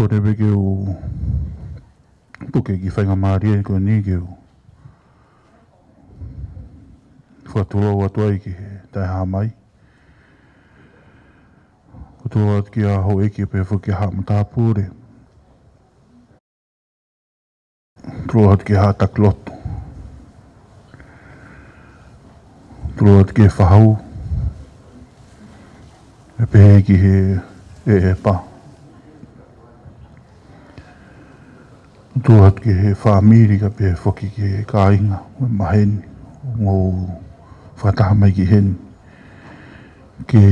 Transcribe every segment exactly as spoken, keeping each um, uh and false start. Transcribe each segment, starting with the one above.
Ko e meʻa ke u puke ki he faingamālie ko eni ke u fakatulou atu ai ki he taʻehāmai. Ko e tulou atu ki he houʻeiki pea foki ki he haʻa matāpule. Tulou atu ki he haʻa taki lotu. Tulou atu ki he fahu. ʻE pehē ki he ʻeʻepa. Tulou atu ki he fāmili kae pehē foki ki he kāinga mo e maheni ʻoku mou fakataha mai ki heni ke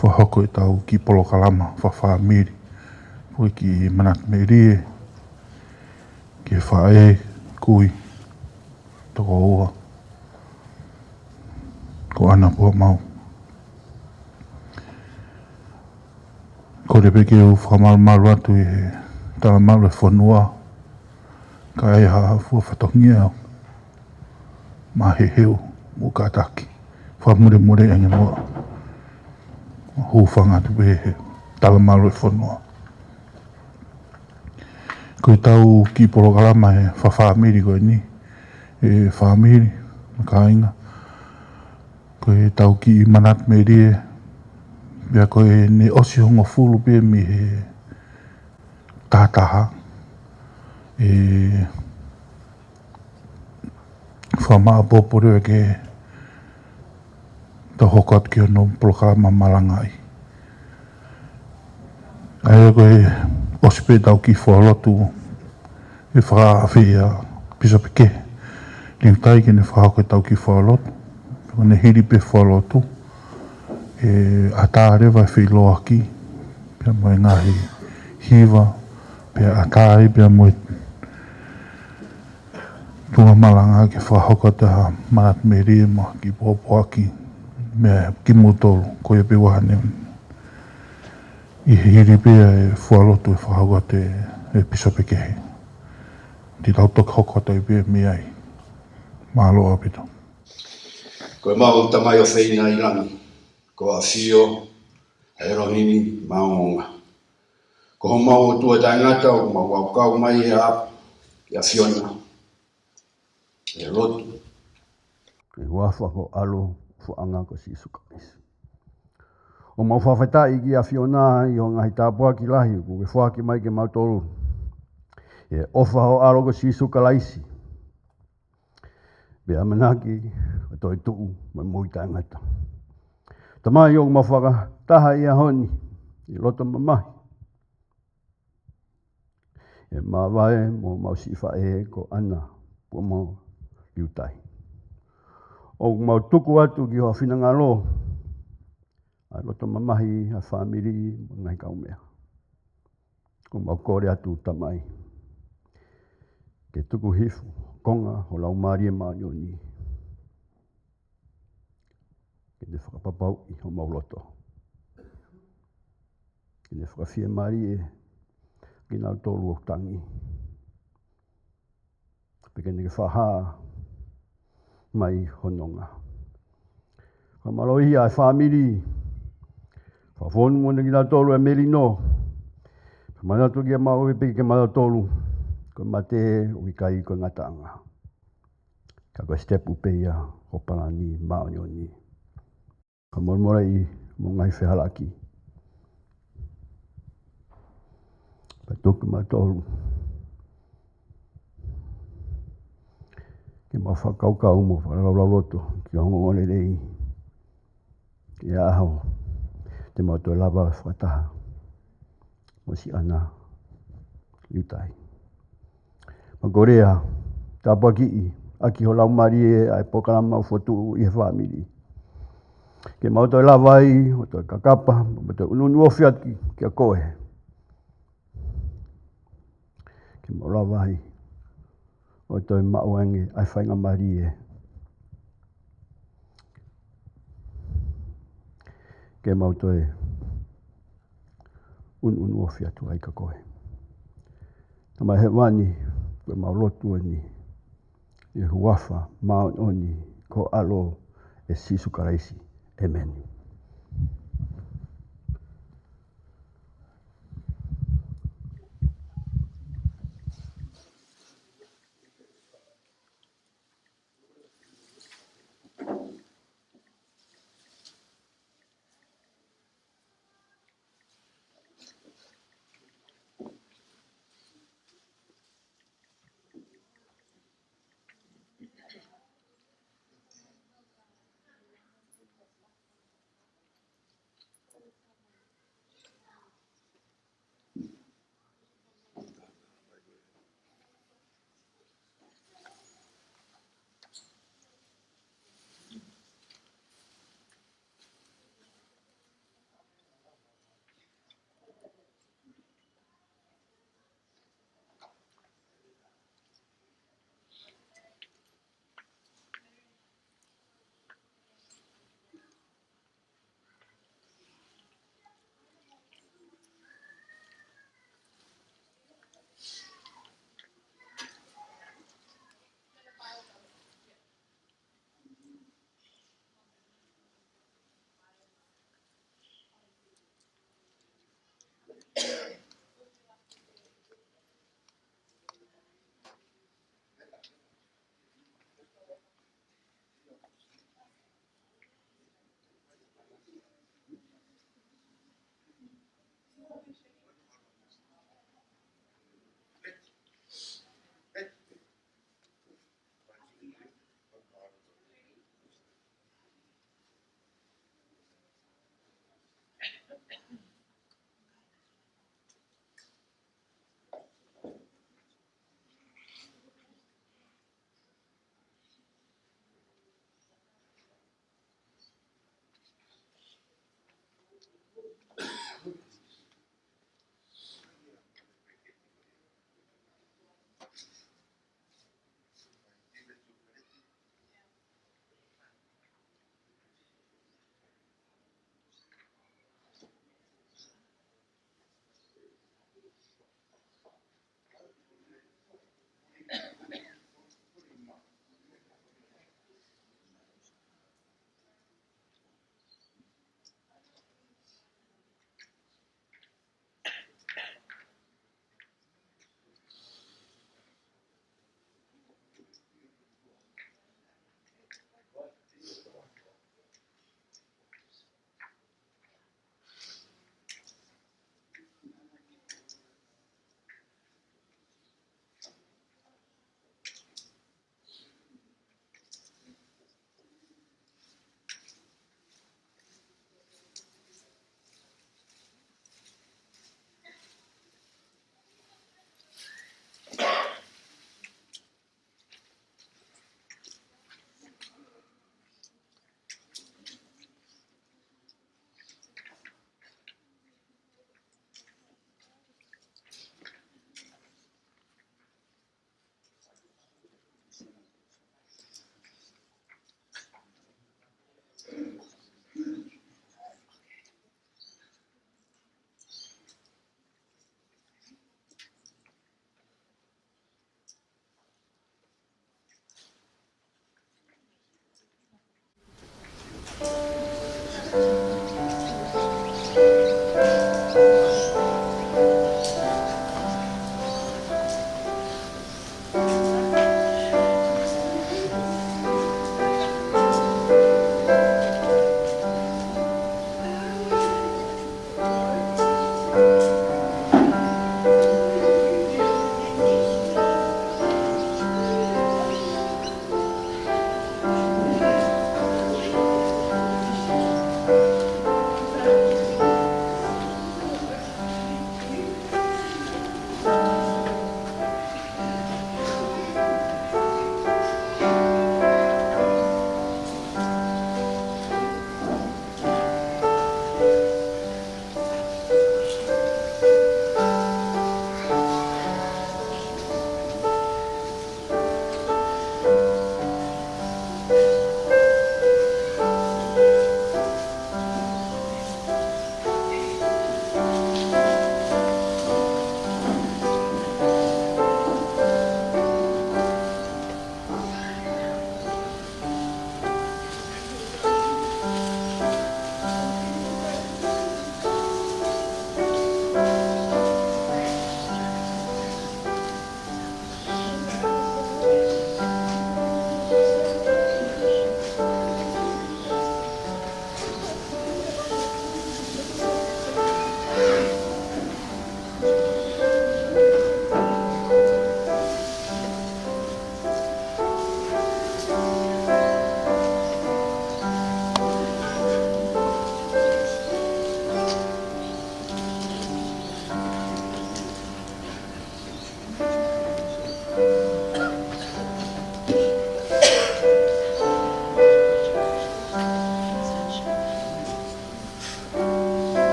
fakahoko ʻetau kiʻi polokalama fakafāmili. Foki ki he manatu melie, ki he faʻē, kui, Tokoua, ko ʻAna Puhamau. Kole pē ke u fakamalumalu atu ʻi he talamalu ʻo e fonua, kae ʻai ha fua fatongia maʻa Heheu mo Kataki. Fakamolemole ange mo hūfanga atu pē he talamalu ʻo e fonua. Ko ʻetau kiʻi polokalama ʻe fāfāmili ko eni, ʻe fāmili, mo e kāinga. Ko ʻetau kiʻi manatu melie, pea ko ʻene ʻosi hongofulu pē mei he tahataha. ʻE fakamāʻopoʻopo leva ke tau hoko atu ki hono polokalama malangaʻi. ʻA ia ko e ʻosi pē ʻetau kiʻi fualotu ʻe fakaafeʻi ʻa Pīsope Kehe Liutai ke ne fakahoko ʻetau kiʻi fualotu. Ko ʻene hili pē fualotu, ʻe ʻatā leva e feʻiloaki, pea mo e ngaahi hiva, pea ʻatā ai pea mo e tuʻunga malanga ke fakahoko atu ha manatu melie mo e kiʻi pōpoaki meia kimoutolu, ko ia pē ʻoku hangē ʻi he hili pē ʻa e fualotu ʻe fakahoko atu ʻe Pīsope Kehe. Te tau toki hoko atu ai pē mei ai. Mālō ʻaupito. Ko ʻemau Tamai ʻofeina ʻi langi, ko ʻAfio ʻa ʻElohimi Maʻongoʻonga. Ko homau ʻOtua taʻengata, ʻoku mau aʻu kau mai he ʻapi ʻo e ʻAfiona ʻi he lotu. ʻI he huafa ho ʻAlo ʻofaʻanga ko Sīsū Kalaisi. ʻOku mau fakafetaʻi ki he ʻAfiona ʻi hoʻo ngaahi tāpuaki lahi kuo ke foaki mai kiate kimautolu. ʻI he ʻofa ho ʻAlo ko Sīsū Kalaisi, pea ʻamanaki ʻo toetuʻu mo e moʻui taʻengata. Tamai, ʻoku mau fakataha ʻi he ʻaho ni ʻi he loto mamahi, ʻi he māvae mo homau siʻi faʻē ko ʻAna Puhamau Liutai. ʻOku mau tuku atu ki ho finangalo ʻa e loto mamahi ʻa e fāmili mo e ngaahi kaumeʻa. ʻOku mau kole atu, Tamai, ke tuku hifo konga ho Laumālie Māʻoniʻoni ke ne fakapapauʻi homau loto, ke ne fakafiemālie kinautolu ʻoku tangi, pea ke ne fakahā mai ho nonga. Fakamālō ʻi he fāmili, fakafonu mo ne kinautolu ʻa e melino. Manatu kiate kimautolu, ko e mate ʻoku ʻikai ko e ngataʻanga, ka ko e sitepu pē ia ho palani māʻoniʻoni. Fakamolemoleʻi homau ngaahi fehālaaki. Pea tuku kimautolu ke mau fakakaukau mo fakalaulauloto ki ho ongoongolelei ʻi he ʻaho te mau toe lava fakataha mo siʻi ʻAna Liutai. Mau kole atu, tāpuakiʻi ʻaki ho Laumālie ʻa e polokalama ʻoku fokotuʻu ʻi he fāmili, ke mau toe lava ai ʻo toe kakapa, mau toe ʻunuʻunu ofi atu kiate koe, ke mau lava ai ʻo toe maʻu ange ʻa e faingamālie ke mau toe ʻunuʻunu ofi atu ai kiate koe. Tamai Hēvani, ko ʻemau lotu eni ʻi he huafa māʻoniʻoni ho ʻAlo, ʻe Sīsū Kalaisi. ʻĒmeni.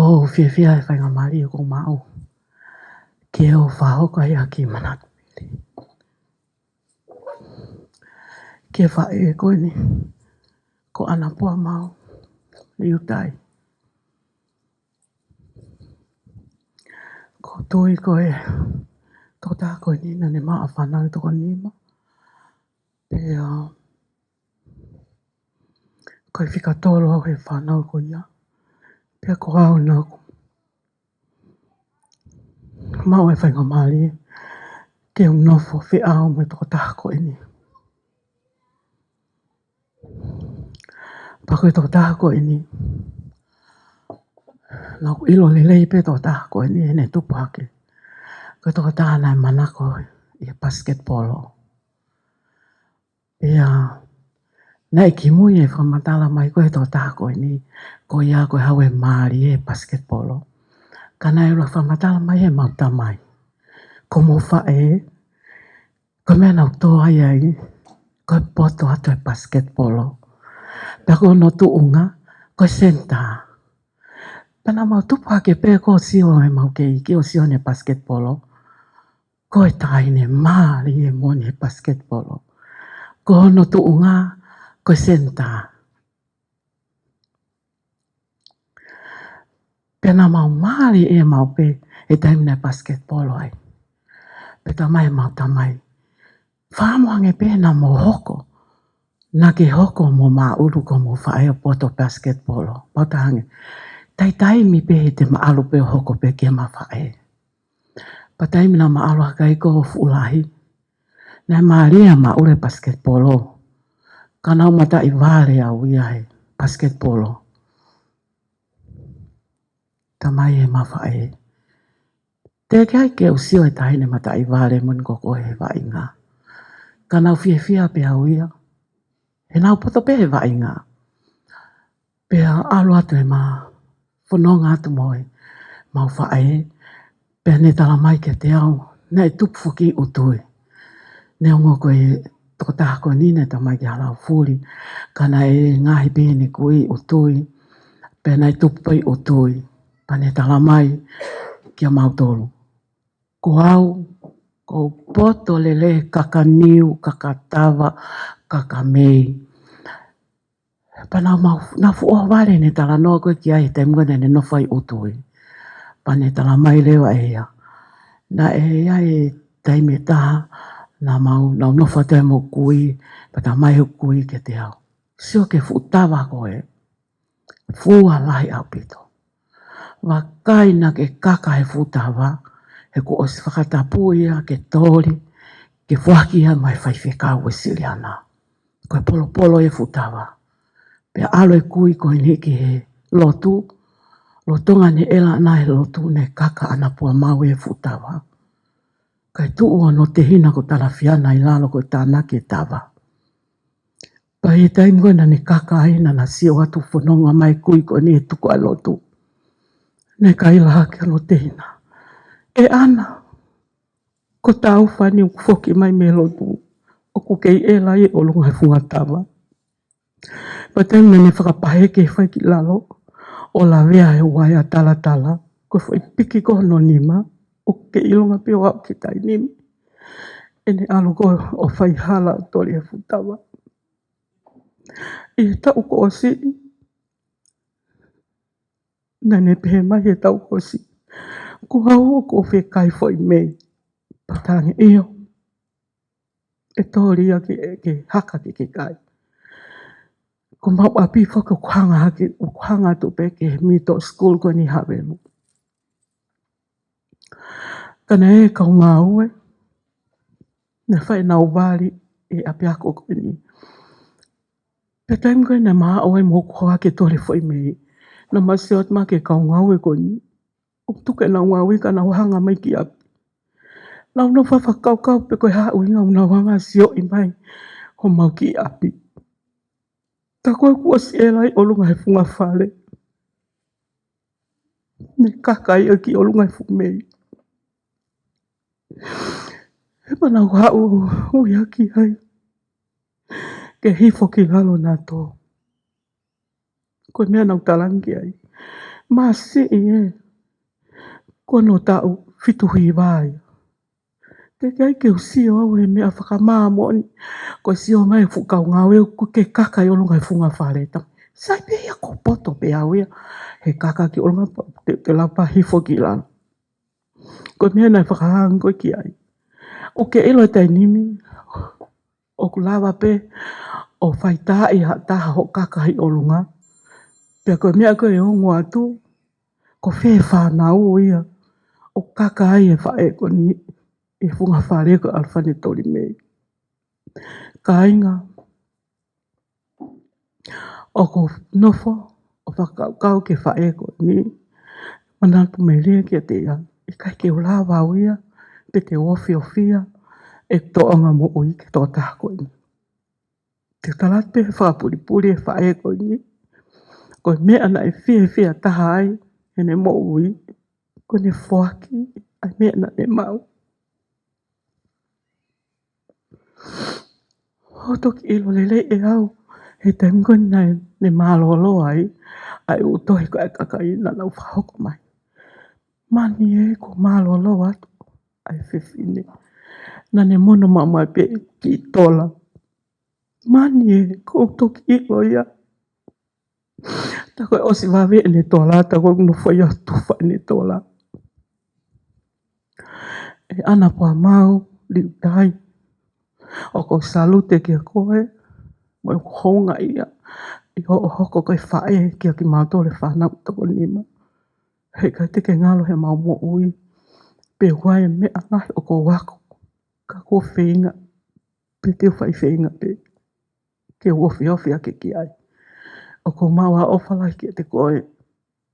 ʻOku ou fiefia he faingamālie ʻoku ou maʻu ke u fakahoko ai ʻa e kiʻi manatu pili ki he faʻē ko eni, ko ʻAna Puamau Liutai. ʻOku ou tui ko e tokotaha ko eni naʻa ne maʻu ʻa e fānau ʻe toko nima. Pea ko e fika tolu au he fānau ko ia. Pea ko au naʻa ku maʻu e faingamālie ke u nofo feʻao mo e tokotaha ko eni. Pea ko e tokotaha ko eni, naʻa ku ʻilo lelei pē tokotaha ko eni heʻene tupu hake. Ko e tokotaha naʻe manako ʻi he pasiketipolo. Pea naʻe kimui e fakamatala mai ko e tokotaha ko eni, ko ia ko e hau e mālie he pasiketipolo. Ka naʻe ʻuluaki fakamatala mai ʻe heʻemau tamai, ko hoʻomou faʻē, ko e meʻa naʻa nau tō ai, ko e poto atu he pasiketipolo. Pea ko hono tuʻunga, ko e senitā. Pea naʻa mau tupu hake pē ʻoku sio ʻemau kei iiki ʻo sio heʻene pasiketipolo. Ko e taʻahine mālie moʻoni he pasiketipolo. Ko hono tuʻunga, ko e senitā. Pea naʻa mau mālieʻia maʻu pē he taimi naʻe pasiketipolo ai. Pea talamai ʻe heʻemau tamai, fakaʻamu ange pē naʻa mo hoko, naʻa ke hoko mo māʻulu ko hoʻomou faʻē ʻo poto pasiketipolo. Mau talaange, taimi pē te ma ʻalu pē ʻo hoko pē ki heʻema faʻē. Pea taimi naʻa ma ʻalu hake ai ko e fuʻu lahi, naʻe mālie ʻa e māʻulu he pasiketipolo. Ka naʻa ku mataʻi vale au ia he pasiketipolo. Talamai ʻe heʻema faʻē, teʻeki ai ke u sio he taʻahine mataʻi vale moʻoni ko koe he vaʻinga. Ka naʻa ku fiefia pē au ia he naʻa ku poto pē he vaʻinga. Pea ʻalu atu ʻema fononga atu mo ʻemau faʻē, pea ne talamai kiate au, naʻe tupu foki ʻi ʻUtui. Neongo ko e tokotaha ko eni naʻe talamai ki Halaofuli, ka naʻe ngaohi pē ʻene kui ʻi ʻUtui, pea naʻe tupu pē ʻi ʻUtui. Pea ne talamai kia mautolu, ko au, ʻoku ou poto lelei he kaka niu, kaka tava, kaka mei. Pea naʻa mau, naʻa fuʻu vale ʻene talanoa ko ē ki ai he taimi ko ē naʻa ne nofo ai ʻi ʻUtui. Pea ne talamai leva ʻe ia, naʻe ʻi ai e taimi ʻe taha, naʻa mau, naʻa ku nofo atu ai mo hoku kui, pea talamai ʻe hoku kui kiate au, sio ki he fuʻu tava ko ē, fua lahi ʻaupito. Vakai naʻa ke kaka he fuʻu tava, he kuo ʻosi fakatapu ia ke toli, ke foaki ia maʻa e faifekau Uēsiliana. Ko e polopolo e fuʻu tava. Pea ʻalu e kui ko eni ki he lotu, lolotonga ʻene ʻela ʻana he lotu, ne kaka ʻAna Puamau e fuʻu tava. Kae tuʻu hono tehina ko Talafiana ʻi lalo ko e tānaki e tava. Pea ʻi he taimi ko ē naʻa ne kaka ai, naʻa na sio atu, fononga mai e kui ko eni he tuku ʻa e lotu. Ne kaila hake hono tehina, ʻe ʻAna, ko Tāufa eni ʻoku foki mai mei lotu, ʻoku kei ʻela ʻi ʻolunga he funga tava. Pea taimi naʻa ne fakapaheke fai ki lalo ʻo lavea he uaea talatala, ko e foʻi piki ko hono nima, ʻoku kei ʻilonga pē ʻo aʻu ki tainimi. ʻEne ʻalu ko ē ʻo fai hala ʻo toli e fuʻu tava. ʻI he taʻu kuo ʻosi, naʻa ne pehē mai he taʻu kuo ʻosi, ko au ʻoku ou fie kai foʻi mei. Pea u talaange, ʻio, ʻe toli ia ke, ke haka ke ke kai. Ko homau ʻapi foki ʻoku hanga hake, ʻoku hanga atu pē ki he middle school ko eni ʻi Havelu. Ka naʻe ʻi ai e kau ngāue naʻe fai ʻenau vali he ʻapiako ko eni. Pea taimi ko ē naʻa ma ō ai mo hoku hoa ke toli e foʻi mei, naʻa ma sio atu mai ki he kau ngāue ko eni, ʻoku tuku ʻenau ngāue ka nau hanga mai ki ʻapi. Naʻa nau fakakaukau pe ko e hā e ʻuhinga ʻoku nau hanga sioʻi mai homau kiʻi ʻapi. Ka ko e kuo ʻosi ʻela ʻi ʻolunga he funga fale, ne kaka ia ki ʻolunga he fuʻu mei. He pea nau haʻu ui hake ai ke hifo ki lalo nautolu. Ko e meʻa naʻa ku talaange ai, Masiʻi ē, ko hono taʻu fitu hiva ia. Teʻeki ai ke u sio au he meʻa fakamāmoʻoni. Ko e sio mai fuʻu kau ngāue ʻoku ke kaka ʻi ʻolunga he funga fale ta. Sai pē ia, ko e poto pē au ia. He kaka ki ʻolunga pea te, te lava hifo ki lalo. Ko e meʻa naʻe fakahanga ko ē ki ai. ʻOku ke ʻilo he taimi ni ʻoku lava pē ʻo faitaaʻi ha taha hoʻo kaka ʻi ʻolunga. Pea ko e meʻa ko ē ʻe ongo atu, ko fē fānau ia ʻoku kaka ai e faʻē ko eni he funga fale ko ē ʻa Lafane Tolimei. Kāinga, ʻoku ou nofo ʻo fakakaukau ki he faʻē ko eni, Manatu Melie, kiate ia. ʻIkai ke u lava au ia, pe te u ofiofia ʻeku tōʻonga moʻui ki he tokotaha ko eni. Te u tala atu pē he fakapulipuli e faʻē ko eni, ko e meʻa naʻe fiefia taha ai heʻene moʻui, ko ʻene foaki ʻa e meʻa naʻa ne maʻu. ʻOku toki ʻilo lelei ʻe au he taimi ko ē naʻa ne mālōlō ai ʻa e ʻū tohi ko ē ʻa e kakai naʻa nau fakahoko mai. Mani ē, kuo mālōlō atu ʻa e fefine. Naʻa ne mono maʻu mai pē ki tola. Mani ē, ʻoku ou toki ʻilo ia. Tā ko ē ʻosi vave ʻene tola, tā ko ē ʻoku nofo ia ʻo tufa ʻene tola. ʻE ʻAna Puamau Liutai, ʻoku ou salute kiate koe mo e houngaʻia ʻi hoʻo hoko ko e faʻē kiate kimautolu e fānau toko nima. He ʻikai te ke ngalo heʻemau moʻui pe ko e hā e meʻa lahi ʻoku ou ako, ka ʻoku ou feinga pē, te u fai feinga pē ke u ofiofia ke ki ai. ʻOku ou maʻu ʻa e ʻofa lahi kiate koe,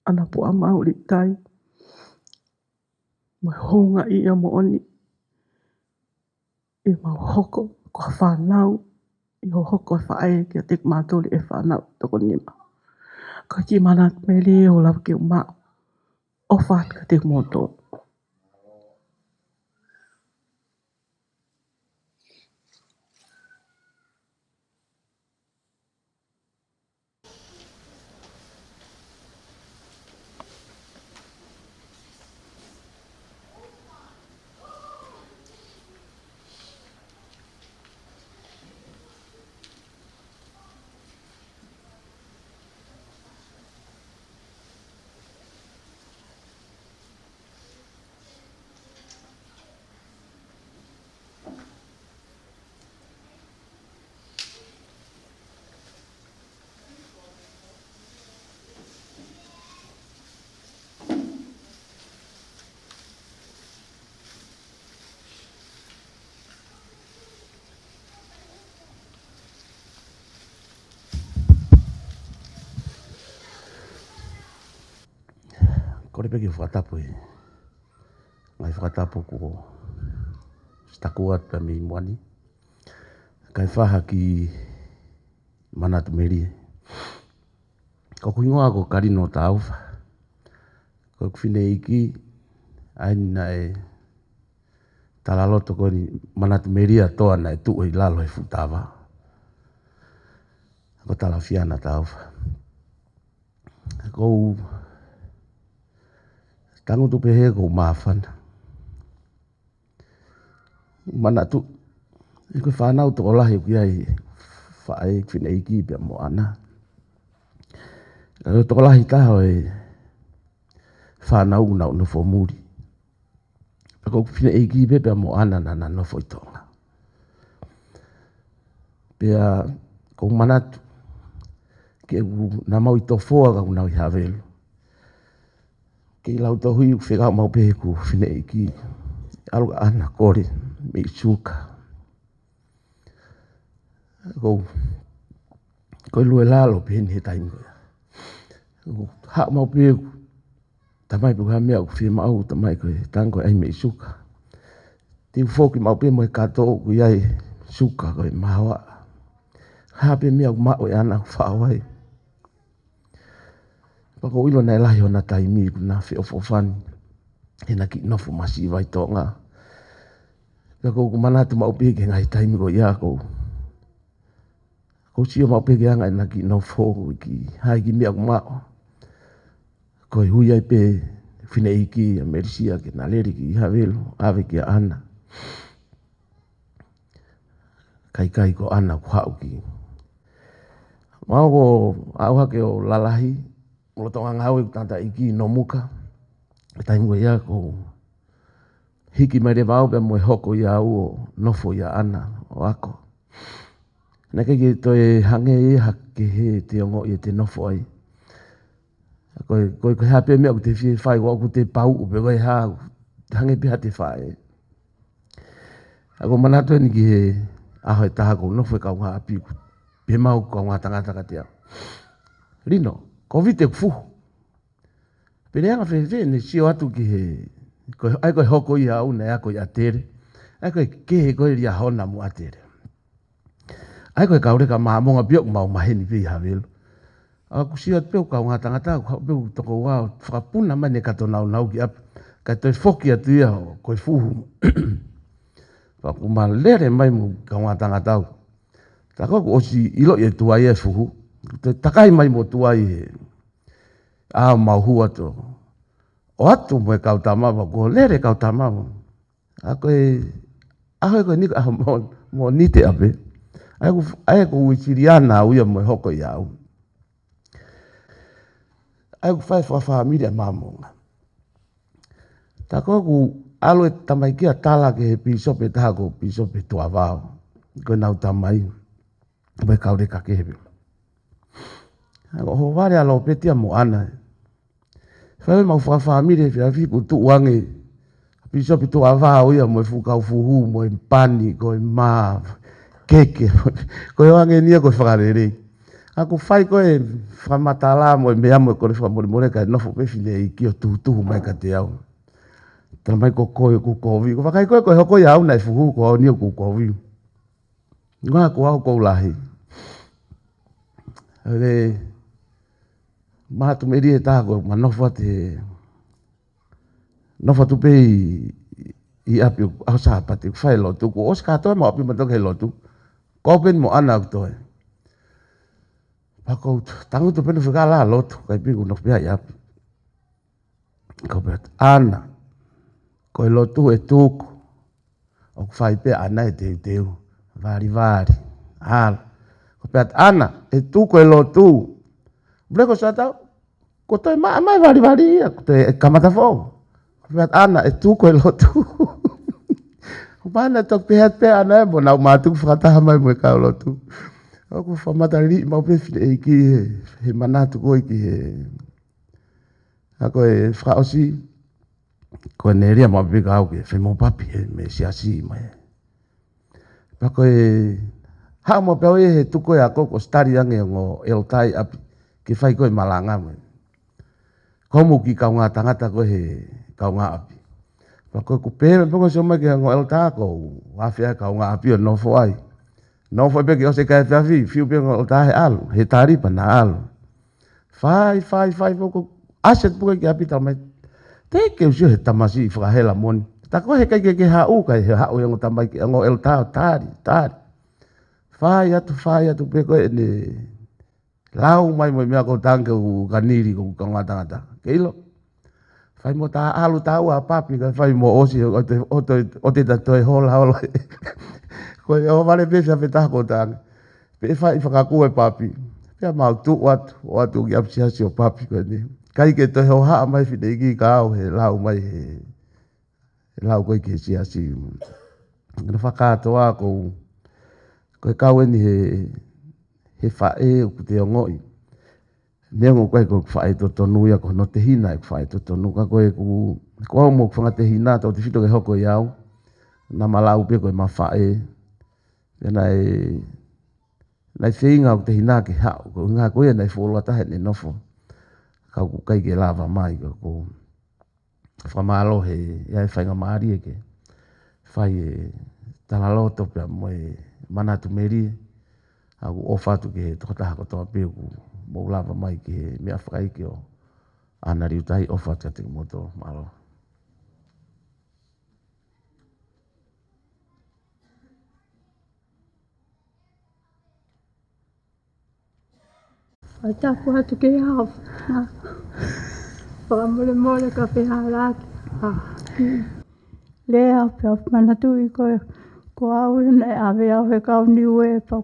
ʻAna Puamau Liutai, mo e houngaʻia moʻoni ʻi heʻemau hoko ko ha fānau, ʻi hoʻo hoko ko e faʻē kiate kimautolu e fānau toko nima. Ka ki Manatu Melie, ʻoku ou lava ke u maʻu ʻofa atu kiate kimoutolu. Kole pē ke u fakatapu e ngaahi fakatapu kuo ʻosi taku atu pē mei muʻa ni. Kae fai ki Manatu Melie. Ko hoku hingoa ko Kalino Taufa. Ko hoku fineʻeiki, ʻa eni naʻe talaloto ko eni, Manatu Melie Toa, naʻe tuʻu ʻi lalo he fuʻu tava. Ko Talafiana Taufa. ʻOku ou tangutu pehē ʻoku ou māfana. Manatu, ʻi he ko e fānau tokolahi ʻoku ʻi ai, faʻē, fineʻeiki pea mo ʻAna. Ka ko e tokolahi taha ʻo e fānau naʻa nau nofo muli. Pea ko e fineʻeiki pē pea mo ʻAna naʻa na nofo ʻi Tonga. Pea ʻoku ou manatu, ke u na mau ʻi Tofoa ka ʻoku nau ʻi Havelu. Kei lau tohi ʻoku fekau maʻu pē ʻe heʻeku fineʻeiki, ʻalu ʻa ʻAna ʻo kole mei Suka. Ko, ko e lue lalo pē eni he taimi ko ia. ʻOku haʻu maʻu pē ʻeku tamai pe ko e hā e meʻa ʻoku fiemaʻu, tamai, ko e tango ʻai mei Suka. Te u foki maʻu pē mo e kato ʻoku ʻi ai Suka ko e mahoa. Hā pē meʻa ʻoku maʻu ʻe ʻAna ʻoku faʻo ai. Pea ʻoku ou ʻilo naʻe lahi hona taimi kuo na feʻofoʻofani heʻena kiʻi nofo masiva ʻi Tonga. Pea ʻoku ou manatu maʻu pē ki he ngaahi taimi ko ia ʻoku ou, ʻoku ou sio maʻu pē ki he anga ʻena kiʻi nofo, ki he hā e kiʻi meʻa ʻoku maʻu. ko e ui ai pē fineʻeiki ʻa Melisia ke na lele ki Havelu, ʻave kia ʻAna. Kae ʻikai ko ʻAna kuo haʻu ki. Mau ko aʻu hake ʻo lalahi, mo lolotonga ngāue ʻeku tangataʻeiki ʻi Nomuka. Taimi ko ia ko e hiki mai leva au pea mo e hoko ia au ʻo nofo ʻia ʻAna ʻo ako. Naʻe ʻikai ke toe hangē ia ha kehe te ongoʻi ʻete nofo ai. Ko e, ko e, ko e hā pē meʻa ʻoku te fie fai, ʻoku te pauʻu pē, ko e hā, hangē pē ha te fai. ʻOku ou manatu eni ki he ʻaho ʻe taha ʻoku ou nofo he kaungāʻapi ʻoku pehē mai ʻoku kaungā tangata kiate au. Lino, ko Vite ʻoku fuhu. Pea ne anga fēfē, ne sio atu ki he, ko e, ʻa ia ko e hoko ia au naʻe ako ʻi ʻAtele. ʻA ia ko e kehe ko ē Liahona mo ʻAtele. ʻA ia ko e kau leka Māmonga pē ʻoku mau maheni pē ʻi Havelu. ʻOku sio atu pē ʻoku kaungā tangata, ʻoku haʻu pē ʻoku tokoua ʻo fakapuna mai ʻene kato naunau ki ʻapi. Kae toe foki atu ia ʻo ko e fuhu. Pea ʻoku ma lele mai mo e kaungā tangata au. Tā ko ē kuo ʻosi ʻiloʻi ʻe tuai e fuhu. Toe takai mai mo tuai he ʻao mau hū atu. ʻO atu mo e kau tama, pea kuo lele kau tama mo. ʻA ia ko e, ʻaho ko eni ko e ʻaho mo, mo Nite ʻapē. ʻA ia ʻoku, ʻa ia ʻoku ou ui Siliana au ia mo e hoko ia au. ʻA ia ʻoku fai fakafāmili ʻa Māmonga. Tā ko ē kuo ʻalu e tamaiki ʻo tala ki he pīsope ʻe taha ko Pīsope Tuavao. Ko ʻenau tamai. Mo e kau leka kehe pē. ʻA ia ko ʻohovale ʻa Lopeti ia mo ʻAna. Fai ʻemau fakafāmili he efiafi kuo tuʻu ange Pīsope Tuavao ia mo e fuʻu kau fuhu, mo e pani, ko e mā, keke. Ko e ʻoange eni ia ko e fakalelei. ʻA ia ʻoku fai ko e fakamatala mo e meʻa mo e kole fakamolemole kae nofo pē fineʻeiki ʻo tuhutuhu mai kiate au. Tala mai ko koe ʻoku kovi. Ko e vakai ko ē ko e hoko ia au naʻe fuhu, ko au eni ʻoku kovi. Ngā ko au ʻoku ou lahi. ʻA ia, manatu melie ʻe taha ko ē ma nofo atu he, nofo atu pē ʻi, ʻi ʻapi ʻo, ʻaho Sāpate, fai lotu, kuo ʻosi kātoa ʻemau ʻapi maʻu ʻe taha ki he lotu. Ko au pē mo ʻAna ʻoku toe. Pea ʻoku ou tangutu pē ʻo fekala lotu, kae pē ʻoku ou nofo pē ʻi ʻapi. Ko pea ʻAna, ko e lotu ʻe tuku, ʻoku fai pē ʻa ʻAna e teuteu, valivali, ʻalu. Ko pea ʻAna, ʻe tuku e lotu. Mule ko Satau, ko toe maʻa mai valivali ia, ko toe kamata foʻou. Ko pea ʻAna, ʻe tuku e lotu. Ko pea ʻAna toki pehē atu pē ʻAna ē, mo nau mātuku fakataha mai mo e kau lotu. ʻOku fakamataliʻi maʻu pē fineʻeiki he, he manatu ko ē ki he ʻA ia ko e fakaʻosi, ko e nelia maʻu pē ka au ke fai mo papi he meʻa siasi mai. Pea ko e haʻu maʻu pē au ia he tuku ʻa e ako ko e study ange ongo ʻeleta ʻi ʻapi ke fai ko e malanga mai. Ko e mou kiʻi kaungā tangata ko ē he kaungāʻapi. Pea ko e kuo pehē mai pē ko e sio mai ki he ongo ʻeleta ko e afe ʻa e kaungāʻapi ʻo nofo ai. Nofo pē ke ʻosi e kaefiafi, fiu pē ongo ʻeleta he ʻalu, he tali pea na ʻalu. Fai, fai, fai, poko. ʻAsi atu pē ko ē ki ʻapi tala mai. Te ke usio he tamasiʻi fakahela moni. Tā ko ē he ʻikai ke ke haʻu, kae he haʻu e ongo tamaiki, ongo ʻeleta ʻo tali, tali. Fai atu, fai atu pē ko ē ne lau mai mo e meʻa ko e tangi ʻoku kanili ko e kaungā tangata. Ke ʻilo. Fai mo tā ʻalu tā ua papi, kae fai mo ʻosi, ʻo te, ʻo te, ʻo te ta toe hola, hola. Ko e ʻohovale pē sia fetaha ko e tangi. Pea fai fakakū e papi. Pea mau tuʻu atu, ʻo atu ki ʻapi siasi ʻo papi ko eni. ʻIkai ke toe hohaʻa mai fineʻeiki ka au he lau mai he, he lau ko ē ki he siasi. Naʻe fakatoa ko, ko e kau eni he, he faʻē ʻoku te ongoʻi. Neongo ʻoku ʻikai ko e faʻē totonu ia ko hono tehina ʻeku faʻē totonu ka ko ʻeku, ko au mo ʻeku fanga tehina, tautefito ke hoko ʻia au. Naʻa ma lau pē ko ʻema faʻē. Pea naʻe, naʻe feinga ʻeku tehina ke haʻu, ko e ʻuhinga ko ia naʻe fuoloa taha ʻene nofo. Ka ʻoku ʻikai ke lava mai ka ko e fakamālō he, ʻi ai e faingamālie ke fai e talaloto pea mo e manatu melie. ʻA ia ʻoku ʻofa atu ki he tokotaha kotoa pē ʻoku mou lava mai ki he meʻa fakaʻeiki ʻo ʻAna Liutahi, ʻofa atu kiate kimoutolu, mālō. ʻAi tapu atu ke au. Fakamolemole ka pehē ʻaki ha lea pea manatuʻi ko e, ko au ʻi heʻene ʻave au he kau Niue pea,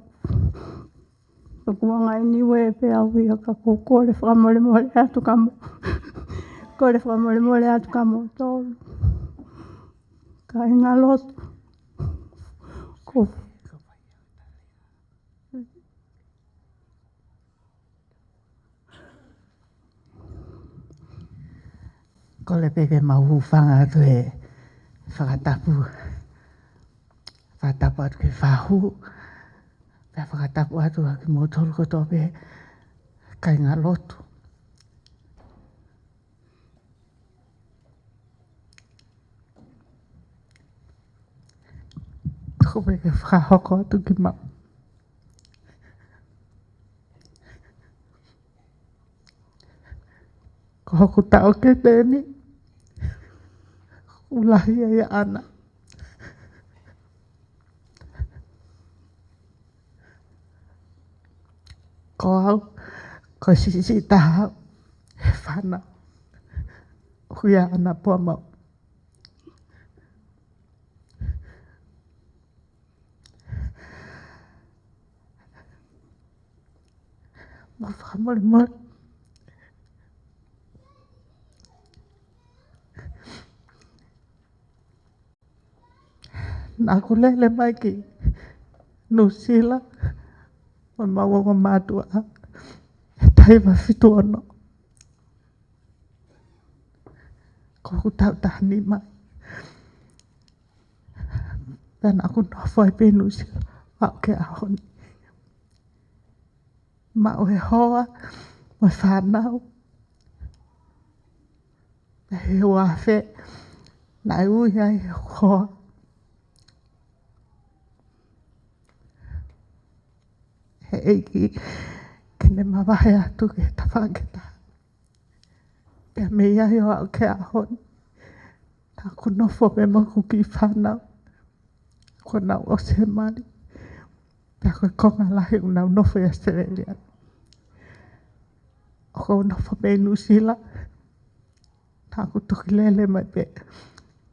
pea kuo ngali Niue pē au ia ka ʻoku ou kole fakamolemole atu kia mo-, kole fakamolemole atu kia moutolu. Kāinga lotu. Ko Kole pē ke mau hūfanga atu he fakatapu. Fakatapu atu ki he fahu. Pea fakatapu atu kia kimoutolu kotoa pē kāinga lotu. Ko e meʻa ke fakahoko atu kimautolu. Ko hoku taʻokete eni, ʻoku lahi ia ʻia ʻAna. Ko au, ko e siʻisiʻi taha he fānau ʻoku ʻia ʻAna Puamau. Mau fakamolemole. Naʻá ku lele mai ki Nuʻusila mo ʻemau ongo mātuʻa he taha hiva fitu ono. Ko hoku taʻu taha nima. Pea naʻá ku nofo ai pē ʻi Nuʻusila ʻo aʻu ki he ʻaho ni. Maʻu e hoa mo e fānau. Pea he uafe naʻe ui ai e hoa. He ʻEiki ke ne mavahe atu ki he tafaʻaki ʻe taha. Pea mei ai ʻo aʻu ki he ʻaho ni, naʻá ku nofo pē mo hoku kiʻi fānau kuo nau ʻosi he mali. Pea ko e konga lahi ʻoku nau nofo ʻi ʻAositelēlia. ʻOku ou nofo pē ʻi Nuʻusila. Naʻá ku toki lele mai pē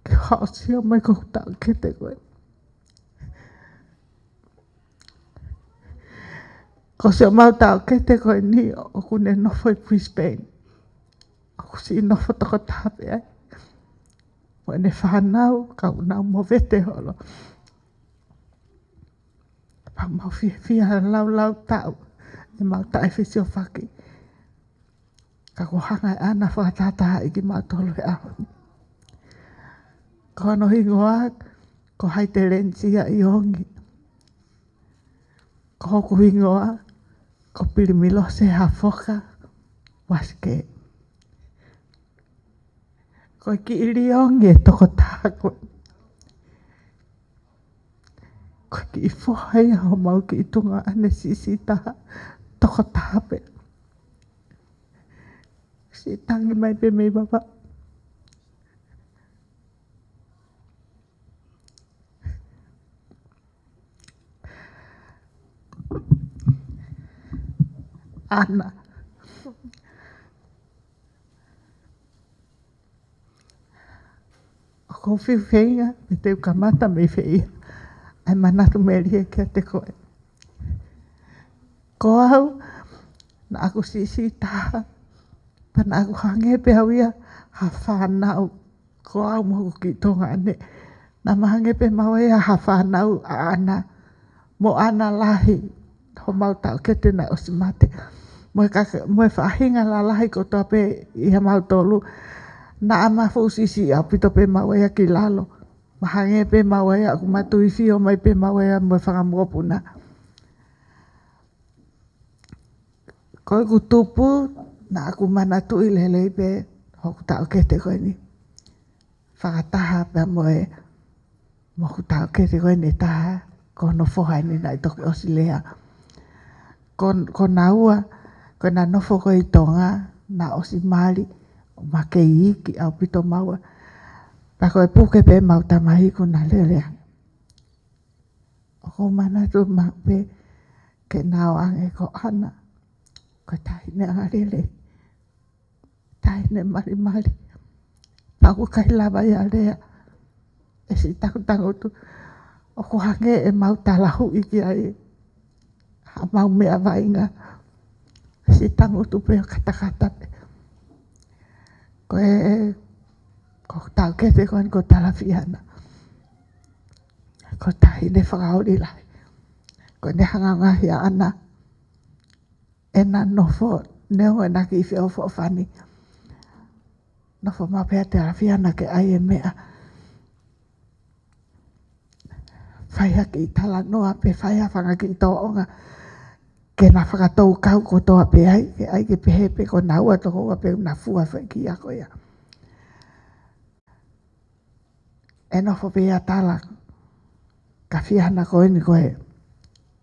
ke u haʻu ʻo sio mai ki hoku taʻokete ko ē. Ko siʻomau taʻokete ko eni ʻokú ne nofo ʻi Brisbane. ʻOku siʻi nofo tokotaha pē ai mo ʻene fānau, ka ʻoku nau movete holo. Pea mau fiefia he laulau taʻu ʻemau taʻefesiofaki. Ka kuo hanga ʻe ʻAna ʻo fakatahatahaʻi kimautolu he ʻaho ni. Ko hono hingoa ko Haitelenisia ʻIongi. Ko hoku hingoa ko Pilimilose Hafoka Uasikē. Ko e kiʻi liongi e tokotaha ko ē. Ko e kiʻi foha ia homau kiʻi tuongaʻane siʻisiʻi taha, tokotaha pē. Siʻi tangi mai pē mei Vavaʻu. ʻAna. ʻOku ou fiu feinga pē te u kamata mei fē ia ʻa e manatu melie kiate koe. Ko au, naʻá ku siʻisiʻi taha, pea naʻá ku hangē pē au ia ha fānau. Ko au mo hoku kiʻi tuongaʻane, naʻá ma hangē pē maua ia ha fānau ʻa ʻAna. Mo ʻAna lahi, homau taʻokete naʻe ʻosi mate. Mo e kaka-, mo e faʻahinga lalahi kotoa pē ʻi heʻemautolu, naʻá ma fuʻu siʻisiʻi ʻaupito pē maua ia ki lalo. Ma hangē pē maua ia ʻoku ma tuifio mai pē maua ia mo e fanga mokopuna. Ko ʻeku tupu, naʻá ku manatuʻi lelei pē hoku taʻokete ko eni. Fakataha pea mo e, mo hoku taʻokete ko eni ʻe taha, ko hono foha eni naʻe toki ʻosi lea. Ko, ko naua, ko ʻena nofo ko ē ʻi Tonga, naʻe ʻosi mali, ʻo ma kei iiki ʻaupito maua. Pea ko e puke pē ʻemau tamai kuo na lele ange. ʻOku ou manatu maʻu pē ke nau ʻoange ko ʻAna ko e taʻahine angalelei. Tā ʻAi ne malimali. Pea ʻoku ʻikai lava ia lea. ʻE siʻi tangutangutu. ʻOku hangē ʻemau talahuʻi ki ai haʻamau meʻa vaʻinga. Siʻi tangutu pē ʻo katakata pē. Ko e, ko e taʻokete ko eni ko Talafiana. Ko e taʻahine fakaoli lahi. Ko ʻene hangahangai ʻaʻana ʻena nofo, neongo ʻena kiʻi feʻofoʻofani. Nofo maʻu pē ʻa Talafiana ke ʻai e meʻa. Fai ha kiʻi talanoa pe fai ha fanga kiʻi tōʻonga. Ke na fakatou kau kotoa pē ai, ke ʻai ke pehē pē ko naua tokoua pē ʻoku na fua fai ki ako ia. ʻE nofo pē ia tala, ka Fiana ko eni ko e,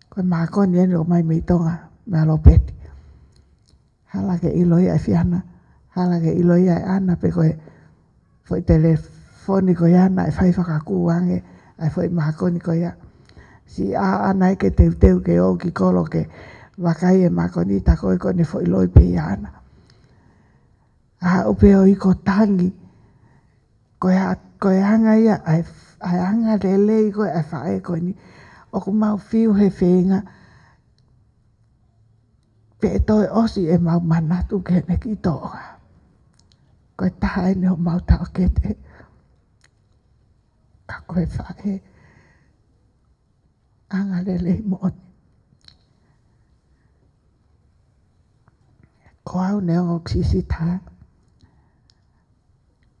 ko e mākoni eni ʻoku ʻomai mei Tonga, meia Lopeti. Hala ke ʻilo ia ʻe Fiana, hala ke ʻilo ia ʻe ʻAna pe ko e foʻi telefoni ko ia naʻe fai fakakū ange ʻa e foʻi mākoni ko ia. Siʻi ʻaʻana ia ke teuteu ke ō ki kolo ke vakai e mākoni ta ko e ko ʻene foʻi loi pē ia ʻAna. ʻA ʻoku pē ʻo ʻi ko tangi, ko e a-, ko e anga ia, ʻa e, ʻa e anga lelei ko ē, ʻa e faʻē ko eni. ʻOku mau fiu he feinga, pe ʻe toe ʻosi ʻemau manatu ki heʻene kiʻi tōʻonga. Ko e taha eni homau taʻokete. Ka ko e faʻē anga lelei moʻoni. Ko au neongo ʻoku sisitā,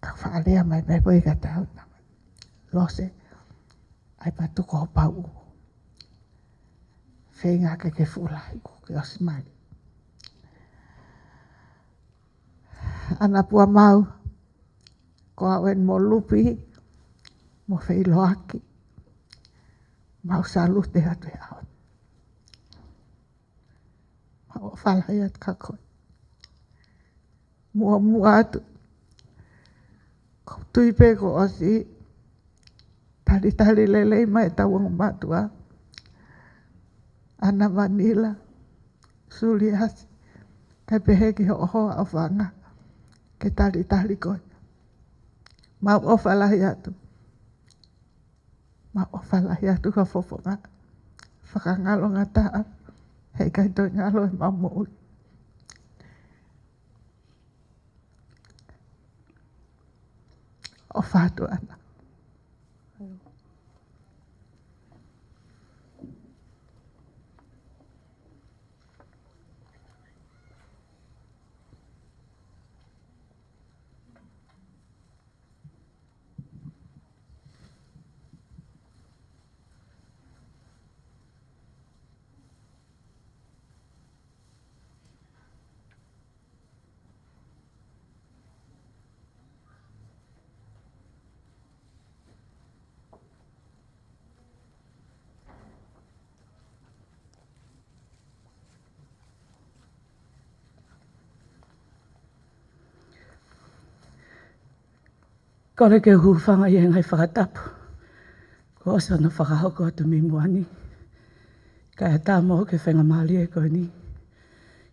ka faʻa lea mai mai poi ka tau na. Lose, ʻai patu ko pau. Feinga ke ke fula iku ke ʻosi mai. ʻAna Puamau, ko au eni mo Lupi, mo Feiloaki, mau salute atu he ʻaho ni. Mau ʻofa lahi atu kia koe. Muʻomuʻa atu. ʻOku ou tui pē kuo ʻosi talitali lelei mai ʻetau ongo mātuʻa. ʻAna Manila, Suliasi, kae pehē ki hoʻo hoa ʻo Fanga, ke talitali koe. Mau ʻofa lahi atu. Mau ʻofa lahi atu kia Fofonga. Fakangalongataʻa, heʻikai toe ngalo ʻemau moʻui. ʻOfa atu ʻAna. Kole ke u hūfanga ʻi he ngaahi fakatapu kuo ʻosi hono fakahoko atu mei muʻa ni. Kae ʻatā moʻoku e faingamālie ko eni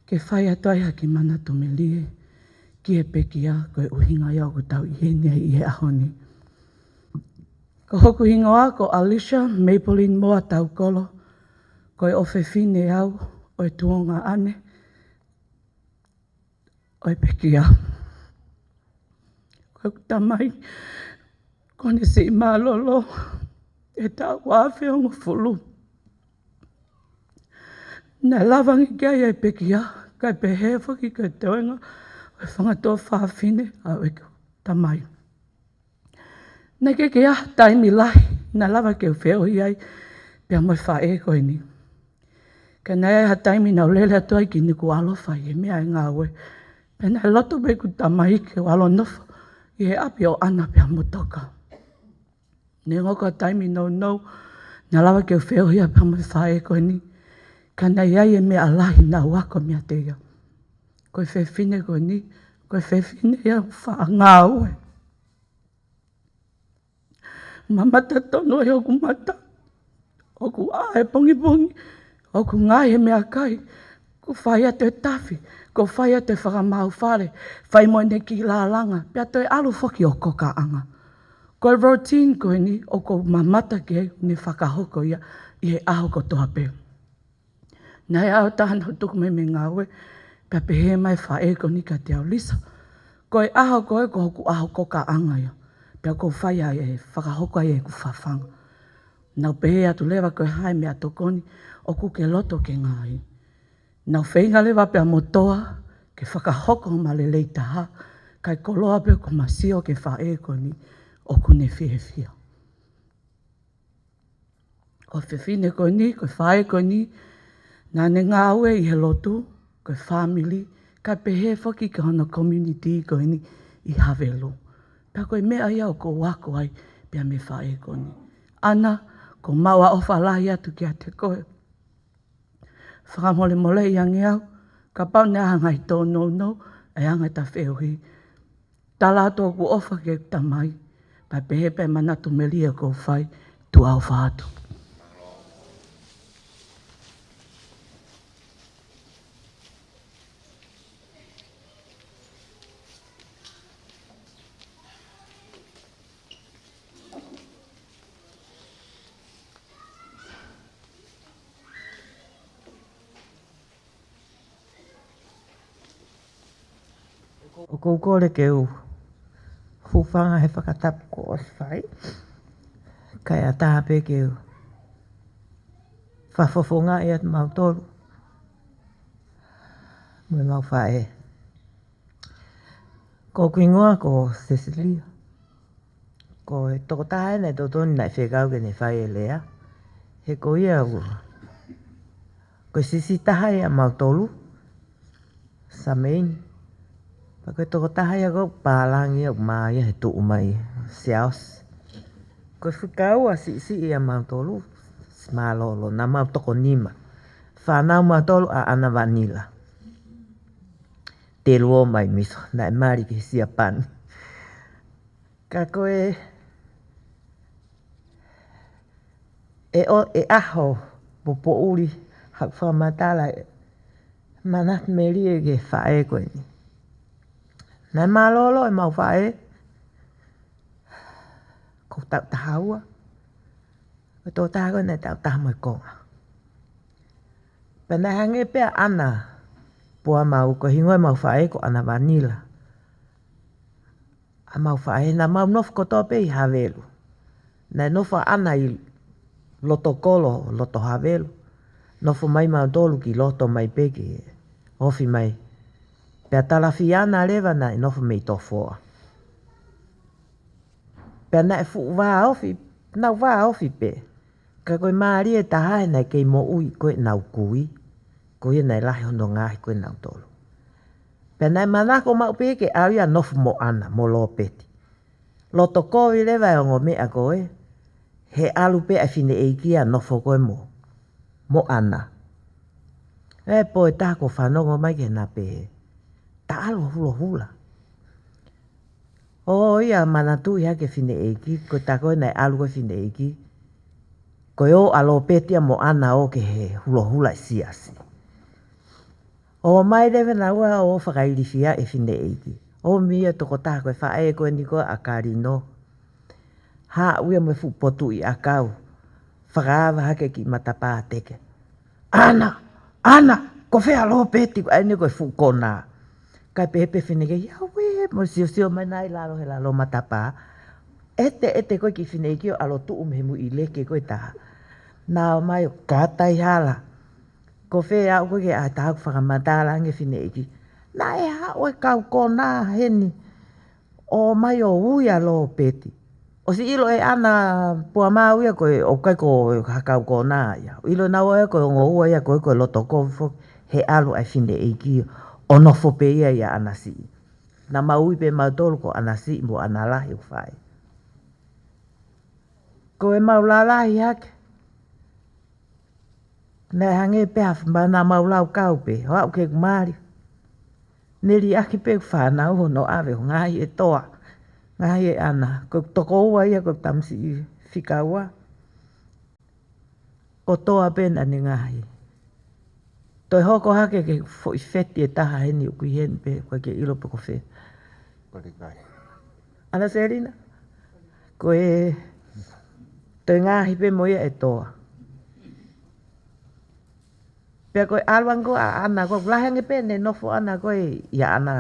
ke fai atu ai ha kiʻi manatu melie ki he pekia, ko e ʻuhinga ia ʻoku tau ʻi heni ai ʻi he ʻaho ni. Ko hoku hingoa ko Alicia Maybelline Moa Taukolo, ko e ʻofefine au ʻo e tuongaʻane ʻo e pekia. Ko ʻeku tamai, kuo ne siʻi mālōlō he taʻu ua afe hongofulu. Naʻe lava ange ki ai e pekia, kae pehē foki ko e toenga ʻo e fanga tuofāfine ʻa ʻeku tamai. Naʻe ʻikai ke ʻi ai ha taimi lahi naʻe lava ke u feohi ai pea mo e faʻē ko eni. Ka naʻe ʻi ai ha taimi naʻa ku lele atu ai ki Nukuʻalofa ʻi he meʻa ʻa e ngāue. Pea naʻe loto pē ʻeku tamai ke u ʻalu ʻo nofo ʻi he ʻapi ʻo ʻAna pea mo Toka. Neongo ko e taimi nounou naʻe lava ke u feohi ai pea mo e faʻē ko eni, ka naʻe ʻi ai e meʻa lahi naʻa ku ako meiate ia. Ko e fefine ko eni, ko e fefine ia ʻoku faʻa ngāue. Mamata tonu ai hoku mata. ʻOku ʻā e pongipongi, ʻoku ngaohi e meʻakai. Ko ʻOku fai atu e tafi, ʻoku fai atu e fakamaau fale, fai mo ʻene kiʻi lālanga, pea toe ʻalu foki ʻo kokaʻanga. Ko e routine ko eni ʻoku ou mamata ki ai, ne fakahoko ia ʻi he ʻaho kotoa pē. Naʻe ʻi ai e ʻaho ʻe taha naʻa ku tuku mai mei he ngāue, pea pehē mai e faʻē ko eni kiate au, Lisa, ko e ʻaho ko ē ko hoku ʻaho kokaʻanga ia, pea ʻoku ou fai ai e fakahoko ai ʻeku fafanga. Naʻa ku pehē atu leva, ko e hā e meʻatokoni ʻoku ke loto ke ngāue? Naʻa ku feinga leva pea mo toa ke fakahoko ma lelei taha, kae koloa pē ʻoku ma sio ki he faʻē ko eni ʻoku ne fiefia. Ko e fefine ko eni, ko e faʻē ko eni, naʻa ne ngāue ʻi he lotu, ko e fāmili, kae pehē foki ki hono community ko eni ʻi Havelu. Pea ko e meʻa ia ʻoku ou ako ai pea mei he faʻē ko eni. ʻAna, ʻoku ou maʻu ʻa e ʻofa lahi atu kiate koe. Fakamolemoleʻi ange au kapau naʻe ʻi ai ha ngaahi tōnounou, ʻe anga ʻeta feohi. Tala atu hoku ʻofa ki heʻeku tamai, pea pehē pē e manatu melie ʻoku ou fai, tuʻa ʻofa atu. ʻOku ou kole ke u hūfanga he fakatapu kuo ʻosi fai, kae ʻatā pē ke u fakafofongaʻi atu mautolu mo e mau faʻē. Ko hoku hingoa ko Sesilia. Ko e tokotaha eni ʻe totonu naʻe fekau ke ne fai e lea. He ko ia ʻoku, ko e siʻisiʻi taha ia ʻa mautolu, Sameini. Pea ko e tokotaha ia ʻoku pālangi ia ʻoku mā ia he tuʻu mai Siaosi. Ko e fika ua siʻisiʻi ʻa mautolu, siʻi mālōlō, naʻa mau toko nima. Fānau mautolu ʻa ʻAna Vanila. Teluo mai miso, naʻe mali ki Siapani. Ka ko e, e ʻo, e ʻaho popoʻuli haʻaku fakamatala e manatu melie ki he faʻē ko eni. Naʻe mālōlō e mau faʻē, ko e taʻu taha ua. Ko e tokotaha ko ē naʻe taʻu taha mo e konga. Pea naʻe hangē pē ʻa ʻAna Puamau, ko e hingoa e mau faʻē ko ʻAna Vanila. ʻA mau faʻē naʻa mau nofo kotoa pē ʻi Havelu. Naʻe nofo ʻa ʻAna ʻi loto kolo, loto Havelu. Nofo mai mautolu ki loto mai pē ki ofi mai. Pea talafiana leva naʻe nofo mei Tofoa. Pea naʻe fuʻu vāofi, nau vāofi pē. Ka ko e mālie taha he naʻe kei moʻui ko ē ʻenau kui. Ko ia naʻe lahi hono ngaahi ko ē nautolu. Pea naʻe manako maʻu pē ke ʻalu ia ʻo nofo mo ʻAna, mo Lopeti. Loto kovi leva e ongo meʻa ko ē, he ʻalu pē ʻa e fineʻeiki ia ʻo nofo ko ē mo, mo ʻAna. ʻE pō ʻe taha kuo fanongo mai ke na pehē, ta ʻalu ʻo hulohula. ʻO ia manatuʻi hake fineʻeiki, ko e taha ko ē naʻe ʻalu ko ē fineʻeiki, ko e ō ʻa Lopeti ia mo ʻAna ʻo ki he hulohula ʻi he siasi. ʻO mai leva naua ʻo fakailifia e fineʻeiki. ʻO mei ia tokotaha ko e faʻē ko eni ko ē ʻa Kalino. Haʻu ia mo e fuʻu potuʻi ʻakau. Fakaava hake ki matapā teke. ʻAna, ʻAna, ko fē ʻa Lopeti, ko ʻene ko e fuʻu konā. Kae pehē pē fineʻeiki, ia ue, mo siosio mai naʻe ʻi lalo he lalo matapā. ʻEteʻete ko ē kiʻi fineʻeiki ʻo ʻalu ʻo tuʻu mei he muʻi leke ko ē taha. Naʻa ō mai ʻo kātaki hala. Ko fē ʻaʻu ko ē ke ʻai ha taha ʻoku fakamatala ange fineʻeiki. Naʻe haʻu e kau konā heni. ʻO mai ʻo ui ʻa Lopeti. ʻOsi ʻilo ʻe ʻAna Puamau ia ko e ʻoku ʻikai ko ha kau konā ia. ʻIlo naua ia ko e ongo ua ia ko e, ko e loto kovi foki he ʻalu ʻa e fineʻeiki ʻo nofo pē ia ʻia ʻAna Siʻi. Naʻa mau ui pē mautolu ko ʻAna Siʻi mo ʻAna Lahi ʻoku fai. Ko e mau lalahi hake. Naʻe hangē pē ha fumana mau lau kau pē, ʻo aʻu ki heʻeku mali. Ne liʻaki pē ʻeku fānau hono ʻave ʻo ngaahi e toa, ngaahi e ʻana, ko e tokoua ia ko e tamasiʻi fika ua. Ko e toa pē naʻa ne ngaahi. Toe hoko hake ke foʻi feti ʻe taha heni ʻoku ʻi heni pē, ʻoku ʻikai ke ʻilo pe ko fē. Ko e kai. ʻAna Selina, ko e toe ngaahi pē mo ia ʻe Toa. Pea ko e ʻalu ange ko ē ʻa ʻAna, ko e lahi ange pē ʻene nofo ʻAna ko ē ʻia ʻAna.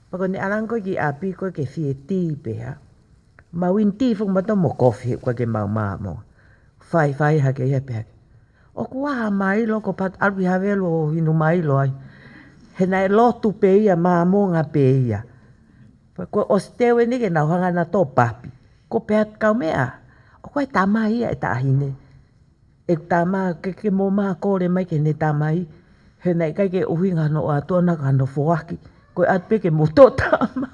Pea ko ʻene ʻalu ange ko ē ki ʻapi ko ē ke fie tī pē ha. Mau inu tī foki mautolu mo kofi he ʻoku ʻikai ke mau maʻu mo. Faifai hake ia pē hake. ʻOku ʻaha mai loko pat ʻalu ki Havelu ʻo inu mai lo ai. He naʻe lotu pē ia, Māmonga pē ia. Pea ko e ʻosi teu eni ke nau hanga ʻo tō papi. Ko e pehē atu kau meʻa. ʻOku ʻi ai e tama ia ʻe taʻahine. ʻE tama ke, ke mo mā kole mai ki heʻene tamai. He naʻe ʻikai ke ʻuhinga hono ʻoatu ʻona ka hono foaki. Ko e ʻatu pē ke mo tō tama.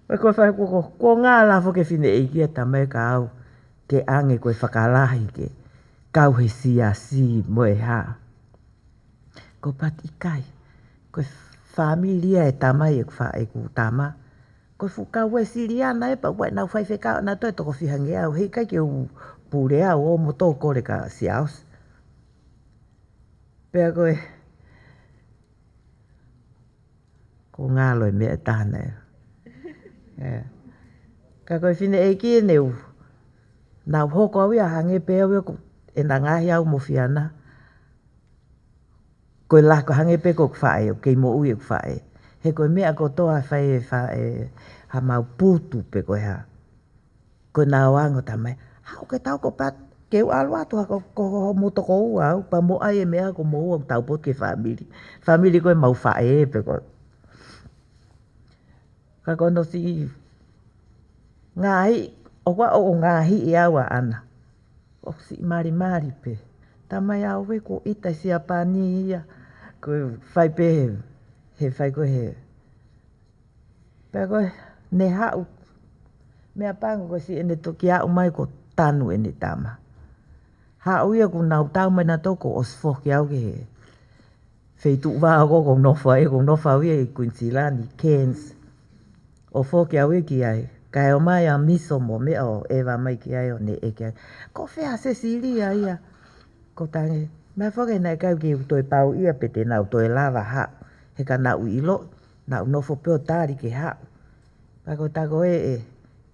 Pea ko e fai ko, ko, ko ngā lafo ke fineʻeiki ʻa tamai ka au. Ke ʻange ko e fakalahi ke kau he siasi mo e hā. Ko Pati ʻikai. Ko e fāmili ia ʻe tamai ʻeku fa-, ʻeku tama. Ko e fuʻu kau ē Siliana ē pea ʻoku ʻi ai ʻenau faifekau ʻanautolu ʻe toko fiha ngeau. He ʻikai ke u pule au ʻo mo tō kole ka siaos. Pea ko e, ko ngalo e meʻa ʻe taha na ē. ʻE. Ka ko e fineʻeiki ʻene u. Naʻa ku hoko au ia hangē pē au ia ko ʻena ngaahi au mo Fiana. Ko e laka hangē pē ko ʻeku faʻē, ʻoku kei moʻui ʻeku faʻē. He ko e meʻa kotoa fai ʻe faʻē, ha mau putu pe ko e hā. Ko ʻena ō ange ʻo talamai, haʻu ke tau ko Pat, ke u ʻalu atu ha ko, ko, ko hoʻomou tokoua au, pea mo ʻai e meʻa ko moua ʻoku tau poto ki he fāmili. Fāmili ko e mau faʻē pe ko. Ka ko hono siʻi ngaahi, ʻoku ʻa ʻo ngaahi ʻe au ʻa ʻAna. ʻOku siʻi malimali pē. Talamai au ē ko ʻita Siapani ia. Ko e fai pē he, he fai ko he. Pea ko ʻene haʻu. Meʻapango ko siʻene toki aʻu mai ko tanu ʻene tama. Haʻu ia kuo nau tau mai nautolu kuo ʻosi foki au ki he feituʻu vā ko ē ʻoku ou nofo ai, ʻoku ou nofo au ia ʻi Queensland, Cairns. ʻO foki au ia ki ai. Kae ō mai ʻa Miso mo meʻa ʻo ʻeva mai ki ai ʻo ne ʻeke ai. Ko fē ʻa Sesilia ia? Ko tange. Meʻa foki naʻe ʻikai ke u toe pau ia pe te nau toe lava haʻu. He ka naʻa ku ʻilo, naʻa ku nofo pē ʻo tali ke haʻu. Pea ko e taku ē, ē,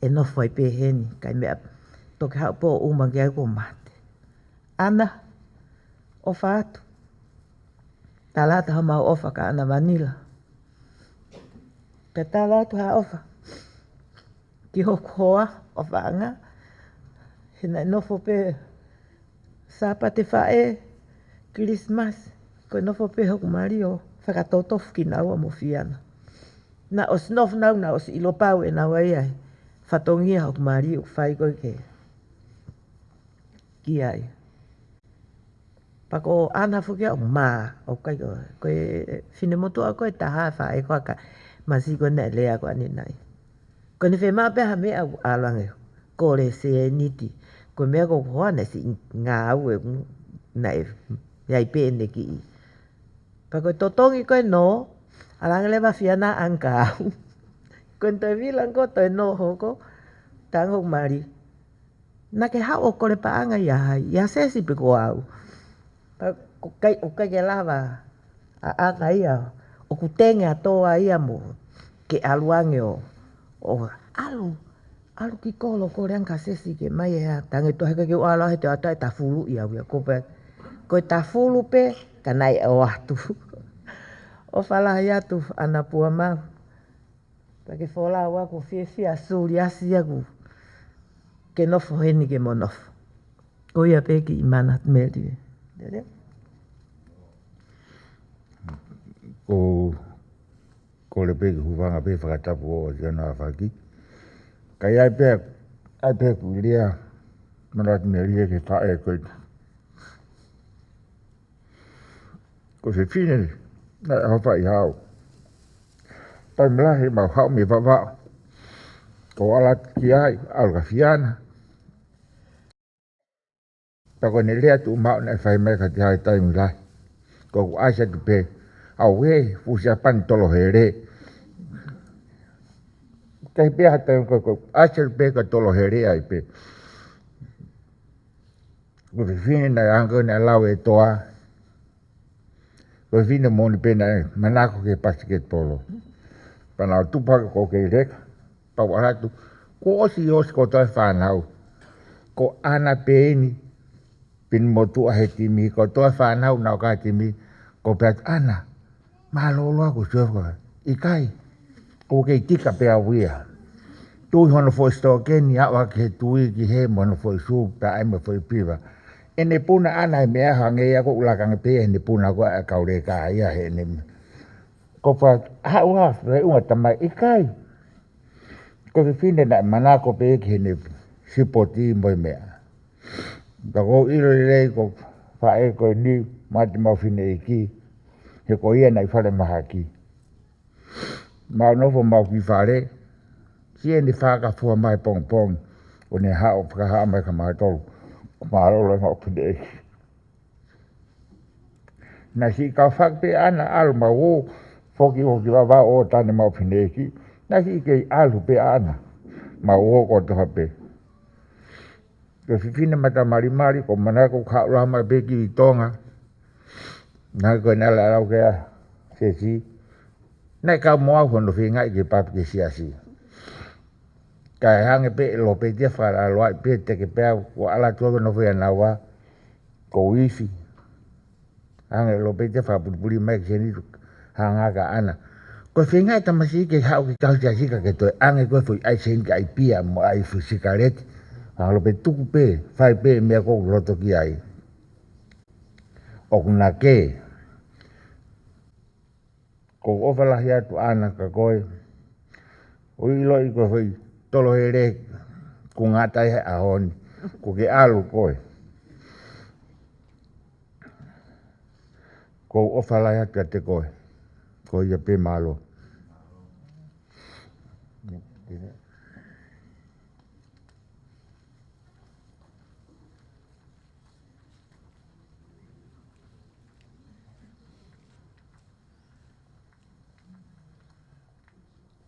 ʻe nofo ai pē heni, ʻikai meʻa, toki haʻu pē ʻo ʻuma ki ai kuo mate. ʻAna, ʻofa atu. Tala atu haʻamau ʻofa kia ʻAna Vanila. Pea tala atu ha ʻofa. Ki hoku hoa, ʻofaʻanga. He naʻe nofo pē Sāpate Faʻē, Kilisimasi, ko e nofo pē hoku mali ʻo fakatotofu kinaua mo Fiana. Naʻa ʻosi nofo naua, naʻa ʻosi ʻilo pau ʻe naua ia he fatongia hoku mali ʻoku fai ko ē ke ki ai. Pea ko ʻAna foki ʻoku mā, ʻoku ʻikai ko, ko e finemotuʻa ko e taha faʻē ko ē ka masi ko ē naʻe lea ko ē ʻanenai. Ko ʻene fiemaʻu pē ha meʻa ʻoku ʻalu ange. Kole sēniti. Ko e meʻa ko hoku hoa naʻe siʻi ngāue naʻe ʻi ai pē ʻene kiʻi. Pea ko e totongi ko ē nō, ʻalu ange leva Fiana ʻo ʻange kia au. Ko ʻene toe vila ange ko ē toe nō hoko, tango mali. Naʻa ke haʻu ʻo kole paʻanga ia hai, ia Sesi pe ko au. Pea ʻoku ʻikai, ʻoku ʻikai ke lava ʻa ʻAna ia, ʻoku tenge ʻa Toa ia mo ke ʻalu ange ʻo, ʻo ʻalu, ʻalu ki kolo kole ange kia Sesi ke mai ē, tange toa he ʻikai ke u ʻalu he te ʻatā e tafulu ia au ia ko pē. Ko e tafulu pē, ka naʻe ʻoatu. ʻOfa lahi atu, ʻAna Puamau. Pea ke folau aku fiefia suli asi aku. Ke nofo heni ke mo nofo. Ko ia pē kiʻi mana meli. Lele? Ko, kole pē ke u hūfanga pē fakatapu ʻo Siana Afaki. Ka ʻi ai pē, ʻai pē kulia mana meli ke faʻē ko ē. Ko e fefine, naʻe ʻofa ʻi hau. Taimi lahi mau haʻu mei Vavaʻu. Ko ala ki ai, ʻalu kia Fiana. Pea ko ʻene lea tuʻumaʻu naʻe fai mai kiate au he taimi lahi. Ko ʻeku ʻasi atu pē, ʻauē, fuʻu Siapani tolo hele. Kae pehē ha taimi ko, ko ʻeku ʻasi atu pē ka tolo hele ai pē. Ko e fefine naʻe anga naʻe lau ʻe Toa, Ko e fefine moʻoni pē naʻe manako ki he pasiketipolo. Pea naʻa ku tupu hake ʻo kei leka, pea u ʻalu atu. Kuo ʻosi, ʻosi kotoa e fānau. Ko ʻAna pē eni, pini motuʻa he timi, kotoa e fānau naʻa nau ʻi he timi, ko u pehē atu, ʻAna, mālōlō ʻaku sio ko ē. ʻIkai, ʻoku kei tika pē au ia. Tui hono foʻi sitokeni, aʻu hake he tui ki hē mo hono foʻi sū, pea ʻai mo e foʻi piva. ʻEne puna ʻAna e meʻa hangē ia ʻoku ou laka ange pē ia heʻene puna ko ē ʻa Kauleka ia heʻene. Ko u pehē atu, haʻu ā, feʻunga tamai, ʻikai. Ko e fefine naʻe manako pē ki heʻene sipoti mo e meʻa. Ka ʻoku ou ʻilo lelei ko e faʻē ko eni, mate maʻu fineʻeiki, he ko ia naʻe ʻi falemahaki. Mau nofo mau ki fale, siʻi ʻene fakafua mai pongipongi, ʻo ne haʻu ʻo fakahā mai kia mautolu, ko mālōlō e maʻu fineʻeiki. Naʻe siʻi kau faki pē ʻAna ʻalu, mau ō, foki ʻo ki Vavaʻu ʻo ʻoatu ʻene maʻu fineʻeiki. Naʻe siʻi kei ʻalu pē ʻAna, mau ō kotoa pē. Ko e fefine matamalimali, ko u manako ʻoku haʻu lahi mai pē ki Tonga. Naʻe ko e nala lau ke a sesi. Naʻe kau mo au hono feingaʻi ke papi ki he siasi. Kae hangē pē ʻe Lopeti ia fakalaloaʻi pē teke pē au, ko e ʻalu atu ʻo nofo ʻia naua, ko u ifi. Hangē ʻe Lopeti ia fakapulipuli mai ki seni tu hanga kia ʻAna. Ko e feinga e tamasiʻi ke haʻu ki he kau siasi ka ke toe ʻange ko e foʻi ʻai seni ka ʻai pia mo ʻai fuʻu sikaleti. Hanga Lopeti tuku pē, fai pē meʻa ʻoku loto ki ai. ʻOku na ke. Ko u ʻofa lahi atu ʻAna kia koe. ʻOku ou ʻiloʻi ko e foʻi tolo hele kuo ngata ai he ʻaho ni. Kuo ke ʻalu koe. Ko u ʻofa lahi atu kiate koe. Ko ia pē, mālō.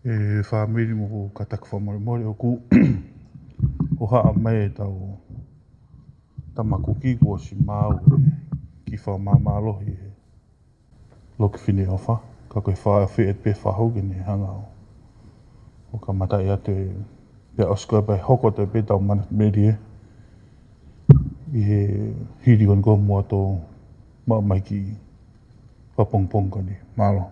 ʻE fāmili mo kātaki fakamolemole ʻoku ʻohake mai ʻetau tama kuki kuo ʻosi maʻu e kiʻi fakamāmālohi he loki Fineʻofa, ka ko e fā-, fē pē fahu ke ne hanga ʻo, ʻo kamataʻi atu e, pea ʻosi ko ia pea hoko atu pē ʻetau manatu melie ʻi he hili ko eni ko muʻa ʻo maʻu mai ki he pongipongi ko eni. Mālō.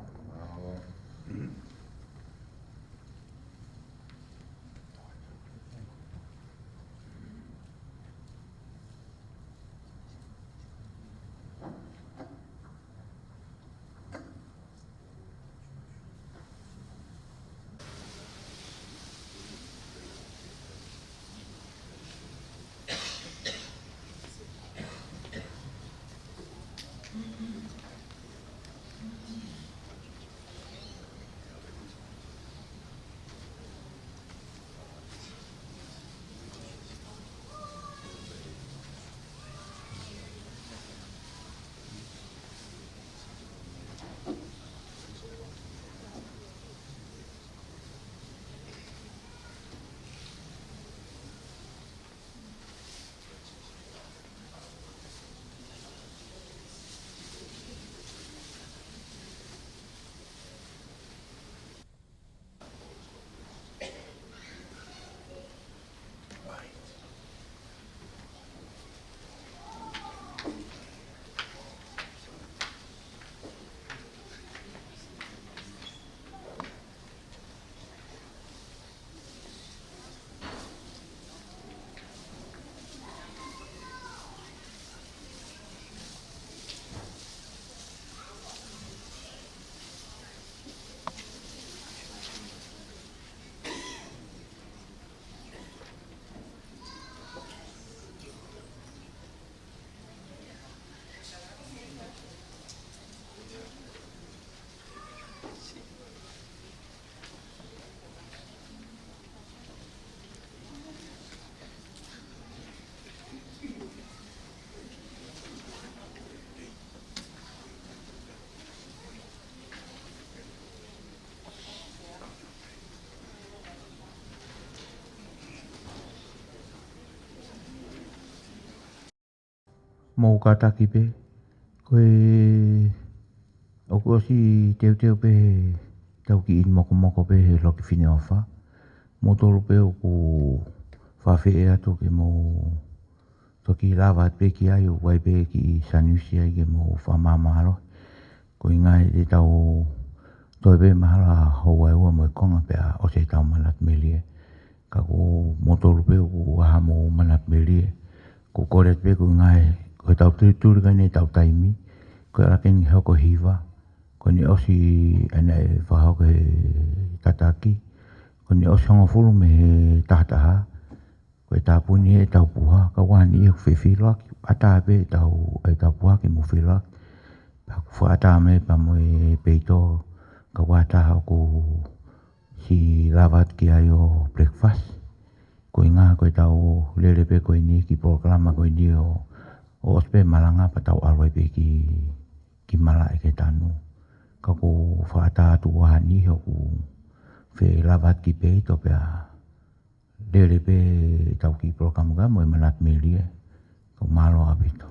Mou kātaki pē, ko e ʻOku ʻosi teuteu pē ʻetau kiʻi mokomoko pē he loki Fineʻofa. Moutolu pē ʻoku fakaafeʻi atu ke mou toki lava atu pē ki ai, ʻoku ʻi ai pē kiʻi saniusi ai ke mou fakamāmālohi. Ko e ʻuhinga he te tau toe pē mahalo houa ʻe ua mo e konga pea ʻosi ʻetau manatu melie. Ka ko moutolu pē ʻoku ʻi ai haʻamou manatu melie, ʻoku ou kole atu pē ko e ʻuhinga he, ko ʻetau tulituli ko eni ʻetau taimi, ko e ʻalu hake eni hoko hiva, ko eni ʻosi ʻene fakahoko he tataki, ko eni ʻosi hongofulu mei he tahataha, ko e tāpuni ʻetau puha, ka ʻoku ʻi ai eni ʻoku fefeʻiloaki, ʻatā pē ʻetau, ʻetau puha ke mou feʻiloaki. Pea ʻoku fakaʻatā mai pea mo e peito, ka ʻoku ʻatā ʻoku siʻi lava atu ki ai ʻo breakfast. Ko e ʻuhinga ko ʻetau lele pē ko eni kiʻi polokalama ko eni ʻo, ʻo ʻosi pē malanga pea tau ʻalu ai pē ki, ki malaʻe ke tanu. Ka ʻoku fakaʻatā atu ʻa eni ʻoku feʻiloaki ki peito pea lele pē ʻetau kiʻi polokalama ka mo e manatu melie. Ko e mālō ʻaupito.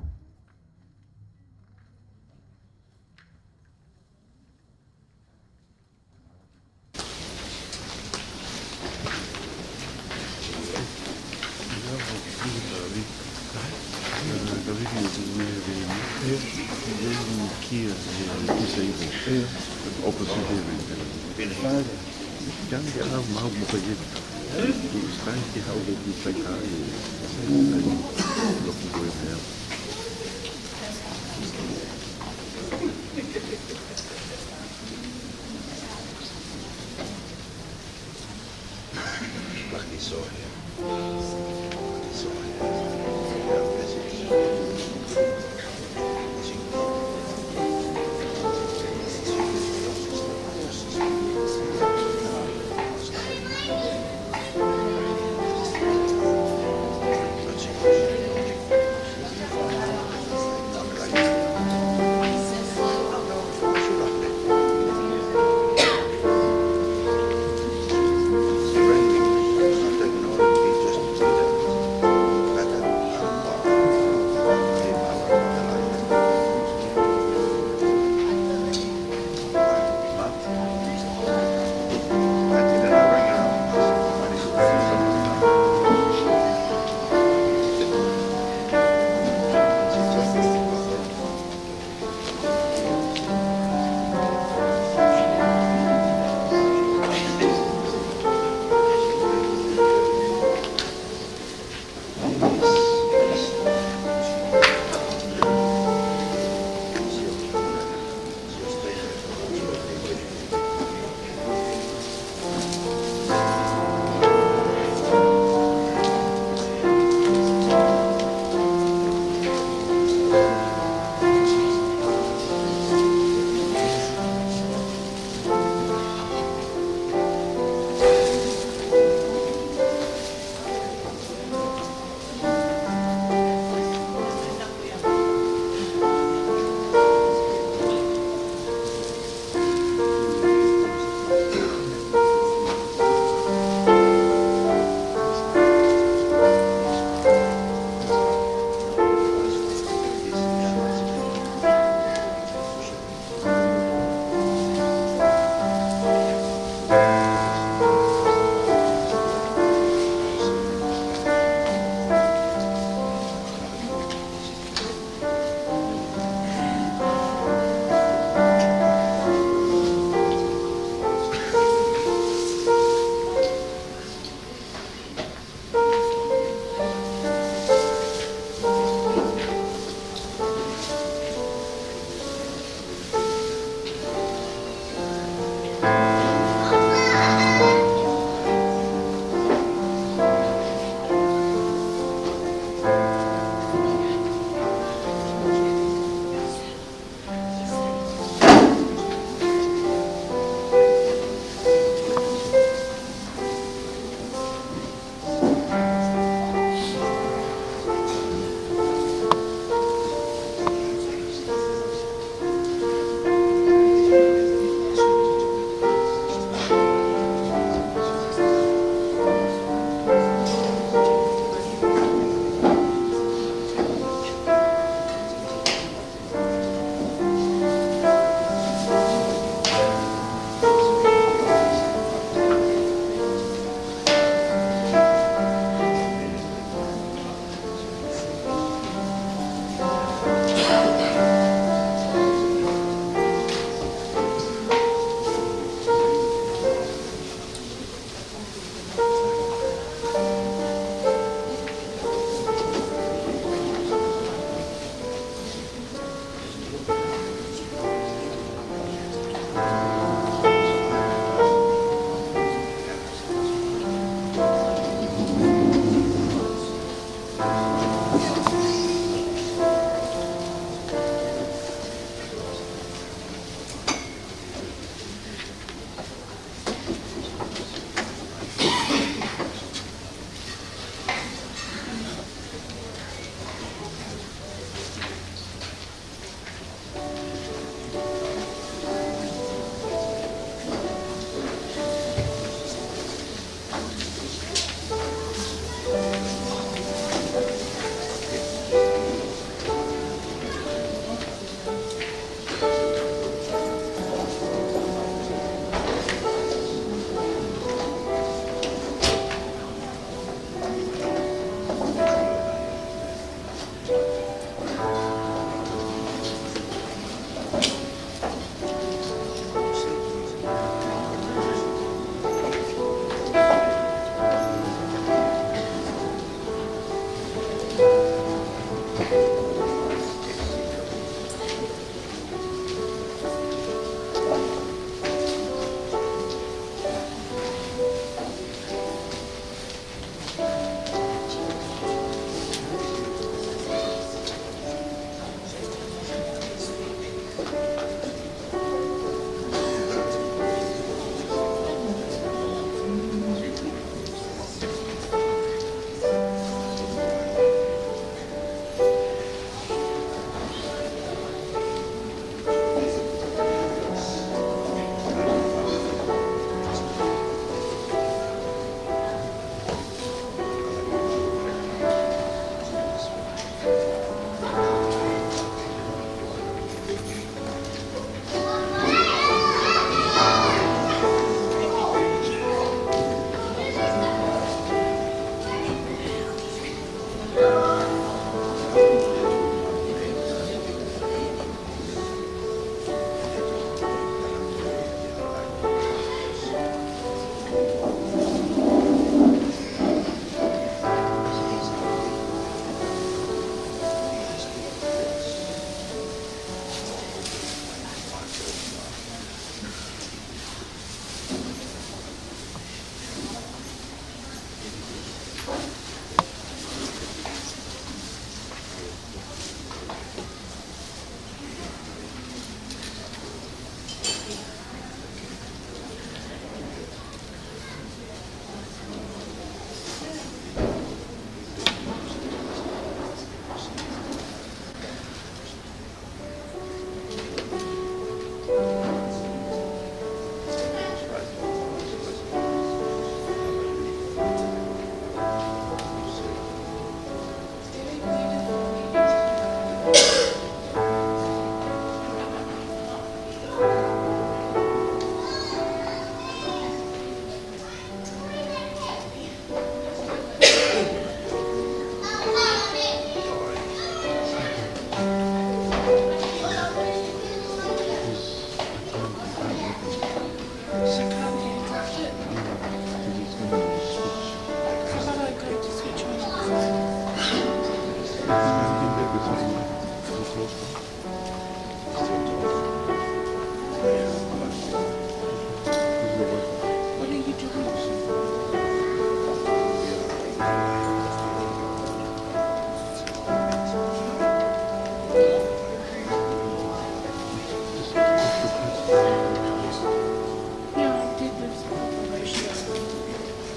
Yeah, I did lose the preparation.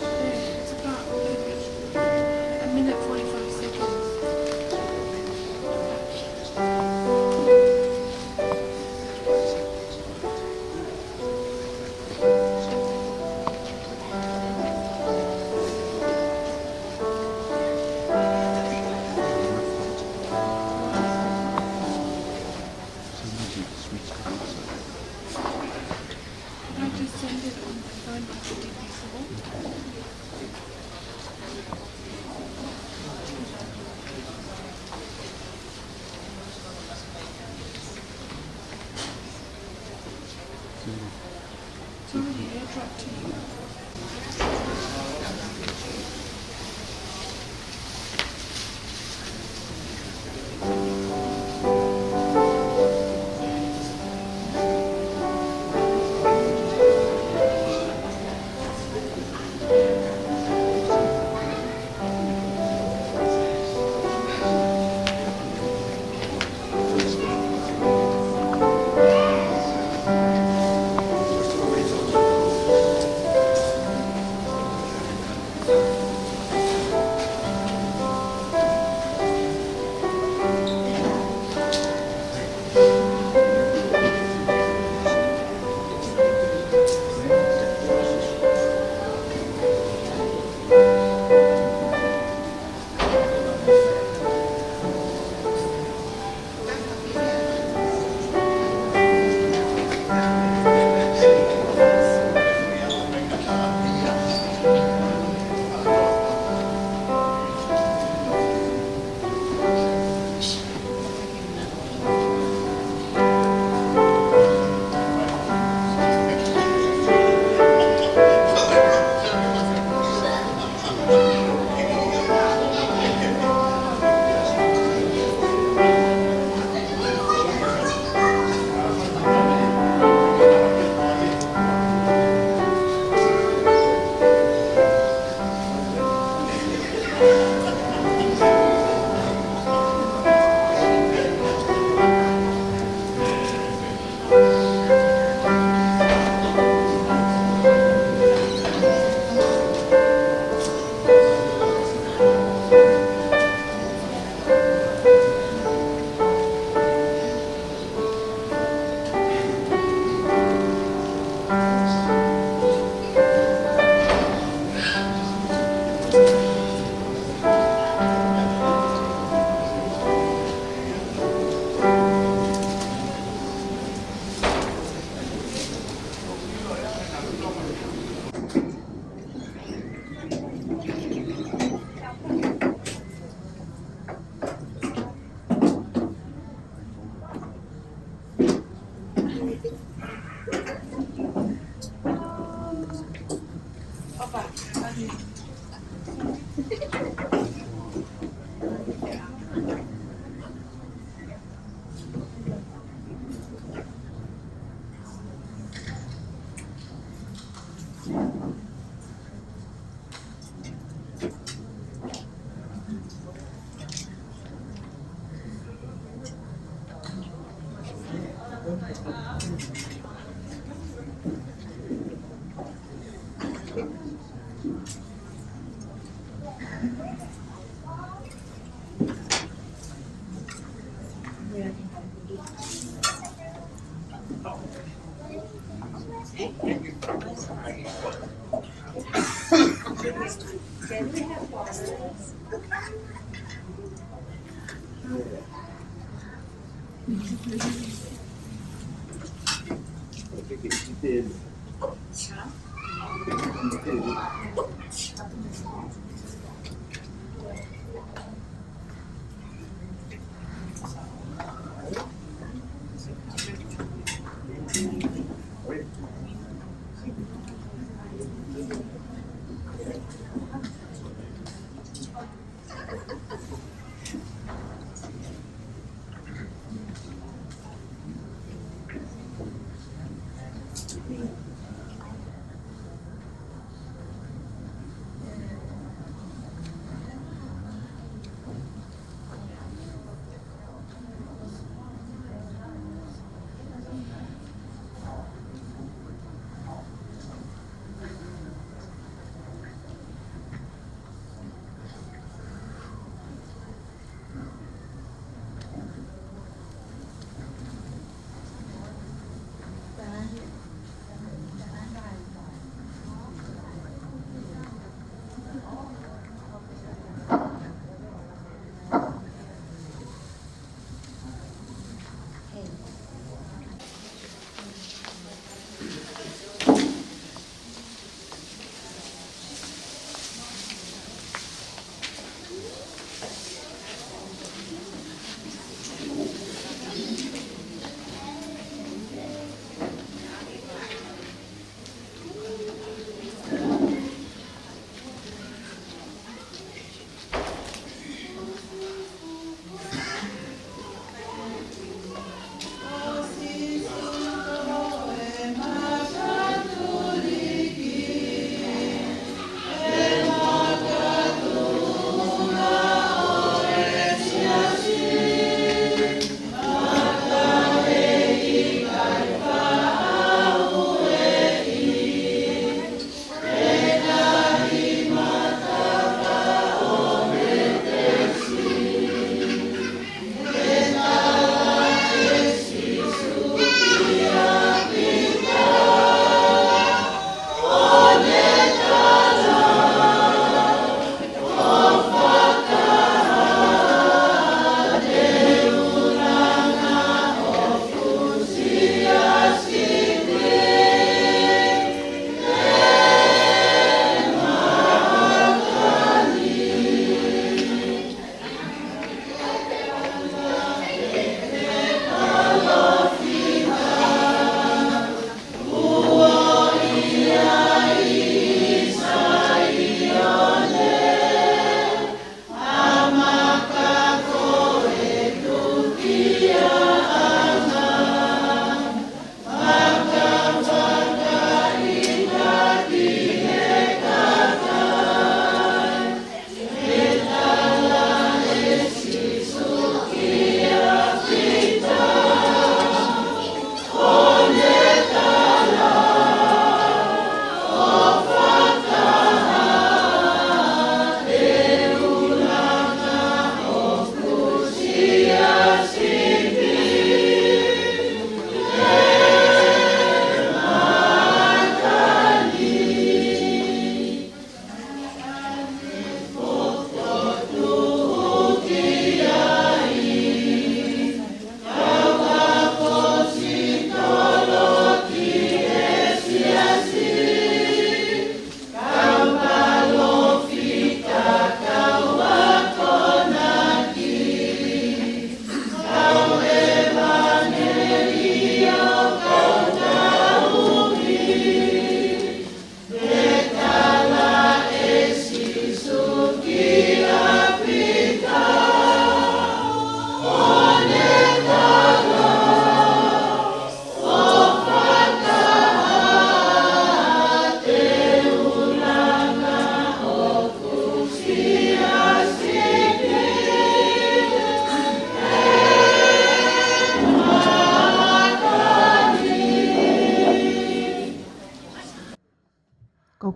Yeah, it's about a minute forty-five seconds. Can I just send it on the phone like I did before? It's already airdropped to you.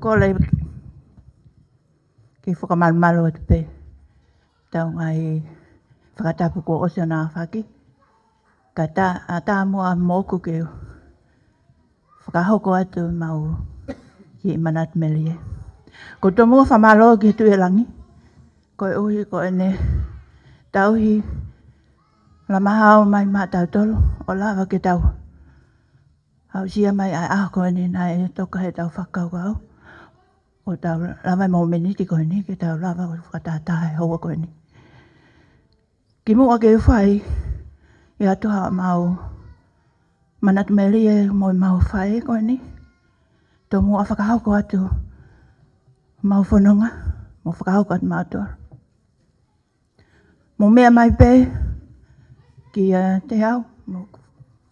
Kole ke fakamalumalu atu pē ʻetau ngaahi fakatapu kuo ʻosi ʻo nau fai. Ka ta, ʻatā muʻa moʻoku ke fakahoko atu ʻemau kiʻi manatu melie. ʻOku ou tomuʻa fakamālō ki he Tuʻi ʻo Langi koeʻuhi ko ʻene tauhi lama hao mai maʻatautolu ʻo lava ke tau aʻusia mai ʻa e ʻaho ko eni naʻe toka heʻetau fakakaukau. ʻO tau lava ʻi he mōmeniti ko eni ke tau lava ʻo fakatātā e houa ko eni. Kimuʻa ke fai ʻe au ʻa ʻemau manatu melie mo ʻemau faʻē ko eni, tomuʻa fakahoko atu ʻemau fononga, mo fakahoko atu mautolu. Mou meʻa mai pē kiate au, mo e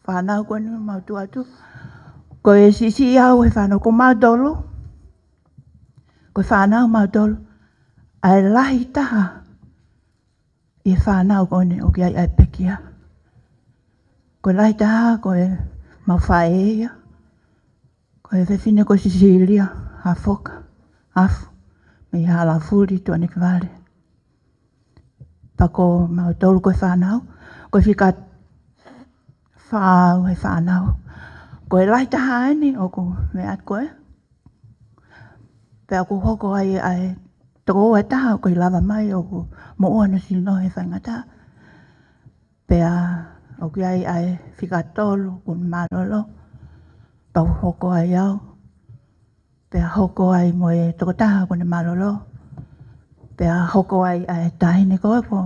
fānau ko eni ʻoku mau tuʻu atu. Ko e siʻisiʻi au he fānau, ko mautolu, ko e fānau mautolu ʻa e lahi taha ʻi he fānau ko eni ʻoku ʻi ai ʻa e pekia. Ko e lahi taha ko ʻemau faʻē ia, ko e fefine ko Sisilia Hafoka Afu, mei Halafuli, Tuʻanekivale. Pea ko mautolu ko e fānau, ko e fika fā au he fānau. Ko e lahi taha eni ʻoku meʻa atu ko ē. Pea ʻoku hoko ai ʻa e tokoua ʻe taha ʻoku ʻikai lava mai, ʻoku moʻua hono sino he faingataʻa. Pea ʻoku ʻi ai ʻa e fika tolu ʻoku ne mālōlō. Pea ʻoku hoko ai au. Pea hoko ai mo e tokotaha ʻoku ne mālōlō. Pea hoko ai ʻa e taʻahine ko ē, ko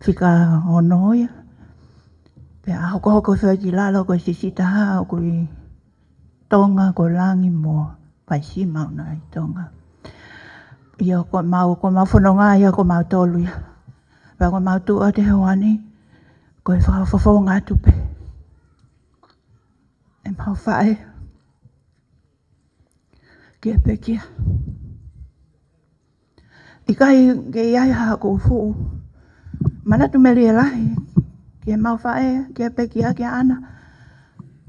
e fika ono ia. Pea hokohoko foki ki lalo ko e siʻisiʻi taha ʻoku ʻi Tonga, ko Langi mo Paisi, maʻu ʻi Tonga. ʻIo, ko ʻemau, ko ʻemau fononga ia ko mautolu ia. Pea ko ʻemau tuʻu atu he ʻaho ni, ko e fakafofonga atu pē ʻemau faʻē ki he pekia. ʻIkai ke ʻi ai haʻaku fuʻu manatu melie lahi ki heʻemau faʻē, ki he pekia, kia ʻAna.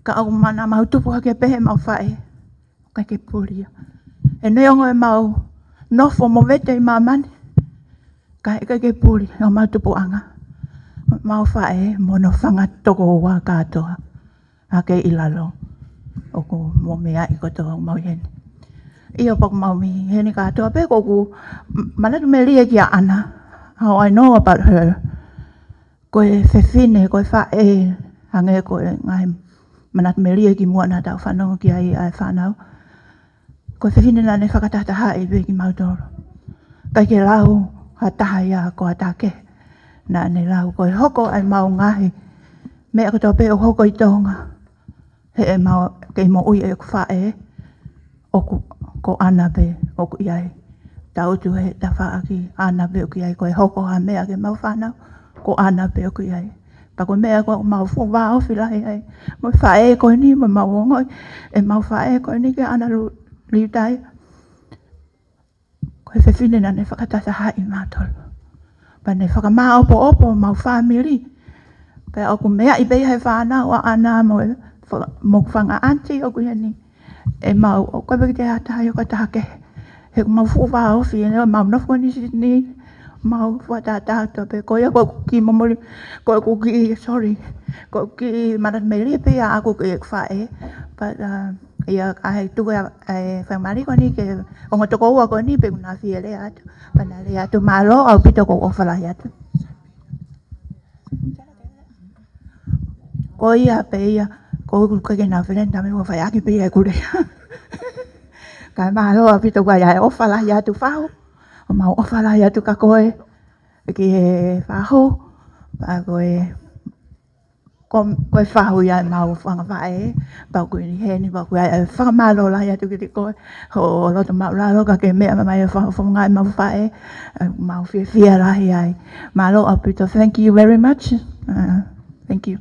Ka ʻoku mana mau tupu hake pē heʻemau faʻē, ʻikai ke puli ia. He neongo ʻemau nofo movete ʻi māmani, ka ʻikai ke puli ʻemau tupuʻanga. Mau faʻē mo hono fanga tokoua kātoa hake ʻi lalo. ʻOku mou meaʻi kotoa ʻoku mau ʻi heni. ʻIo, pea ʻoku mau ʻi heni kātoa pē, ko ʻeku manatu melie kia ʻAna. How I know about her. Ko e fefine, ko e faʻē, hangē ko e ngaahi manatu melie kimuʻa naʻa tau fanongo ki ai ʻa e fānau. Ko e fefine naʻa ne fakatahatahaʻi pē kimautolu. ʻIkai ke lau ha taha ia ko ha taha kehe. Naʻa ne lau ko e hoko ʻa ʻemau ngaahi meʻa kotoa pē ʻoku hoko ʻi Tonga. He ʻemau kei moʻui ʻeku faʻē, ʻoku, ko ʻAna pē ʻoku ʻi ai. Tangutu he tafaʻaki, ʻAna pē ʻoku ʻi ai, ko e hoko ha meʻa ki heʻemau fānau, ko ʻAna pē ʻoku ʻi ai. Pea ko e meʻa ʻoku mau fuʻu vāofi lahi ai mo e faʻē ko eni, mo ʻemau ongoʻi ʻemau faʻē ko eni kia ʻAna Lu-, Liutai. Ko e fefine naʻa ne fakatahatahaʻi mautolu. Pea ne fakamāʻopoʻopo ʻemau fāmili. Pea ʻoku meaʻi pē ia he fānau ʻa ʻAna mo e fa-, mo e fanga aunty ʻoku ʻi heni. ʻEmau, ʻoku ʻikai pē ke te hataha ʻi ha taha kehe. He ʻoku mau fuʻu vāofi, ʻi heʻemau nofo ko eni Sydney, mau fuatātā atu pē, ko ia ko ʻeku kiʻi momoli, ko ʻeku kiʻi, sorry, ko ʻeku kiʻi manatu melie pē ia ʻaʻaku ki heʻeku faʻē. But, uh, ʻIa, ka he tuku ʻa e faingamālie ko eni ki he ongo tokoua ko eni pea ʻoku na fie lea atu. Pea na lea atu, mālō ʻaupito, ʻoku ou ʻofa lahi atu. Ko ia pē ia, ko ʻeku keke na felenta me ua fai ake pē ia ʻeku lea. Ka mālō ʻaupito, ko ia ʻoku ou ʻofa lahi atu Fahu. ʻOku mau ʻofa lahi atu kia koe ki he Fahu. Pea ko e Ko, ko e Fahu ia ʻemau fanga faʻē, pea ʻoku ʻi heni, pea ʻoku ʻi ai e fakamālō lahi atu kiate koe, hoʻo loto māʻulalo kae ke meʻa mai he fakafofonga ʻemau faʻē, ʻoku mau fiefia lahi ai. Mālō ʻaupito, thank you very much. Uh, thank you.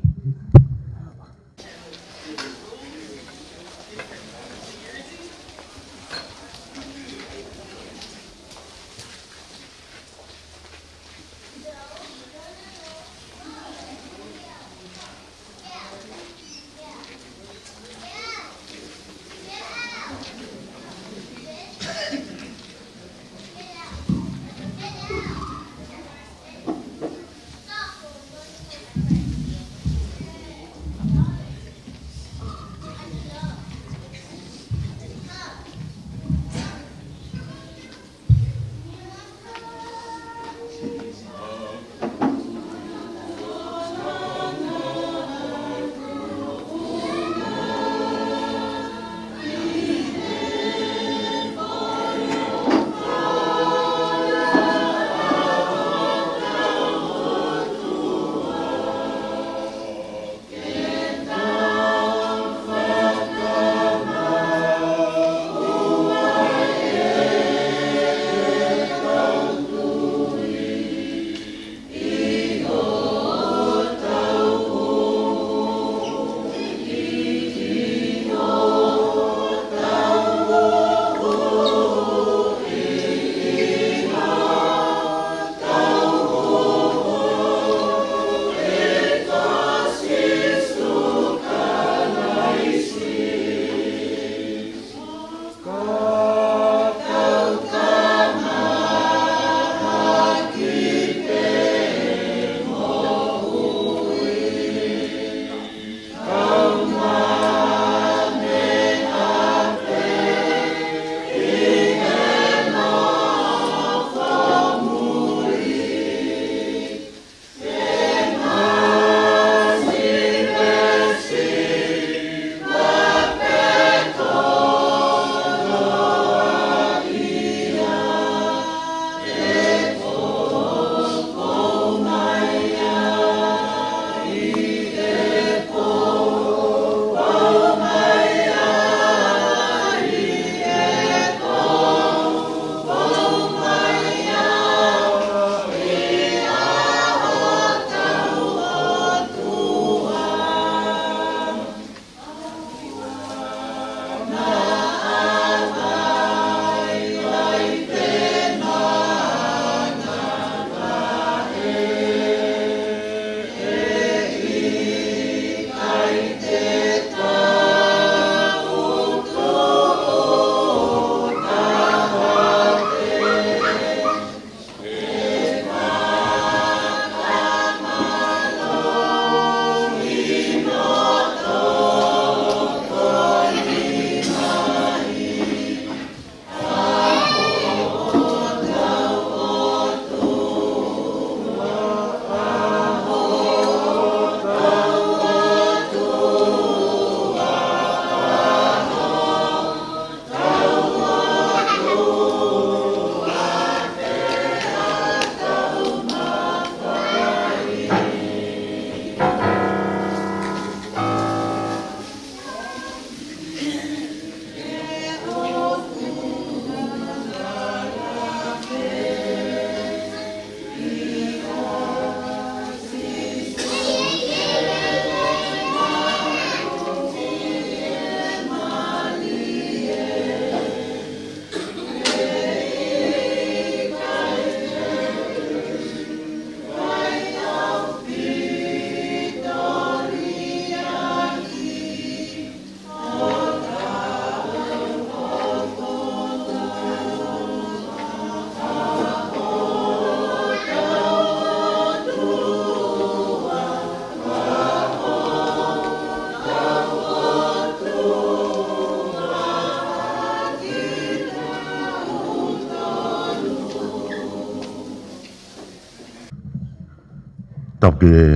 Tapu ki he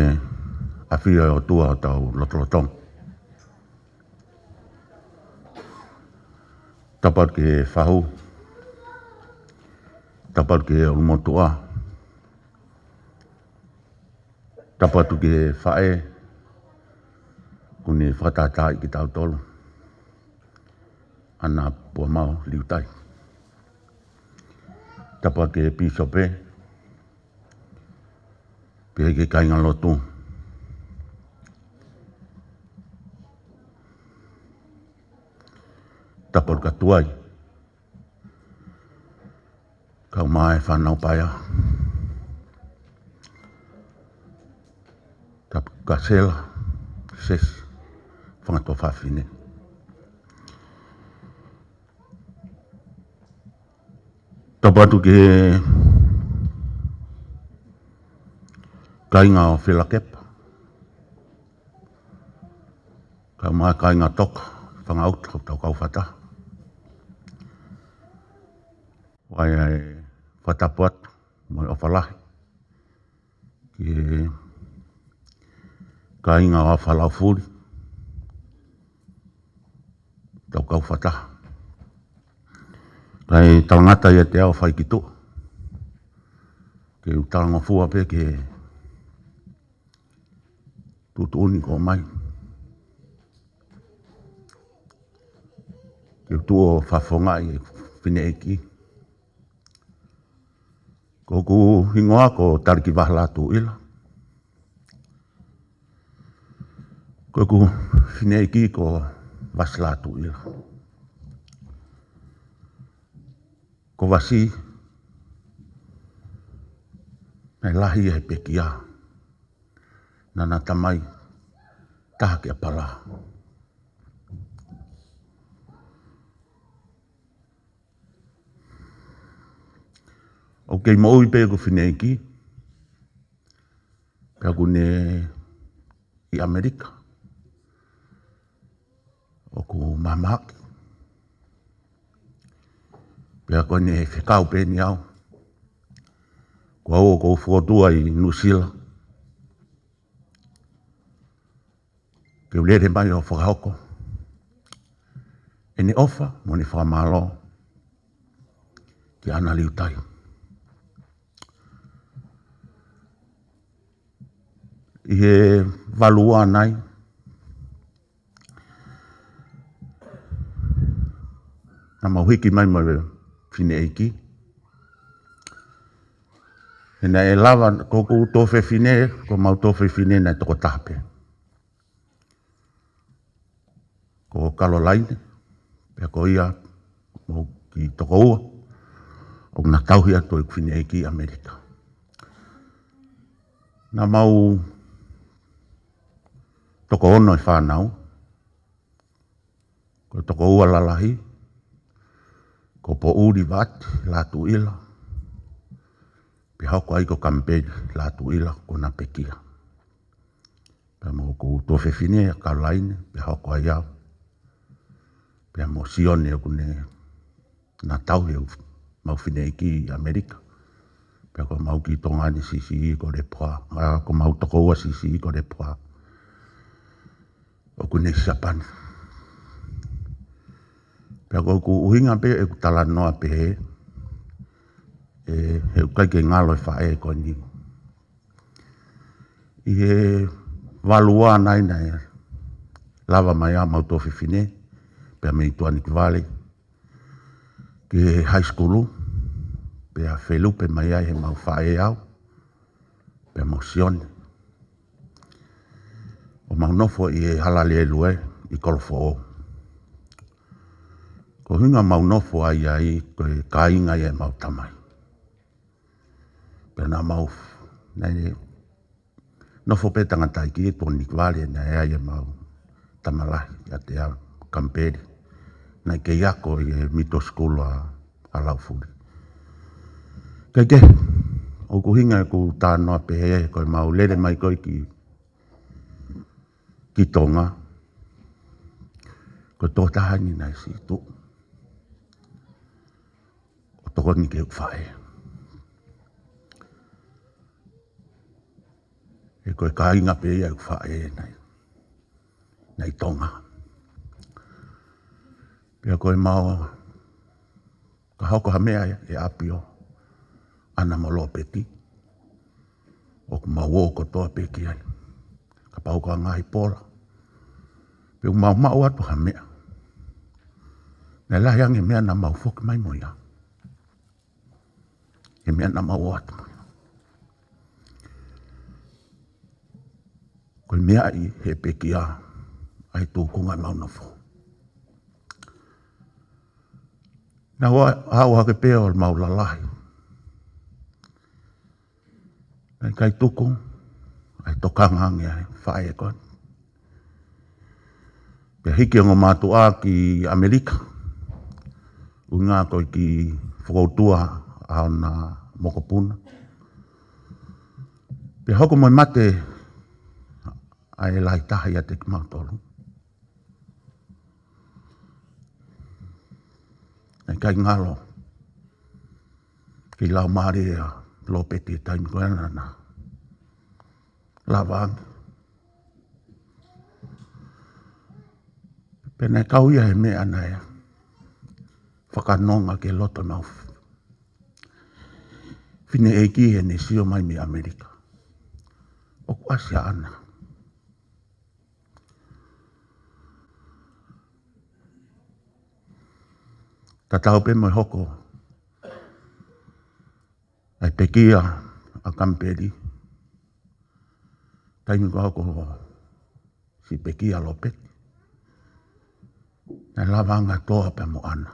ʻafio ʻa e ʻOtua ʻi hotau lotolotonga. Tapu atu ki he fahu. Tapu atu ki he ʻulumotuʻa. Tapu atu ki he faʻē kuo ne fakatātaaʻi kitautolu, ʻAna Puamau Liutai. Tapu atu ki he pīsope, pehē ki he kāingalotu. Tapu atu ki he tuai, kae ʻumaʻā e fānau paea. Tapu ki he Sela, Sesi, Fanga Tuofāfine. Tapu atu ki he kāinga ʻo Fielakepa, kae ʻumaʻā e kāinga Toka, Fanga ʻUta, hotau kau fakataha. ʻOku ʻi ai e fakatapu atu mo e ʻofa lahi ki he kāinga ʻo ʻAfalaufuli, hotau kau fakataha. Kae talangata ʻiate au ʻo fai ki tuʻa, ke u talangofua pē ki he tuʻutuʻuni kuo ʻomai, ke u tuʻu ʻo fakafofongaʻi e fineʻeiki. Ko hoku hingoa ko Talikivaha Lātūʻila. Ko hoku fineʻeiki ko Vasi Lātūʻila. Ko Vasi, naʻe lahi ia he pekia. Naʻá na tamai taha kia Pala. ʻOku kei moʻui pē hoku fineʻeiki, pea ʻoku ne ʻi ʻAmelika. ʻOku mahamahaki. Pea ko ʻene fekau pē ʻeni au, ko au ʻoku ou fokotuʻu ʻi Nuʻusila ke u lele mai ʻo fakahoko ʻene ʻofa mo ʻene fakamālō kia ʻAna Liutai. ʻI he valu ua nai, naʻa mau hiki mai mo e fineʻeiki. He naʻe lava, ko hoku tuofefine, ko homau tuofefine naʻe toko taha pē, ko Kalolaine, pea ko ia mo hoku kiʻi tokoua, ʻo na tauhi atu ʻeku fineʻeiki ʻi ʻAmelika. Naʻa mau toko ono e fānau, ko e tokoua lalahi ko Poʻuli Vati Lātūʻila, pea hoko ai ko Kamipeli Lātūʻila, kuo na pekia. Pea mo hoku tuofefine ʻa Kalolaine, pea hoko ai au. Pea mo Sione ʻoku ne, na tauhi homau fineʻeiki ʻi ʻAmelika. Pea ko homau kiʻi tuongaʻane siʻisiʻi ko Lepoa, ʻa, ko homau tokoua siʻisiʻi ko Lepoa, ʻoku ne ʻi Siapani. Pea ko hoku ʻuhinga pē ʻeku talanoa pehē, ē, he ʻoku ʻikai ke ngalo e faʻē ko ʻeni. ʻI he valu ua nai naʻe lava mai ai homau tuofefine, pea mei Tuʻaniku Vale ki he high school, pea felupe mai ai heʻemau faʻē au, pea mo Sione, ʻo mau nofo ʻi he hala lēlue ʻi Kolofoʻou. Ko e ʻuhinga ʻemau nofo ai ai, ko e kāinga ia ʻemau tamai. Pea naʻa mau, naʻe nofo pē tangataʻeiki ʻi Tuʻaniku Vale, naʻe ʻi ai ʻemau tama lahi, ʻiate ia Kamipeli, naʻe kei ako ʻi he middle school ʻa, ʻa Laufuli. Kae kehe, ʻoku ʻuhinga ʻeku talanoa pehē, ko ʻemau lele mai ko ē ki, ki Tonga, ko e tokotaha ʻeni naʻe siʻi tuʻu ʻo tokoni ki heʻeku faʻē. He ko e kāinga pē ia ʻeku faʻē naʻe, naʻe ʻi Tonga. Pea ko e mau ka hoko ha meʻa ʻe ʻApio, ʻAna mo Lopeti, ʻoku mau ō kotoa pē ki ai. Kapau ko ha ngaahi pola, pe ʻoku mau maʻu atu ha meʻa, naʻe lahi ange meʻa naʻa mau foki mai mo ia. He meʻa naʻa mau ō atu mo ia, ko e meʻa ʻi he pekia ʻa e tūkunga ʻemau nofo. Naʻa ʻoku ʻalu hake pē ʻo mau lalahi. Naʻe ʻikai tuku ʻa e tokanga ange ʻa e faʻē ko eni. Pea hiki ongo mātuʻa ki ʻAmelika, ʻuhinga ko e kiʻi fokoutua ʻa hona mokopuna. Pea hoko mo e mate ʻa e lahi taha ʻiate kimautolu. Naʻe ʻikai ngalo ki he laumālie ʻa Lopeti he taimi ko ē naʻa na lava ange. Pea naʻe kau ia he meʻa naʻe fakanonga ki he loto ʻemau fineʻeiki heʻene sio mai mei ʻAmelika, ʻoku ʻasi ʻa ʻAna. Tatau pē mo e hoko ʻa e pekia ʻa Kamipeli, taimi ko ē ʻoku hoko siʻi pekia ʻa Lopeti, naʻe lava ange ʻa Toa pea mo ʻAna.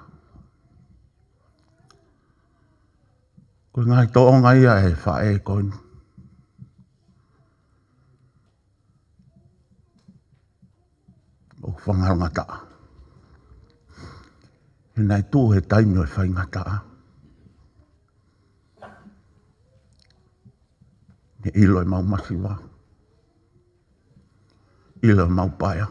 Ko e ngaahi tōʻonga ia ʻa e faʻē ko eni ʻoku fakangalongataʻa. He naʻe tuʻu he taimi ʻo e faingataʻa, ne ʻilo ʻemau masiva, ʻilo ʻemau paea.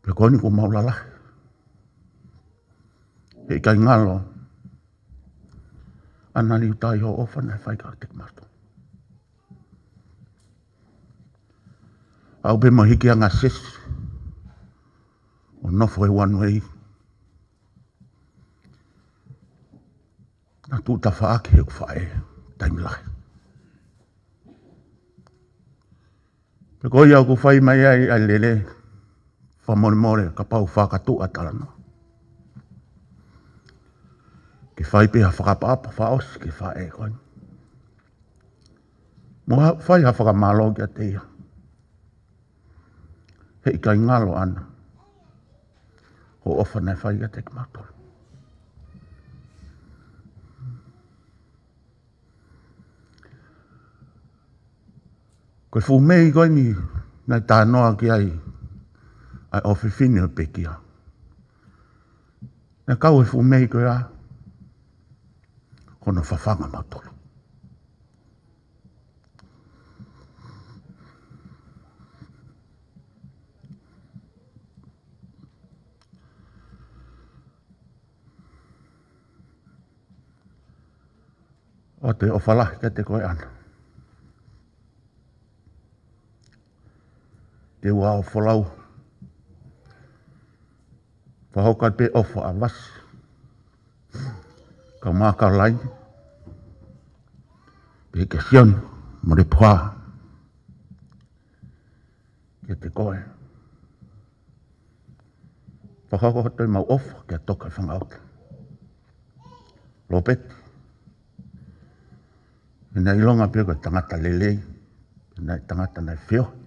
Pea ko eni kuo mau lalahi. He ʻikai ngalo ʻa ʻAna Liutai hoʻo ʻofa naʻe fai kiate kimautolu. Aʻu pē mo e hiki ange ʻa Sesi ʻo nofo he one way, naʻa tuʻu tafaʻaki he ʻoku faʻē taimi lahi. Pea ko ia ʻoku fai mai ai ʻa e lele, fakamolemole kapau fakatuʻa talanoa, ke fai pē ha fakaʻapaʻapa fakaʻosi ki he faʻē ko eni, mo ha, fai ha fakamālō kiate ia. He ʻikai ngalo ʻAna hoʻo ʻofa naʻe fai kiate kimautolu. Ko e fuʻu mei ko eni naʻe talanoa ki ai ʻa e ʻofefine ʻo e pekia, naʻe kau e fuʻu mei ko ia ko hono fafanga mautolu. ʻOatu e ʻofa lahi kiate koe ʻAna. Te u ʻofa lau. Fakahoko pē ʻofa ʻa Vasi, kau Makalaini, pehē kia Sione mo Lepuha, kiate koe. Fakahoko atu ʻemau ʻofa kia Toka Fangaʻuta. Lopeti, naʻe ʻilonga pē ko e tangata lelei, naʻe tangata naʻe feohi.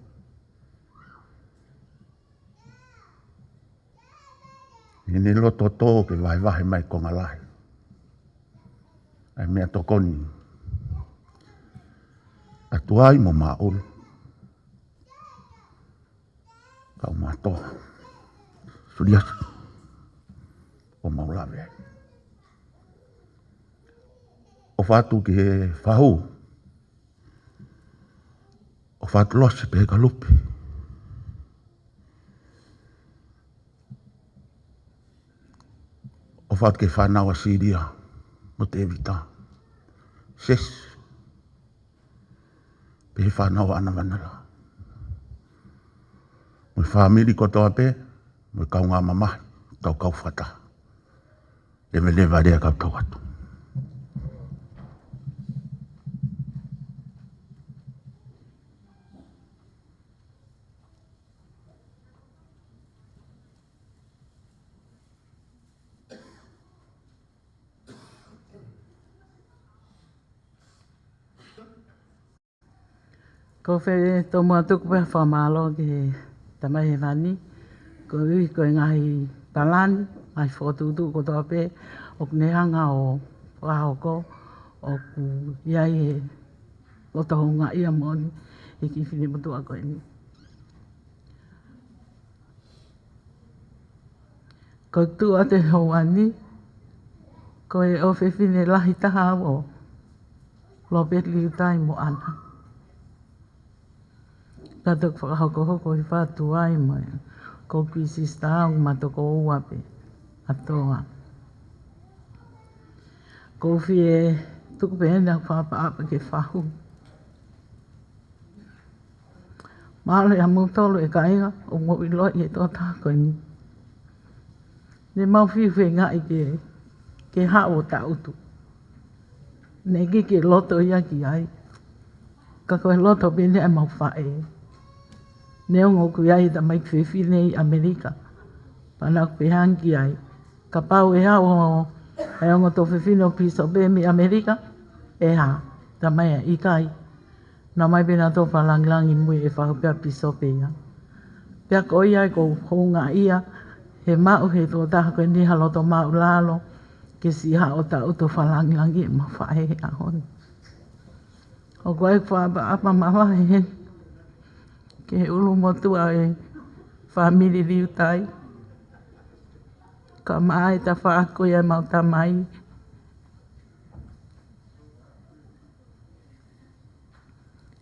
Naʻe loto tō ke vahevahe mai konga lahi ʻa e meʻatokoni ʻa Tuʻi mo Māʻulu, kau mātuʻa Suliasi, ʻo mau lave ai. ʻOfa atu ki he fahu, ʻofa atu Losi pehē kia Lupi, ʻofa atu ki he fānau ʻa Silia mo Tēvita, Sesi, pehē fānau ʻa ʻAna Vanala. Mo e fāmili kotoa pē, mo e kaungā mamahi, tau kau fakataha. Leveleva lea kau tau atu. Ko e fie tomuʻa tuku pē fakamālō ki he Tamai Hēvani, koeʻuhi ko e ngaahi palani, ngaahi fokotuʻutuʻu kotoa pē, ʻoku ne hanga ʻo fakahoko, ʻoku ʻi ai e loto houngaʻia moʻoni ʻi he kiʻi finemotuʻa ko eni. Ko e tuʻu atu he houa ni, ko e ʻofefine lahi taha ʻo Lopeti Liutai mo ʻAna. Ka toki fakahokohoko hifo atu ai mo e ko Kui Sisita ʻo ma tokoua pē ʻa Toa. Ko e fie tuku pē ʻena fakaʻapaʻapa ke fahu. Mālō ʻia moutolu e kāinga ʻoku mou ʻiloʻi e tokotaha ko eni. Ne mau fiu feingaʻi ke, ke haʻu ʻo taʻutu. Neʻe ʻikai ke loto ia ki ai. Ka ko e loto pē ʻeni ʻa ʻemau faʻē. Neongo ʻoku ʻi ai e tamaiki fefine ʻi ʻAmelika. Pea naʻa ku pehē ange ki ai, kapau ʻe haʻu ʻa e ongo tuofefine ʻo pīsope mei ʻAmelika, ʻe hā, talamai ʻe ia ʻikai. Naʻa mai pē nautolu fakalāngilangi mo e fahu pē ʻa e pīsope ia. Pea ko ia ai ko e houngaʻia, he maʻu he tokotaha ko eni ha loto māʻulalo, ke siʻi haʻu ʻo taʻutu ʻo fakalāngilangiʻi ʻemau faʻē he ʻaho ni. ʻOku ʻi ai e fakaʻapaʻapa mavahe heni ki he ʻulumotuʻa ʻo e fāmili Liutai. Kae ʻumaʻā e tafaʻaki ʻo ʻemau tamai.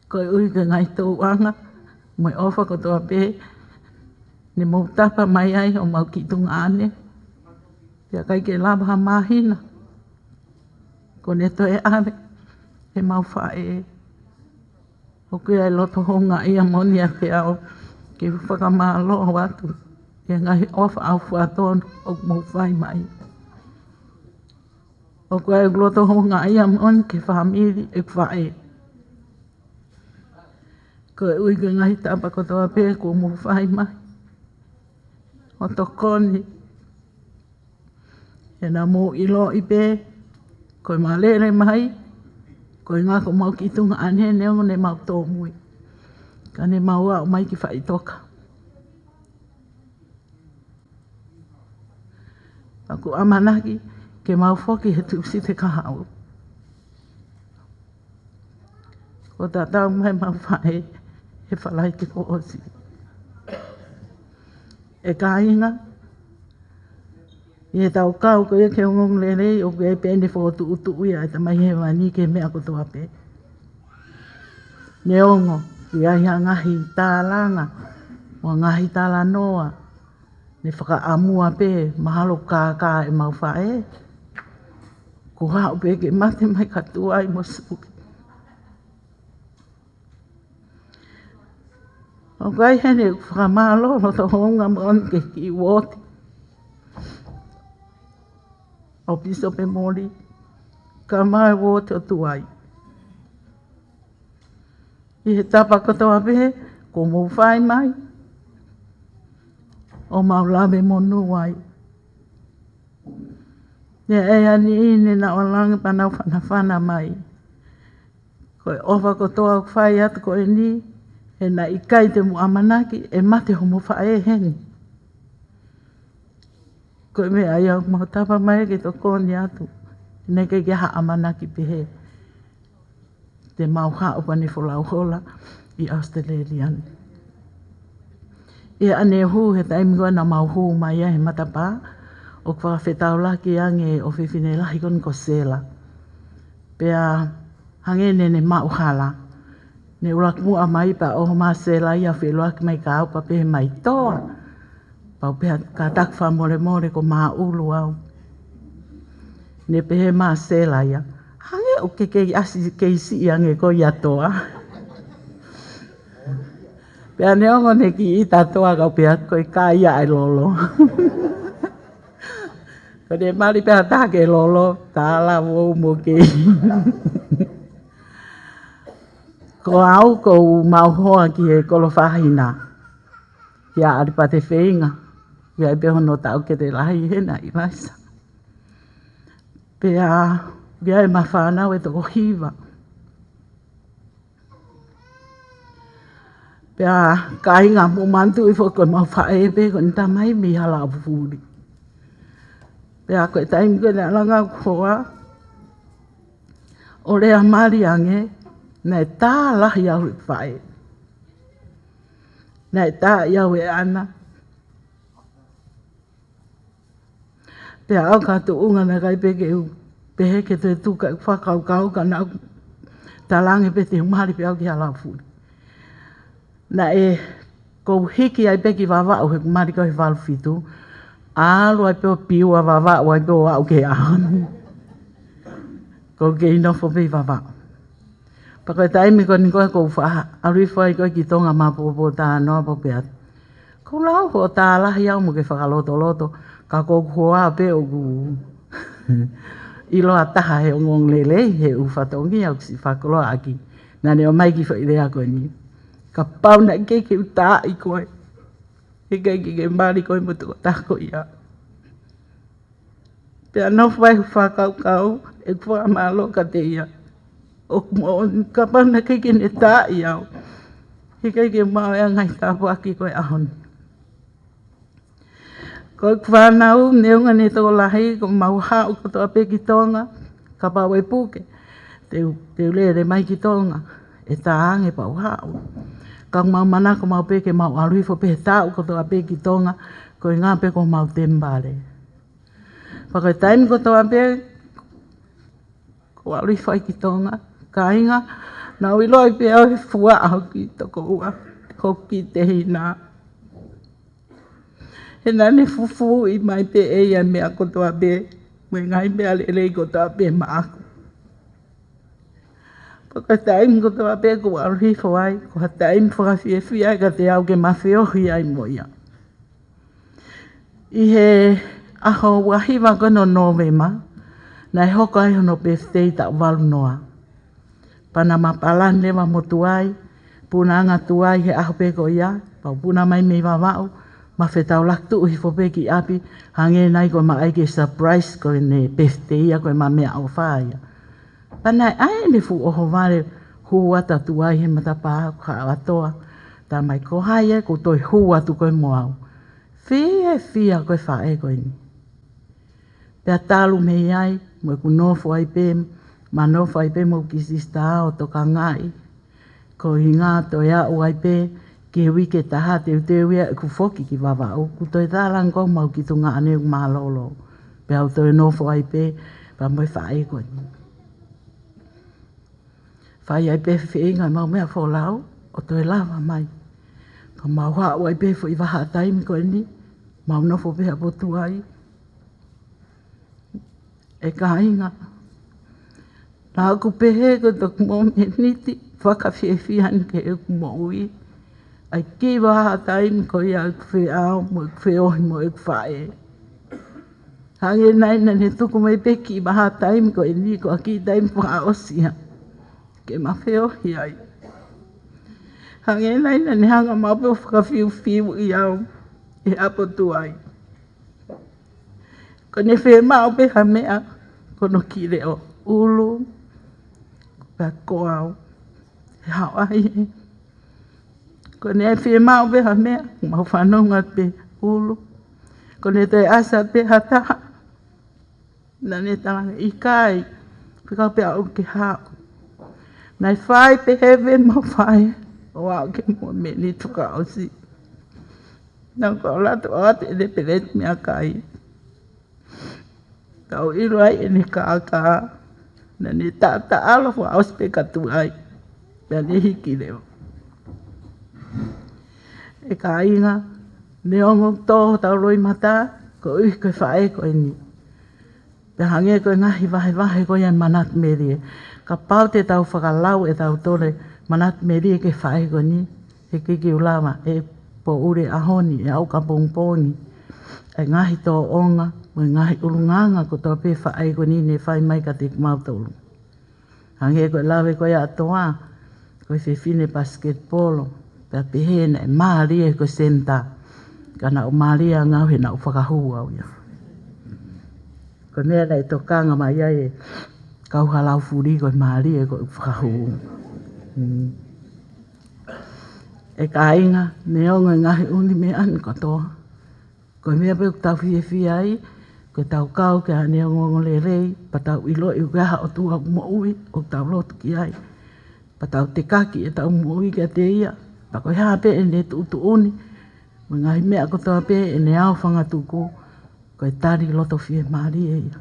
Koeʻuhi ko e ngaahi tōʻonga mo e ʻofa kotoa pē ne mou tapa mai ai ʻo mau kiʻi tuongaʻane. Pea ʻikai ke lava ha māhina kuo ne toe ʻave ʻemau faʻē. ʻOku ʻi ai e loto houngaʻia moʻoni ʻiate au ke fakamālō atu he ngaahi ʻofa ʻaufuatonu ʻoku mou fai mai. ʻOku ʻi ai e loto houngaʻia moʻoni ki he fāmili ʻeku faʻē. Koeʻuhi ko e ngaahi tapa kotoa pē kuo mou fai mai ʻo tokoni. He naʻa mou ʻiloʻi pē, ko ʻemau lele mai, ko e ngaahi ko mau kiʻi tuongaʻane neongo ne mau tōmui. Ka ne mau aʻu mai ki faʻitoka. Pea ʻoku ʻamanaki ke mau foki he Tūsite kahaʻu. Kuo tatau mai ʻemau faʻē he falaite kuo ʻosi. ʻE kāinga, ʻi heʻetau kau ko ia ki he ongoongolelei, ʻoku ʻi ai pē ʻene fokotuʻutuʻu ia ʻa e Tamai Hēvani ki he meʻa kotoa pē. Neongo ʻoku ʻi ai ha ngaahi tālanga, mo e ngaahi talanoa ne fakaʻamua pē mahalo kākā ʻemau faʻē. Kuo haʻu pē ke mate mai ka tuai mo suki. ʻOku ʻi ai heni ʻeku fakamālō loto houngaʻia moʻoni ki he kiʻi uooti ʻo Pīsope Moli, kae ʻumaʻā e uooti ʻo tuai. ʻI he tapa kotoa pē kuo mou fai mai, ʻo mau lave monū ai. Ne ʻi ai e niʻihi ne nau ʻalu ange pea nau fanafana mai. Ko e ʻofa kotoa ʻoku fai atu ko eni, he naʻe ʻikai te mou ʻamanaki ʻe mate hoʻomou faʻē heni. Ko e meʻa ia ʻoku mau tapa mai ke tokoni atu. Naʻe ʻikai ke ha ʻamanaki pehē te mau haʻu pea ne folau hola ʻi ʻAositelēlia ni. ʻI heʻene hū he taimi ko ē naʻa mau hū mai ai he matapā, ʻoku fakafetaulaki ange ʻofefine lahi ko eni ko Sela. Pea hangē ne ne maʻu hala. Ne ʻuluaki muʻa mai pea ʻoho mai ʻa Sela ia ʻo feʻiloaki mai kia au pea pehē mai, Toa. Pea u pehē, kātaki fakamolemole kuo māʻulu au. Ne pehē mai ʻa Sela ia, hangē ʻoku ke kei ʻasi kei siʻi ange koe ia Toa. Pea neongo ne kiʻi ʻita toa kau pea ko e kai ia ʻa e lolo. Ko ʻene mali pē ha taha ke lolo, tala vou mo kei. Ko au ʻoku mau hoa ki he kolo fahina. Kia ʻAlipate Feinga. Ia ʻi ai pē hono taʻokete lahi hena ʻi Vaisa. Pea, ia ʻi ai ʻema fānau ʻe toko hiva. Pea kāinga mo manatuʻi foki ko ʻemau faʻē pē ko ʻene tamai mei Halaʻofuli. Pea ko e taimi ko ē naʻe langa ʻeku hoa, ʻo lea mali ange, naʻe tā lahi au ʻe faʻē. Naʻe tā ʻi au ʻe ʻana. Pea au ka tuʻunga naʻe ʻikai pē ke u pehē ke toe tuku ʻeku fakakaukau ka naʻa ku talaange pē te u mali pē au ki Halaʻofuli. Naʻe kou hiki ai pē ki Vavaʻu he ʻeku mali ko ē he valu fitu. ʻAlu ai pē ʻo piua Vavaʻu ai pē ʻo aʻu ki he ʻaho ni. Kou kei nofo pē ʻi Vavaʻu. Pea ko e taimi ko eni ko ē kou faʻa ʻalu hifo ai ko ē ki Tonga maʻa Pōpōtalanoa pea pehē atu. Kou lau hoʻo tā lahi au mo ke fakalotoloto, ka ko hoku hoa pē ʻoku ʻiloa taha he ongoongolelei, he ʻū fatongia ʻoku siʻi fakakoloa ʻaki. Naʻa ne ʻomai e kiʻi foʻi lea ko eni. Kapau naʻe ʻikai ke u taaʻi koe, heʻikai ke ke mali koe mo e tokotaha ko ia. Pea nofo ai hoku fakakaukau, ʻeku fakamālō kiate ia. ʻOku moʻoni kapau naʻe ʻikai ke ne taaʻi au, heʻikai ke maʻu ʻa e ngaahi tāpuaki ko ē ʻaho ni. Ko ʻeku fānau, neongo ʻene tokolahi, ʻoku mau haʻu kotoa pē ki Tonga, kapau ʻe puke, te u, te u lele mai ki Tonga, ʻe tā ange pea u haʻu. Ka ʻoku mau manako maʻu pē ke mau ʻalu hifo pē he taʻu kotoa pē ki Tonga, koeʻuhi pē ko homau temipale. Pea ko e taimi kotoa pē, kou ʻalu hifo ai ki Tonga, kāinga, naʻa ku ʻiloʻi pē au he fuaʻa hoku kiʻi tokoua, hoku kiʻi tehina. He naʻa ne fufuuʻi mai pē ʻe ia e meʻa kotoa pē, mo e ngaahi meʻa lelei kotoa pē maʻaku. Pea ko e taimi kotoa pē kou ʻalu hifo ai, ko ha taimi fakafiefia kiate au ke ma feohi ai mo ia. ʻI he ʻaho ua hiva ko ē ʻo Nōvema, naʻe hoko ai hono pefitei taʻu valu noa. Pea naʻa ma palani leva mo Tuai, punaʻanga Tuai he ʻaho pē ko ia, pea u puna mai mei Vavaʻu, ma fetaulaki tuʻu hifo pē ki ʻapi, hangē nai ko ʻema ʻai ke surprise ko ʻene pefitei ia ko ʻema meʻaʻofa ia. Pea naʻe ʻai ʻene fuʻu ʻohovale hū atu ʻa Tuai he matapā ko Haʻavatoa, tā mai ko hai ē, ʻoku toe hū atu koe mo au. Fiefia ko e faʻē ko eni. Pea talu mei ai, mo ʻeku nofo ai pē, ma nofo ai pē mo e kiʻi sisitā ʻo tokangaʻi. Ko e ʻuhinga toe aʻu ai pē, ki he uike ʻe taha teuteu ia ʻeku foki ki Vavaʻu, kuo toe tala ange ko ē homau kiʻi tuongaʻane ʻoku mālōlō. Pea u toe nofo ai pē, pea mo e faʻē ko eni. Fai ai pē feinga ʻemau meʻa folau, ʻo toe lava mai. Ka mau haʻu ai pē foʻi vahaʻa taimi ko eni, mau nofo pē ʻapotu ai. ʻE kāinga, naʻa ku pehē ko e toki momeniti fakafiefia eni ki heʻeku moʻui. ʻA e kiʻi vahaʻa taimi ko ia ʻeku feʻao mo ʻeku feohi mo ʻeku faʻē. Hangē nai naʻa ne tuku mai pē kiʻi vahaʻa taimi ko eni ko e kiʻi taimi fakaʻosi ia ke ma feohi ai. Hangē nai naʻa ne hanga maʻu pē ʻo fakafiufiuʻi au ʻe ʻapotu ai. Ko ʻene fiemaʻu pē ha meʻa, ko hono kiʻi leʻo ʻulu, pea ko au, he haʻu ai. Ko ʻene fiemaʻu pē ha meʻa, mau fanongo pē ʻulu. Ko ʻene toe ʻasi pē ha taha, naʻa ne talaange ʻikai, fekau pē au ke haʻu. Naʻe fai pē he ʻemau faʻē, ʻo aʻu ki he momeniti fakaʻosi. Naʻa ku ʻalu atu ʻo ʻoatu ʻene peleti meʻakai. Ka u ʻilo ai ʻene kākā. Naʻa ne taʻataʻalo fakaʻosi pē ka Tuai. Pea ne hiki leva. ʻE kāinga, neongo ʻoku tō hotau loʻimata, koeʻuhi ko e faʻē ko eni. Pea hangē ko e ngaahi vahevahe ko ia ʻa e manatu melie. Kapau te tau fakalau ʻe tautolu e manatu melie ki he faʻē ko eni, He ʻikai ke u lava ʻe poʻuli ʻaho ni, ʻe aʻu ki he pongipongi, ʻa e ngaahi tōʻonga mo e ngaahi ʻulungaanga kotoa pē faʻē ko eni ne fai mai kiate kimautolu. Hangē ko e lave ko ia ʻa Toa, ko e fefine pasiketipolo, pea pehē naʻe mālie ko e senitā. Ka naʻa ku mālie ange au he naʻa ku fakahū au ia. Ko e meʻa naʻe tokanga mai ai e kau Halaufuli ko e mālie ko e fakahū. Mm. ʻE kāinga, neongo e ngaahi ʻū meʻa ni kotoa, ko e meʻa pē ʻoku tau fiefia ai, ko ʻetau kau ki heʻene ongoongolelei, pea tau ʻiloʻi ʻoku ʻi ai ha ʻOtua ʻoku moʻui, ʻoku tau lotu ki ai. Pea tau tekaki ʻetau moʻui kiate ia, pea ko e hā pē ʻene tuʻutuʻuni, mo e ngaahi meʻa kotoa pē ʻene aofangatuku, ko e tali loto fiemālie ia.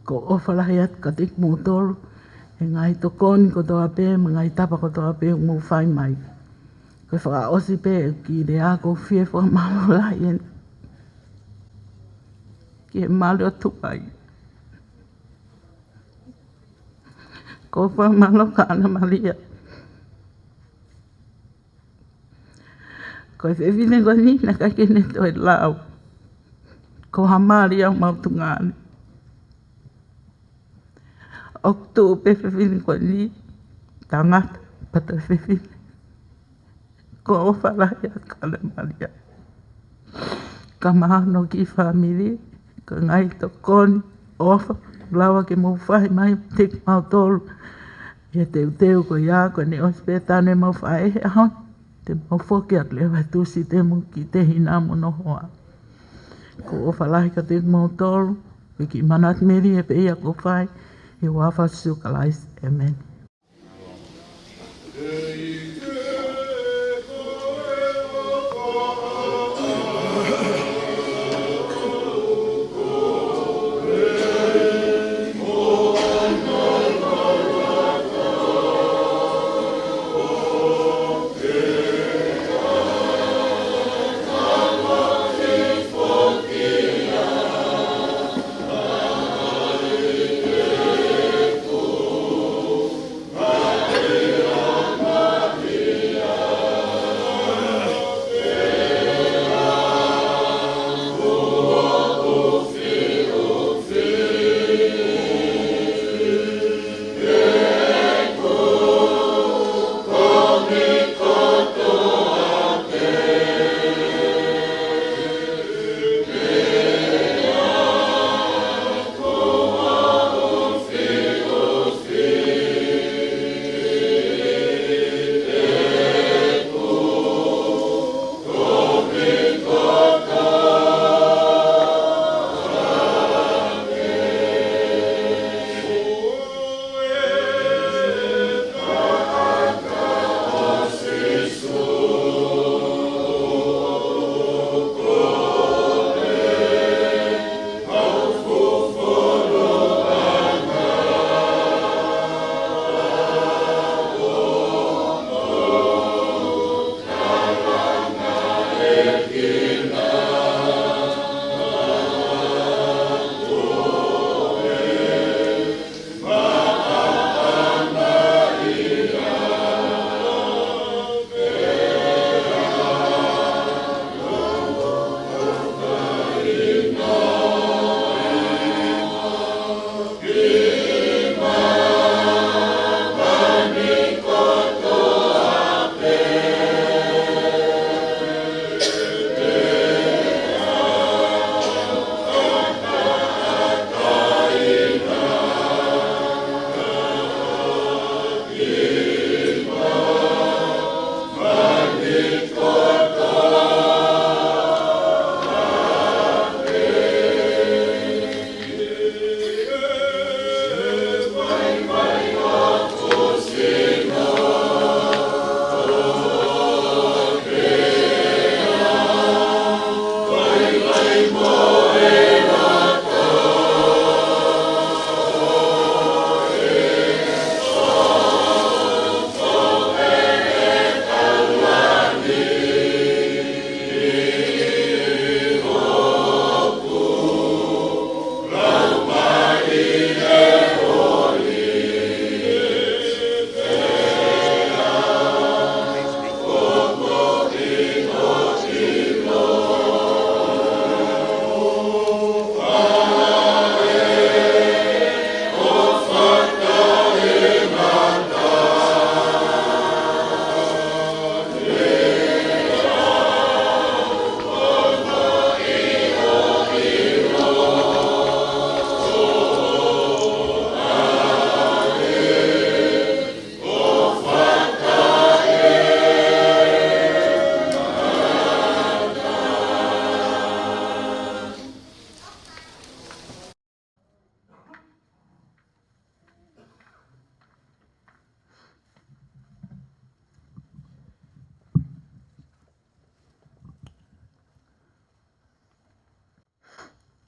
ʻOku ou ʻofa lahi atu kiate kimoutolu, he ngaahi tokoni kotoa pē, mo e ngaahi tapa kotoa pē ʻoku mou fai mai. Ko e fakaʻosi pē ʻeku kiʻi lea, ʻoku ou fie fakamālō lahi eni ki he mali ʻo Tuʻi. ʻOku ou fakamālō kia Ana Malia. Ko e fefine ko eni naʻe ʻikai ke ne toe lau. Ko ha mali ʻa homau tuongaʻane. ʻOku tuʻu pē fefine ko eni, tangata, pea toe fefine. ʻOku ou ʻofa lahi atu kia Ana Malia. Kae ʻumaʻā hono kiʻi fāmili, ko e ngaahi tokoni, ʻofa, lava ke mou fai mai kiate kimautolu. ʻI he teuteu ko ia, kuo ne ʻosi pē tane mau faʻē he ʻaho ni, te mau foki atu leva he Tusite mo e kiʻi tehina mo hono hoa. ʻOku ou ʻofa lahi kiate kimoutolu, ko e kiʻi manatu melie pē ia ʻoku ou fai, ʻi he huafa ʻo Sīsū Kalaisi. ʻĒmeni.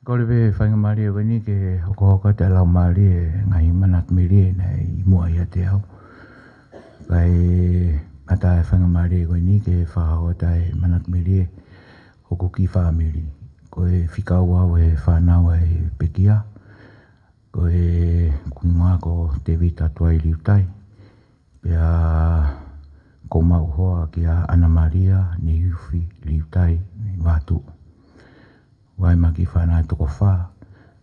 Kole pē faingamālie ko eni ke hokohoko atu e laumālie e ngaahi manatu melie naʻe ʻi muʻa ʻiate au. Kae ʻatā e faingamālie ko eni ke fakahoko atu e manatu melie hoku kiʻi fāmili. Ko e fika ua ʻo e fānau ʻa e pekia. Ko e kuinga ko Tevita Tuai Liutai. Pea ko maʻu hoa kia Ana Malia Neiufi Liutai Vatu. Vaimaki fana toko fā,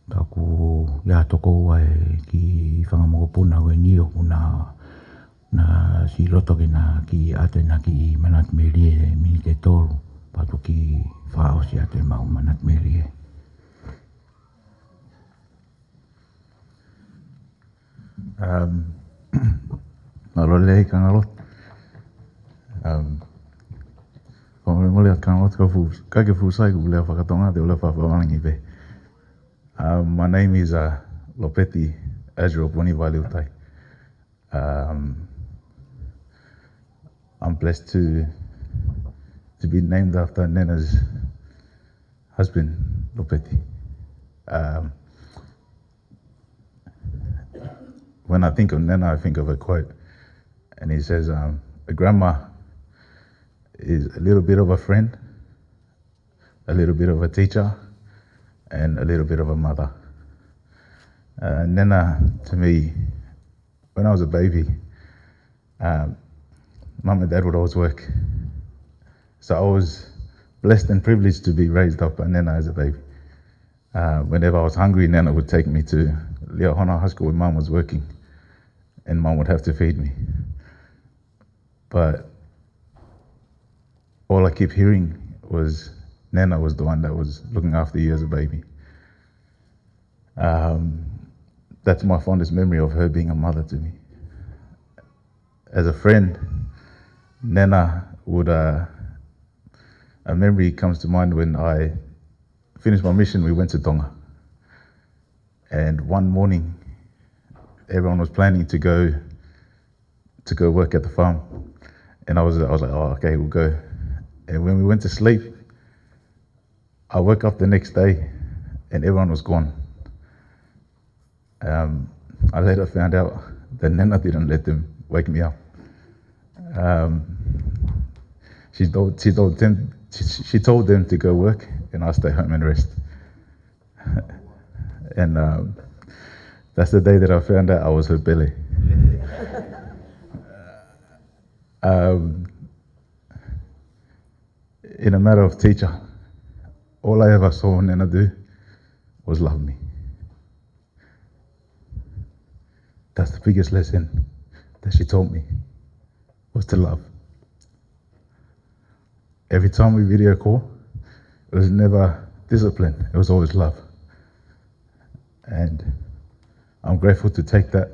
taku ia toko ua e kiʻi fanga mokopuna ko eni ʻoku na, na siʻi loto ke na kiʻi ʻatu ʻena kiʻi manatu melie he miniti ʻe tolu, pea toki fakaʻosi atu ʻemau manatu melie. Um, mālō e lea Kangalotu. Um, fakamolemole atu Kangalotu, ka fuʻu, ka ke fuʻu sai ʻeku lea fakatonga, te u lea fakalangi pē. Um, my name is, uh, Lopeti Ezra Puni Valiutai. Um, I'm blessed to, to be named after Nena's husband, Lopeti. Um, when I think of Nena, I think of a quote, and he says, um, "A grandma is a little bit of a friend, a little bit of a teacher, and a little bit of a mother." Uh, Nena, to me, when I was a baby, um, mum and dad would always work. So I was blessed and privileged to be raised up by Nena as a baby. Uh, whenever I was hungry, Nena would take me to Liahona High School where mum was working, and mum would have to feed me. But all I keep hearing was Nena was the one that was looking after you as a baby. Um, that's my fondest memory of her being a mother to me. As a friend, Nena would, uh, a memory comes to mind when I finished my mission, we went to Tonga. And one morning, everyone was planning to go, to go work at the farm. And I was, I was like, "Oh, okay, we'll go." And when we went to sleep, I woke up the next day and everyone was gone. Um, I later found out that Nena didn't let them wake me up. Um, she told, she told them, she, she told them to go work, and I stay home and rest. And, um, that's the day that I found out I was her pele. Um, in a matter of teacher, all I ever saw Nena do was love me. That's the biggest lesson that she taught me, was to love. Every time we video call, it was never discipline. It was always love. And I'm grateful to take that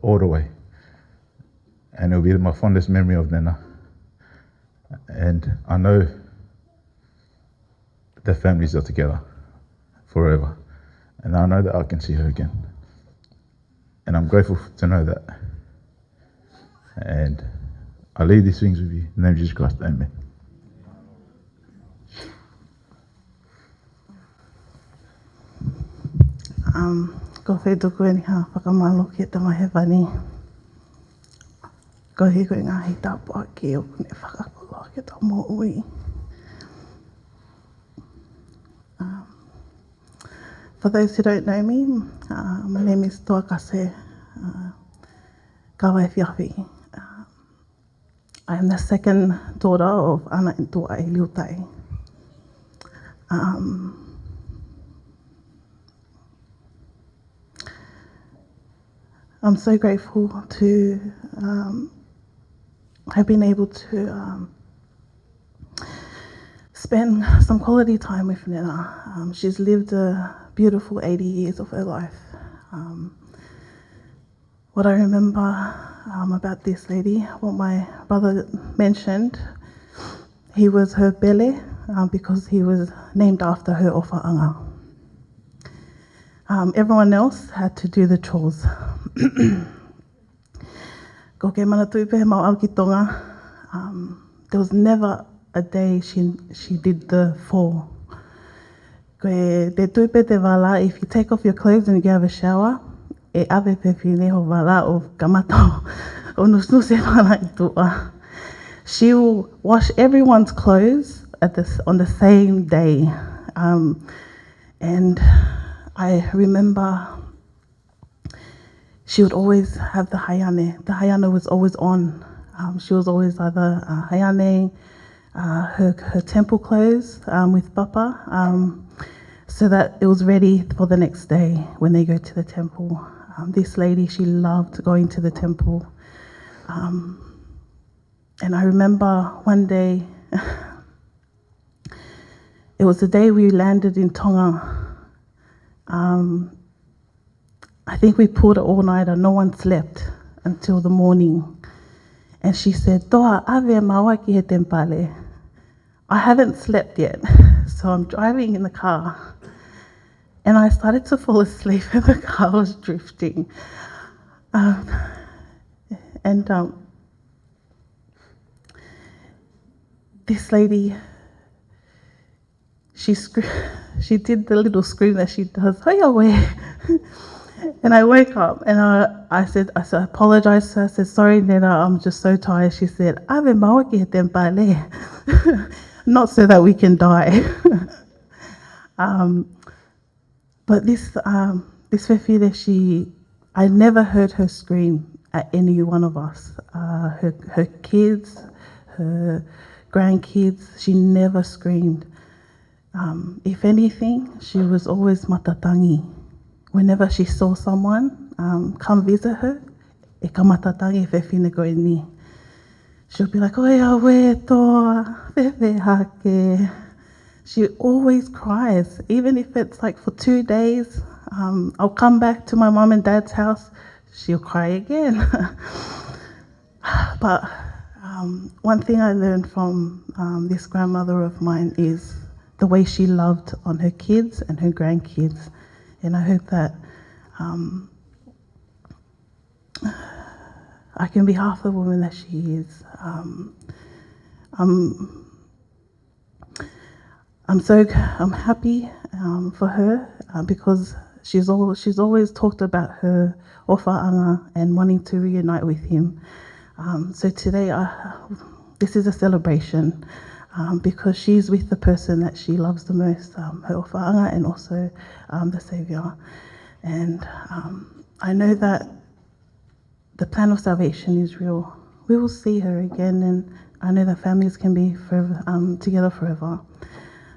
all the way. And it'll be my fondest memory of Nena. And I know their families are together forever. And I know that I can see her again. And I'm grateful to know that. And I leave these things with you. In the name of Jesus Christ, amen. Um, ko e feituʻu eni ha fakamālō ki he Tamai Hēvani. Koeʻuhi ko e ngaahi tāpuaki ʻoku ne fakakoloa ki heʻetau moʻui. Um, for those who don't know me, uh, my name is Toakase, uh, Kavaifiafi. Uh, I am the second daughter of Ana and Tuai Liutai. Um, I'm so grateful to, um, have been able to, um, spend some quality time with Nena. Um, she's lived a beautiful eighty years of her life. Um, what I remember, um, about this lady, what my brother mentioned, he was her pele, um, because he was named after her ʻofaʻanga. Um, everyone else had to do the chores. Ko ke manatuʻi pē heʻemau ʻalu ki Tonga, um, there was never a day she, she did the four. Ko e te tui pē te vala, if you take off your clothes and you have a shower, ʻe ʻave pē fefine ho vala ʻo kamata ʻo nusinusi e vala ʻi tuʻa. She will wash everyone's clothes at this, on the same day. Um, and I remember she would always have the haiane. The haiane was always on. Um, she was always either uh, haiane, uh, her, her temple clothes um, with Papa, um, so that it was ready for the next day when they go to the temple. Um, this lady, she loved going to the temple. Um, and I remember one day, it was the day we landed in Tonga. Um, I think we pulled an all-nighter. No one slept until the morning. And she said, "Toa, ʻave maua ki he temipale." I haven't slept yet. So I'm driving in the car. And I started to fall asleep and the car was drifting. Um, and um, this lady, she scr- she did the little scream that she does, "Hoi awe." And I woke up and I, I said, I said, apologized to her. I said, "Sorry, Nena, I'm just so tired." She said, "ʻAve maua ki he temipale." Not so that we can die. Um, but this, um, this fefine, she, I never heard her scream at any one of us. Uh, her, her kids, her grandkids, she never screamed. Um, if anything, she was always matatangi. Whenever she saw someone um, come visit her, ʻe kamata tangi e fefine ko eni. She'll be like, "Hoi awe, Toa, fēfē hake?" She always cries, even if it's like for two days. Um, I'll come back to my mum and dad's house, she'll cry again. But um, one thing I learned from um, this grandmother of mine is the way she loved on her kids and her grandkids. And I hope that um, I can be half the woman that she is. Um, I'm, I'm so I'm happy um, for her uh, because she's all, she's always talked about her ʻofaʻanga and wanting to reunite with him. Um, so today, I, this is a celebration um, because she's with the person that she loves the most, um, her ʻofaʻanga and also um, the Savior. And um, I know that the plan of salvation is real. We will see her again, and I know that families can be forever, um, together forever.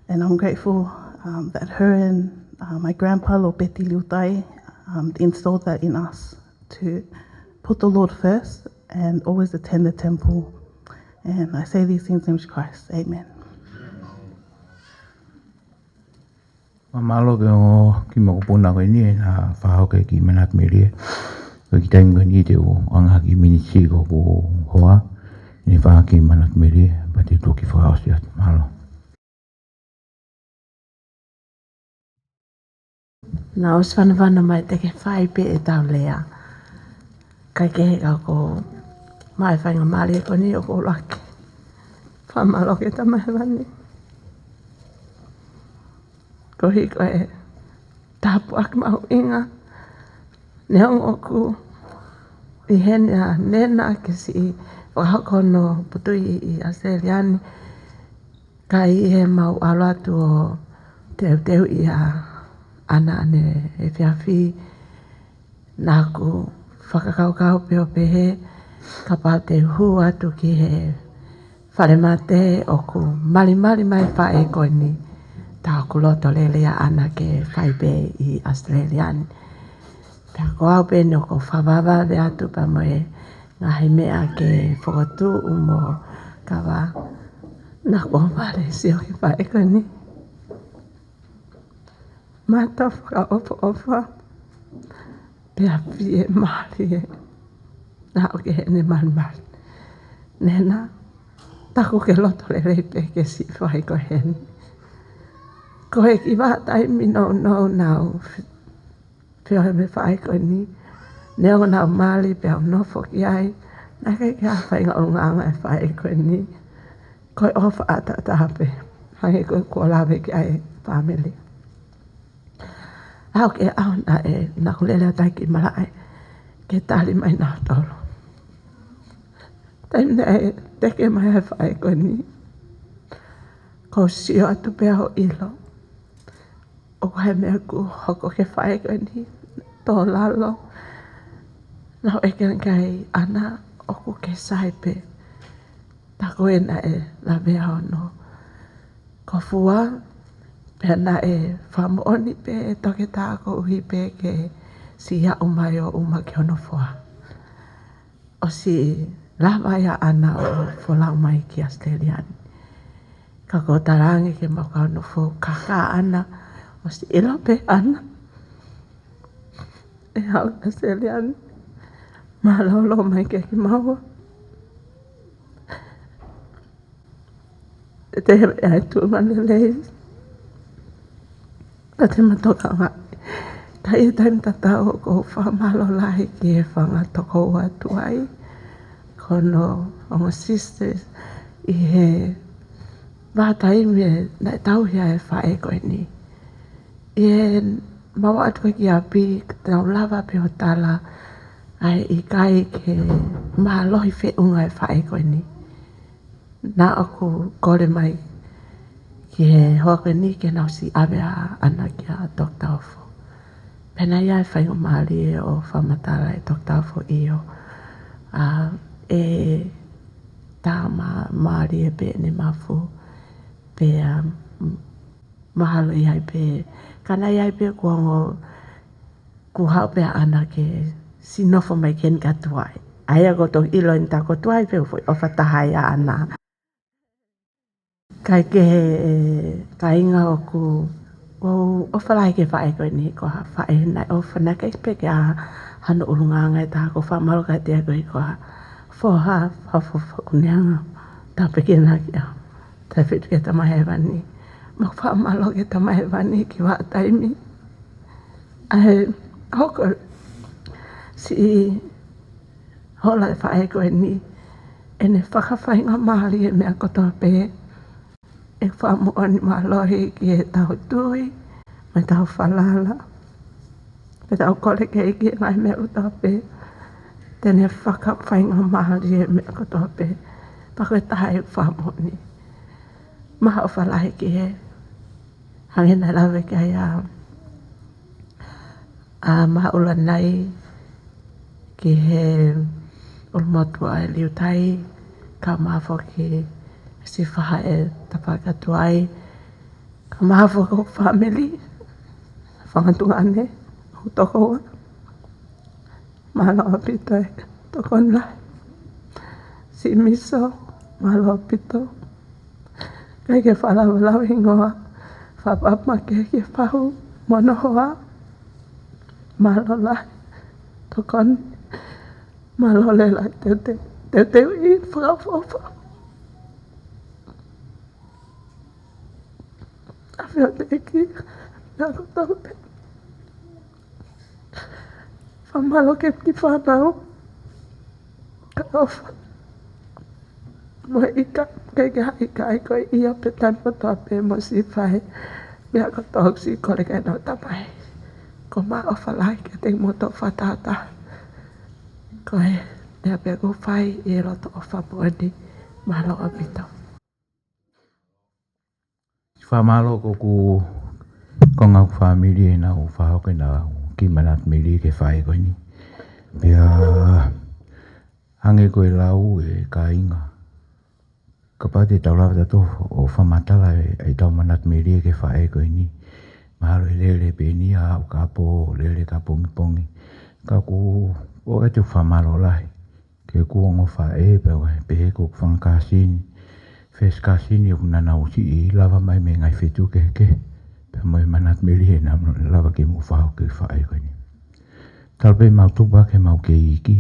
And I'm grateful um, that her and uh, my grandpa, Lopeti Liutai, um, installed that in us to put the Lord first and always attend the temple. And I say these things in Christ. Amen. Mālō ki he ongo kiʻi mokopuna ko eni ʻe na fakahoko ki Manatu Melie. Ko e kiʻi taimi ko eni te u ʻoange ha kiʻi miniti ko ʻeku hoa. ʻE ne fakahoko ki Manatu Melie, pea te u toki fakaʻosi atu. Mālō. Naʻa ʻosi fanofano mai te ke fai pē ʻetau lea. Kae kehe ka ko e maʻu e faingamālie ko eni ʻoku ou ʻuluaki fakamālō ki he Tamai Hēvani. Koeʻuhi ko e tāpuaki mahuʻinga. Neongo ʻoku ʻi heni ʻa Nena ke siʻi fakahoko hono putuʻi ʻi ʻAositelēlia ni. Ka ʻi heʻemau ʻalu atu ʻo teuteuʻi ʻa ʻAna ʻaneefiafi, naʻa ku fakakaukau pē ʻo pehē, kapau te u hū atu ki he falemate ʻoku malimali mai e faʻē ko eni, tā ʻoku loto lelei ʻa ʻAna ke fai pē ʻi ʻAositelēlia ni. Pea ko au pē eni ʻoku ou fakavavevave atu pea mo e ngaahi meʻa ke fokotuʻu mo kava, naʻa ku ʻohovale ʻo sio ki he faʻē ko eni. Mata fakaʻofoʻofa, pea fiemālie. Naʻa ʻoku ʻi heni e malimali. Nena, tā ʻoku ke loto lelei pē ke siʻi fai ko eni. Ko e kiʻi vahaʻa taimi nounou naʻa ku feohi mo e faʻē ko eni. Neongo naʻa ku mali pea u nofo ki ai, naʻe ʻikai ke ʻi ai ha faʻahinga ʻulungaanga ʻa e faʻē ko eni. Ko e ʻofa ʻataʻatā pē, hangē ko ʻeku lave ki ai e fāmili. Aʻu ki he ʻaho naʻe, naʻa ku lele atu ai ki malaʻe ke tali mai nautolu. Taimi naʻe teke mai ai e faʻē ko eni, ʻoku ou sio atu pē ʻo ʻilo ʻoku ʻi ai e meʻa ʻoku hoko ki he faʻē ko eni, tō lalo. Naʻa ku ʻeke ange kia ʻAna, ʻoku ke sai pē. Tā ko ē naʻe lavea hono kofua, pea naʻe fakamoʻoni pē ʻe he toketā koeʻuhi pē ke siʻi aʻu mai ʻo ʻuma ki hono foha. ʻOsi lava ia ʻa ʻAna ʻo folau mai ki ʻAositelēlia ni. Ka ko e talaange ke mau kau nofo, ka ko ʻAna, ʻosi ʻilo pē ʻe ʻAna ʻe haʻu ki ʻAositelēlia ni. Mālōlō mai kiate kimaua. Te ʻai tuʻunga lelei. Ka te ma tokangaʻi. Ka ʻi he taimi tatau ʻoku ou fakamālō lahi ki he fanga tokoua tuai, ko hono ongo sisters, ʻi he vahaʻa taimi naʻe tauhi ai e faʻē ko eni. ʻI heʻemau ō atu ki ʻapi, tau lava pē ʻo tala ʻa e ʻikai ke mālohi feʻunga e faʻē ko eni. Naʻa ku kole mai ki he hoa ko eni ke nau siʻi ʻave ʻa ʻAna kia Toketā Ofo. Pea naʻe ʻi ai e faingamālie ʻo fakamatala ʻe Toketā Ofo, ʻio, ʻa e tama mālie pē ʻene mafu. Pea, mm, mahalo ʻi ai pē, ka naʻe ʻi ai pē kuonga ʻoku haʻu pē ʻa ʻAna ke siʻi nofo mai ki heni kātoa. ʻA ia ko e toki ʻilo eni tā ko e tuai pē foʻi ʻofa taha ia ʻa ʻAna. Kae kehe, kāinga, ʻoku ou ʻofa lahi ki he faʻē ko eni, ko ha faʻē naʻe ʻofa, naʻe ʻikai pē ke ʻi ai hano ʻulungaanga ʻe taha. ʻOku ou fakamālō kiate ia koeʻuhi ko ha foha, ha foha fakuneanga. Tāpuekina ki ai. Tāpuekina ki he Tamai Hēvani. Mau fakamālō ki he Tamai Hēvani ki he vahaʻa taimi ʻa e hoko siʻi hola e faʻē ko eni, ʻene fakafaingamālie e meʻa kotoa pē. ʻE fakamoʻoni mālohi ki heʻetau tui mo ʻetau falala. Pea tau kole ki he ʻEiki e ngaahi meʻa kotoa pē, te ne fakafaingamālie e meʻa kotoa pē. Pea ko e taha ʻeku fakamoʻoni. Mau ʻofa lahi ki he, hangē naʻe lave ki ai ʻa ʻa Maʻulanai, ki he ʻulumotuʻa ʻa e Liutai, kae ʻumaʻā foki siʻi faʻē Tapakatuai, kae ʻumaʻā foki hoku fāmili, fanga tuongaʻane, hoku tokoua. Mālō ʻaupito e tokoni lahi. Siʻi Miso, mālō ʻaupito. ʻIkai ke fakalavelave hingoa, fakaʻapaʻapa makehe ki he fahu mo hono hoa. Mālō lahi e tokoni. Mālō e lelei e teuteu, teuteuʻi fakaʻofoʻofa. ʻAfio ʻa e ʻEiki, na ko tau te. Fakamālō ki he kiʻi fānau, kae ʻofa mo e ika, ʻikai ke ha ika ai ko e ʻio pē taimi kotoa pē mo siʻi fai e meʻa kotoa ʻoku siʻi kole ki ai ʻenau tamai. ʻOku mau ʻofa lahi kiate kimoutolu fakataha. Ko e meʻa pē ʻoku fai ʻi he loto ʻofa moʻoni. Mālō ʻaupito. Fakamālō ki hoku konga ʻo e fāmili ʻenau fakahoko ʻenau kiʻi manatu melie ki he faʻē ko eni. Pea hangē ko e lau ʻa e kāinga, kapau te tau lava tautolu ʻo fakamatala e, ʻetau manatu melie ki he faʻē ko eni, mahalo ʻe lele pē eni ia ʻo aʻu ki he pō, lele ki he pongipongi. Ka ʻoku ou ʻoatu e fakamālō lahi ki he kuonga ʻo e faʻē, pea ʻoku pehē ko e fanga kāsini, first cousin ʻoku nau siʻi lava mai mei he ngaahi feituʻu kehekehe, pea mo e manatu melie naʻa nau lava ke mou fakahoko ki he faʻē ko eni. Talu pē ʻemau tupu hake ʻemau kei iiki,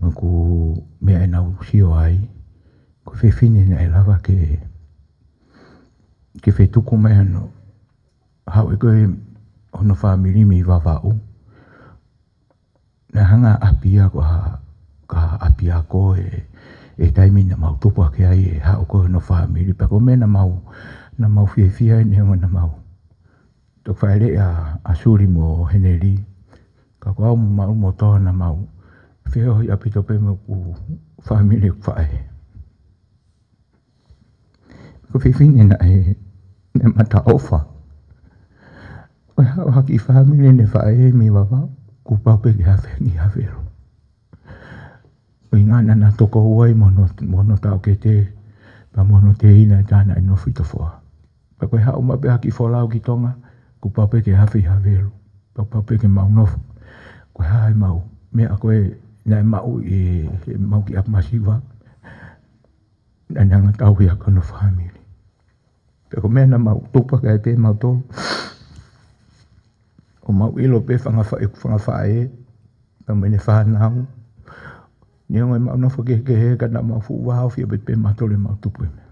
mo ʻeku meʻa ʻenau sio ai, ko e fefine naʻe lava ke, ke fetuku mai hono, haʻu ʻe ko e hono fāmili mei Vavaʻu. Naʻe hanga ʻe ʻapi ia ko ha, ko ha ʻapiako ʻi he, ʻi he taimi naʻa mau tupu hake ai ʻe haʻu ko hono fāmili. Pea ko e meʻa naʻa mau, naʻa mau fiefia ai neongo naʻa mau Toki fāʻeleʻi ʻa, ʻa Suli mo Heneli. Ka ko au mo Maʻulu mo Toa naʻa mau feohi ʻaupito pē mo ʻeku fāmili ʻeku faʻē. Ko e fefine naʻe, naʻe mataʻofa. Ko e haʻu ha kiʻi fāmili ʻene faʻē mei Vavaʻu, kuo pau pē ke afe ki Havelu. ʻUhinga naʻa na toko ua ai mo hono, mo hono taʻokete, pea mo hono teina ʻe taha naʻe nofo ʻi Tofoa. Pea ko e haʻu mai pē ha kiʻi folau ki Tonga, kuo pau pē ke afe ʻi Havelu, pea pau pē ke mau nofo. Ko e hā ʻemau meʻa ko ē naʻe maʻu ʻi heʻemau kiʻi ʻapi masiva, naʻa na ngata au ia ki hono fāmili. Pea ko e meʻa naʻa mau tupu hake ai pē mautolu. ʻO mau ʻilo pē fanga fa-, ʻeku fanga faʻē, pea mo ʻene fānau. Neongo ʻemau nofo kehekehe ka naʻa mau fuʻu vāofi ʻaupito pē mautolu ʻemau tupu he meʻa.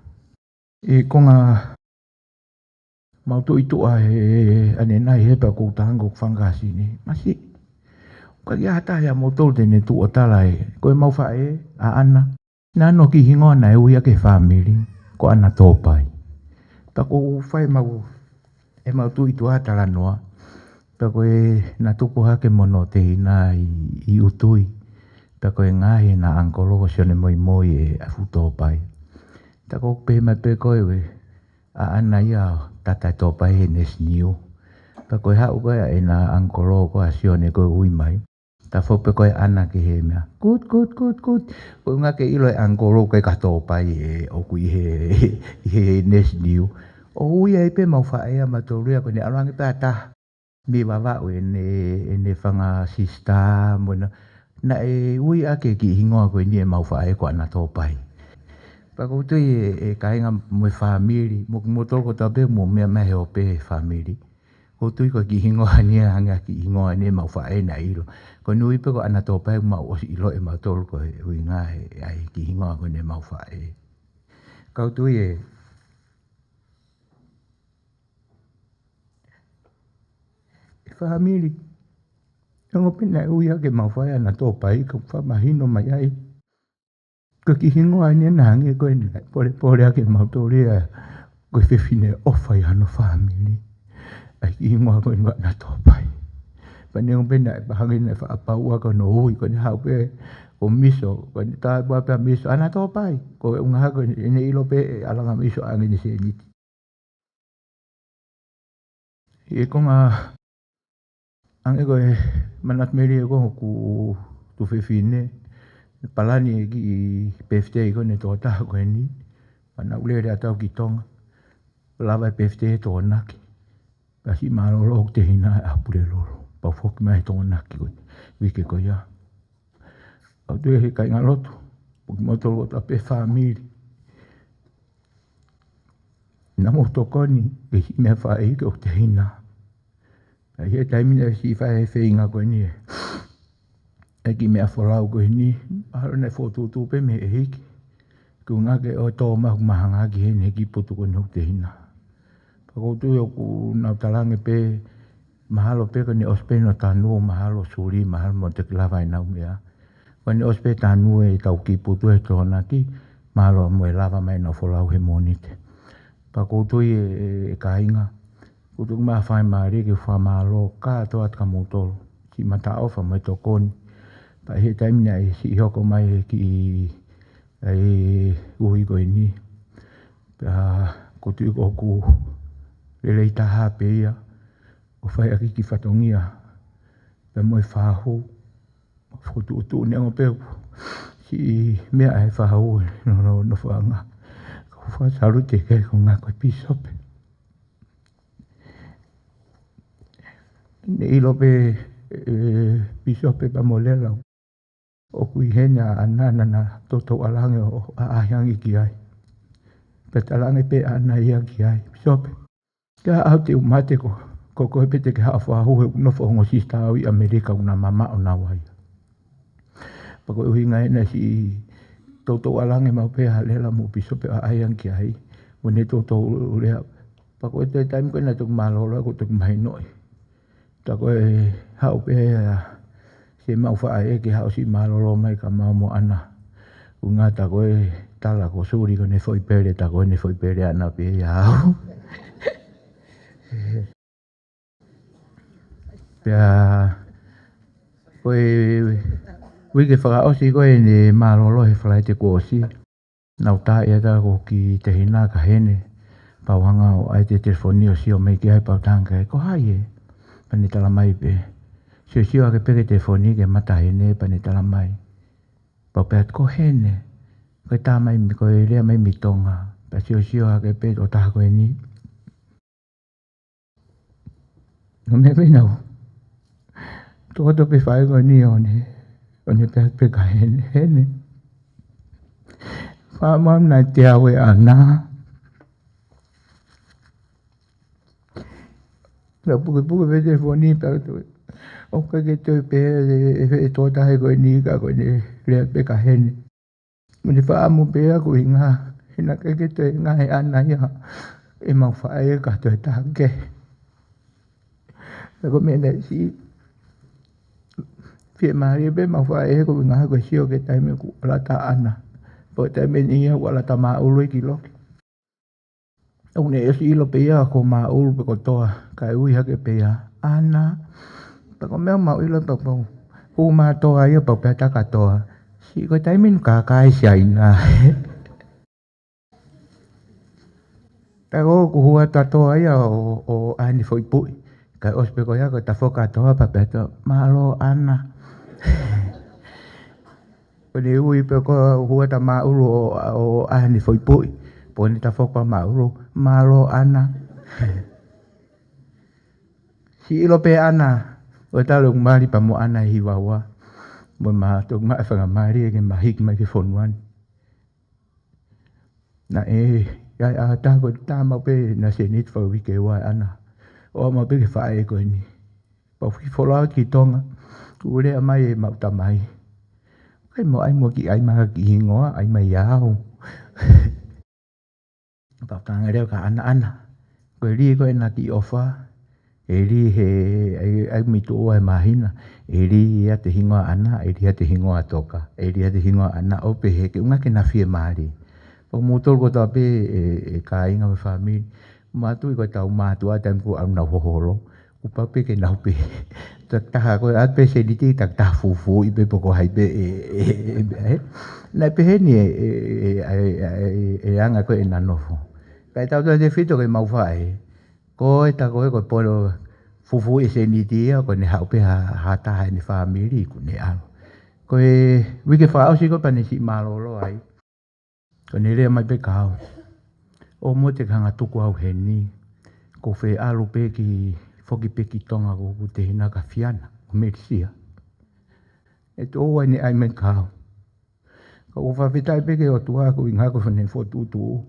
ʻI he konga mau tuʻu ʻi tuʻa he, he ʻanenai he pea ʻoku ou talaange ki hoku fanga kasini, masiʻi, ʻoku ʻikai ha taha ia ʻia moutolu te ne tuʻu ʻo tala ē, ko ʻemau faʻē, ʻa ʻAna, naʻa na kiʻi hingoa naʻe ui ʻaki ʻe he fāmili ko ʻAna Tōpai. Pea ʻoku ou fai ʻemau, ʻemau tuʻu ʻi tuʻa talanoa. Pea ko ʻena tupu hake mo hono teina ʻi, ʻi ʻUtui. Pea ko e ngaahi ʻena ʻangikolo ko Sione Moimoi ʻe ʻAfu Tōpai. Pea ʻoku pehē mai pē ko ē ʻa ʻAna ia ʻo tata ʻe Tōpai he Nesniu. Pea ko e haʻu ko ē ʻa ʻena ʻangikolo ko ē ʻa Sione ko ē ʻo ui mai, tafoki pē ko ē ʻAna ki he meʻa. Kut, kut, kut, kut. Ko e ʻuhinga ke ʻilo ʻe he ʻangikolo ʻoku ʻikai ko Tōpai ʻe ʻoku ʻi he, ʻi he Nesniu. ʻO ui ai pē ʻemau faʻē ʻamautolu ia, ko ʻene ʻalu ange pē ha taha mei Vavaʻu ʻene, ʻene fanga sisitā mo ʻena, naʻe ui ʻaki e kiʻi hingoa ko eni ʻemau faʻē ko ʻAna Tōpai. Pea ʻoku ou tui ē, ē kāinga mo e fāmili, mo, moutolu kotoa pē mou meʻa mai he ope he fāmili. ʻOku ou tui ko e kiʻi hingoa ni ʻa e hangē ha kiʻi hingoa ni ʻemau faʻē naʻe ʻilo. Ko ʻene ui pē ko ʻAna Tōpai ʻoku mau ʻosi ʻilo ʻe mautolu ko e ʻuhinga he, ʻa e kiʻi hingoa ko eni ʻemau faʻē. Ka ʻoku ou tui ē, ʻe fāmili, neongo pē naʻe ui ʻaki ʻemau faʻē ʻAna Tōpai, ka ʻoku fakamahino mai ai ko e kiʻi hingoa eni naʻe hangē ko eni, polepole ʻaki ʻe mautolu ia ko e fefine ʻofa ʻi hono fāmili. ʻA e kiʻi hingoa ko eni ʻAna Tōpai. Pea neongo pē naʻe pehē hangē naʻe faʻa pau ʻa hono ui, ko ʻene haʻu pē ko Miso, ko ʻene tāpuaki pē ʻa Miso, ʻAna Tōpai. Ko e ʻuhinga ko ē ʻene ʻilo pē ʻe ʻalu ange ʻa Miso ʻo ʻoange ʻene sēniti. ʻI he konga, hangē ko e manatu meli ʻe ko ē hoku tuofefine, palani e kiʻi pefitei ko eni ʻe toko taha ko eni, pea naʻa ku lele atu au ki Tonga, lava e pefitei he Tokonaki, pea siʻi mālōlō hoku tehina he ʻaho Pulelulu, pea u foki mai he Tokonaki ko ē, uike ko ia. ʻOku ou tui ē kāingalotu, ʻoku moutolu kotoa pē fāmili, naʻa mou tokoni ke siʻi meʻa fai ki hoku tehina. Pea ʻi he taimi naʻe siʻi fai e feinga ko eni ē, e kiʻi meʻa folau ko eni, mahalo naʻe fokotuʻutuʻu pē mei he ʻEiki, ko e ʻuhinga ke ʻoua ʻe tō mai hoku mahanga ki heʻene kiʻi putu ko eni hoku tehina. Pea ʻoku ou tui ʻoku nau talaange pē, mahalo pē ko ʻene ʻosi pē hono tanu, mahalo Suli, mahalo mo toki lava ʻenau meʻa. Ko ʻene ʻosi pē tanu ʻetau kiʻi putu he Tokonaki, mahalo mo e lava mai ʻenau folau he Mōnite. Pea ʻoku ou tui ē, ē, ē kāinga, ʻoku ou tui ʻoku ma fai mālie ke fakamālō kātoa atu kia moutolu, siʻi mataʻofa mo e tokoni. Pea ʻi he taimi naʻe siʻi hoko mai e kiʻi, ʻa e ui ko eni, pea ʻoku ou tui ʻoku lelei taha pē ia ʻo fai ʻaki e kiʻi fatongia pea mo e fahu, fokotuʻutuʻu, neongo pē ʻoku siʻi meʻa e fahu ʻi hono, hono nofoʻanga. Ka ʻoku ou fakasalute ki he konga ko e pīsope. Ne ʻilo pē ʻe he pīsope pea mo Lela ʻoku ʻi heni ʻa ʻAna, naʻa na toutou ʻalu ange ʻo ʻaʻahi ange ki ai. Pea talaange pē ʻe ʻAna ia ki ai, Pīsope, ka ʻoua te u mate ko, ko koe pē te ke haʻu ʻo fahu, he ʻoku nofo e ongo sisitā au ʻi ʻAmelika ʻoku na mamaʻo naua ia. Pea ko e ʻuhinga ia naʻe siʻi toutou ʻalu ange maʻu pē ʻa Lela mo e pīsope ʻo ʻaʻahi ange ki ai, mo ne toutou lea. Pea ko e toe taimi ko ē naʻe toki mālōlō ai, ʻoku ou toki mahinoʻi. Tā ko e haʻu pē ʻa siʻemau faʻē ke haʻu ʻo siʻi mālōlō mai kia mau mo ʻAna. ʻUhinga tā ko e tala ko Suli ko ʻene foʻi pele, tā ko ʻene foʻi pele ʻaʻana pē ia au. Ia, ko e uike fakaʻosi ko ē ne mālōlō he Falaite kuo ʻosi. Naʻá ku tā ia tā ko ki Tehina ka heni. Pea u hanga ʻo ʻai e telefoni ʻo sio mai ki ai pea u tala ange, ko hai ē? Pea ne talamai pē. Siosio hake pē ki he telefoni ke mata heni pea ne talamai. Pea u pehē atu ko heni. Ko e tā mai, ko e lea mai mei Tonga. Pea siosio hake pē ʻo taha ko eni. ʻO meʻa pē naʻá ku tokoto pē fai ko eni ʻo ne, ʻo ne pehē pē kia heni, heni. Faʻa mau na te au e ana. Naʻá ku pukepuke pē telefoni pea toe. ʻOku ʻikai ke toe pehē ʻe he tokotaha ko eni ka ko ʻene lea pē kia heni. Mo ne faʻa mo pea ko e ʻuhinga, he naʻe ʻikai ke toe ngaahi ana ia ʻemau faʻē ka toe taha kehe. Pea ko e meʻa naʻe siʻi fiemālie pē ʻemau faʻē ko e ʻuhinga ko e sio ki he taimi ʻoku ʻalu atu ana. Pea ko e taimi ʻe niʻihi ʻoku ʻalu atu māʻulu ia ki loki. ʻOku ne ʻosi ʻilo pē ia ko māʻulu pē kotoa, kae ui hake pē ia, ana. Pea ko e meʻa mau ʻilo pē pau. Hū mai toa ia pea u pehē atu kia toa. Siʻi ko e taimi ni ka kai Siaina. Pea ko ʻeku hū atu kia toa ia ʻo, ʻo ʻai ʻene foʻi puʻi. Kae ʻosi pē ko ia ko e tafoki kia toa pea pehē atu, mālō ana. Ko ʻene ui pē ko e hū atu māʻulu ʻo, ʻo ʻai ʻene foʻi puʻi. Pea ko ʻene tafoki pē māʻulu, mālō ana. Siʻi ʻilo pē ana. ʻO talu ʻeku mali pea mo ana ʻi he hiva ua. Mo ma toki maʻu e faingamālie ke ma hiki mai ki he fonua ni. Naʻe, ia, ʻa, tā ko e tā mau pē naʻe seniti fau uike ua ana. ʻO aʻu mau pē ki he faʻē ko eni. Pea u fiki folau ki Tonga. Kuo lea mai ʻemau tamai. ʻIkai mo ʻai mo kiʻi ʻai mai ha kiʻi hingoa, ʻai mai ia au. Pea u tala ange leva kia ana ana. Ko e lī ko ē ʻena kiʻi ʻofa. ʻE lī he, ʻai, ʻai mei tuʻa he māhina. ʻE lī ia ʻete hingoa ana, ʻe lī ia ʻete hingoa toka. ʻE lī ia ʻete hingoa ana ʻo pehē ke ʻuhinga ke na fiemālie. Pea ko moutolu kotoa pē ʻe, ʻe kāinga mo e fāmili. Mātuʻa ko ʻetau mātuʻa taimi ko ē ʻoku nau hoholo. ʻOku pau pē ke nau pehē. Takitaha ko e ʻai pē seniti, takitaha fufū ʻi pē pe ko hai pē ʻe, ʻe, ʻe, ʻe, ʻe. Naʻe pehē ni ʻe, ʻe, ʻe anga ko ē ʻena nofo. Kae tautau tefito ke mau faʻē. Ko e tā ko ē ko e polo fufū e seniti ia, ko ʻene haʻu pē ha, ha taha ʻene fāmili kuo ne ʻalu. Ko e uike fakaʻosi ko ē pea ne siʻi mālōlō ai. Ko ʻene lea mai pē kia au. ʻOua te ke hanga tuku au heni. Ko e fie ʻalu pē ki, foki pē ki Tonga ko ʻeku tehina ka fiana, ʻo Melisia. ʻE toe ʻai ʻene ʻai mai kia au. Ka ʻoku ou fakafetaʻi pē ki he ʻOtua ko e ʻuhinga ko ʻene fokotuʻutuʻu.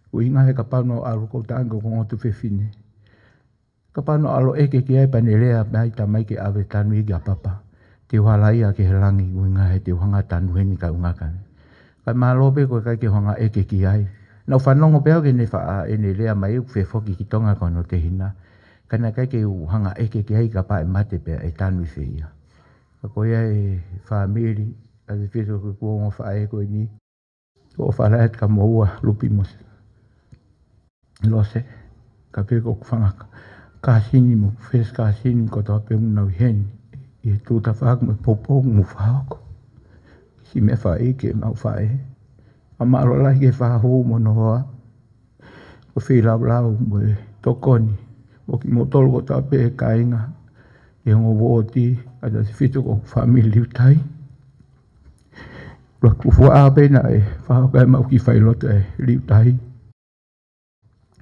Ko e ʻuhinga he kapau naʻá ku ʻalu ko e tangi ko e ongo tuofefine. Kapau naʻá ku ʻalu ʻeke ki ai pea ne lea mai tamai ke ʻave tanu ia kia papa. Te u halaia ki he langi ko e ʻuhinga he te u hanga tanu heni ka ʻuhinga ka. Kae mālō pē ko e ʻikai ke u hanga ʻeke ki ai. Naʻá ku fanongo pē au ki heʻene faʻa, ʻene lea mai ʻoku fie foki ki Tonga ko hono tehina. Ka naʻe ʻikai ke u hanga ʻeke ki ai kapau ʻe mate pea ʻe tanu ʻi fē ia. Ka ko ia e fāmili, ʻa e fiso ko e kuonga faʻē ko eni. ʻOfa lahi atu kia moua, Lupi mo Lose, kae pehē ki hoku fanga kāsini mo fesi kāsini kotoa pē ʻoku nau ʻi heni, ʻi he tuʻu tafaʻaki mo e poupou mo fāoko. Siʻi meʻa faʻa ʻi ke mau faʻē. Fakamālō lahi ki he fakahū mo hono hoa. Ko e feilaulau mo e tokoni. Mo kimoutolu kotoa pē kāinga. ʻI he ongo uooti, ʻa e tasi fitu ko e fāmili Liutai. Lua kufuʻa pē naʻe, fakahoko ai ʻemau kiʻi failotu ʻe Liutai.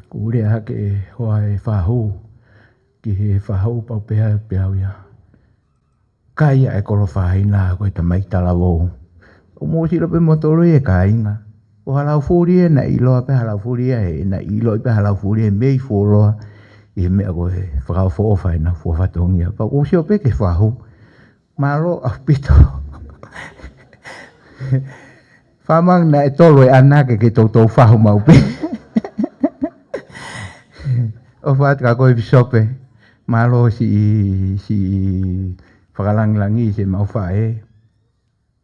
Kuo lea hake ʻe he hoa ʻo e fakahū, ki he fakahū pea u pehē pē au ia. Kai ʻa e kolo faina ko e tamai talavou. ʻOku mou sio pē moutolu ia kāinga. Ko Halaufuli ē naʻe ʻiloa pē Halaufuli ē, naʻe ʻiloa pē Halaufuli ē mei fuoloa. ʻI he meʻa ko e fakaʻofoʻofa ʻena fua fatongia. Pea ʻoku ou sio pē ki he fakahū. Mālō ʻaupito. Fakamālō naʻe tolo e ana ke ke toutou fakahū maʻu pē. ʻOfa atu kia koe Pīsope. Mālō siʻi, siʻi fakalangilangi siʻemau faʻē.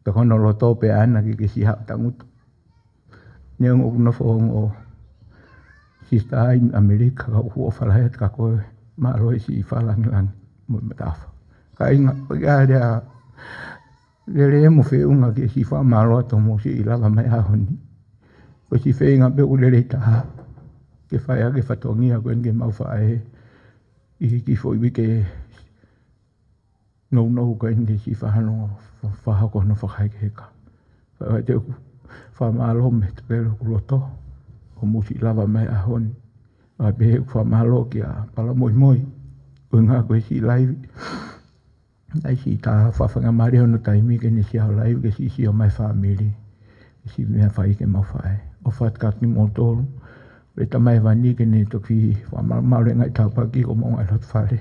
Pea ko hono loto pē ʻaʻana ke ke siʻi haʻu tangutu. Neongo ʻoku nofo ongo sisitā ʻi ʻAmelika ka ʻoku ou ʻofa lahi atu kia koe. Mālō siʻi fakalangilangi. mo e matafa. Kāinga, ko ia lea, lele mo feʻunga ki he siʻi fakamālō atu hoʻomou siʻi lava mai he ʻaho ni. Ko e siʻi feinga pē ʻoku lelei taha ke fai ʻaki e fatongia ko eni ki heʻemau faʻē ʻi he kiʻi foʻi uike nounou ko eni, siʻi fānau, fa-, fakahoko hono fakahekeheka. Pea ʻoku ou fakamālō mei he taha ʻo hoku loto hoʻomou siʻi lava mai he ʻaho ni. ʻA pē ʻeku fakamālō kia Palamoimoi, ʻuhinga ko e siʻi laivi. Naʻe siʻi tā fafangamālie hono taimi ke ne siʻi ʻalu laivi ke siʻi sio mai fāmili, siʻi meʻa fai ki heʻemau faʻē. ʻOfa atu kiate kimoutolu, ʻe Tamai Hēvani ke ne toki fakamālō e ngaahi tāpuaki ko homou ngaahi loto fale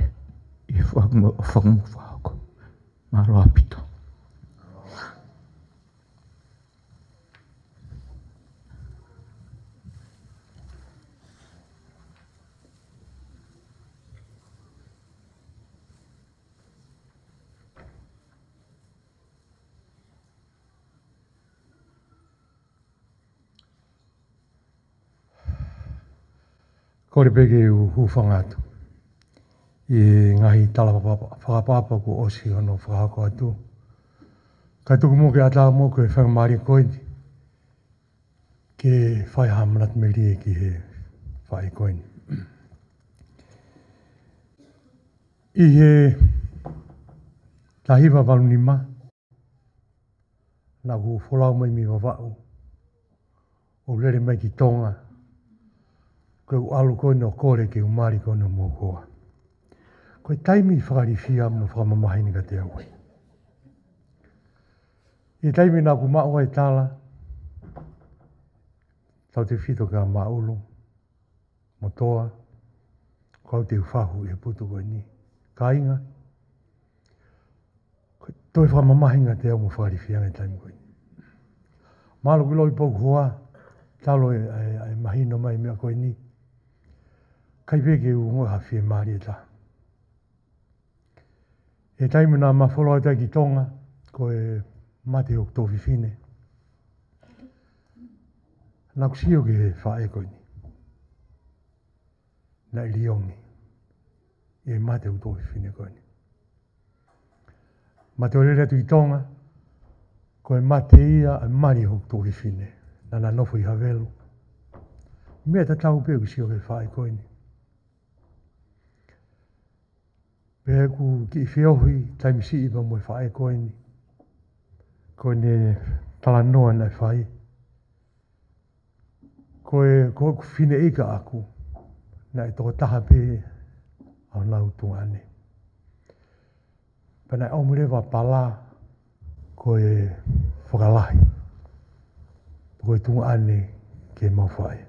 ʻi he faku mo, faku mo fakahoko. Mālō ʻaupito. Kole pē ke u hūfanga atu ʻi he ngaahi tala fakapa-, fakaʻapaʻapa kuo ʻosi hono fakahoko atu. Kae tuku muʻa ke ʻatā muʻa ko e faingamālie ko eni ke fai ha manatu melie ki he faʻē ko eni. ʻI he taha hiva valu nima, naʻa ku folau mai mei Vavaʻu ʻo lele mai ki Tonga. Ko ʻeku ʻalu ko eni ʻo kole ki he mali ko eni ʻo Mokoa. Ko e taimi fakalilifu mo fakamamahi eni kiate au ē. ʻI he taimi naʻa ku maʻu ai e tala, tautefito kia Maʻulu mo Toa, ko au te u fahu ʻi he putu ko eni. Kāinga, ko e toe fakamamahi ange kiate au mo fakalilifu ange e taimi ko eni. Mālō ki loi poku hoa, talu e, e, e mahino mai meʻa ko eni. ʻIkai pē ke u ongoʻi ha fiemālie ʻe taha. ʻI he taimi naʻa ma folau ai ki Tonga, ko e mate hoku tuofefine, naʻa ku sio ki he faʻē ko eni. Naʻe liongi ʻi he mate hoku tuofefine ko eni. Ma toe lele atu ki Tonga, ko e mate ia ʻa e mali hoku tuofefine, naʻa na nofo ʻi Havelu. Meʻa tatau pē ʻeku sio ki he faʻē ko eni. Pea ʻeku kiʻi feohi taimi siʻi pea mo e faʻē ko eni, ko ʻene talanoa naʻe fai. Ko e, ko ʻeku fineʻeiki ʻaʻaku, naʻe tokotaha pē ʻa honau tuongaʻane. Pea naʻe ʻomi leva pala ko e fakalahi, ko e tuongaʻane ki heʻemau faʻē.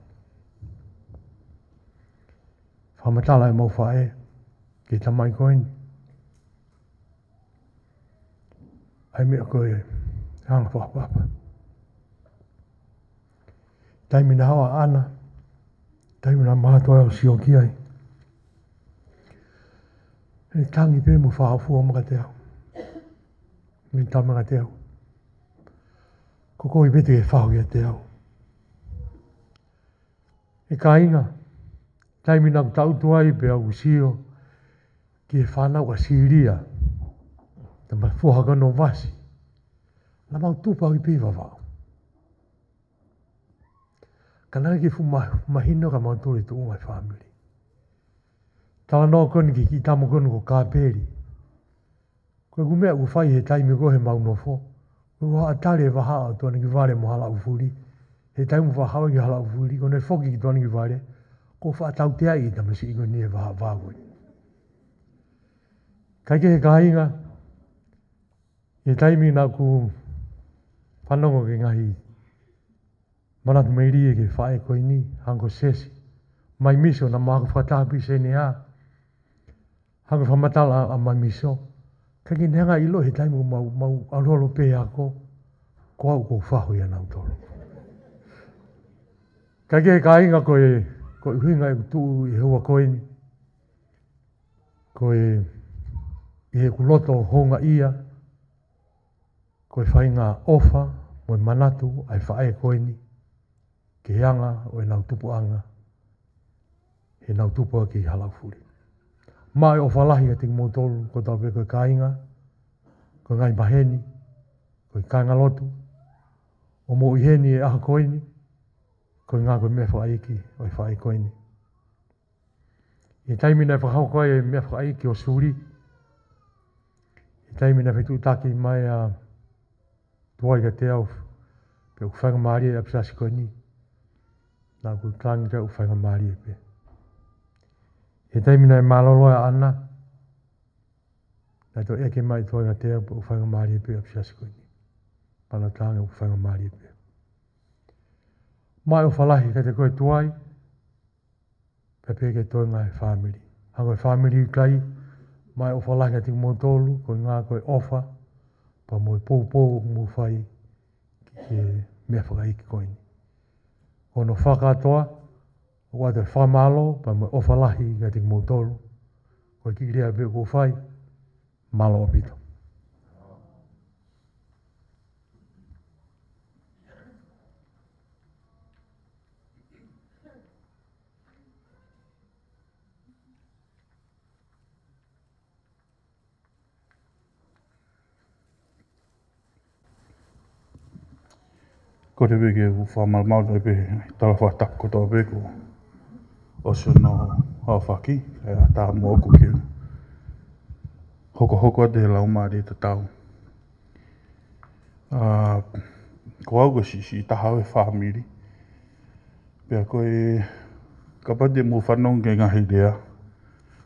Fakamatala ʻemau faʻē ki he tamai ko eni ʻa e meʻa ko e anga fakaʻapaʻapa. Taimi naʻa hao ʻaʻana, taimi naʻa ma ō atu ʻo sio ki ai, ʻe tangi pē mo fāfua mai kiate au. ʻE tala mai kiate au, ko koe pē te ke fahu kiate au. ʻE kāinga, taimi naʻa ku tangutu ai pea u sio ki he fānau ʻa Sīlia, naʻa ma foha ki hono vasi, naʻa mau tupu ʻaki pē ʻi Vavaʻu. Ka naʻe ʻikai ke fuʻu ma-, mahino kia mautolu e tuʻunga ʻo e fāmili. Talanoa ko eni ki he kiʻi tama ko eni ko Kāpeli. Ko ʻeku meʻa ʻoku fai he taimi ko ē heʻemau nofo, ko ʻeku haʻu ʻo tali e vahaʻa ʻo Tuʻanekivale mo Halaʻufuli. He taimi ʻoku haʻu ai ki Halaʻufuli, ko ʻene foki ki Tuʻanekivale, ʻoku ou faʻa tauteaʻi e tamasiʻi ko eni he vahaʻa vā ko ē. Kae kehe kāinga, ʻi he taimi naʻa ku fanongo ki he ngaahi manatu melie ki he faʻē ko eni, hangē ko Sesi, Maimiso, naʻa ma ako fakataha pē ʻi Senē, hangē ko e fakamatala ʻa Maimiso. Ka ʻikai ke ne hanga ʻo ʻilo he taimi ʻoku mau, mau ʻalu ʻo pehē ʻa ko, ko au ʻoku ou fahu ʻia nautolu. Kae kehe kāinga, ko e, ko e ʻuhinga ʻeku tuʻu ʻi he houa ko eni, ko e, ʻi heʻeku loto houngaʻia, ko e faʻahinga ʻofa mo e manatu ʻa e faʻē ko eni ki he anga ʻo ʻenau tupuʻanga, heʻenau tupu ʻaki ʻi Halaʻufuli. Maʻu e ʻofa lahi kiate kimoutolu kotoa pē ko e kāinga, ko e ngaahi maheni, ko e kāingalotu, ʻo mou ʻi heni he ʻaho ko eni, koeʻuhi ko e meʻa fakaʻeiki ʻo e faʻē ko eni. ʻI he taimi naʻe fakahoko ai e meʻa fakaʻeiki ʻo Suli, ʻi he taimi naʻe fetuʻutaki mai ʻa Tuai kiate au, pe ʻoku faingamālie e ʻapisiasi ko eni, naʻá ku talaange ʻoku faingamālie pē. ʻI he taimi naʻe mālōlō ai ʻa ʻAna, naʻe toe ʻeke mai ʻe Tuai kiate au pe ʻoku faingamālie pē e ʻapisiasi ko eni. Pea naʻá ku talaange ʻoku faingamālie pē. Maʻu e ʻofa lahi kiate koe Tuai, pea pehē ki he toenga e fāmili. Hangē ko e fāmili ʻIutai, maʻu e ʻofa lahi kiate kimoutolu, koeʻuhi ko e ʻofa, pea mo e poupou ʻoku mou fai ki he meʻa fakaʻeiki ko eni. Ko hono fakakātoa, ʻoku ʻoatu e fakamālō, pea mo e ʻofa lahi kiate kimoutolu, ko e kiʻi lea pē ʻoku ou fai, mālō ʻaupito. Ko e leve ke u fakamalumalu ai pē he tala fakatapu kotoa pē kuo ʻosi hono aofaki, kae ʻatā moʻoku ke u hokohoko atu he laumālie tatau. ʻA, ko au ko e siʻisiʻi taha ʻo e fāmili. Pea ko e, kapau te mou fanongo ki he ngaahi lea,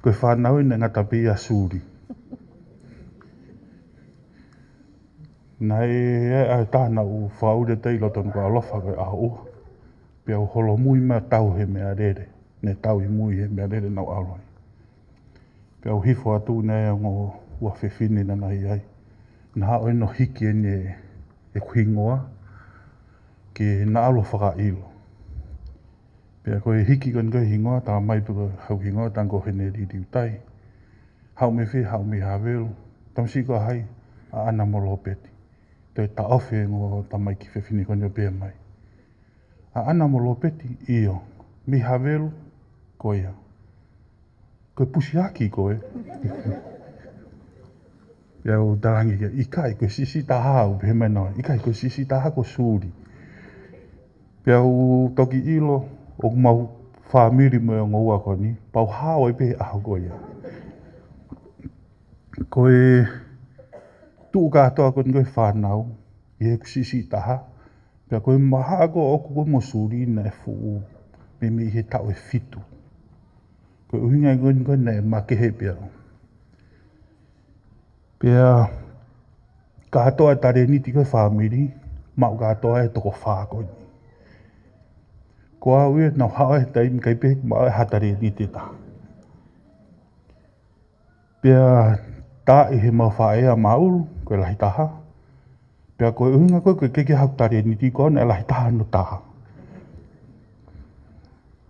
ko e fānau eni naʻe ngata pē ʻia Suli. Naʻe ʻi ai e taha naʻá ku fakaʻuli atu ai ʻi loto ʻo ne kau ʻaloʻofa ko e ʻaho ua. Pea u holomui mai ʻo tau he meʻalele. Ne tau ʻi mui he meʻalele naʻá ku ʻalu ai. Pea u hifo atu naʻe ongo ua fefine naʻá na ʻi ai. Naʻe haʻu ʻo ne hiki eni ʻeku hingoa ke na ʻalu ʻo fakaʻilo. Pea ko e hiki ko eni ko e hingoa, talamai pē ko e hau hingoa, talaange ko Henelili ʻIutai. Haʻu mei fē? Haʻu mei Havelu. Tamasiʻi ko hai? ʻA ʻAna mo Lopeti. Toe taʻofi e ongo tamaiki fefine ko eni ʻo pehē mai, ʻA ʻAna mo Lopeti? ʻIo. Mei Havelu? Ko ia. Ko e pusiaki koe? Pea u talaange ki ai, ʻikai, ko e siʻisiʻi taha au, pehē mai naua, ʻikai, ko e siʻisiʻi taha ko Suli. Pea u toki ʻilo ʻoku mau fāmili mo e ongo ua ko eni, pea u hao ai pē he ʻaho ko ia. Ko e tuʻu kātoa ko eni ko e fānau, ʻi heʻeku siʻisiʻi taha, pea ko e mahaʻa ko ē ʻoʻoku ko ē mo Suli naʻe fuʻu meimei ʻi he taʻu ʻe fitu. Ko e ʻuhinga ko eni ko ē naʻe makehe pē au. Pea kātoa e talēniti ko ē fāmili, maʻu kātoa e toko fā ko eni. Ko au ia naʻá ku haʻu he taimi ʻikai pē maʻu ha talēniti ʻe taha. Pea tā ʻi he mau faʻē ʻa Maulu, ko e lahi taha. Pea ko e ʻuhinga ko ē, ko e ʻikai ke haʻaku talēniti ko ē naʻe lahi taha hono tā.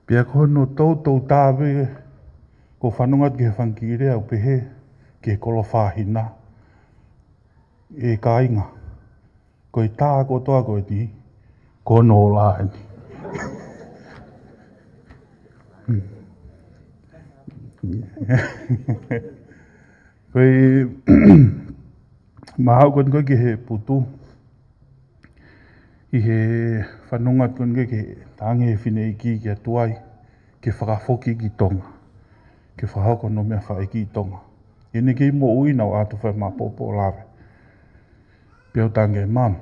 Pea ko hono toutou tā pē, ko e fanongo atu ki he fanga kiʻi lea ʻoku pehē, ki he kolo fāhina. ʻE kāinga, ko e tā kotoa ko eni, ko hono ola eni. Ko e mahaʻu ko eni ko ē ki he putu, ʻi he fanongo atu ko eni ko ē ki he talaange ʻe he fineʻeiki kia Tuai, ke fakafoki ki Tonga, ke fakahoko hono meʻa fakaʻeiki ʻi Tonga. ʻI heʻene kei moʻui naʻá ku ʻoatu e fai maʻu pōpō lave. Pea u talaange, Mum,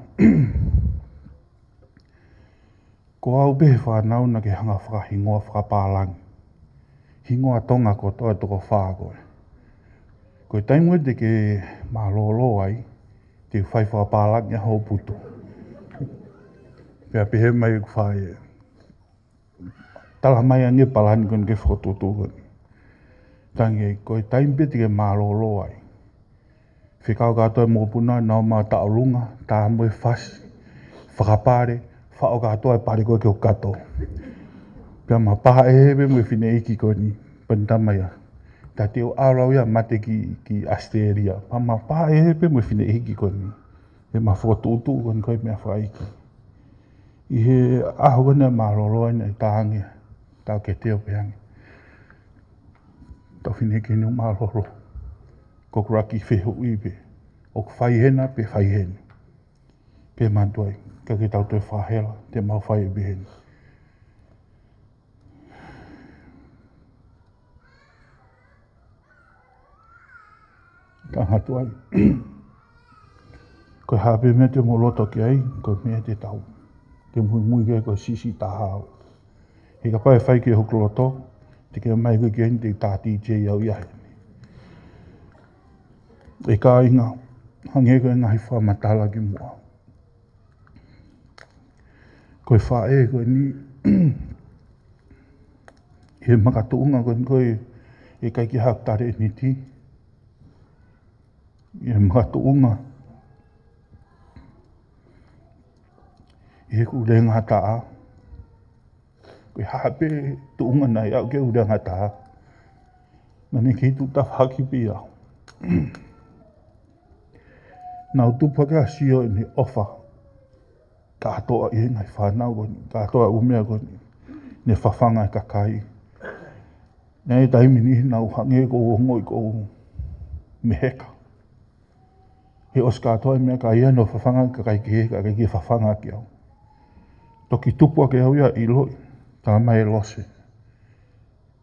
ko au pē he fānau naʻá ke hanga ʻo fakahingoa fakapālangi hingoa Tonga kotoa ʻe toko fā ko ē. Ko e taimi ko ē te ke mālōlō ai, te u fai fakapālangi ʻa hoʻo putu. Pea pehē mai ʻeku faʻē, talamai ange e palani ko eni ke fokotuʻutuʻu ko eni. Talaange, ko e taimi pē te ke mālōlō ai, fekau kātoa e mokopuna, nau ō mai ʻo taʻolunga, tā mo e fasi, fakapale, faʻo kātoa e pale ko ē ki ho kato. Pea ma pā ʻe he pē mo e fineʻeiki ko eni, pea ne talamai, tā te u ʻalu au ia ʻo mate ki, ki ʻAositelēlia. Pea ma pā ʻe he pē mo e fineʻeiki ko eni, ʻe ma fokotuʻutuʻu ko eni ko e meʻa fakaʻeiki. ʻI he ʻaho ko ē naʻe mālōlō ai naʻe tā ange, tā ke teo pē ange. Tau fine ke nu mālōlō. Ko kuraki fehuʻi pē. ʻOku fai hena pe fai heni. Pea mātuʻa ai. Ka ke tau toe fakahela. Te mau fai pē heni. Ka hatu ai. Ko e hā pē meʻa te mo loto ki ai, ko e meʻa te tau. Te muimui ke ko e sisi taha au. He kapau ʻe fai ki hoku loto, te ke mai ko ke ni te tā T J au ia he. ʻE kāinga, hangē ko e ngaahi fakamatala ki muʻa. Ko e faʻē ko eni, he makatuʻunga ko eni ko e, ʻe kai ki haku tare e niti. He makatuʻunga, he kulenga taʻa. Ko e hā pē tuʻunga nai au ke uleangataha. Naʻa ne kei tuʻu tafaʻaki pē ia. Naʻa ku tupu hake ʻo sio ʻene ʻofa. Kātoa ʻi he ngaahi fānau ko eni. Kātoa ʻū meʻa ko eni. Ne fafanga e kakai. Naʻe taimi ni naʻa ku hangē ko u ongoʻi ko u meheka. He ʻosi kātoa e meʻakai ia naʻe fafanga ki he kakai kehe, kakai kehe fafanga ki au. Toki tupu hake au ia ʻiloʻi, tala mai ʻe Lose.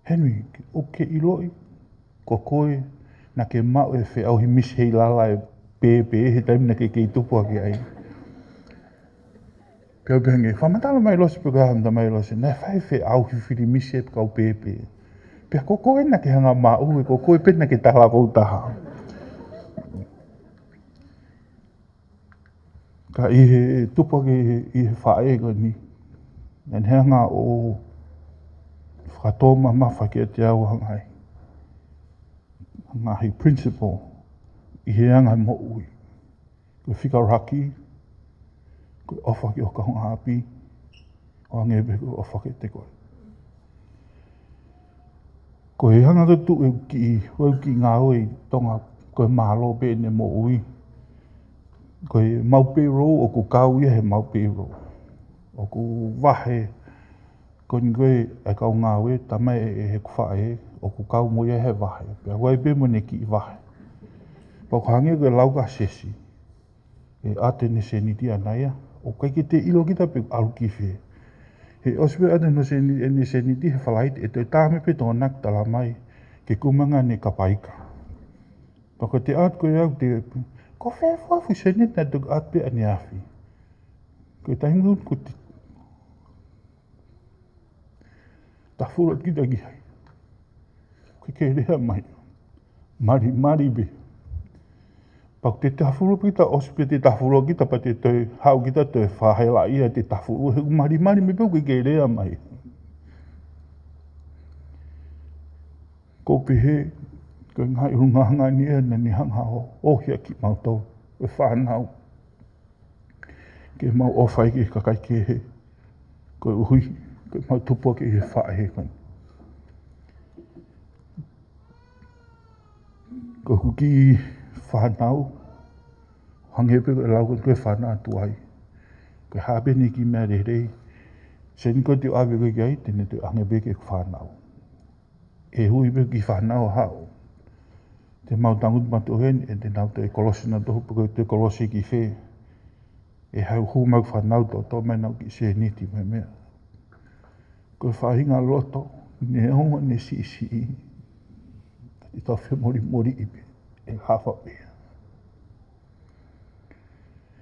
Henry, ʻoku ke ʻiloʻi, ko koe naʻa ke maʻu e feʻauhi misi hei lala e pēpē, he taimi naʻa ke kei tupu hake ai. Pea u pehē ange, fakamatala mai Lose pe ko e hā, tala mai Lose, naʻe fai e feʻauhi fili misi e kau pēpē. Pea ko koe naʻa ke hanga maʻu, ʻe ko koe pē naʻa ke tala ko u taha. Ka ʻi he tupu hake ʻi he faʻē ko eni. Naʻa ne hanga ʻo fakatō mamafa kiate au ʻa e ngaahi. Ngaahi principle. ʻI he anga moʻui. Ko e fika raki, ko e ʻofa ki ho kaungāʻapi, ʻo hangē pē ko e ʻofa kiate koe. Ko e hanga ko e tuʻu e kiʻi, ko e kiʻi ngāue ʻi Tonga, ko e mālō pē ʻene moʻui. Ko e mau payroll, ʻoku kau ia he mau payroll. ʻOku vahe, ko eni ko e, e kau ngāue, tala mai ʻe, ʻe heʻeku faʻē, ʻoku kau mo ia he vahe. Pea ʻoku ʻi ai pē mo ʻene kiʻi vahe. Pea ʻoku hangē ko e lau kia Sesi. ʻE ʻoatu ʻene sēniti ʻaʻana ia. ʻOku ʻikai ke te ʻilo kita pe ʻalu ki fē. He ʻosi pē ʻoatu ʻene sēni-, ʻene sēniti he Falaite, ʻe toe tā mai pē Tokonaki tala mai. Ke kumanga ʻene kapaika. Pea ko te ʻoatu ko e au te, ko fē fua fuʻu sēniti naʻe toki ʻoatu pē ʻaneafi. Ko e taimi ko te tafulu atu kita ki ai. Ke ke lea mai. Malimali pē. Pea ko te tafulu pē kita ʻosi pē te tafulu kita pea te toe haʻu kita toe fakahela ia te tafulu he ʻoku malimali mai pē ʻoku ke lea mai. Ko u pehē, ko e ngaahi ʻulungaanga ni ʻe naʻa ne hanga ʻo, ʻo hia kimautolu, ʻe fānau. Ke mau ʻofa ki he kakai kehe, koeʻuhi, ke mau tupu hake ʻi he faʻē ko eni. Ko hoku kiʻi fānau, hangē pē ko e lau ko ē ko e fānau tuai. Ko e hā pē ʻene kiʻi meʻa lelei, sēniti ko ē te u ʻave ko ē ki ai, te ne toe hangē pē ko e fānau. ʻE hui pē ki fānau haʻu. Te mau tangutu mātou heni, ʻe te nau toe kolosi nautolu, pe ko e toe kolosi ki fē. ʻE haʻu hū mai fānau tō, tō mai nau kiʻi sēniti mo e meʻa. Ko e faʻahinga loto, neongo ʻene siʻisiʻi. ʻE tau femolemole pē, ʻe hafa pē.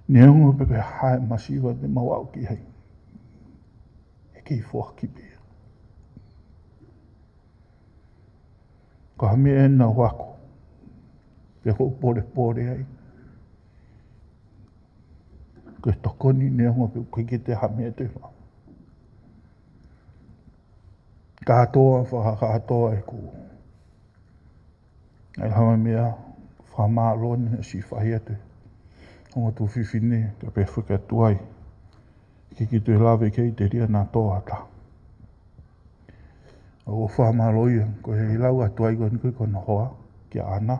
Neongo pe ko e hā e masiva te mau aʻu ki ai. ʻE kei foaki pē. Ko ha meʻa ʻe naʻa ku ako. Pea ko u polepole ai. Ko e tokoni neongo pe ko e ʻikai ke te ha meʻa te ma. Kātoa, fakakātoa ʻeku. ʻAi hama meʻa, fakamālō ni si fahi atu. Ongo tuofefine, ka pe fuka tuai. Ke ke toe lave kei te ria na tō ata. ʻO fakamālō ia, ko e lau atu ai ko eni ko e ko nohoa, kia ʻAna.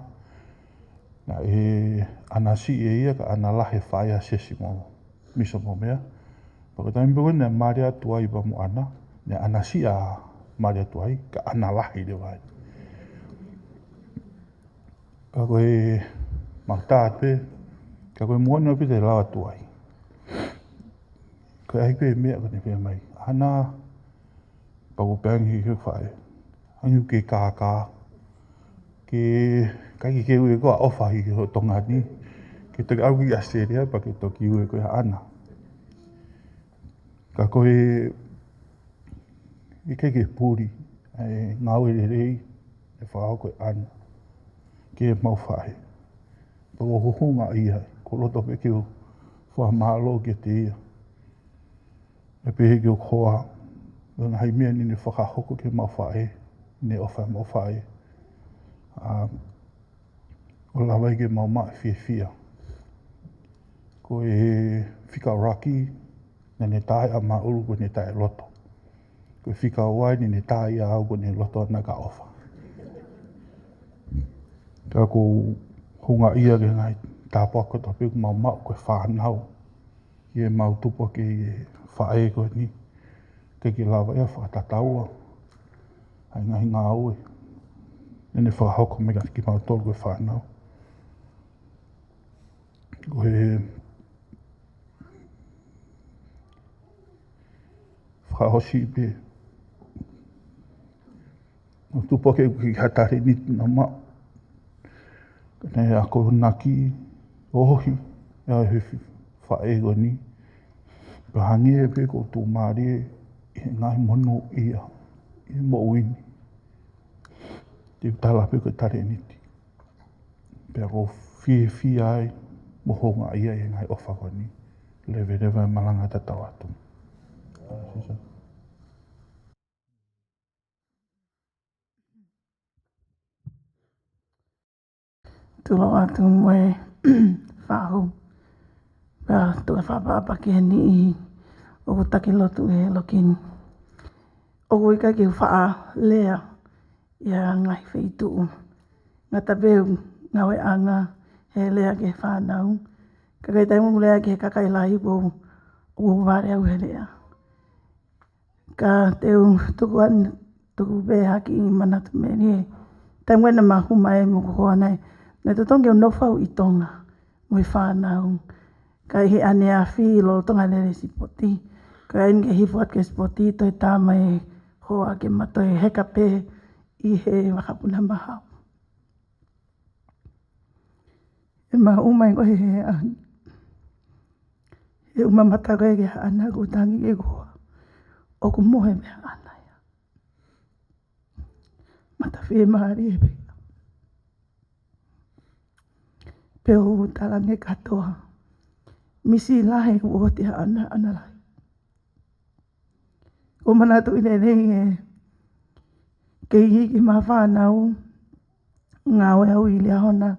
Naʻe ʻanasiʻi ʻe ia ka ʻAna Lahi e faʻē ʻa Sesi mo Misa mo meʻa. Pea ko e taimi pē ko ē naʻe mali atu ai pea mo ʻAna, naʻe ʻanasiʻi ʻa mali atu ai, ka ʻAna Lahi leva ai. Ka ko e mau tā pē, ka ko e moʻoni ʻaupito ʻe lava tuai. Ko e ʻai pē meʻa ko ʻene pehē mai, ʻAna, pea ko e pehē ange ki he faʻē, ʻange ke kākā, ke ʻikai ke ke ui koe ʻa ʻOfa ʻi ho Tonga ni, ke toki ʻalu ki ʻAositelēlia pea ke toki ui koe ʻa ʻAna. Ka ko e ʻikai ke puli ʻa e ngāue lelei ʻe fakahoko ʻe ʻAna ki heʻemau faʻē. Pea ko hoku houngaʻia, ʻoku ou loto pē ke u fakamālō kiate ia. ʻE pehē ki hoku hoa, ʻa e ngaahi meʻa naʻa ne fakahoko ki heʻemau faʻē, naʻe ʻofa heʻemau faʻē. ʻA, ʻo lava ai ke mau maʻu e fiefia. Ko e fika ʻuluaki, naʻa ne tā ia ʻa Maʻulu, ko ʻene tā ia ʻa e loto. Ko e fika ua, naʻa ne tā ia au, ko ʻene loto ʻana kia ʻOfa. Ka ʻoku ou houngaʻia ki he ngaahi tāpuaki kotoa pē ʻoku mau maʻu ko e fānau. Ki heʻemau tupu hake ʻi he faʻē ko eni, ʻikai ke lava ia ʻo fakatataua ʻa e ngaahi ngāue naʻa ne fakahoko mai kiate kimautolu ko e fānau. Ko e fakaʻosi pē, ʻoku tupu hake ʻeku kiʻi talēniti naʻa ku maʻu. Ka naʻe akonaki, ohi ʻe au ʻe he faʻē ko eni. Pea hangē pē ʻoku ou tuʻumālie ʻi he ngaahi monūʻia ʻi he moʻui ni. Te u tala pē ko e talēniti. Pea ʻoku ou fiefia ai mo houngaʻia ʻi he ngaahi ʻofa ko eni. Leveleva e malanga tatau atu. Tuʻu atu mo e fahu. Pea tuʻu e fakaʻapaʻapa ki he niʻihi ʻoku taki lotu he ʻaho ni. ʻOku ʻikai ke u faʻa lea ʻi ha ngaahi feituʻu. Ngata pē ʻeku ngāueʻanga he lea ki he fānau. Ka ʻi he taimi ʻoku ou lea ki he kakai lahi ʻoku ou, ʻoku ou vale au he lea. Ka te u tuku an-, tuku pē ha kiʻi manatu melie. Taimi naʻa ma hū mai mo hoku hoa naʻe, naʻe totonu ke u nofo au ʻi Tonga mo e fānau. Ka ʻi he ʻaneafi lolotonga lele sipoti, ka ʻi he hifo atu ki he sipoti, toe tā mai e hoa ke ma toe heka pē ʻi he vakapuna mahau. ʻE ma hū mai ko ē he, he ʻū mamata ko ē ki he ʻana, ʻoku tangi ki he hoa. ʻOku mohe meʻa ʻana ia. Mata fiemālie pē. Pea u tala ange kātoa, misi lahi ʻoku ʻoatu ʻe he ʻana, ʻana lahi. ʻOku ou manatuʻi lelei ʻe kei iiki ʻema fānau, ngāue au ʻi Liahona,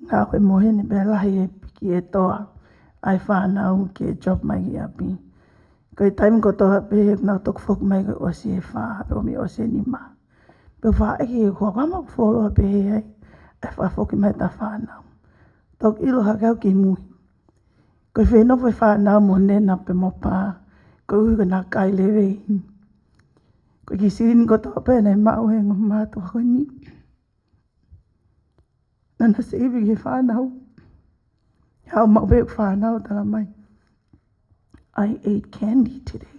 ngāue mo Heni, pea lahi e piki ʻe toa ʻa e fānau ke drop mai ki ʻapi. Ko e taimi kotoa pē naʻa nau toki foki mai ko e ʻosi e fā, pe ʻomi ʻosi e nima. Pea u faʻa ʻeke, ko e hā ʻoku mau fuoloa pē ai ʻa e fakafoki mai ʻeta fānau. Toki ʻilo hake au ki mui, ko e feinofo e fānau mo nena pea mo pā, koeʻuhi ko ʻena kai lelei. Ko e kiʻi silini kotoa pē naʻe maʻu ʻe he ongo mātuʻa ko eni, naʻa na save ki he fānau. Haʻu maʻu pē ʻeku fānau, tala mai, "I ate candy today.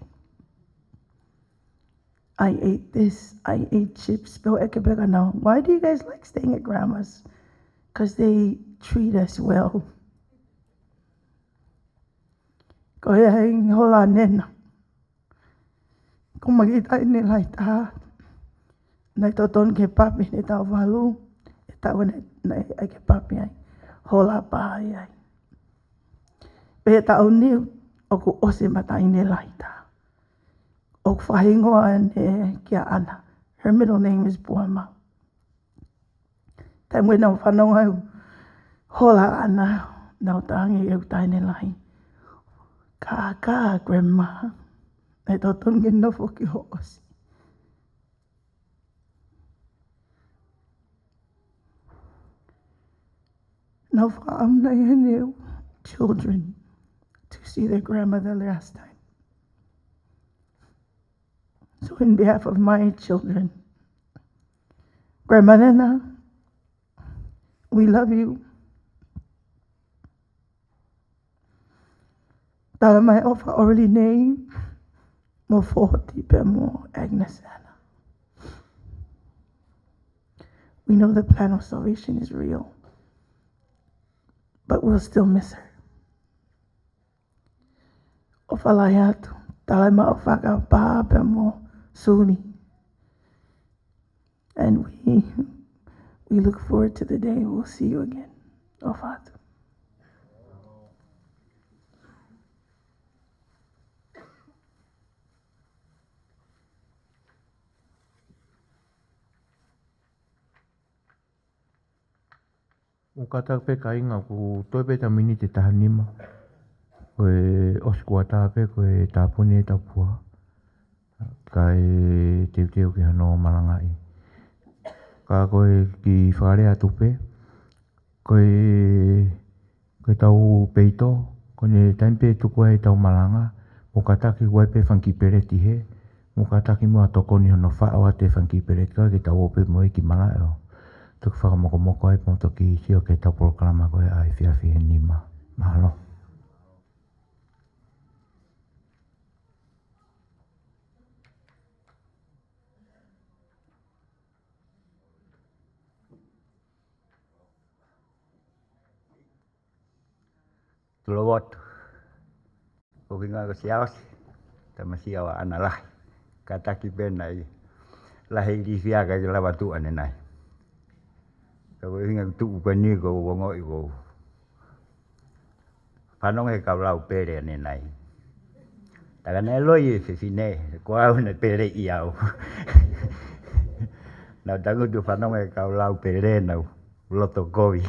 I ate this, I ate chips." Pea u ʻeke pē kia nautolu, "Why do you guys like staying at Grandma's?" "'Cause they treat us well." Ko ia ai hola nena. Ko e kiʻi taʻahine lahi taha, naʻe totonu ke papi heʻene taʻu valu, ʻi he taʻu naʻe, naʻe ʻai ke papi ai. Hola pē ia ai. Pea taʻu ni ʻoku ʻosi ʻema taʻahine lahi taha. ʻOku fakahingoa ʻeni kia ʻAna. Her middle name is Puamau. Taimi naʻa ku fanongo ai hola ʻAna, naʻa ku talaange ki heʻeku taʻahine lahi, "Kākā, Grandma. Naʻe totonu ke nofo ki hoʻo ʻosi." Naʻa ku fakaʻamu nai ʻe heʻeku children to see their grandmother last time. So in behalf of my children, Grandma Nena, We love you. Tala mai ʻofa ʻo Renee mo Foti pea mo Agnes Anna. We know the plan of salvation is real, but we'll still miss her. ʻOfa lahi atu, tala mai ʻofa kia Pā pea mo Suli. And we, we look forward to the day we'll see you again. ʻOfa atu. ʻOku kātaki pē kāinga, ʻoku toe pē ʻetau miniti ʻe taha nima. Ko e ʻosi kuata pē, ko e tāpuni ʻetau puha. Kae teuteu ki hono malangaʻi. Ka ko e kiʻi fakalea atu pē. Ko e, ko ʻetau peito, ko ʻene taimi pē tuku ai ʻetau malanga, mou kātaki ʻoku ʻi ai pē fanga kiʻi peleti hē, mou kātaki muʻa ʻo tokoni hono faʻo atu e fanga kiʻi peleti ko ē ke tau ō pē mo ia ki malaʻe ʻo toki fakamokomoko ai pea mo toki sio ki heʻetau polokalama ko ē ʻa e efiafi he nima. Mahalo. Tulovotu. Ko kinga ko Siaosi, tamasiʻi ʻa ʻAna Lahi. Kātaki pē naʻe lahi ʻi Lifia ka ke lava tuʻu ʻanenai. Ka ko e ʻuhinga ʻeku tuʻu ko eni ko u ongoʻi ko u fanongo he kau lau pele ʻanenai. Taka naʻe loi e fefine, ko au naʻe peleʻi au. Naʻa ku tangutu fanongo he kau lau pele naʻa ku loto kovi.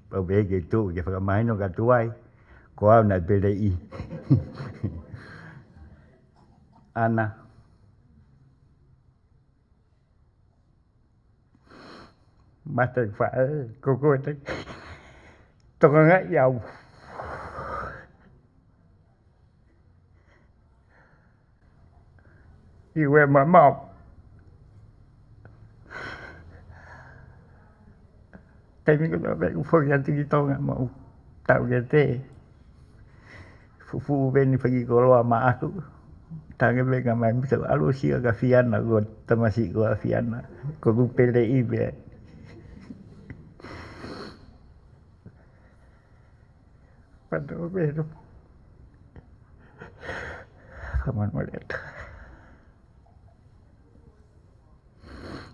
Pau pē ke tuʻu ke fakamahino kia tuai, ko au naʻe peleʻi. ʻAna. Mate faʻē, ko koe te tokangaʻi au. ʻI he mamao. Taimi ko ē naʻa ku foki atu ki Tonga mo u tau ke te fufuʻu pē ni faki koloa maʻaku. Tangi pē ka mai mita ʻalu ʻo sio kia Fiana, ko e tamasiʻi ko ē ʻa Fiana. Ko ʻeku peleʻi pē. Pata o pē no. Kaman maleta.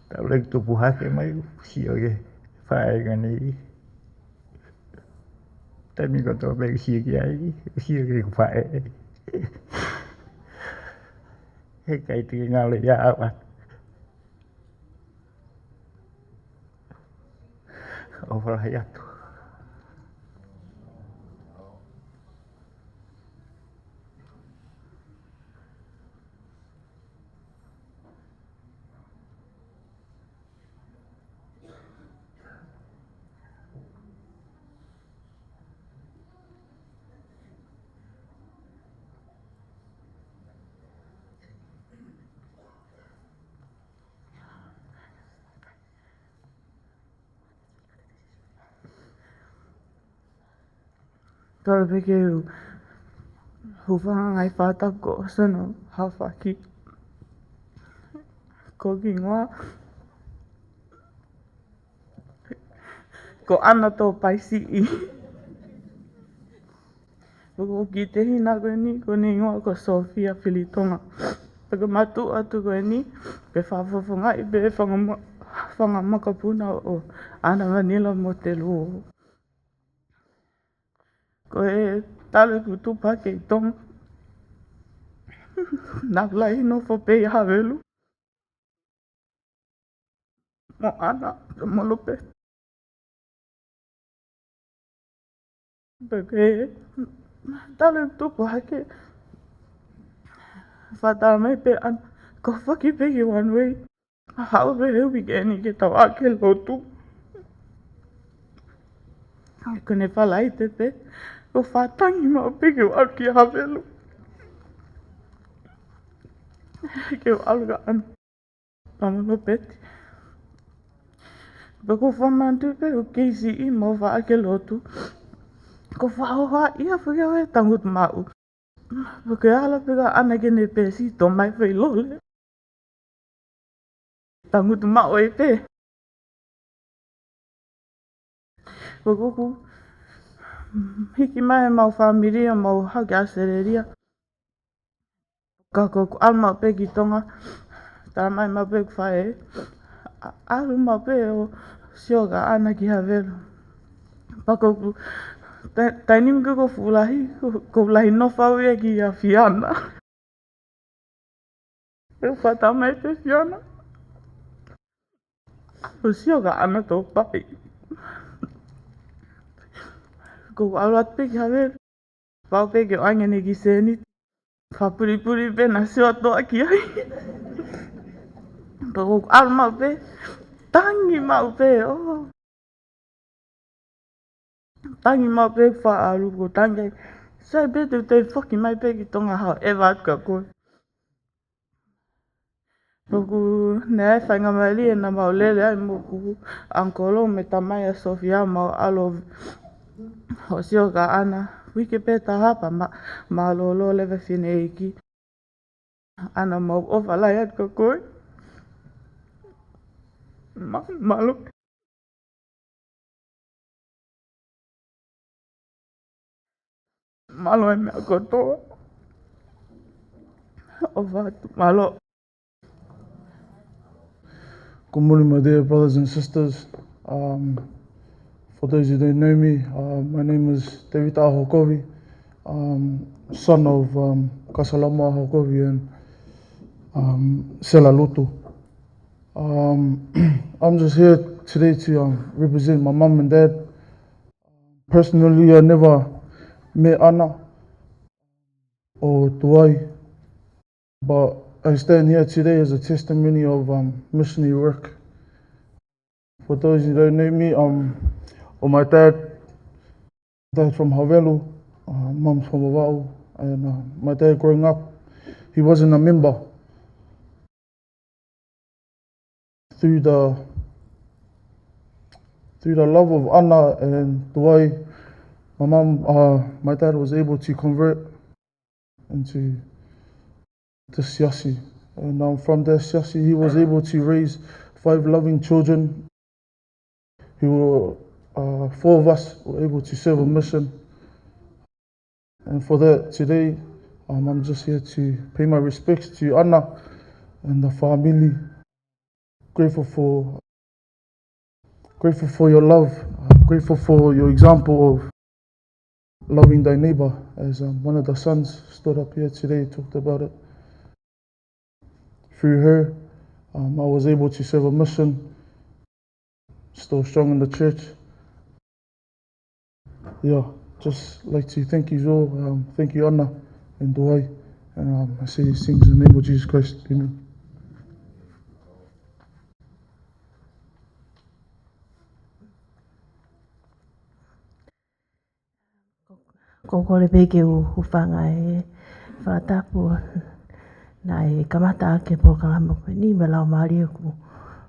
Tau lek tupu hake mai, sio ki he faʻahinga ni. Taimi kotoa pē sio ki ai, sio ki he faʻē. Heʻikai te ke ngalo ia ʻaua. ʻOfa lahi atu. Tala pē ke u hūfanga he ngaahi fakatapu kuo ʻosi hono hafaki. Ko e hingoa ko ʻAna Tōpaisiʻi. Ko e kiʻi tehina ko eni, ko ʻene hingoa ko Sofia Filitonga. Pea ko e mātuʻa atu ko eni, pea fakafofongaʻi pē fanga ma-, fanga makapuna ʻo ʻAna Vanila Motelu. Ko e tala ʻeku tupu hake ʻi Tonga. Naʻa ku lahi nofo pē ʻi Havelu. Mo ʻAna, mo Lope. Pea ko e tala ʻeku tupu hake, fakatala mai pē ʻe ʻAna, ko e foki pē ki One Way. Haʻu pē he uike ni ke tau ʻalu ki he lotu. Ko ʻene falaite pē, ko e fakatangi maʻu pē ke u ʻalu ki Havelu. Ke u ʻalu kia ʻAna. Pea mo Lopeti. Pea ʻoku ou fakamanatu pē ʻoku kei siʻi mo faʻa ke lotu. ʻOku ou fakahohaʻa ia fakaʻau e tangutu maʻu. Pea ʻoku ala pē kia ʻAna ke ne pesi toʻo mai fai lole. Tangutu maʻu ai pē. Pea ʻoku ou hiki mai ʻemau fāmili ʻo mau haʻu ki ʻAositelēlia. Ka ʻoku ou ʻalu maʻu pē ki Tonga, talamai maʻu pē ʻeku faʻē, ʻa-, ʻalu maʻu pē ʻo sio kia ʻAna ki Havelu. Pea ʻoku ou, ta-, taimi ni ʻoku ou fuʻu lahi, ʻoku ou lahi nofo au ia kia Fiona. ʻOku ou fakatamai pē Fiona. ʻO sio kia ʻAna Tōpai. ʻOku ou ʻalu atu pē ki Havelu. Pau pē ke ʻoange ʻene kiʻi sēniti. Fakapulipuli pē naʻa sio atu ai ki ai. Pea ʻoku ou ʻalu maʻu pē. Tangi maʻu pē, ʻo. Tangi maʻu pē faʻa ʻalu ʻoku ou tangi ai. Sai pē te u toe foki mai pē ki Tonga haʻu ʻo ʻeva atu kia koe. Pea ʻoku ne ʻi ai e faingamālie naʻa mau lele ai mo hoku ʻangikolo mo e tamai ʻa Sofia ʻo mau ʻalu ʻo sio kia ʻAna. Uike pē taha pea ma-, mālōlō leva e fineʻeiki. ʻAna, mau ʻofa lahi atu kia koe. Ma-, mālō. Mālō e meʻa kotoa. ʻOfa atu, mālō. Good morning, my dear brothers and sisters. Um, for those who don't know me, uh, my name is Tevita ʻAhokovi, um, son of, um, Kasalama ʻAhokovi and, um, Sela Lutu. Um, I'm just here today to, um, represent my mum and dad. Personally, I never met ʻAna or Tuai, but I stand here today as a testimony of, um, missionary work. For those who don't know me, um, well, my dad, dad from Havelu, uh, mum's from Vavaʻu, and, uh, my dad growing up, he wasn't a member. Through the, through the love of ʻAna and Tuai, my mum, uh, my dad was able to convert into the siasi. And, um, from the siasi, he was able to raise five loving children who were, uh, four of us were able to serve a mission. And for that, today, um, I'm just here to pay my respects to ʻAna and the family. Grateful for, grateful for your love. Uh, grateful for your example of loving thy neighbor, as, um, one of the sons stood up here today and talked about it. Through her, um, I was able to serve a mission, still strong in the church. Yeah, just like to thank you all. Um, thank you, ʻAna and Tuai. And, um, I say these things in the name of Jesus Christ. Amen. Ko e kole pē ke u hūfanga he fakatapu naʻe kamata ʻaki e polokalama ko eni, mo e laumālie ʻoku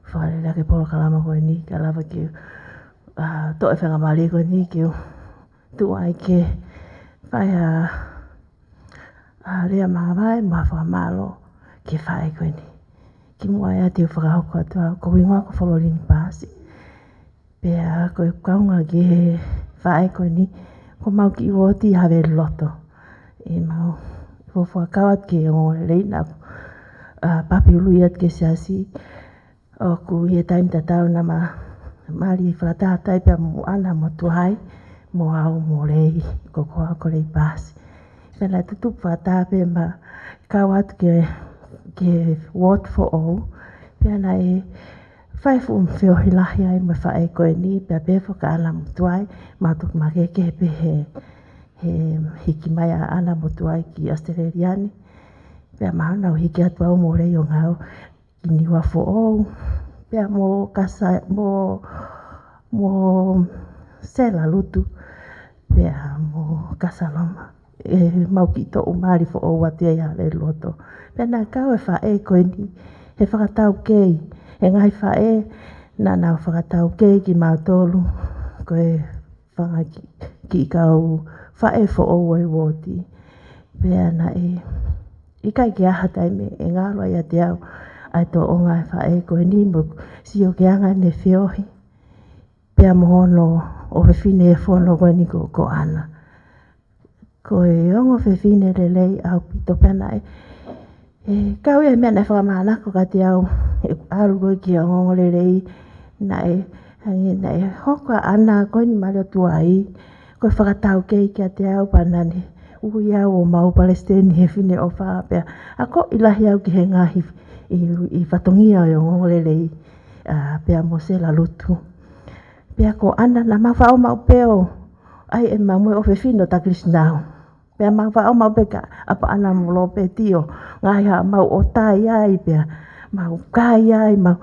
fakalele ʻaki e polokalama ko eni, kae lava ke, ʻa, toʻo e faingamālie ko eni ke u tuʻu ai ke fai ha, ha lea māvae mo ha fakamālō ki he faʻē ko eni. Kimuʻa ia te u fakahoko atu au, ko hoku hingoa ko Fololini Paasi. Pea ko e kaunga ki he faʻē ko eni, ko ʻemau kiʻi uooti ʻi Havelu loto. ʻEmau fuofua kau atu ki he ongoongolelei naʻa ku, ʻa, papi ului atu ki he siasi. ʻOku ʻi he taimi tatau naʻa ma mali fakataha atu ai pea mo ʻAna mo Tuai, mo au mo Lei, ko koe ko Lei Paasi. Pea naʻe tutupu fakataha pē ʻema kau atu ki he, ki he uooti foʻou. Pea naʻe fai e fuʻu feohi lahi ai mo e faʻē ko eni, pea pehē foki kia ʻAna mo Tuai, ma toki makehe pē he, he hiki mai ʻa ʻAna mo Tuai ki ʻAositelēlia ni. Pea ma nau hiki atu au mo Lei ʻo ngāue ki Niua foʻou. Pea mo Kasa-, mo, mo Sela Lutu. Pea mo Kasalama. ʻEmau kiʻi toʻu mali foʻou atu ia ʻi Havelu loto. Pea naʻe kau e faʻē ko eni he fakataukei, he ngaahi faʻē Naʻa nau fakataukei kimautolu, ko e fanga ki-, kiʻi kau faʻē foʻou ʻo e uooti. Pea naʻe ʻikai ke ʻi ai ha taimi ʻe ngalo ai ʻiate au ʻa e tōʻonga ʻo e faʻē ko eni mo e sio ki he anga ʻene feohi pea mo hono ʻofefine ʻi he fono ko eni ko, ko ʻAna. Ko e ongo fefine lelei ʻaupito pea naʻe, ʻe, kau ia he meʻa naʻe fakamānako kiate au, ʻeku ʻalu ko ē ki he ongoongolelei, naʻe, hangē naʻe hoko ʻa ʻAna ko eni mali o tuai, ko e fakataukei kiate au pea naʻa ne ui au ʻo maʻu palesiteni he Fineʻofa pea. ʻA ko ʻi lahi au ki he ngaahi ʻi, ʻi fatongia ʻo e ongoongolelei, ʻa, pea mo Sela Lutu. Pea ko ʻAna naʻa mau faʻo maʻu pē ʻo ʻai ʻemau mo e ʻofefine ʻo Takilisinau. Pea mau faʻo maʻu pē ka ʻapa ʻAna mo Lopeti ʻo ngaahi haʻamau ʻo tai ai pea mau kai ai mau.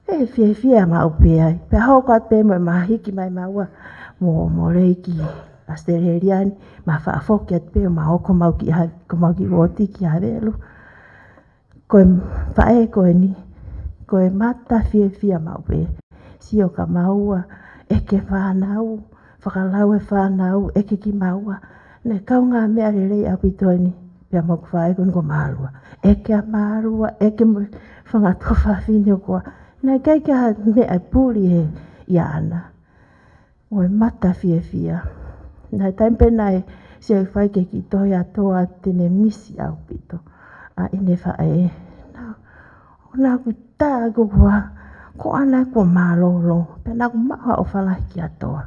ʻE fiefia maʻu pē ai. Pea hoko atu pē mo e mahiki mai maua mo, mo Leiki ʻAositelēlia ni, ma faʻa foki atu pē ʻo ma ō ko mau ki ha-, ko mau kiʻi uooti ki Havelu. Ko e faʻē ko eni, ko e mata fiefia maʻu pē. Sio kia maua, ʻeke fānau, fakalau e fānau, ʻeke kimaua. Naʻe kaungāmeʻa lelei ʻaupito eni, pea mo ʻeku faʻē ko eni ko Mālua. ʻEke ʻa Mālua, ʻeke mo e fanga tuofāfine ʻo koā. Naʻe ʻikai ke ʻi ai ha meʻa ʻe puli ʻe ia ʻAna. Mo e mata fiefia. Naʻe taimi pē naʻe sio ai fai ki he kiʻi tohi ʻa Toa te ne misi ʻaupito ʻa ʻene faʻē. Naʻa, naʻa ku tā ko koā, ko ʻAna kuo mālōlō, pea naʻa ku maʻu ha ʻofa lahi kia Toa.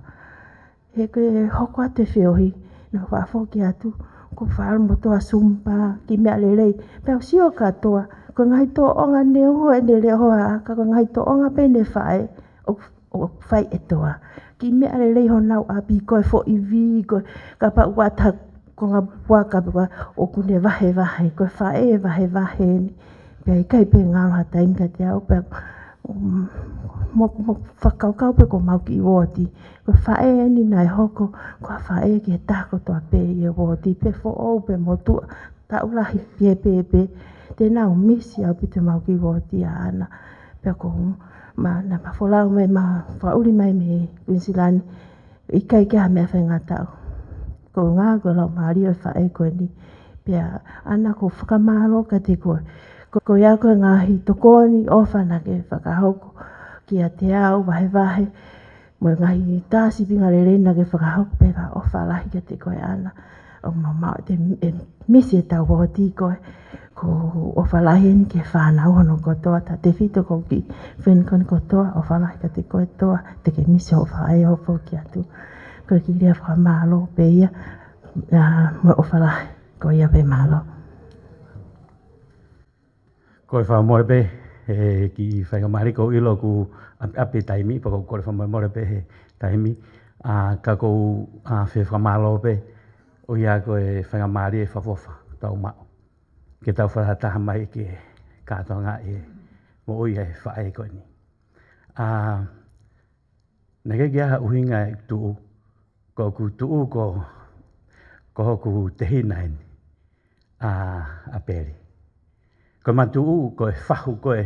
He ko e hoko atu e feohi, naʻa ku faʻa foki atu, ko Fal mo Toa Sumpa, kiʻi meʻa lelei. Pea u sio kia Toa, ko e ngaahi tōʻonga neongo ʻene leʻo ʻa ʻAna, ka ko e ngaahi tōʻonga pē ʻene faʻē, ʻo ʻo fai ʻe Toa. Kiʻi meʻa lelei honau ʻapi, ko e foʻi vī, ko e kapau ʻoku ʻi ai ha konga puaka pe ko e ʻoku ne vahevahe, ko e faʻē vahevahe eni. Pea ʻikai pē ngalo ha taimi kiate au, pea, um, mo, mo fakakaukau pē ko mau kiʻi uooti. Ko e faʻē eni naʻe hoko, ko ha faʻē ki he taha kotoa pē ʻi he uooti, pe foʻou, pe motuʻa, taʻu lahi pe pēpē, te nau misi ʻaupito mau kiʻi uooti ʻa ʻAna. Pea ko ma, naʻa ma folau mai, ma fakaʻuli mai mei Kuinisilani, ʻikai ke ʻi ai ha meʻa faingataʻa. Ko e ʻuhinga ko e laumālie ʻo e faʻē ko eni. Pea ʻAna ʻoku ou fakamālō kiate koe. Ko, ko ia ko e ngaahi tokoni ʻofa naʻa ke fakahoko kiate au, vahevahe. Mo e ngaahi tā sīpinga lelei naʻa ke fakahoko pē, pea ʻofa lahi kiate koe ʻAna. ʻO ma, ma, te, ʻe misi ʻetau uooti koe. Ko e ʻofa lahi eni ki he fānau hono kotoa, tautefito ki he kiʻi feni ko eni kotoa, ʻofa lahi kiate koe Toa, te ke misi hoʻo faʻē ʻo foki atu. Ko e kiʻi lea fakamālō pē ia, ʻa, mo e ʻofa lahi, ko ia pē, mālō. Ko e fakamolemole pē, ʻe kiʻi faingamālie, ʻoku ou ʻilo ʻoku ʻapi, ʻapi taimi, pea ʻoku ou kole fakamolemole pē he taimi, ʻa, ka ʻoku ou, ʻa, fie fakamālō pē, ʻo ia ko e faingamālie fakaʻofoʻofa ʻoku tau maʻu. Ke tau fakataha mai ke kātoanga ʻi he moʻui ʻa e faʻē ko eni. ʻA, naʻe ʻikai ke ʻi ai ha ʻuhinga ʻeku tuʻu, ko ʻeku tuʻu ko, ko hoku tehina eni, ʻa, ʻa Peli. Ko ʻema tuʻu, ko e fahu ko ē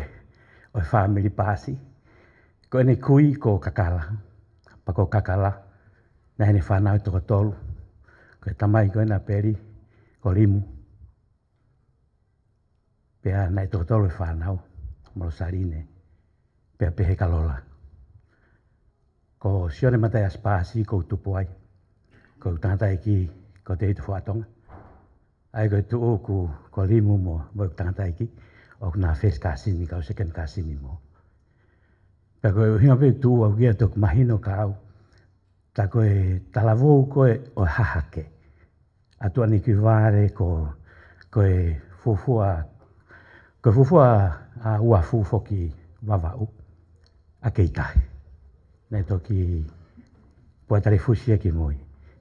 ʻo e fāmili Paasi. Ko ʻene kui ko Kakala, pea ko Kakala, naʻe ʻi ai ʻene fānau ʻe toko tolu. Ko e tamai ko ena ʻa Peli, ko Limu. Pea naʻe toko tolu e fānau, mo Losaline, pea pehē kia Lola. Ko Sione Mataiasi Paasi ʻoku ou tupu ai, ko ʻeku tangataʻeiki ko Teuta Fuatonga. ʻA ia ko e tuʻu ʻoku ko Limu mo, mo ʻeku tangataʻeiki, ʻoku na first cousin, kau second cousin mo. Pea ko e ʻuhinga pē ʻeku tuʻu au ia, toki mahino kia au, tā ko e talavou ko ē ʻo Hahake, ʻa Tuʻaniuikivale ko, ko e fuofua, ko e fuofua, ʻa, uafu foki Vavaʻu, ʻa Keitahi. Naʻe toki Puatalifusi ia ki mui.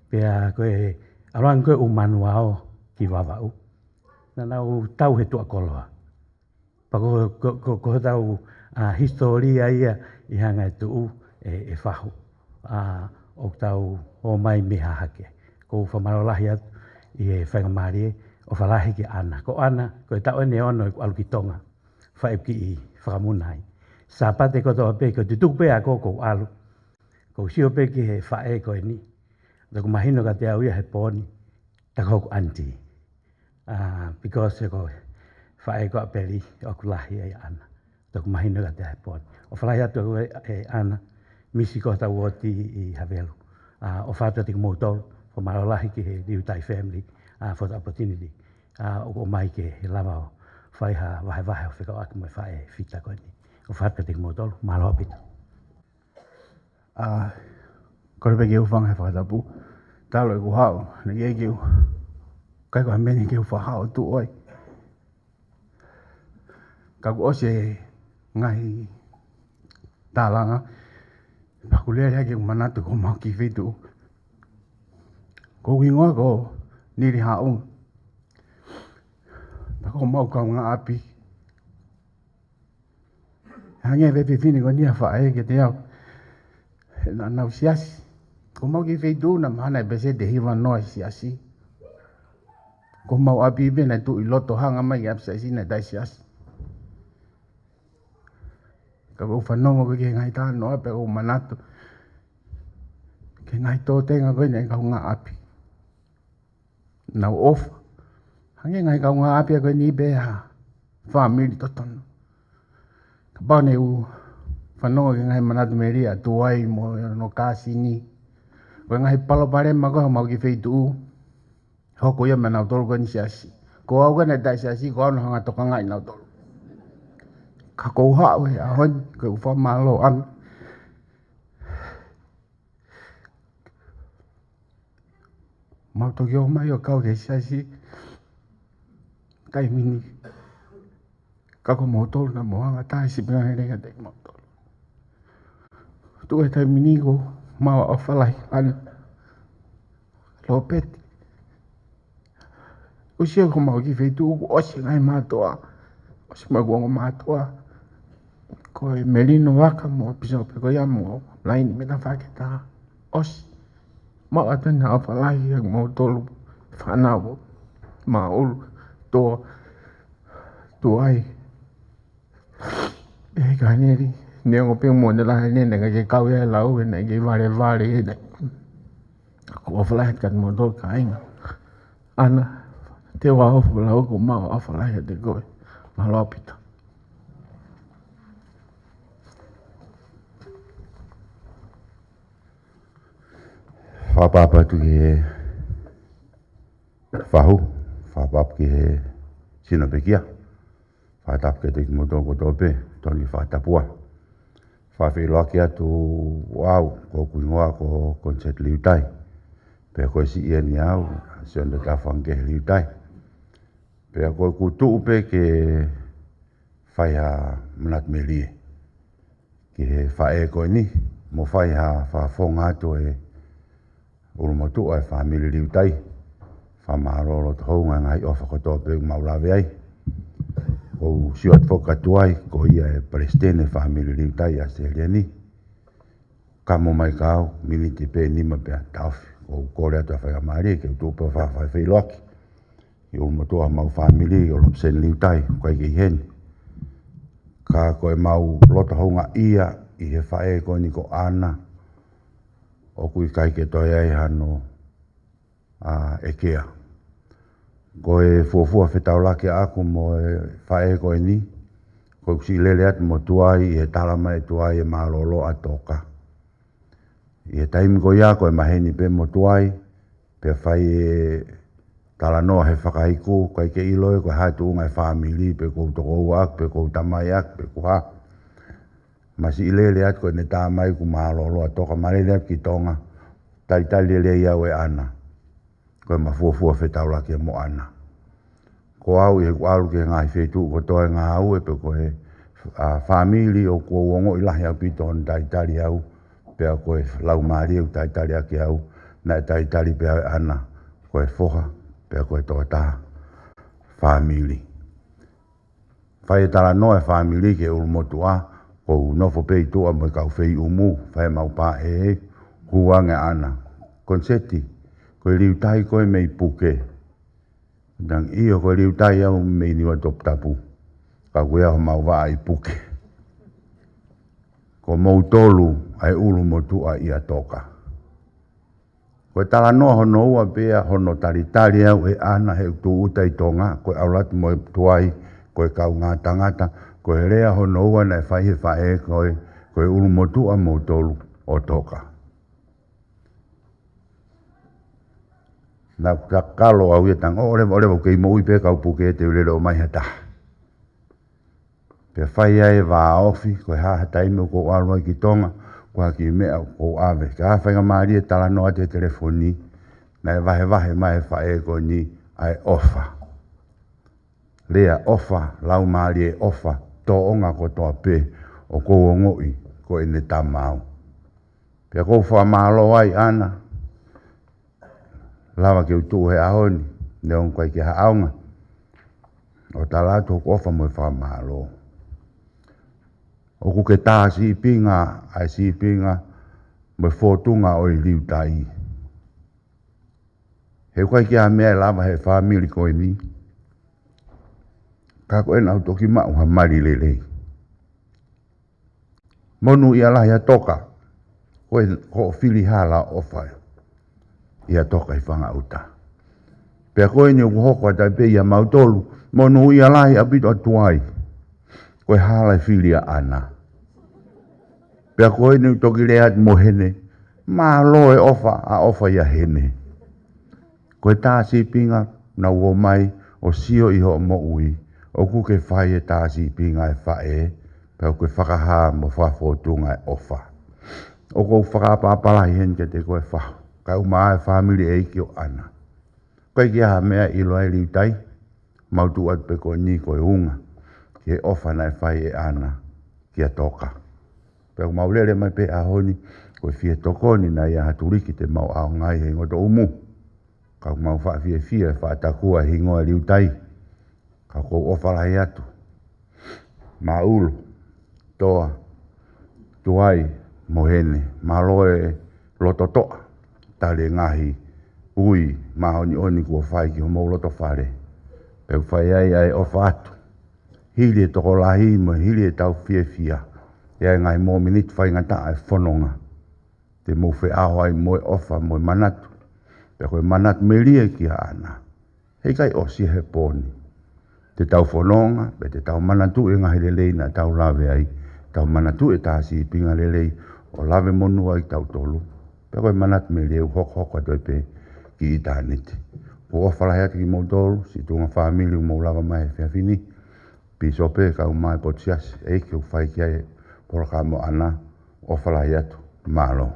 Pea ko e ʻalu ange ko ē ʻū Manuao ki Vavaʻu, naʻa nau tau he tuʻa koloa. Pea ko, ko, ko, ko hotau, ʻa, hisitōlia ia ʻi he anga e tuʻu ʻe, ʻe fahu, ʻa, ʻoku tau ō mai mei Hahake. ʻOku ou fakamālō lahi atu ʻi he faingamālie, ʻofa lahi kia ʻAna. Ko ʻAna, ko e taʻu eni ʻe ono ʻeku ʻalu ki Tonga, fai ʻeku kiʻi fakamuna ai. Sāpate kotoa pē, ko e tutuku pē ʻa ko ʻoku ou ʻalu, ʻoku ou sio pē ki he faʻē ko eni. Toki mahino kiate au ia he pō ni, tā ko hoku aunty. Ah, because ko e faʻē ko ʻApeli ʻoku lahi ai ʻa ʻAna. Toki mahino kiate au he pō ni. ʻOfa lahi atu ʻe, ʻe ʻAna, misi ko hotau uooti ʻi Havelu. Ah, ʻofa atu kiate kimoutolu, fakamālō lahi ki he Liutai family, ah, for the opportunity. Ah, ʻoku ʻomai ke lava ʻo fai ha vahevahe ʻo fekauʻaki mo e faʻē fita ko eni. ʻOfa atu kiate kimoutolu, mālō ʻaupito. Ah, kole pē ke u hūfanga he fakatapu. Talu ʻeku haʻu, naʻe ʻikai ke u, ʻikai ko ha meʻa ni ke u faʻa haʻu ʻo tuʻu ai. Ka kuo ʻosi e ngaahi tālanga, pea ʻoku lele hake ʻeku manatu ko homau kiʻi feituʻu. Ko hoku hingoa ko Nili Haʻunga. Pea ko homau kaungāʻapi. Hangē pē fefine ko eni ʻa e faʻē kiate au. He naʻa nau siasi. Ko homau kiʻi feituʻu naʻe mahalo naʻe peseti ʻe hiva noa e siasi. Ko homau ʻapi pē naʻe tuʻu ʻi loto, hanga mai ki he ʻapi siasi naʻe taʻesiasi. Ka ʻoku ou fanongo ki he ngaahi talanoa pea ʻoku ou manatu ki he ngaahi tōtenga ko eni ʻa e kaungāʻapi. Nau ʻofa. Hangē ngaahi kaungāʻapi ko eni pē ha fāmili totonu. Kapau naʻa ku fanongo ki he ngaahi manatu melie ʻa Tuai mo hono kāsini. Ko e ngaahi palopalema ko ē homau kiʻi feituʻu, hoko ia mei heʻenau tolu ko eni siasi. Ko au ko ē naʻe taʻesiasi, ko au naʻe hanga ʻo tokangaʻi nautolu. Ka ʻoku ou haʻu he ʻaho ni, ko ʻeku fakamālō ʻaupito. Mau toki ō mai ʻo kau ki he siasi, taimi ni. Ka ko moutolu naʻa mou hanga ʻo tasi pē ngaahi lelei kiate kimoutolu. Tuʻu he taimi ni ʻoku mau ʻofa lahi ʻAna, Lopeti. ʻOsi ia ko homau kiʻi feituʻu kuo ʻosi ngaahi mātuʻa. ʻOsi mai kuo ongo mātuʻa. Ko e Melino Vaka mo Pisope ko ia mo Laini Metafaketa. ʻOsi. Mau ʻoatu ʻa e ʻofa lahi kiate kimoutolu fānau. Mālō. Tō. Tuai. ʻE Kaneli, neongo pē mo ne lahi ʻene, naʻe ʻikai ke kau ia he lau, ʻene ʻikai valevale ʻene. ʻOku ou ʻofa lahi atu kiate kimoutolu kāinga. ʻAna, te u ʻofa lau, ʻoku mau ʻofa lahi atu kiate koe. Mālō ʻaupito. Fakapapau atu ki he fahu, fakapapau ki he sino pekia. Fakatapu kiate kimoutolu kotoa pē, tonu ki he fakatapu. Fakafeʻiloaki atu au, ko hoku hingoa ko Koniseti Liutai. Pea ko e siʻi eni au, Sione Tafangke Liutai. Pea ko ʻeku tuʻu pē ke fai ha manatu melie ki he faʻē ko eni, mo fai ha fakafofonga atu ʻa e ʻulumotuʻa ʻo e fāmili Liutai. Fakamālō loto houngaʻia he ngaahi ʻofa kotoa pē ʻoku mau lave ai. ʻOku ou sio atu foki ki Tuai, ko ia e palesiteni ʻo e fāmili Liutai ʻi ʻAositelēlia ni. Ka mou mai kau, miniti pē nima pea taʻofi. ʻOku ou kole atu ʻa e faingamālie ke u tuʻu pē ʻo fakafeʻiloaki ki he ʻulumotuʻa homau fāmili, ʻo Lopeseni Liutai, ʻoku ʻikai ke ʻi heni. Ka ko ʻemau loto houngaʻia ʻi he faʻē ko eni ko ʻAna, ʻoku ʻikai ke toe ʻi ai hano, ʻa, ʻekea. Ko e fuofua fetaulaki ʻaʻaku mo e faʻē ko eni, ko ʻeku siʻi lele atu mo Tuai ʻi he tala mai ʻe Tuai ʻe mālōlō ʻa Toka. ʻI he taimi ko ia ko e maheni pē mo Tuai, pea fai e talanoa he fakaiku, ʻikai ke ʻilo ia ko e hā e tuʻunga ʻo e fāmili, pe ko e tokoua ʻaʻaku, pe ko e tamai ʻaʻaku, pe ko e hā. Ma siʻi lele atu ko ʻene tā mai kuo mālōlō ʻa Toka, ma lele atu ki Tonga, talitali lelei au ʻe ʻAna. Ko ʻema fuofua fetaulaki mo ʻAna. Ko au ʻi heʻeku ʻalu ki he ngaahi feituʻu kotoa ʻo e ngāue pe ko e, ʻa, fāmili ʻoku ou ongoʻi lahi ʻaupito hono talitali au, pea ko e laumālie ʻoku talitali ʻaki au, naʻe talitali pē au ʻe ʻAna, ko e foha, pea ko e tokotaha fāmili. Fai e talanoa e fāmili ki he ʻulumotuʻa, ʻoku ou nofo pē ʻi tuʻa mo e kau feʻumu, fai ʻemau paʻē, hū ange ʻa ʻAna. Koniseti, ko e Liutai koe mei Puke? Naʻá ku, ʻio, ko e Liutai au mei Niuatoputapu. Ka ʻoku ʻi ai homau vaʻa ʻi Puke. Ko moutolu ʻa e ʻulumotuʻa ʻia Toka. Ko e talanoa hono ua pea hono talitali au ʻe ʻAna he ʻoku tūʻuta ʻi Tonga, ko e ʻAulatu mo e Tuai, ko e kaungā tangata, ko e lea hono ua naʻe fai he faʻē ko e, ko e ʻulumotuʻa moutolu ʻo Toka. Naʻa ku takalo au ia tango, ʻoleva, ʻoleva, ʻoku kei moʻui pē kau puke te u lele ʻo mai ha taha. Pea fai ai e vāofi, ko e hā ha taimi ʻoku ou ʻalu ai ki Tonga, ko ha kiʻi meʻa ʻoku ou ʻave. Ka faingamālie talanoa atu he telefoni, naʻe vahevahe mai e faʻē ko eni ʻa e ʻofa. Lea ʻofa, laumālie ʻofa, tōʻonga kotoa pē ʻoku ou ongoʻi ko ʻene tama au. Pea ʻoku ou fakamālō ai ʻAna, lava ke u tuʻu he ʻaho ni, neongo ʻikai ke ha ʻaonga, ʻo tala atu hoku ʻofa mo e fakamālō. ʻOku ke tā sīpinga, ʻa e sīpinga mo e fōtunga ʻo e Liutai. He ʻoku ʻikai ke ʻi ai ha meʻa ʻe lava he fāmili ko eni, ka ko ena ʻoku toki maʻu ha mali lelei. Monūʻia lahi ʻa Toka, ko e, ko e fili hala ʻofa ʻia Toka ʻi Fangaʻuta. Pea ko eni ʻoku hoko atu ai pē ʻia mautolu, monūʻia lahi ʻaupito ʻa Tuai, ko e hala e fili ʻa ʻAna. Pea ko eni ʻoku toki lea atu mo Hene, mālō e ʻofa, ʻa ʻofa ʻia Hene. Ko e tā sīpinga naʻa ku ʻomai ʻo sio ʻi hoʻo moʻui, ʻoku ke fai e tā sīpinga e faʻē, pea ʻoku ke fakahā mo fakafōtunga e ʻofa. ʻOku ou fakaʻapaʻapa lahi heni kiate koe Fahu, kae ʻumaʻā e fāmili ʻeiki ʻo ʻAna. ʻIkai ke ʻi ai ha meʻa ʻe ʻilo ai Liutai, mau tuʻu atu pē ko eni ko e ʻuhinga ki he ʻofa naʻe fai ʻe ʻAna kia Toka. Pea ʻoku mau lele mai pē he ʻaho ni, ko e fie tokoni naʻa ʻi ai ha tuliki te mau ʻaonga ai he hingoa ʻo Toʻumu. Ka ʻoku mau faʻa fiefia e faʻa takua e hingoa Liutai. Ka ʻoku ou ʻofa lahi atu. Māʻulu, Toa, Tuai, mo Hene, mālō e loto toʻa, tali e ngaahi ui māʻoniʻoni kuo fai ki homou loto fale. Pea ʻoku fai ai ʻa e ʻofa atu. Hili e tokolahi mo hili e tau fiefia, ʻi ai e ngaahi mōmeniti faingataʻa e fononga te mou feʻao ai mo e ʻofa mo e manatu. Pea ko e manatu melie kia ʻAna. Heʻikai ʻosi ia he pō ni. Te tau fononga, pea te tau manatuʻi e ngaahi lelei naʻa tau lave ai, tau manatuʻi e tā sīpinga lelei ʻo lave monū ai tautolu. Pea ko e manatu melie ʻoku hokohoko atu ai pē ki ʻitāniti. ʻOku ou ʻofa lahi atu kimoutolu, siʻi tuʻunga fāmili ʻoku mou lava mai he efiafi ni. Pīsope, kae ʻumaʻā e potu siasi, ʻeiki ʻoku fai ki ai e polokalama ʻo ʻAna, ʻofa lahi atu, mālō.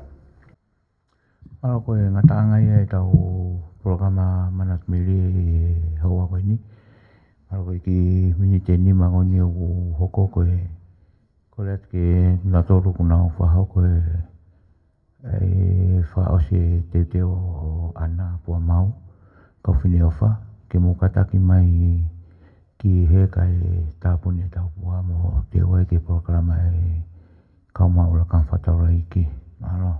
Mālō, ko e ngataʻanga ia ʻetau polokalama manatu melie ʻi he houa ko eni. Mālō, ko e kiʻi miniti ʻe nima ko eni ʻoku hoko, ko e kole atu kia nautolu ʻoku nau fakahoko e, e fakaʻosi e teuteu ʻo ʻAna Puamau, Kaufineʻofa, ke mou kātaki mai ki hē kae tāpuni ʻetau pua mo teu ai ki he polokalama ʻa e Kau Maʻu Lakanga Fakataulaʻeiki. Mālō.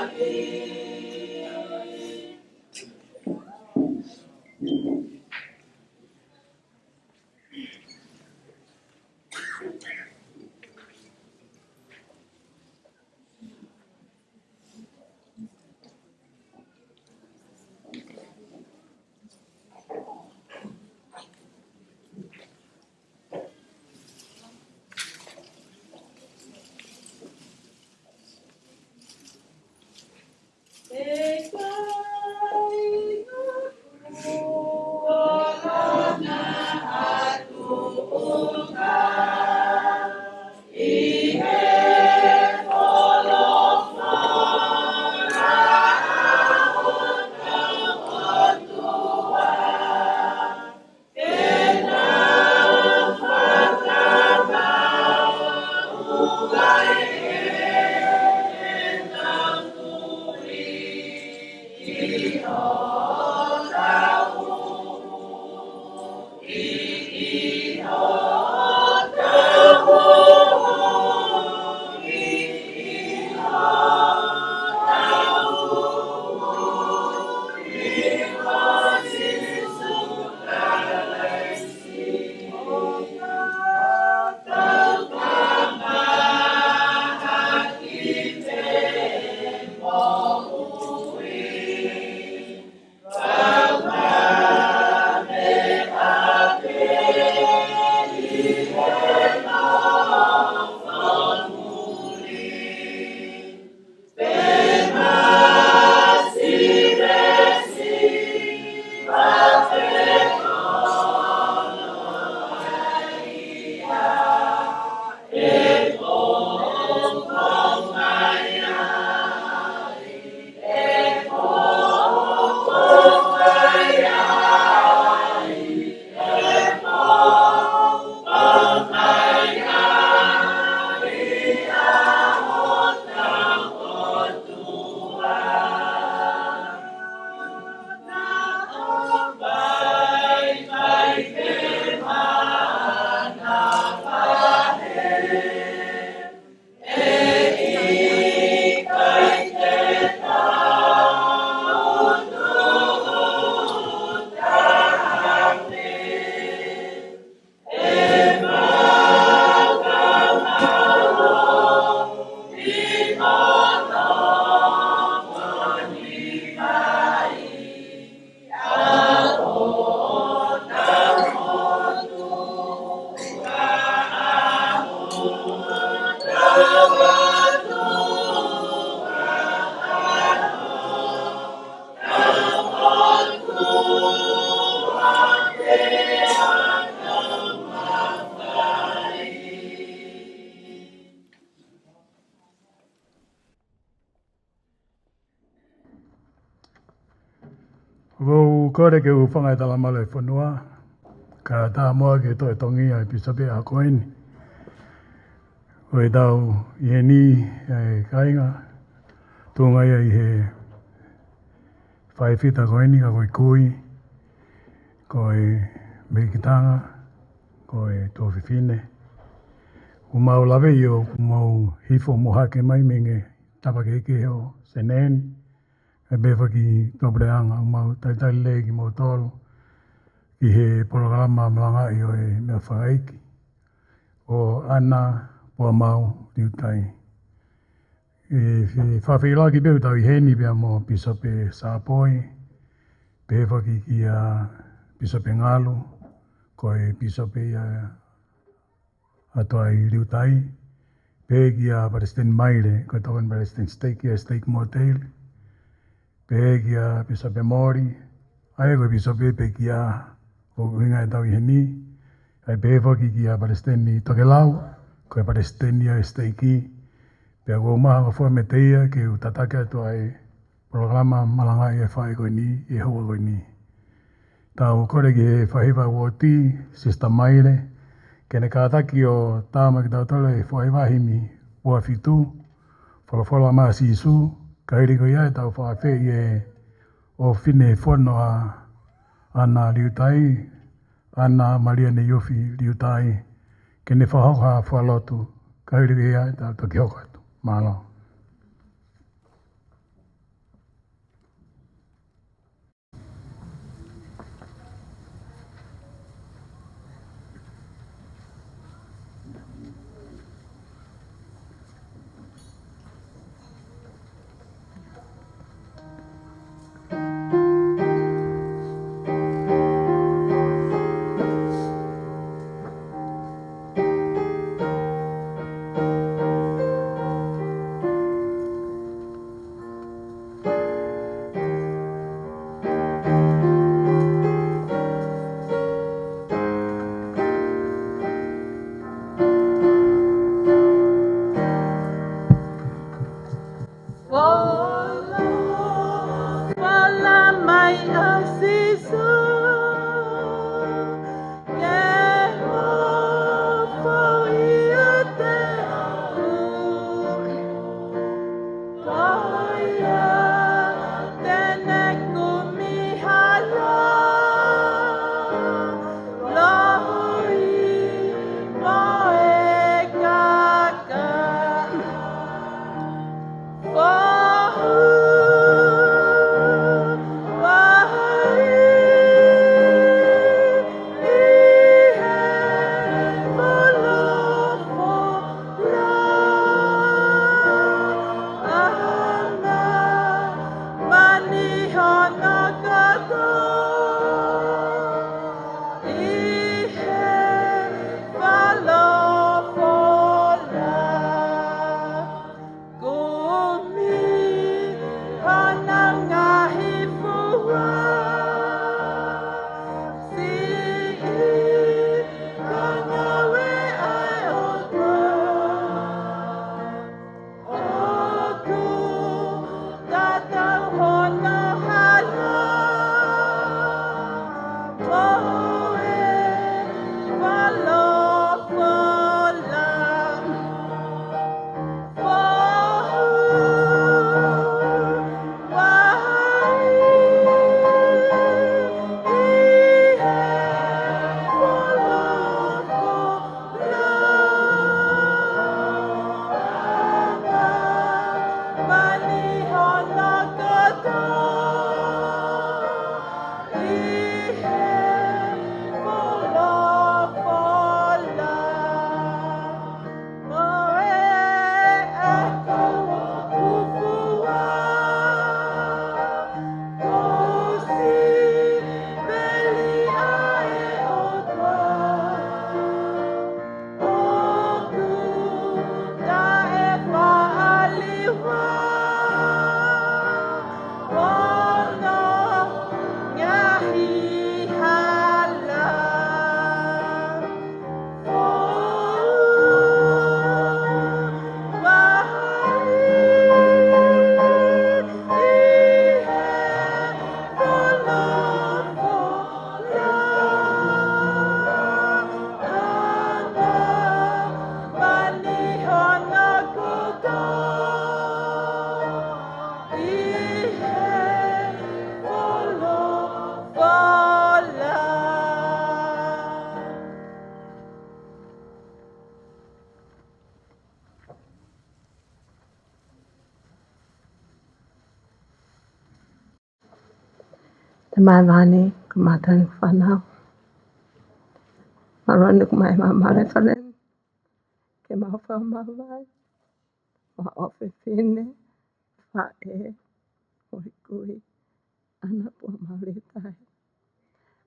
ʻOku ou kole ke u hūfanga he talamalu ʻa e fonua, kae ʻatā muʻa ke toe tongi ʻa e pīsope ʻaho ko eni. Ko e tau ʻi heni, ʻe kāinga, tuʻunga ia ʻi he faifita ko eni, ka ko e kui, ko e mekitanga, ko e tuofefine. ʻOku mau lave ʻi ʻoku mau hifo mo hake mai mei he tapa kehekehe ʻo Senē ni, ʻe pehē foki ki Tuʻapuleʻanga, ʻoku mau talitali lelei kimoutolu ki he polokalama malangaʻi ʻo e meʻafakaʻeiki, ko ʻAna Puamau Liutai. ʻI he fefeʻiloaki pē ʻoku tau ʻi heni pea mo Pīsope Sāpoi, pehē foki kia Pīsope Ngalu, ko e pīsope ia ʻa Tuʻi Liutai, pehē kia Palesiteni Maile, ko e tokoni palesiteni siteiki ʻa e siteiki mo e teile, pehē kia Pīsope Moli, ʻa ia ko e pīsope pekia ʻoku ʻuhinga ʻetau ʻi heni, ʻa ia pehē foki kia Palesiteni Tokelau, ko e palesiteni ʻa e siteiki, pea ʻoku ou maʻu ha ngofua meiate ia ke u tataki atu ʻa e polokalama malangaʻi ʻa e faʻē ko eni, ʻi he houa ko eni. Tau kole ki he faʻē ʻo e uooti, Sisitā Maile, ke ne kātaki ʻo tā mai kiate kitautolu ʻa e faʻē himi ua fitu, Folofola maʻa Sīsū, ka hili ko ia ʻe tau fakaafeʻi ʻa e ʻofefine fono ʻa ʻAna Liutai, ʻAna Malia Neiofi Liutai, ke ne fakahoko ha fakalotu, ka hili ko ia ʻe tau toki hoko atu. Mālō. ʻa Sīsū, ke mou foʻi ʻa te u. Ko ia te ne kumi hala, lohi mo e kaka. Foʻi ʻa e ʻi he folofola, ʻa e māmani hono kotoa ʻi he folofola. Kumi hona ngaahi fua, siʻi ka ngāue ʻa e ʻOtua. ʻOku tatau hono hala mo e folofola. Tamai Vani, ko mātou ʻoku fānau. Mālō ʻoku mau ʻi he māmani fale ni. Ke mau fakamāvae ʻa e ʻofefine, faʻē, mo e kui, ʻa e puha maʻu lī tahi.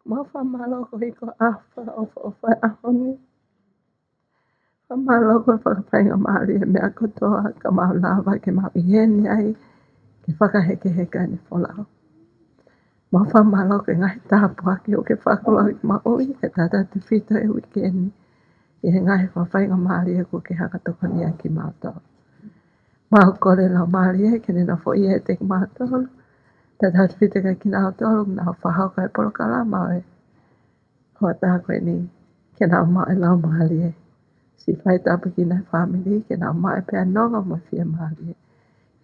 Mau fakamālō koeʻuhi ko e ʻofa, ʻofa, ʻofa ʻa e ʻaho ni. Fakamālō ko e fakafaingamālie ʻa e meʻa kotoa ka mau lava ke mau ʻi heni ai, ke fakahekeheka ʻene folau. Mau fakamālō ko e ngaahi tāpuaki ʻoku ke fakakoloa ki he moʻui, ke tautautefito he uike ni ʻi he ngaahi fakafaingamālie kuo ke hanga ʻo tokoniʻi kimautolu. Mau kole Laumālie ke ne nofoʻia ʻiate kimautolu, tautautefito kia kinautolu ʻoku nau fakahoko e polokalama ʻo e hoʻatā ko eni, ke nau maʻu e Laumālie. Siʻi fai tāpuekina e fāmili, ke nau maʻu pē ʻa e nonga mo e fiemālie.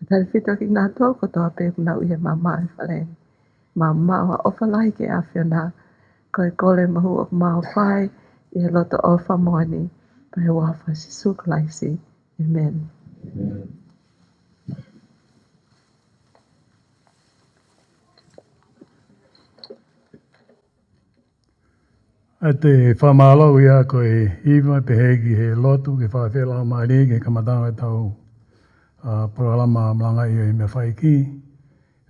Tautautefito kia kinautolu kotoa pē ʻoku nau ʻi he māmani fale ni. Mau maʻu ʻa e ʻofa lahi ki he ʻAfiona, ko e kole mo e hū ʻoku mau fai ʻi he loto ʻofa moʻoni, pea ʻi he huafa ʻo Sīsū Kalaisi. ʻĒmeni. ʻA e fakamālō ia ko e hiva pehē ki he lotu ke fakafeʻiloaki mālie ki he kamataʻanga ʻetau, ʻa, polokalama malangaʻi ʻo e meʻafaiki.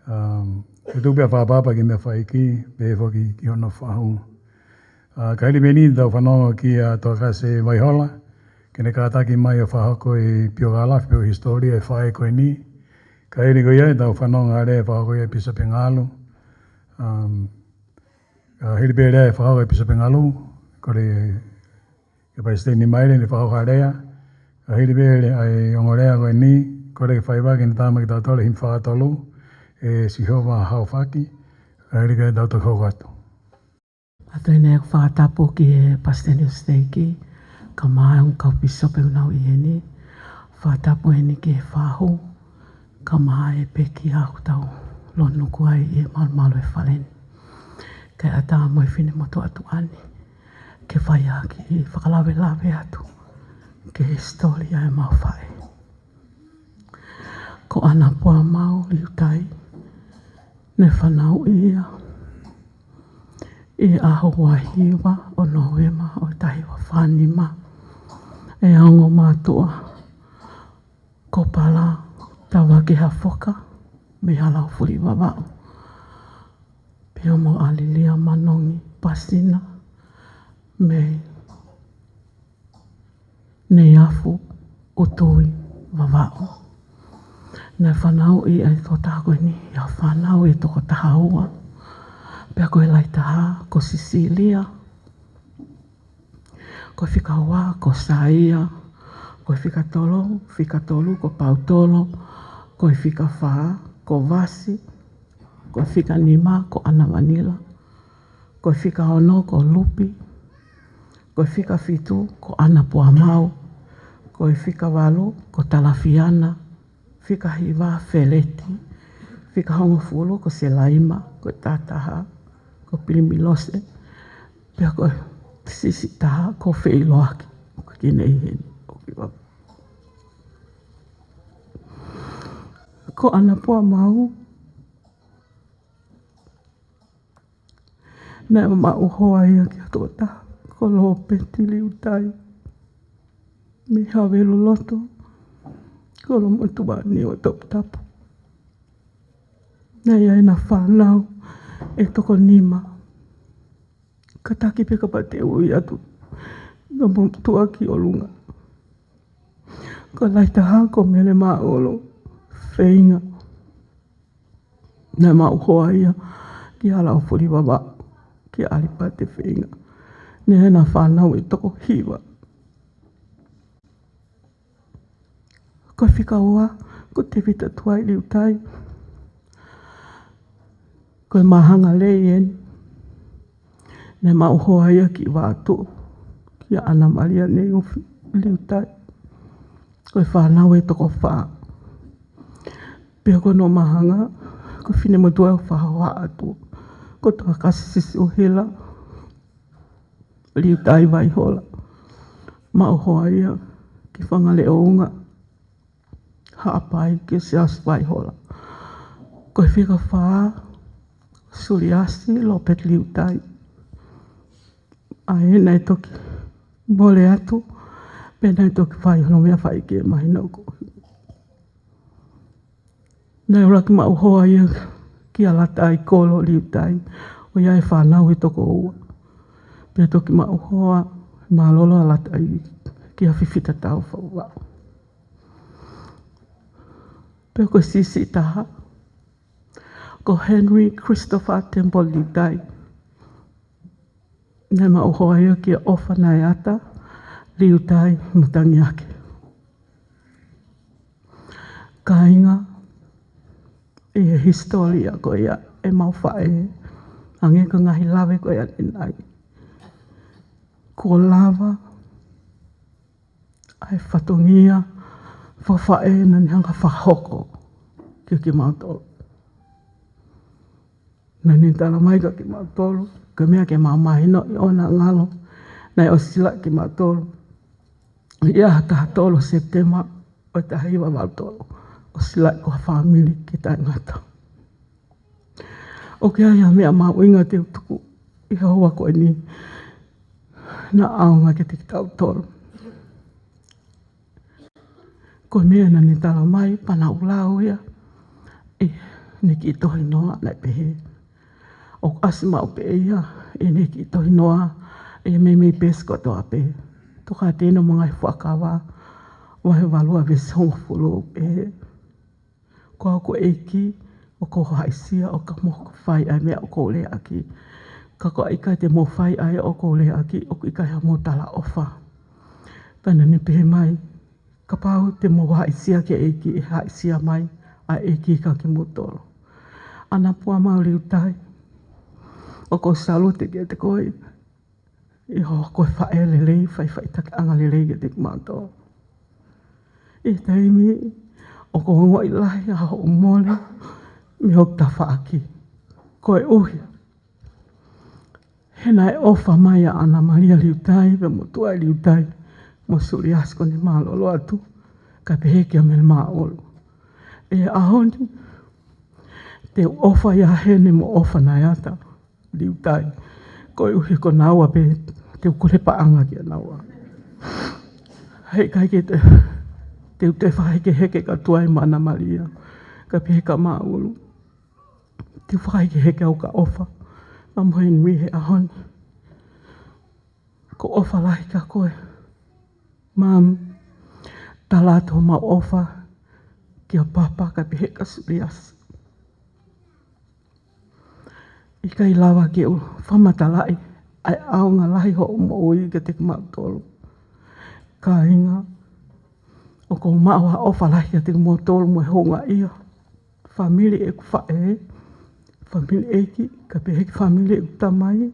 Um, ʻe tuku pē ʻa e fakaʻapaʻapa ki he meʻafaiki, pehē foki ki hono fahu. ʻA, ka hili pē ʻeni tau fanongo kia Toʻakase Vaihola, ke ne kātaki mai ʻo fakahoko e piokalafi pe ko e hisitōlia ʻo e faʻē ko eni. Ka hili ko ia tau fanongo ʻa e lea ʻe fakahoko ʻe Pīsope Ngalu. Um, Ka hili pē lea ʻe fakahoko ʻe Pīsope Ngalu, kole kia Palesiteni Maile ke ne fakahoko ʻa e lea. Ka hili pē lea ʻa e ongo lea ko eni, kole ke fai vaka ke ne tāmateʻi kitautolu he himi fā tolu, ʻe Sihova Haofaki. ʻAi lika e tau toki hoko atu. ʻA ia ʻoku ou fakatapu ki he Palesiteni ʻo e siteiki, kae ʻumaʻā e ongo kau pīsope ʻoku nau ʻi heni. Fakatapu heni ki he fahu, kae ʻumaʻā e pekia ʻoku tau lōnuku ai ʻi he malumalu ʻo e fale ni. Kae ʻatā mo e finemotuʻa tuʻa ni ke fai ʻaki e fakalavelave atu ki he hisitōlia ʻemau faʻē. Ko ʻAna Puamau Liutai, naʻe fanauʻi ia ʻi he ʻaho ua hiva ʻo Nōvema ʻo e taha hiva fā nima ʻe he ongo mātuʻa ko Pala Tavake Hafoka mei Halaofuli Vavaʻu, pea mo ʻAlilia Manongi Pasina mei Neiafu ʻUtui Vavaʻu. Naʻe fanauʻi ʻa e tokotaha ko eni ʻi ha fānau ʻe toko taha ua. Pea ko e lahi taha ko Sisilia, ko e fika ua ko Saia, ko e fika tolu, fika tolu ko Pautolo, ko e fika fā ko Vasi, ko e fika nima ko ʻAna Vanila, ko e fika ono ko Lupi, ko e fika fitu ko ʻAna Puamau, ko e fika valu ko Talafiana, fika hiva Feleti, fika hongofulu ko Selaima, ko e taha taha ko Pilimilose, pea ko e siʻisiʻi taha ko Feiloaki, ʻoku ʻikai ke ne ʻi heni, ʻoku ʻi Vavaʻu. Ko ʻAna Puamau, naʻe maʻu hoa ia ki ha tokotaha ko Lōpeti Liutai mei Haveluloto, Kolomotuʻa ni ʻo Toputapu. Naʻe ʻi ai ʻena fānau ʻe toko nima. Kātaki pē kapau te u ui atu, naʻa mo tuʻa ki ʻolunga. Ko e lahi taha ko Mele Maʻolo Feinga. Naʻe maʻu hoa ia ki Halaofuli Vavaʻu, kia ʻAlipate Feinga. Naʻe ʻi ai ʻena fānau ʻe toko hiva. Ko e fika ua ko Tevita Tuai Liutai. Ko e māhanga lei eni. Naʻe maʻu hoa ia ki Vaʻatuʻu, kia ʻAna Malia Neiufi Liutai. Ko e fānau ʻe toko fā. Pea ko hono māhanga, ko e finemotuʻa ʻoku fakahoha atu, ko Tokakasi Sisiu Hila Liutai Vaihola. Maʻu hoa ia ki Fangaleʻounga, Haʻapai, kia Siaosi Vaihola. Ko e fika fā, Suliasi Lōpeti Liutai. ʻA ia naʻe toki mole atu, pea naʻe toki fai hono meʻa fai ke mahino ko. Naʻe ʻuluaki maʻu hoa ia kia Lataʻaikolo Liutai, ʻo ʻi ai e fānau ʻe toko ua. Pea toki maʻu hoa mālōlō ʻa Lataʻi kia Fifita Taufa Vavaʻu. Pea ko e siʻisiʻi taha ko Henry Christopher Temple Liutai. Naʻe maʻu hoa ia kia ʻOfa Naeata Liutai Matangiake. Kāinga, ʻi he hisitōlia ko ia ʻemau faʻē, hangē ko e ngaahi lave ko ia ʻanenai, kuo lava ʻa e fatongia fakafaʻē naʻa ne hanga fakahoko kia kimautolu. Naʻa ne talamai kia kimautolu, ko e meʻa ke mau mahinoʻi ʻona ngalo, naʻe ʻosi silaʻi kimautolu ʻi he ʻaho taha tolu Sepitema ʻo e taha hiva valu tolu, ʻosi silaʻi ko ha fāmili ke taʻengata. ʻOku ʻi ai ha meʻa mahuʻinga te u tuku ʻi he houa ko eni naʻa ʻaonga kiate kitautolu. Ko e meʻa naʻa ne talamai, pea naʻa ku lau ia ʻi heʻene kiʻi tohinoa, naʻe pehē: ʻOku ʻasi maʻu pē ia ʻi heʻene kiʻi tohinoa ʻi he meimei peesi kotoa pē. Tokāteline mo e Ngaahi Fuakava, vahe valu ʻa e veesi hongofulu, pehē: Ko au ko e ʻEiki, ʻoku ou haʻisia ʻo ka mou fai ʻa e meʻa ʻoku ou leaʻaki. Ka ko e ʻikai te mou fai ʻa ia ʻoku ou leaʻaki, ʻoku ʻikai hamou talaʻofa. Pea naʻa ne pehē mai, kapau te mou haʻisia ki he ʻEiki, ʻe haʻisia mai ʻa e ʻEiki kia kimoutolu. ʻAna Puamau Liutai, ʻOku ou salute kiate koe ʻi hoʻo hoko ko e faʻē lelei, faʻifaʻitakiʻanga lelei kiate kimautolu. ʻI he taimi ʻoku ou ongoʻi lahi ʻa hoʻo mole mei hoku tafaʻaki. Koeʻuhi he naʻe ʻofa mai ʻa ʻAna Malia Liutai pea mo Tuʻai Liutai mo Suliasi, ko ʻene mālōlō atu, kae pehē kia Mele Māʻolu. ʻI he ʻaho ni te u ʻofa ia heni mo ʻofa Naiata Liutai, koeʻuhi ko naua pē te u kole paʻanga kia naua. Heʻikai ke te, te u toe fakahekeheke kātoa mo ʻAna Malia, kae pehē kia Māʻolu. Te u fakahekeheke au ka ʻofa. Mama Henry, he ʻaho ni, ko e ʻofa lahi kia koe, Mum. Tala atu homau ʻofa kia Papa kae pehē kia Suliasi. ʻIkai lava ke u fakamatalaʻi ʻa e ʻaonga lahi hoʻo moʻui kiate kimautolu. Kāinga, ʻoku ou maʻu ha ʻofa lahi kiate kimoutolu mo e houngaʻia. Fāmili ʻeku faʻē, fāmili ʻeiki, kae pehē ki he fāmili ʻeku tamai,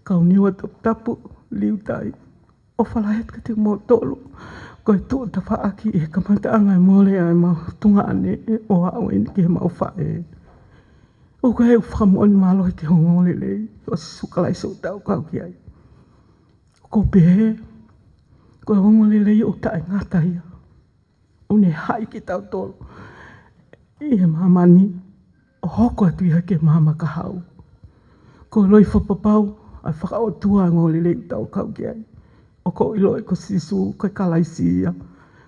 Kauniua Toputapu Liutai. ʻOfa lahi atu kiate kimoutolu ko e tuʻu tafaʻaki ʻi he kamataʻanga e mole ʻa ʻemau tuongaʻane ʻo aʻu eni ki heʻemau faʻē. ʻOku ʻi ai ʻeku fakamoʻoni mālohi ki he ongoongolelei ʻo Sīsū Kalaisi ʻoku tau kau ki ai. ʻOku ou pehē, ko e ongoongolelei ʻoku taʻengata ia. ʻOku ne haʻi kitautolu ʻi he māmani ʻo hoko atu ia ki he maama kahaʻu. Ko e loi fakapapau ʻa e fakaʻotua e ongoongolelei ʻoku tau kau ki ai. ʻOku ou ʻiloʻi ko Sīsū, ko e Kalaisi ia,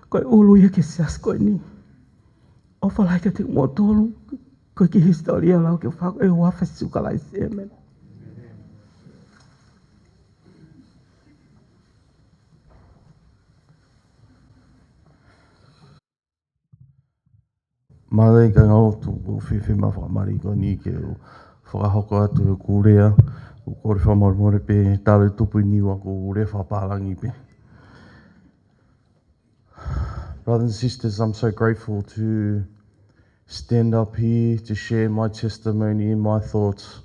ko e ʻulu ia ki he siasi ko eni. ʻOfa lahi kiate kimoutolu, ko e kiʻi hisitōlia lau ke fako e huafa Sīsū Kalaisi, ʻēmeni. Mālō e kāinga, ʻoku ou fiefia he faingamālie ko eni ke u fakahoko atu hoku lea. ʻOku ou kole fakamolemole pē, talu e tupu ʻi Niua, ko e lea fakapālangi pē. Brothers and sisters, I'm so grateful to stand up here to share my testimony and my thoughts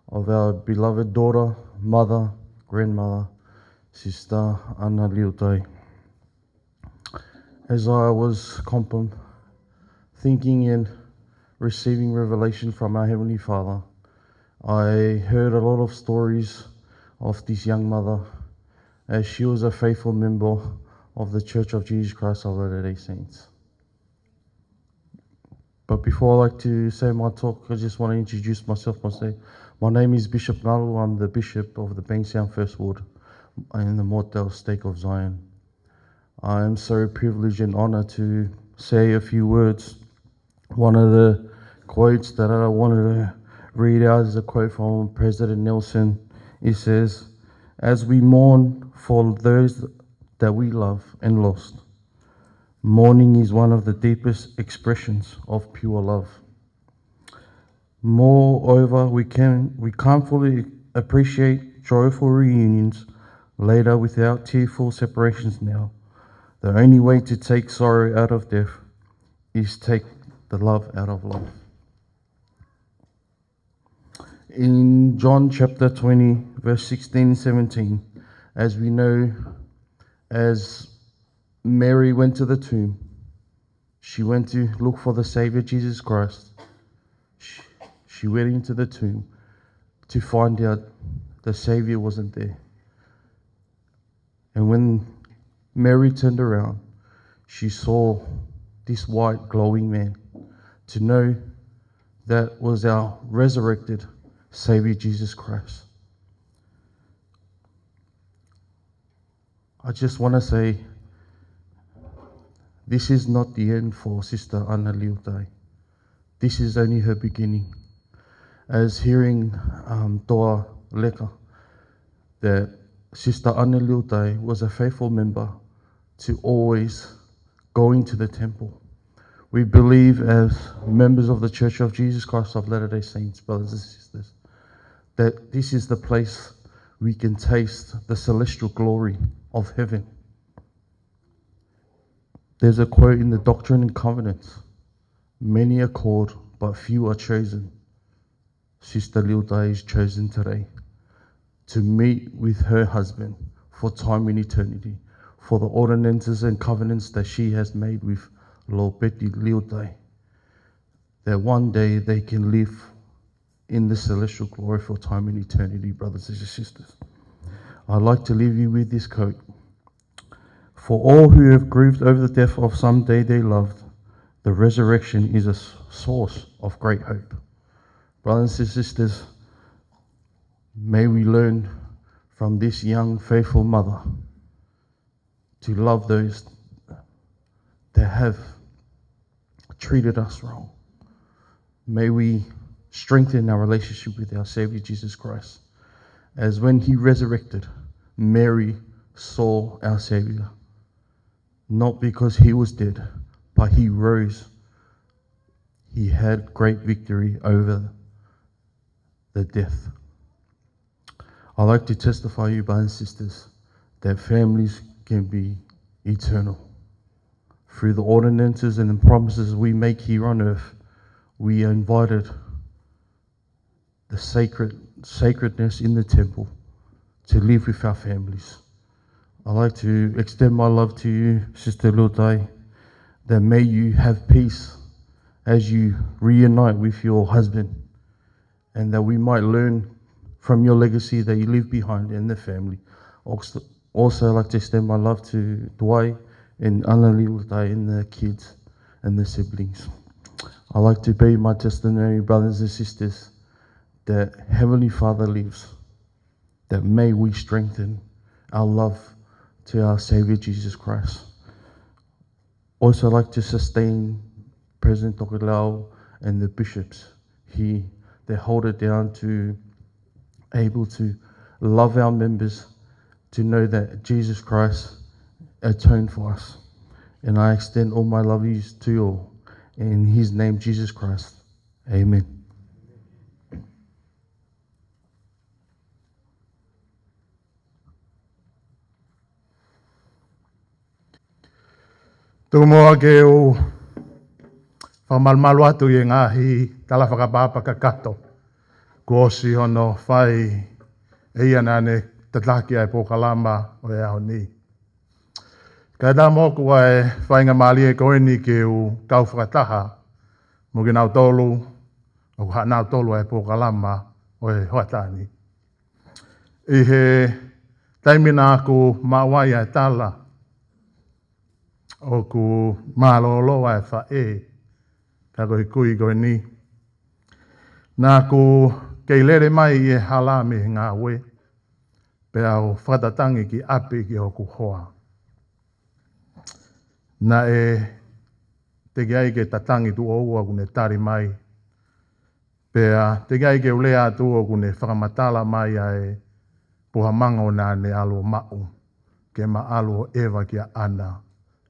of our beloved daughter, mother, grandmother, Sister ʻAna Liutai. As I was compom-, thinking and receiving revelation from our Heavenly Father, I heard a lot of stories of this young mother, as she was a faithful member of the Church of Jesus Christ of Latter-day Saints. But before I like to say my talk, I just want to introduce myself. Myself, my name is Bishop Ngalu. I'm the Bishop of the Bankstown First Ward in the Mortdale Stake of Zion. I am so privileged and honored to say a few words. One of the quotes that I wanted to read out is a quote from President Nelson. He says, "As we mourn for those that we love and lost, mourning is one of the deepest expressions of pure love." Moreover, we can, we can't fully appreciate joyful reunions later without tearful separations now. The only way to take sorrow out of death is take the love out of life. In John chapter twenty, verse sixteen and seventeen, as we know, as Mary went to the tomb, she went to look for the Savior Jesus Christ. She, she went into the tomb to find out the Savior wasn't there. And when Mary turned around, she saw this white glowing man. To know that was our resurrected Savior Jesus Christ. I just wanna say, this is not the end for Sister ʻAna Liutai. This is only her beginning. As hearing, um, Toa Leka, that Sister ʻAna Liutai was a faithful member to always going to the temple. We believe as members of the Church of Jesus Christ of Latter-day Saints, brothers and sisters, that this is the place we can taste the celestial glory of heaven. There's a quote in the Doctrine and Covenants, "Many are called, but few are chosen." Sister Liu Dai is chosen today to meet with her husband for time in eternity, for the ordinances and covenants that she has made with Lord Betty Liu Dai, that one day they can live in the celestial glory for time in eternity, brothers and sisters. I'd like to leave you with this quote. For all who have grieved over the death of some dear they loved, the resurrection is a source of great hope. Brothers and sisters, may we learn from this young faithful mother to love those that have treated us wrong. May we strengthen our relationship with our Savior Jesus Christ. As when he resurrected, Mary saw our Savior, not because he was dead, but he rose. He had great victory over the death. I'd like to testify you, brothers and sisters, that families can be eternal. Through the ordinances and the promises we make here on earth, we are invited the sacred sacredness in the temple to live with our families. I'd like to extend my love to you, Sister Liu Dai, that may you have peace as you reunite with your husband, and that we might learn from your legacy that you leave behind in the family. Also, also, I'd like to extend my love to Dwight and Anna Liu Dai and the kids and the siblings. I'd like to be my testimony, brothers and sisters, that Heavenly Father lives, that may we strengthen our love to our Savior Jesus Christ. Also like to sustain President Tokelau and the bishops here that hold it down to able to love our members, to know that Jesus Christ atoned for us. And I extend all my love yous to you all. In his name, Jesus Christ. Amen. Tuku muʻa ke u fakamalumalu atu ʻi he ngaahi tala fakaʻapaʻapa kakato kuo ʻosi hono fai ʻe ia naʻa ne tataki ʻa e polokalama ʻo e ʻaho ni. Kae ʻatā moʻoku ʻa e faingamālie ko eni ke u kau fakataha mo kinautolu ʻoku haʻanautolu ʻa e polokalama ʻo e hoʻatā ni. ʻI he taimi naʻa ku maʻu ai ʻa e tala ʻoku mālōlō ʻa e faʻē, ka ko e kui ko eni, naʻa ku kei lele mai ʻi he hala mei he ngāue, pea u fakatatau ki ʻapi ki hoku hoa. Naʻe teʻeki ai ke tatangi tuʻo ua kuo ne tali mai. Pea teʻeki ai ke u lea atu ʻoku ne fakamatala mai ʻa e puha mango naʻa ne ʻalu ʻo maʻu ke ma ʻalu ʻo ʻeva kia ʻAna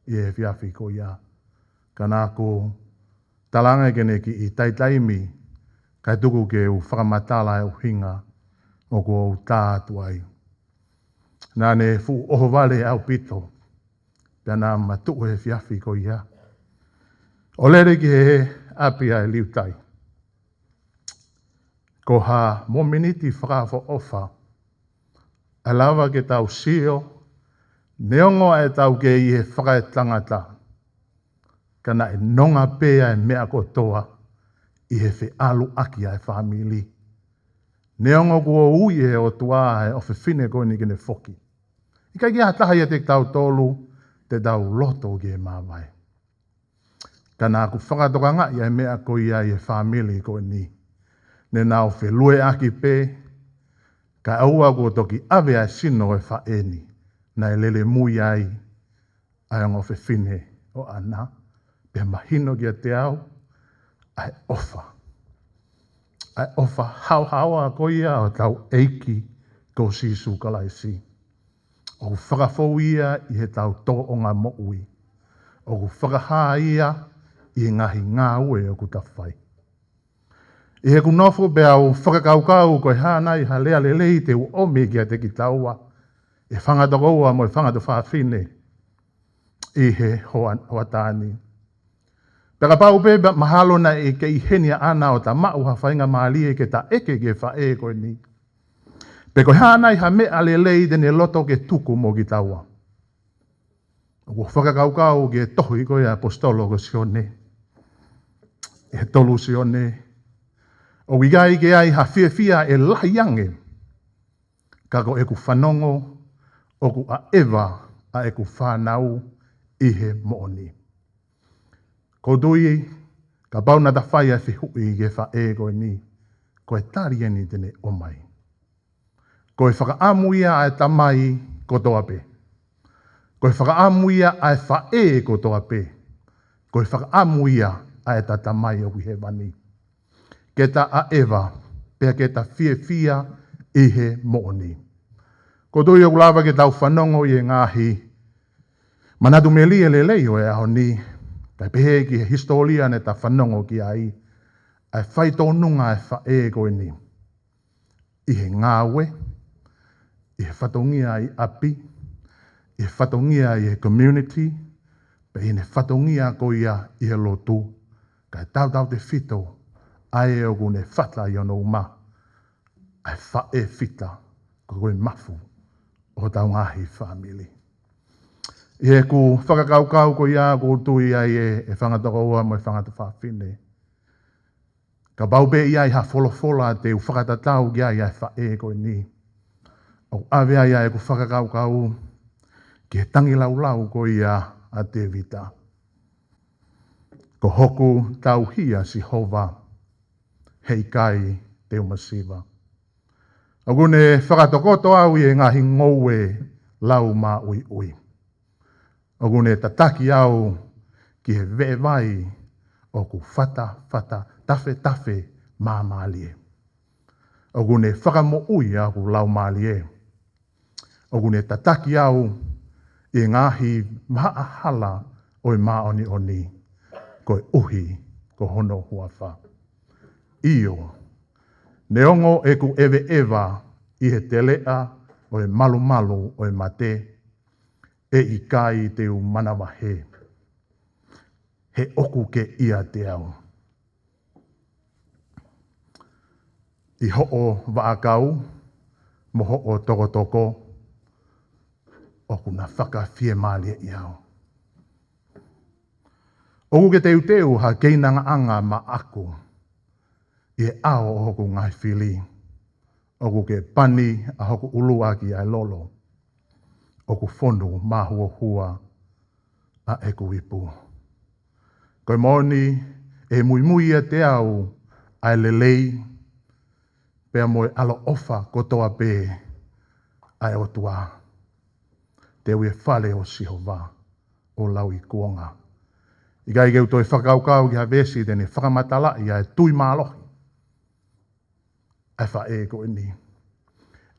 ʻi he efiafi ko ia. Ka naʻa ku talaange ke ne kiʻi taitaimi kae tuku ke u fakamatala ʻa e ʻuhinga ʻoku ou tā atu ai. Naʻa ne fuʻu ʻohovale ʻaupito, pea naʻa ma tuʻu he efiafi ko ia ʻo lele ki he ʻapi ʻa e Liutai. Ko ha momeniti fakaʻofoʻofa ʻe lava ke tau sio, neongo ʻetau kei ʻi he fakaetangata, ka naʻe nonga pē ʻa e meʻa kotoa ʻi he feʻaluʻaki ʻa e fāmili. Neongo kuo ui ʻe he ʻOtua ʻa e ʻofefine ko eni ke ne foki, ʻikai ke ʻi ai ha taha ʻiate kitautolu te tau loto ke māvae. Ka naʻa ku fakatokangaʻi ʻa e meʻa ko ia ʻi he fāmili ko eni. Ne nau felueʻaki pē, kae ʻoua kuo toki ʻave ʻa e sino ʻo e faʻē ni naʻe lele mui ai ʻa e ongo ʻofefine ʻo ʻAna, pea mahino kiate au ʻa e ʻofa, ʻa e ʻofa haohaoa ko ia ʻo hotau ʻEiki ko Sīsū Kalaisi. ʻOku fakafou ia ʻi heʻetau tōʻonga moʻui. ʻOku fakahā ia ʻi he ngaahi ngāue ʻoku ta fai. ʻI heʻeku nofo pea u fakakaukau ko e hā nai ha lea lelei te u ʻomi kiate kitaua, ʻe fanga tokoua mo e fanga tuofāfine ʻi he hoa-, hoʻatā ni. Pea kapau pē mahalo naʻe ʻikai ke ʻi heni ʻa ʻAna ʻo ta maʻu ha faingamālie ke ta ʻeke ki he faʻē ko eni, pe ko e hā nai ha meʻa lelei te ne loto ke tuku mo kitaua. ʻOku ou fakakaukau ki he tohi ko ia ʻa e ʻaposetolo ko Sione, ʻi he tolu Sione, ʻoku ʻikai ke ʻi ai ha fiefia ʻe lahi ange, ka ko ʻeku fanongo ʻoku ʻaʻeva ʻa ʻeku fānau ʻi he moʻoni. ʻOku ou tui, kapau naʻa ta fai ʻa e fehuʻi ki he faʻē ko eni, ko e tali eni te ne ʻomai. Ko e fakaʻamu ia ʻa e tamai kotoa pē. Ko e fakaʻamu ia ʻa e faʻē kotoa pē. Ko e fakaʻamu ia ʻa ʻeta Tamai ʻoku ʻi hēvani, ke ta ʻaʻeva, pea ke ta fiefia ʻi he moʻoni. ʻOku ou tui ʻoku lava ke tau fanongo ʻi he ngaahi manatu melie lelei ʻo e ʻaho ni, kae pehē ki he hisitōlia naʻa ta fanongo ki ai, ʻa e faitōnunga ʻa e faʻē ko eni ʻi he ngāue, ʻi he fatongia ʻi ʻapi, ʻi he fatongia ʻi he community, pea ʻi heʻene fatongia ko ia ʻi he lotu, kae tautautefito ʻa ē ʻoku ne fata ʻi hono uma, ʻa e faʻē fita, ko e mafu ʻo hotau ngaahi fāmili. ʻI heʻeku fakakaukau ko ia ʻoku ou tui ai ʻe, ʻe fanga tokoua mo e fanga tuofāfine, kapau pē ʻe ʻi ai ha folofola te u fakatatau ki ai ʻa e faʻē ko eni, ʻoku ʻave ai ʻa ʻeku fakakaukau ki he tangilāulau ko ia ʻa Tēvita. Ko hoku tauhi ʻa Sihova, heʻikai te u masiva. ʻOku ne fakatokoto au ʻi he ngaahi ngoue laumāʻuiʻui. ʻOku ne tataki au ki he veʻevai ʻoku fatafata, tafetafe māmālie. ʻOku ne fakamoʻui ʻa hoku laumālie. ʻOku ne tataki au ʻi he ngaahi mahaʻahala ʻo e māʻoniʻoni, koeʻuhi ko hono huafa. ʻIo, neongo ʻeku ʻeveʻeva ʻi he teleʻa ʻo e malumalu ʻo e mate, ʻe ʻikai te u manavahē, he ʻoku ke ʻiate au. ʻI hoʻo vaʻakau mo hoʻo tokotoko, ʻoku na fakafiemālieʻi au. ʻOku ke teuteu ha keinangaʻanga maʻaku ʻi he ʻao ʻo hoku ngaahi fili. ʻOku ke pani ʻa hoku ʻulu ʻaki ʻa e lolo. ʻOku fonu māhuohua ʻa ʻeku ipu. Ko e moʻoni, ʻe muimui ʻiate au ʻa e lelei, pea mo e ʻaloʻofa kotoa pē ʻa e ʻOtua. Te u ʻi he fale ʻo Sihova ʻo lauikuonga. ʻIkai ke u toe fakakaukau ki ha veesi te ne fakamatalaʻi ʻa e tui mālohi ʻa e faʻē ko eni.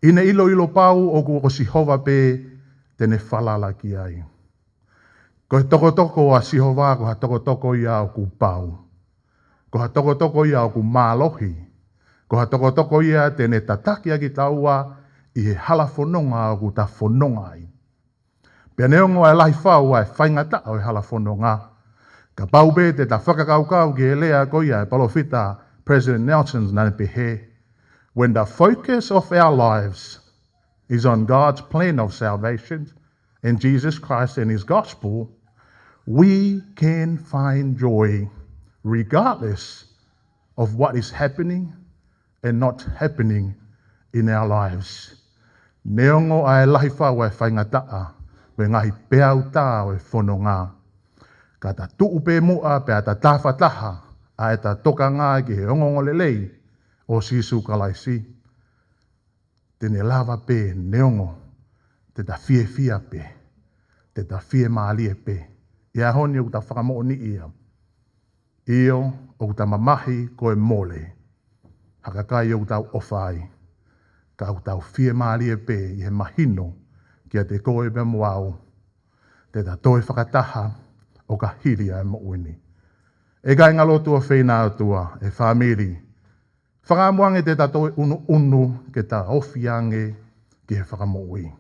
ʻI heʻene ʻiloʻilo pau ʻoku ko Sihova pē te ne falala ki ai. Ko e tokotoko ʻa Sihova, ko ha tokotoko ia ʻoku pau. Ko ha tokotoko ia ʻoku mālohi. Ko ha tokotoko ia te ne tataki ʻa kitaua ʻi he hala fononga ʻoku ta fononga ai. Pea neongo ʻa e lahi fau ʻa e faingataʻa ʻo e hala fononga, kapau pē te ta fakakaukau ki he lea ko ia ʻa e palōfita President Nelson naʻa ne pehē, "When the focus of our lives is on God's plan of salvation and Jesus Christ and his gospel, we can find joy regardless of what is happening and not happening in our lives." Neongo ʻa e lahi fau ʻa e faingataʻa mo e ngaahi peau tā ʻo e fononga, ka ta tuʻu pē muʻa pea ta tafataha ʻa ʻeta tokanga ki he ongoongolelei ʻo Sīsū Kalaisi, te ne lava pē neongo te ta fiefia pē, te ta fiemālie pē. ʻI he ʻaho ni ʻoku ta fakamoʻoniʻi ia. ʻIo, ʻoku ta mamahi ko e mole ha kakai ʻoku tau ʻofa ai, ka ʻoku tau fiemālie pē ʻi he mahino kiate koe pea mo au, te ta toe fakataha ʻo ka hili ʻa e moʻui ni. ʻE kāinga lotu ʻofeina ʻa e ʻOtua, ʻe fāmili, fakaʻamu ange te ta toe ʻunuʻunu ke ta ofi ange ki he Fakamoʻui.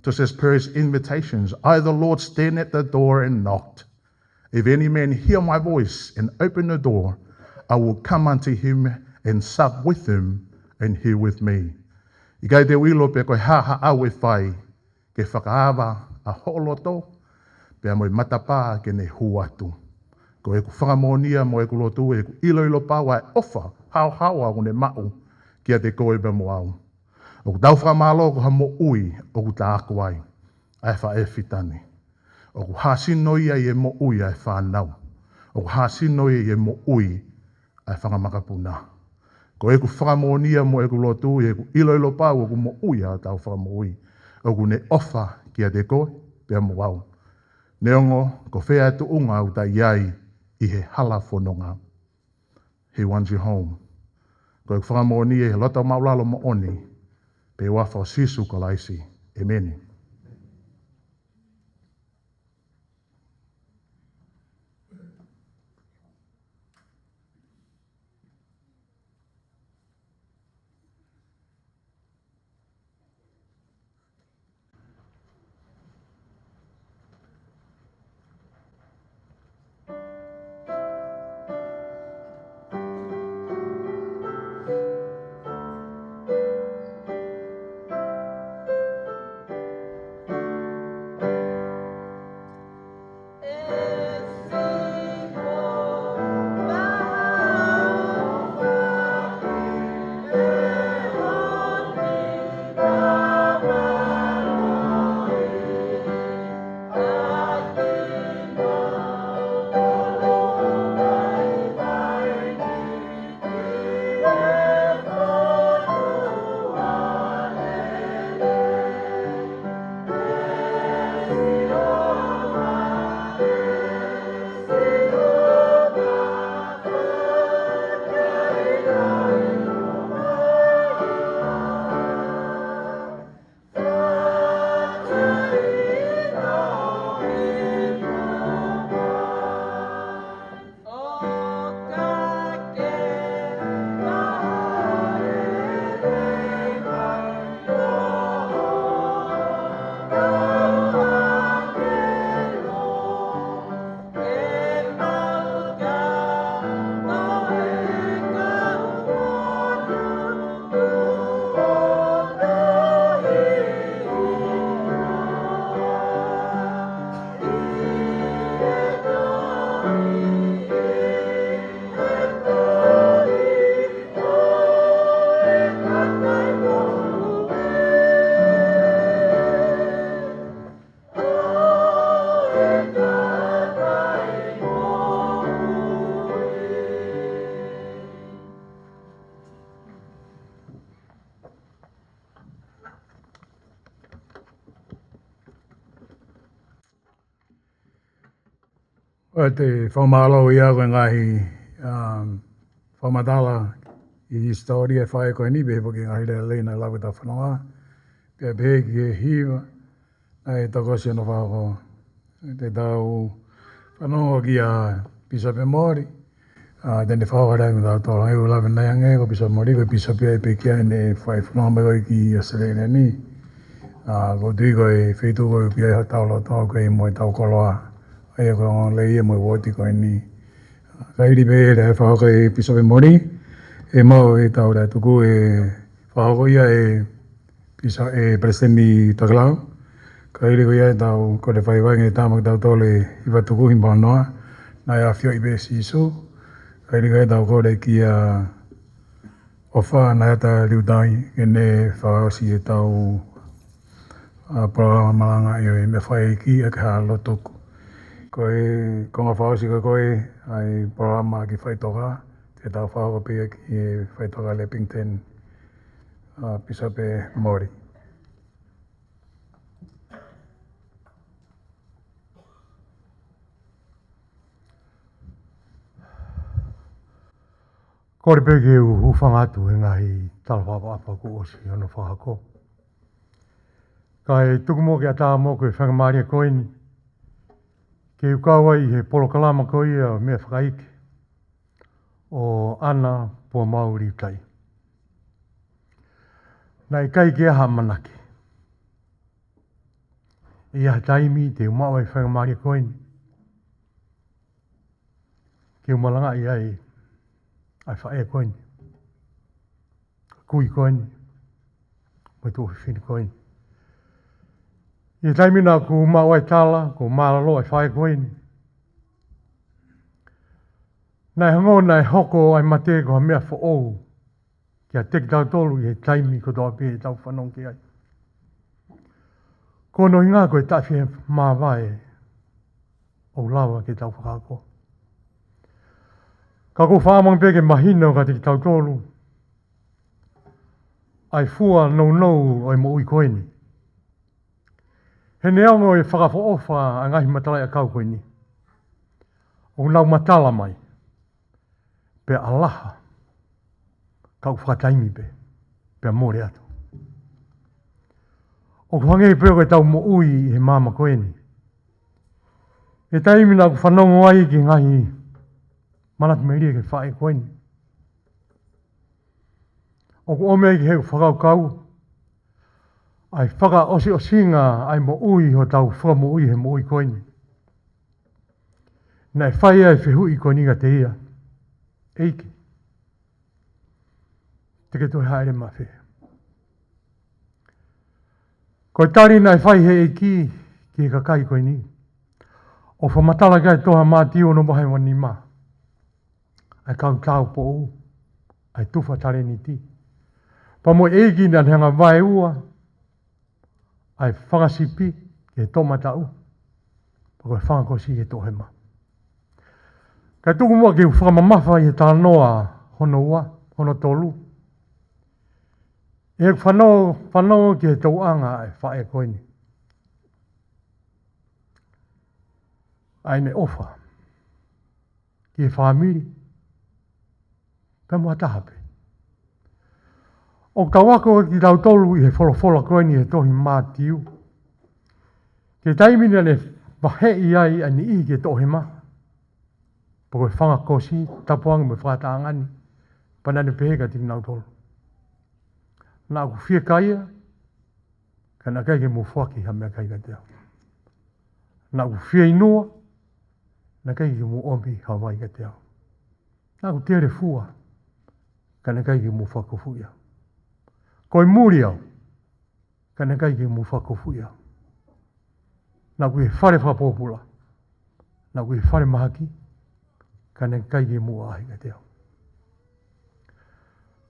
Just as Paul's invitations, "I, the Lord, stand at the door and knock. If any man hear my voice and open the door, I will come unto him and sup with him and he with me. ʻIkai te u ʻilo pe ko e hā haʻau ʻe fai, ke fakaava ʻa hoʻo loto, pea mo e matapā ke ne hū atu. Ko ʻeku fakamoʻonia mo ʻeku lotu, ʻeku ʻiloʻilo pau ʻa e ʻofa haohaoa ʻoku ne maʻu kiate koe pea mo au. ʻOku tau fakamālō ko ha moʻui ʻoku ta ako ai ʻa e faʻē fitani. ʻOku hāsino ia ʻi he moʻui ʻa e fānau. ʻOku hāsino ia ʻi he moʻui ʻa e fanga makapuna. Ko ʻeku fakamoʻonia mo ʻeku lotu, ʻi heʻeku ʻiloʻilo pau ʻoku moʻui ʻa hotau Fakamoʻui, ʻoku ne ʻofa kiate koe pea mo au. Neongo ko fē ʻa e tuʻunga ʻoku ta ʻi ai ʻi he hala fononga. He wants you home. Ko ʻeku fakamoʻoni ʻi he loto māʻulalo moʻoni, pea ʻi he huafa ʻo Sīsū Kalaisi. ʻĒmeni. ʻOku ou fakamālō ia ko e ngaahi, um, fakamatala ʻi he hisitōlia ʻo e faʻē ko eni, pehē foki ki he ngaahi lea lelei naʻe lave ʻi hotau fononga, pea pehē ki he hiva naʻe tokosi hono fakahoko. Te tau fanongo kia Pīsope Moli, ʻa, te ne fakahoko ʻa e lea maʻatautolu. Hangē ko e lave naʻe ange, ko Pīsope Moli ko e pīsope ia ʻi he pekia ʻene fai fononga mai ko ē ki ʻAositelēlia ni. ʻA, ʻoku ou tui ko e feituʻu ko ē ʻoku ʻi ai hotau loto ko ē mo ʻetau koloa, ʻa ia ko e ongoongolelei ia mo e uooti ko eni. Kae ʻikai pē ʻe fakahoko ʻe Pīsope Moli, ʻe maʻu ʻetau lea tuku ʻe fakahoko ia ʻe Pīso-, ʻe Palesiteni Tokelau. Kae ʻikai ko ia ʻetau kole fai vai nge tama kitautolu ʻe hiva tuku hi manoa, naʻe ʻafioʻi pē ʻe Sīsū. Kae ʻikai ko ia ʻetau kole kia ʻOfa Naeata Liutai ke ne fakaʻosi ʻetau, ʻa, polokalama malanga ʻi he meʻa fakaʻeiki ʻaki ha lotu tuku. Ko e konga fakaʻosi ko ē ʻa e polokalama ki he faʻitoka, te tau fakahoko pē ia ki he faʻitoka Lepington, ʻa, Pīsope Moli. Kole pē ke u hūfanga atu he ngaahi tala fakaʻapaʻapa kuo ʻosi hono fakahoko. Kae tuku muʻa ke ʻatā muʻa ko e faingamālie ko eni ke u kau ai he polokalama ko ia ʻo e meʻa fakaʻeiki ʻo ʻAna Puamau Liutai. Naʻe ʻikai ke ʻi ai ha ʻamanaki ʻe ʻi ai ha taimi te u maʻu ai e faingamālie ko eni ke u malangaʻi ai ʻa e faʻē ko eni, kui ko eni, mo e tuofefine ko eni. ʻI he taimi naʻa ku maʻu ai e tala, ko mālōlō ʻa e faʻē ko eni, naʻe hangē naʻe hoko ʻa e mate ko ha meʻa foʻou kiate kitautolu ʻi he taimi kotoa pē ʻetau fanongo ki ai. Ko hono ʻuhinga ko e taʻefiemāvae ʻoku lava ke tau fakahoko. Ka ʻoku ou fakaʻamu ange pē ke mahino kiate kitautolu ʻa e fua nounou ʻo e moʻui ko eni. He neongo e fakaʻofoʻofa ʻa e ngaahi matalaʻiʻakau ko eni, ʻoku nau matala mai pea ʻalaha, ka ʻoku fakataimi pē, pea mole atu. ʻOku hangē pē ko ʻetau moʻui ʻi he māmani ko eni. ʻI he taimi naʻa ku fanongo ai ki he ngaahi manatu melie ki he faʻē ko eni, ʻoku ʻomi ai ki heʻeku fakakaukau ʻa e fakaʻosiʻosinga ʻa e moʻui ʻi hotau Fakamoʻui he moʻui ko eni. Naʻe fai ai e fehuʻi ko eni kiate ia: ʻEiki, te ke toe hāʻele mei fē? Ko e tali naʻe fai ʻe he ʻEiki ki he kakai ko eni, ʻoku fakamatala ki ai e tohi ʻa Mātiu hono vahe uanima, ʻa e kau tāupoʻou, ʻa e tufa talēniti, pea mo e ʻEiki naʻa ne hanga ʻo vaeua ʻa e fanga sipi ki he toʻomataʻu, pea ko e fanga kosi ki he toʻohema. Kae tuku muʻa ke u fakamamafa ʻi he talanoa hono ua, hono tolu, ʻi heʻeku fanongo, fanongo ki he tōʻonga ʻa e faʻē ko eni, ʻa ʻene ʻofa ki he fāmili, pea mo ha taha pē. ʻOku tau ako kitautolu ʻi he folofola ko eni he tohi Mātiu, ki he taimi naʻa ne vaheʻi ai ʻa e niʻihi ki he toʻohema, pea ko e fanga kosi, tapu ange mo e fakatahaʻanga ni, pea naʻa ne pehē kiate kinautolu: Naʻa ku fiekaia, ka naʻe ʻikai ke mou foaki ha meʻakai kiate au. Naʻa ku fieinua, naʻe ʻikai ke mou ʻomi ha vai kiate au. Naʻa ku telefua, ka naʻe ʻikai ke mou fakakofuʻi au. Ko e muli au, ka naʻe ʻikai ke mou fakakofuʻi au. Naʻa ku ʻi he fale fakapōpula, naʻa ku ʻi he fale mahaki, ka naʻe ʻikai ke mou ʻaʻahi kiate au.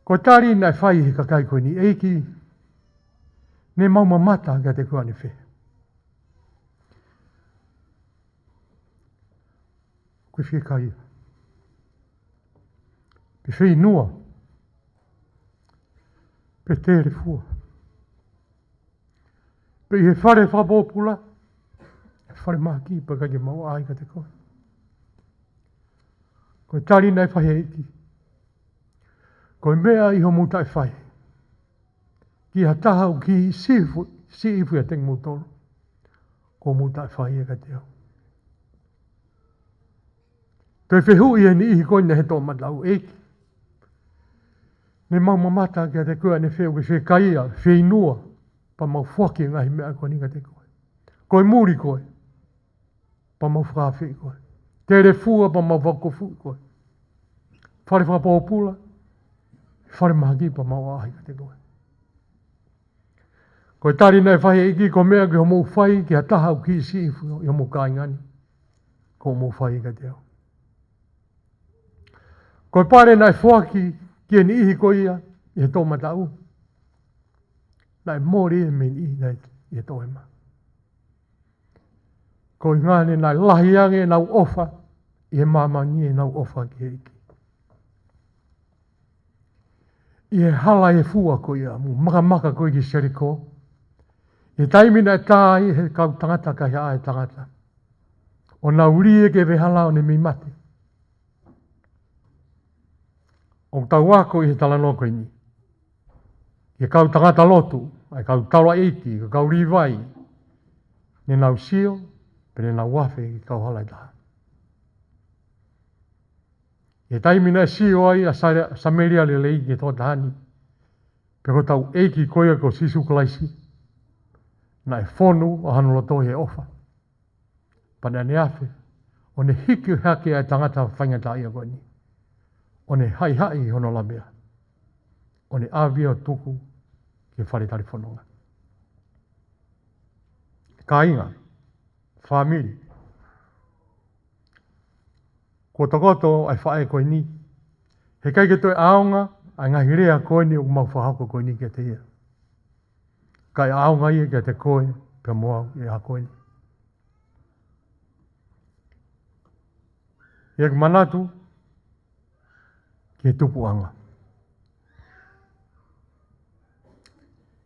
Ko e tali naʻe fai ʻe he kakai ko eni: ʻEiki, ne mau mamata kiate koe ʻanefē? Ko e fiekaia, pe fieinua, pe telefua, pe ʻi he fale fakapōpula, fale mahaki, pea ʻikai ke mau ʻaʻahi kiate koe. Ko e tali naʻe fai ʻe he ʻEiki: Ko e meʻa ʻi hoʻomou taʻefai ki ha taha ʻoku kihiʻi siʻi ifu, siʻi ifu ʻiate kimoutolu, ko hoʻomou taʻefai ia kiate au. Toe fehuʻi ʻe he niʻihi ko eni he toʻomataʻu: ʻEiki, ne mau mamata kiate koe ʻanefē? ʻOku ke fiekaia, fieinua, pea mau foaki e ngaahi meʻa ko eni kiate koe? Ko e muli koe, pea mau fakaafeʻi koe. Telefua, pea mau fakakofuʻi koe. Fale fakapōpula, fale mahaki, pea mau ʻaʻahi kiate koe. Ko e tali naʻe fai ʻe he ʻEiki: Ko e meʻa ʻi hoʻomou fai ki ha taha ʻoku kihiʻi siʻi ifu ʻi homou kāinga ni, ko hoʻomou fai kiate au. Ko e pale naʻe foaki ki he niʻihi ko ia ʻi he toʻomataʻu, naʻe mole ia mei he niʻihi naʻe ʻi he toʻohema. Ko e ʻuhinga naʻe lahi ange ʻenau ʻofa ʻi he māmani, ʻenau ʻofa ki he ʻEiki. ʻI he hala ʻi he fua ko ia, mo e makamaka ko ia ki Seliko, ʻi he taimi naʻe tā ai ʻe he kau tangata kaihaʻa e tangata, ʻo nau lī ia ki he veʻehala ʻo ne mei mate. ʻOku tau ako ʻi he talanoa ko eni ki he kau tangata lotu, ʻa e kau taulaʻeiki, ko e kau Līvai, ne nau sio, pea ne nau afe ki he kauhala ʻe taha. ʻI he taimi naʻe sio ai ʻa Sa-, Samēlia lelei ki he tokotaha ni, pe ko hotau ʻEiki ko ia ko Sīsū Kalaisi, naʻe fonu ʻa hono loto ʻi he ʻofa, pea naʻa ne afe ʻo ne hiki hake ʻa e tangata faingataʻaʻia ko eni, ʻo ne haʻihaʻi hono lavea, ʻo ne ʻave ʻo tuku ki he fale talifononga. Kāinga, fāmili, kuo tokoto ʻa e faʻē ko eni. Heʻikai ke toe ʻaonga ʻa e ngaahi lea ko eni ʻoku mau fakahoko ko eni kiate ia, kae ʻaonga ia kiate koe pea mo au ʻi he ʻaho ko eni. ʻI heʻeku manatu ki he tupuʻanga,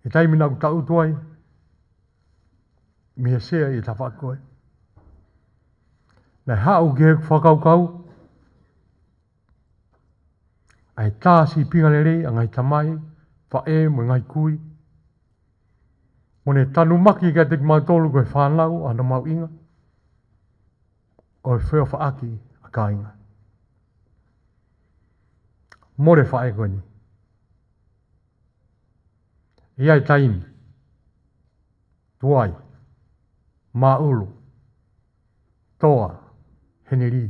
he taimi naʻá ku tangutu ai mei he sea ʻi he tafaʻaki ko ē, naʻe haʻu ki heʻeku fakakaukau ʻa e tā sīpinga lelei ʻa e ngaahi tamai, faʻē mo e ngaahi kui, mo ne tanumaki kiate kimautolu ko e fānau ʻa hono mahuʻinga ʻo e feʻofaʻaki ʻa kāinga. Mole faʻē ko eni. ʻI ai taimi, tuai, māʻulu, toa, henelī.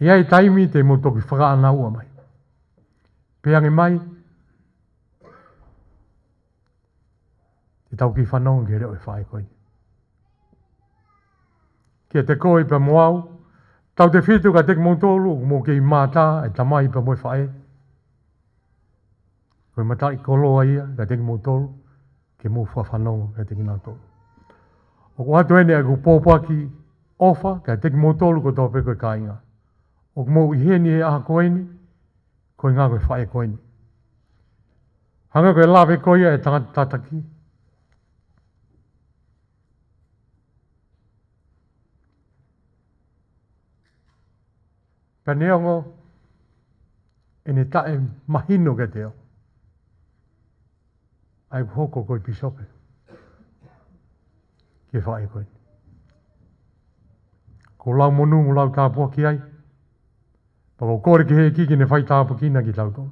ʻI ai taimi te mou toki fakaʻānaua mai. Pea ange mai, te tau kiʻi fanongo ki he leʻo ʻo e faʻē ko eni. Kiate koe pea mo au, tautefito kiate kimoutolu ʻoku mou kei mātā, ʻa e tamai pea mo e faʻē, ko e mataʻikoloa ia kiate kimoutolu ke mou fakafanongo kiate kinautolu. ʻOku ʻoatu eni ʻeku pōpoaki ʻofa kiate kimoutolu kotoa pē ko e kāinga ʻoku mou ʻi heni he ʻaho ko eni, koeʻuhinga ko e faʻē ko eni. Hangē ko e lave ko ia ʻa e tangata tataki, pea neongo ʻene taʻemahino kiate au ʻa ʻeku hoko ko e pīsope ki he faʻē ko eni, ʻoku ou lau monū mo lau tāpuaki ai. Pea ʻoku ou kole ki he ʻEiki ke ne fai tāpuekina kitautolu,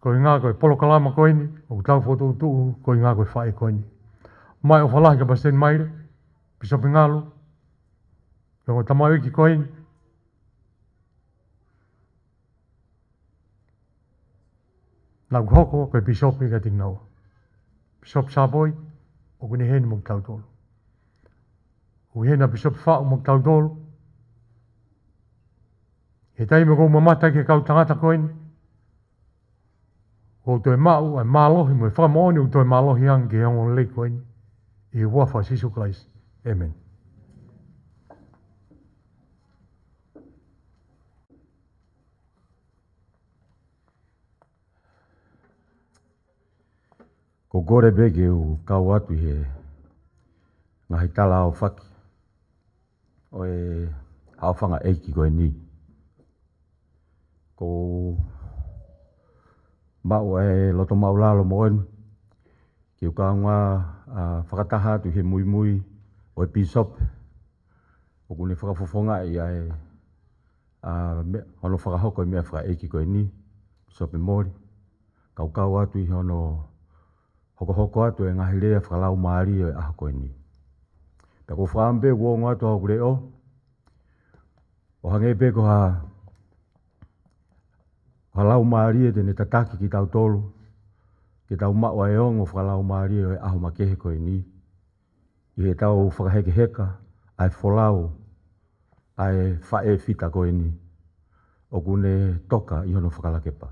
koeʻuhinga ko e polokalama ko eni ʻoku tau fokotuʻutuʻu koeʻuhinga ko e faʻē ko eni. Mai ʻofa lahi kia Palesiteni Maile, Pīsope Ngalu, ki he ongo tamaioʻeiki ko eni naʻá ku hoko ko e pīsope kiate kinaua. Pīsope Sāpoi, ʻoku ne ʻi heni mo kitautolu. ʻOku ʻi heni ʻa Pīsope Faʻu mo kitautolu. He taimi ʻoku ou mamata ki he kau tangata ko eni, ʻoku ou toe maʻu ʻa e mālohi mo e fakamoʻoni ʻoku toe mālohi ange ki he ongoongolelei ko eni. ʻI he huafa ʻo Sīsū Kalaisi, ʻēmeni. ʻOku ou kole pē ke u kau atu ʻi he ngaahi tala aofaki ʻo e haʻofanga ʻeiki ko eni. ʻOku ou maʻu ʻa e loto māʻulalo moʻoni ke u kaungā, ʻa, fakataha atu ʻi he muimui ʻo e pīsope ʻoku ne fakafofongaʻi ʻa e, ʻa, me-, hono fakahoko e meʻa fakaʻeiki ko eni, Pīsope Moli, kaukau atu ʻi hono hokohoko atu e ngaahi lea fakalaumālie ʻo e ʻaho ko eni. Pea ʻoku ou fakaʻamu pē ʻoku ongo atu hoku leʻo, ʻo hangē pē ko ha, ha laumālie te ne tataki kitautolu ke tau maʻu ʻa e ongo fakalaumālie ʻo e ʻaho makehe ko eni, ʻi heʻetau fakahekeheka ʻa e folau ʻa e faʻē fita ko eni ʻoku ne toka ʻi hono fakalakepa.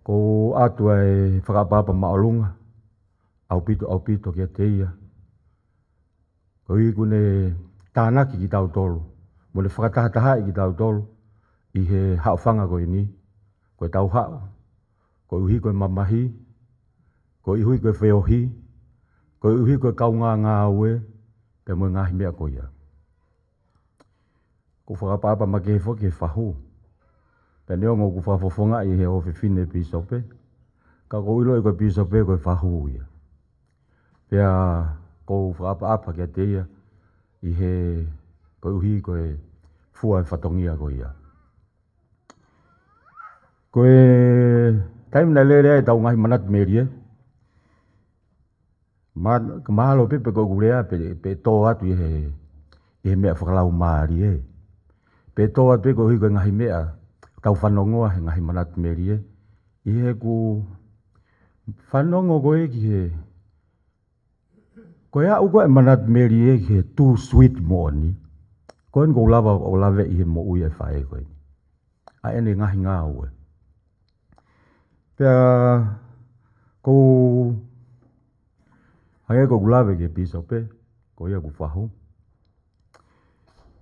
ʻOku ou ʻoatu ʻa e fakaʻapaʻapa māʻolunga ʻaupito, ʻaupito kiate ia, koeʻuhi ʻoku ne tānaki kitautolu mo ne fakatahatahaʻi kitautolu ʻi he haʻofanga ko eni, ko ʻetau haʻu koeʻuhi ko e mamahi, koeʻuhi ko e feohi, koeʻuhi ko e kaungāngāue, pea mo e ngaahi meʻa ko ia. ʻOku ou fakaʻapaʻapa makehe foki he fahu. Pea neongo ʻoku fakafofongaʻi ʻe he ʻofefine pīsope, ka ʻoku ou ʻiloʻi ko e pīsope ko e fahu ia. Pea ʻoku ou fakaʻapaʻapa kiate ia ʻi he, koeʻuhi ko e fua e fatongia ko ia. Ko e taimi naʻe lele ai ʻetau ngaahi manatu melie, ma-, ka mahalo pē pe ko ʻeku lea pē, pe tō atu ʻi he ʻi he meʻa fakalaumālie. Pe tō atu pē koeʻuhi ko e ngaahi meʻa tau fanongoa he ngaahi manatu melie. ʻI heʻeku fanongo ko ē ki he, ko e aʻu ko ē manatu melie ki he too sweet moʻoni. Ko eni ʻoku ou lava ʻo laveʻi he moʻui ʻa e faʻē ko eni. ʻA ʻene ngaahi ngāue. Pea ʻoku ou, hangē ko ʻeku lave ki he pīsope, ko ia ʻoku fahu.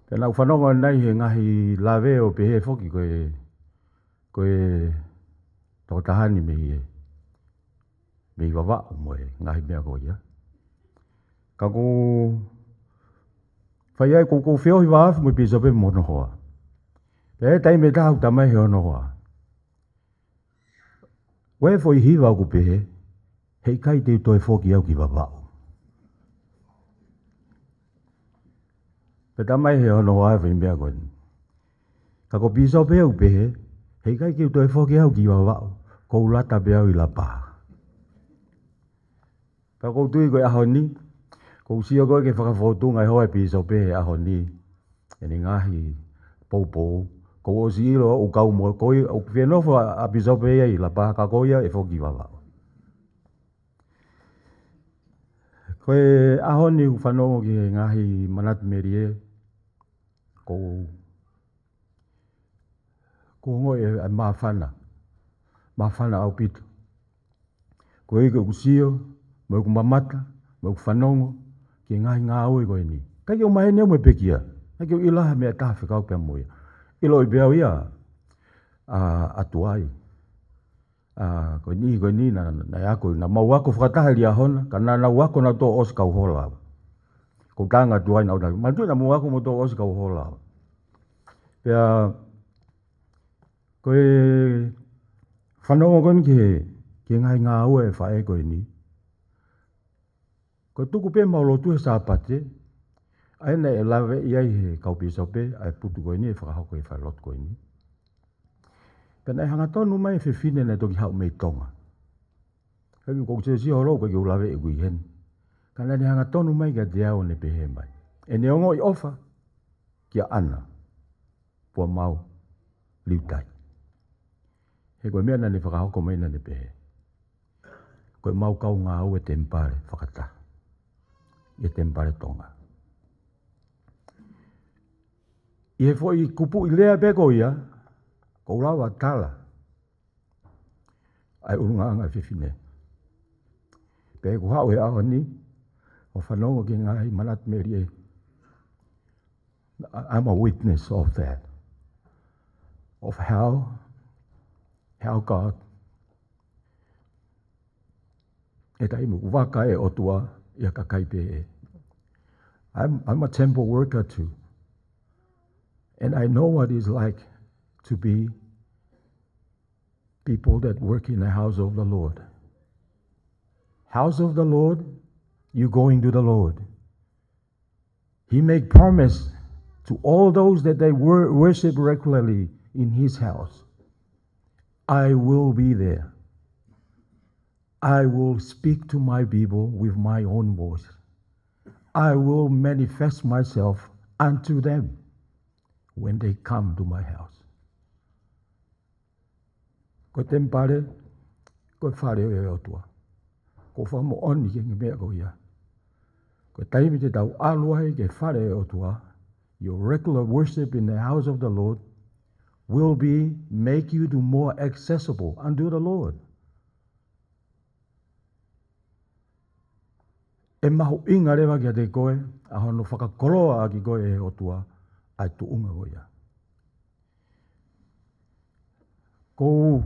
Pea naʻa ku fanongo ʻanenai he ngaahi lave ʻo pehē foki ko e, ko e tokotaha ni mei he, mei Vavaʻu mo e ngaahi meʻa ko ia. Ka ʻoku ou fai ai, ʻoku ou, ʻoku ou feohi vāofi mo e pīsope mo hono hoa. Pea ʻi he taimi ʻe taha ʻoku talamai ʻe hono hoa, ko e foʻi hiva ʻoku pehē, heʻikai te u toe foki au ki Vavaʻu. Pea talamai ʻe hono hoa e foʻi meʻa ko eni. Ka ko e pīsope ʻoku pehē, heʻikai ke u toe foki au ki Vavaʻu, ʻoku ou lata pē au ʻi Lapaha. Pea ʻoku ou tui ko e ʻaho ni, ʻoku ou sio ko ē ki he fakafōtunga ʻe hoa e pīsope he ʻaho ni, ʻene ngaahi poupou, kuo u ʻosi ʻilo ʻoku kau mo, ko ia, ʻoku fie nofo ʻa, ʻa pīsope ia ʻi Lapaha ka ko ia ʻe foki ki Vavaʻu. Ko e ʻaho ni ʻoku fanongo ki he ngaahi manatu melie, ʻoku ou, ʻoku ou ongoʻi e, e māfana, māfana ʻaupito. Koeʻuhi ko ʻeku sio, mo ʻeku mamata, mo ʻeku fanongo ki he ngaahi ngāue ko eni. ʻIkai ke u maheni au mo e pekia, ʻikai ke u ʻilo ha meʻa ʻe taha fekauʻaki pea mo ia. ʻIloʻi pē au ia ʻa, ʻa Tuai. ʻA, ko eni, ko eni, naʻa, naʻe ako, naʻa mau ako fakataha ʻi Liahona, ka naʻa nau ako nautolu ʻosi kau hola. Ko e tangata Tuai naʻa nau, manatuʻi naʻa mau ako moutolu ʻosi kau hola. Pea, ko e fanongo ko eni ki he, ki he ngaahi ngāue ʻa e faʻē ko eni. Ko e tuku pē ʻemau lotu he Sāpate, ʻa ia naʻe laveʻi ai ʻe he kau pīsope ʻa e putu ko eni ʻe fakahoko ʻi he falelotu ko eni. Pea naʻe hangatonu mai e fefine naʻe toki haʻu mei Tonga. ʻIkai ke u, ʻoku ou sio holo, ʻikai ke u laveʻi ʻoku ʻi heni. Ka naʻa ne hangatonu mai kiate au ʻo ne pehē mai, ʻene ongoʻi ʻofa kia ʻAna Puamau Liutai. He ko e meʻa naʻa ne fakahoko mai naʻa ne pehē, ko ʻemau kau ngāue temipale fakataha ʻi he temipale Tonga. ʻI he foʻi kupuʻi lea pē ko ia, ʻoku ou lava tala ʻa e ʻulungaanga ʻa e fefine. Pea ʻi heʻeku haʻu he ʻaho ni ʻo fanongo ki he ngaahi manatu melie, I, I'm a witness of that, of how, how God, ʻi he taimi ʻoku vaka e ʻOtua ʻi ha kakai pehē. I'm, I'm a temple worker too. And I know what it's like to be people that work in the house of the Lord. House of the Lord, you go into the Lord. He make promise to all those that they wor-, worship regularly in his house. I will be there. I will speak to my people with my own voice. I will manifest myself unto them when they come to my house. Ko e temipale, ko e fale ʻo e ʻOtua. ʻOku ou fakamoʻoni ki he meʻa ko ia. Ko e taimi te tau ʻalu ai ki he fale ʻo e ʻOtua, your regular worship in the house of the Lord will be, make you to more accessible unto the Lord. ʻE mahuʻinga leva kiate koe ʻa hono fakakoloa ʻaki koe ʻe he ʻOtua ʻa e tuʻunga ko ia. ʻOku ou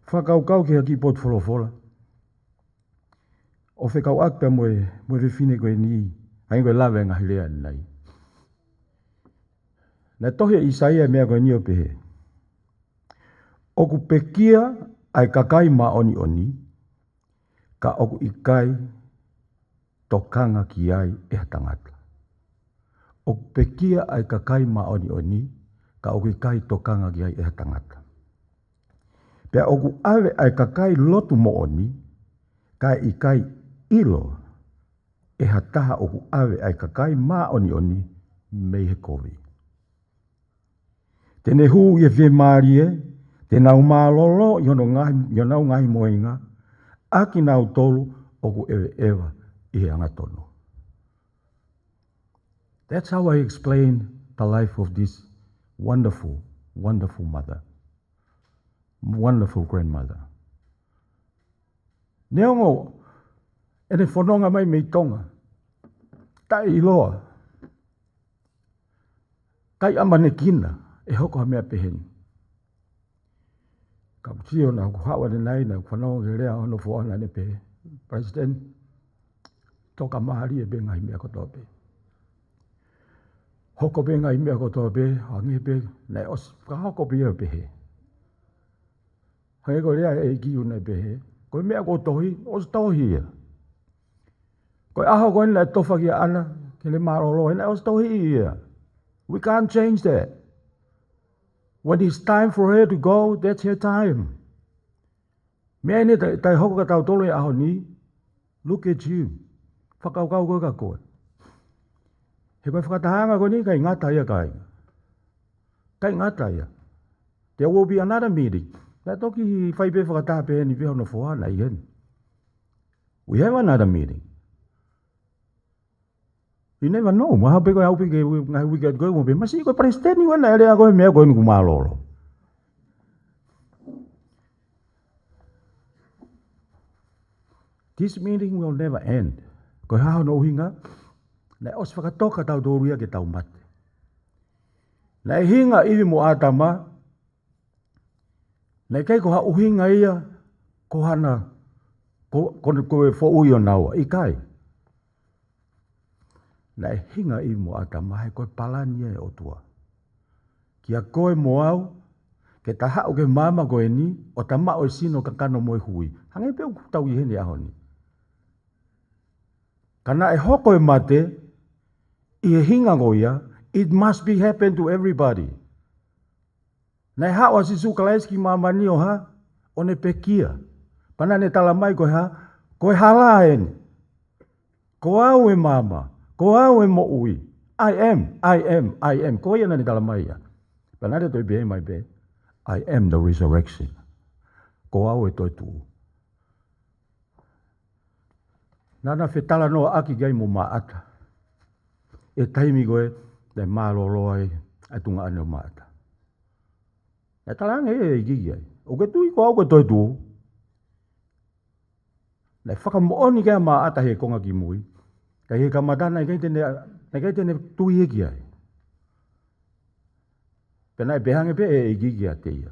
fakakaukau ki ha kiʻi potu folofola ʻo fekauʻaki pea mo e, mo e fefine ko eni, hangē ko e lave ʻa e ngaahi lea ʻanenai. Naʻe tohi ʻe ʻAisea e meʻa ko eni ʻo pehē, ʻoku pekia ʻa e kakai māʻoniʻoni, ka ʻoku ʻikai tokanga ki ai ʻe ha tangata. ʻOku pekia ʻa e kakai māʻoniʻoni, ka ʻoku ʻikai tokanga ki ai ʻe ha tangata. Pea ʻoku ʻave ʻa e kakai lotu moʻoni, kae ʻikai ʻilo ʻe ha taha ʻoku ʻave ʻa e kakai māʻoniʻoni mei he kovi. Te ne hū ʻi he fiemālie, te nau mālōlō ʻi hono ngaahi, ʻi honau ngaahi mohenga, ʻa kinautolu ʻoku ʻeveʻeva ʻi he angatonu. That's how I explain the life of this wonderful, wonderful mother, wonderful grandmother. Neongo ʻene fononga mai mei Tonga, taʻeʻiloa, taʻeʻamanekina ʻe hoko ha meʻa peheni. Ka ʻoku sio naʻa ku haʻu ʻanenai, naʻa ku fanongo ki he lea hono foha naʻa ne pehē, Palesiteni, tokamālie pē ngaahi meʻa kotoa pē. Hoko pē ngaahi meʻa kotoa pē, hangē pē naʻe ʻosi fakahoko pē ia pehē. Hangē ko e lea ʻa e ʻEiki ʻoku ne pehē, ko e meʻa kuo tohi, ʻosi tohi ia. Ko e ʻaho ko ē naʻe tofa kia ʻAna ke ne mālōlō ai, naʻe ʻosi tohi ia. We can't change that. When it's time for her to go, that's her time. Meʻa eni taʻe, taʻe hoko kia tautolu he ʻaho ni, look at you. Fakakaukau koe kia koe. He ko e fakatahaʻanga ko eni ʻikai ngata ia, kāinga. ʻIkai ngata ia. There will be another meeting. Naʻe toki fai pē fakataha peheni pē hono foha, naʻe ʻi heni. We have another meeting. You never know. Mahalo pē ko e aʻu pē ki he ngaahi uike atu ko ē, mo pehē, masiʻi, ko e Palesiteni ko ē naʻe lea ko ē he meʻa ko eni kuo mālōlō. This meeting will never end. Ko e hā hono ʻuhinga? Naʻe ʻosi fakatoka tautolu ia ke tau mate. Naʻe hinga ʻa ʻIvi mo ʻĀtama, naʻe ʻikai ko ha ʻuhinga ia ko hana, ko, ko, ko e foʻui ʻo naua, ʻikai. Naʻe hinga ʻa ʻIvi mo ʻĀtama he ko e palani ia ʻa e ʻOtua kia koe mo au, ke ta haʻu ki he maama ko eni, ʻo ta maʻu e sino, kakano mo e hui. Hangē pē ʻoku tau ʻi heni he ʻaho ni. Ka naʻe hoko e mate ʻi he hinga ko ia, it must be happen to everybody. Naʻe haʻu ʻa Sīsū Kalaisi ki māmani ʻo hā? ʻO ne pekia. Pea naʻa ne tala mai ko e hā? Ko e hala eni. Ko au e maama. Ko au e moʻui. I am, I am, I am. Ko ia naʻa ne tala mai ia. Pea naʻa ne toe pehē mai pē, I am the resurrection. Ko au e toetuʻu. Naʻa na fetalanoaʻaki ki ai mo Maʻata. ʻI he taimi ko ē naʻe mālōlō ai ʻa e tuongaʻane ʻo Maʻata. Naʻe talaange ʻe he ʻEiki ki ai, ʻoku ke tui ko au ko e toetuʻu? Naʻe fakamoʻoni ki ai ʻa Maʻata he konga kimui. Ka ʻi he kamata naʻe ʻikai te ne, naʻe ʻikai te ne tui ia ki ai. Pea naʻe pehē ange pē ʻe he ʻEiki kiate ia,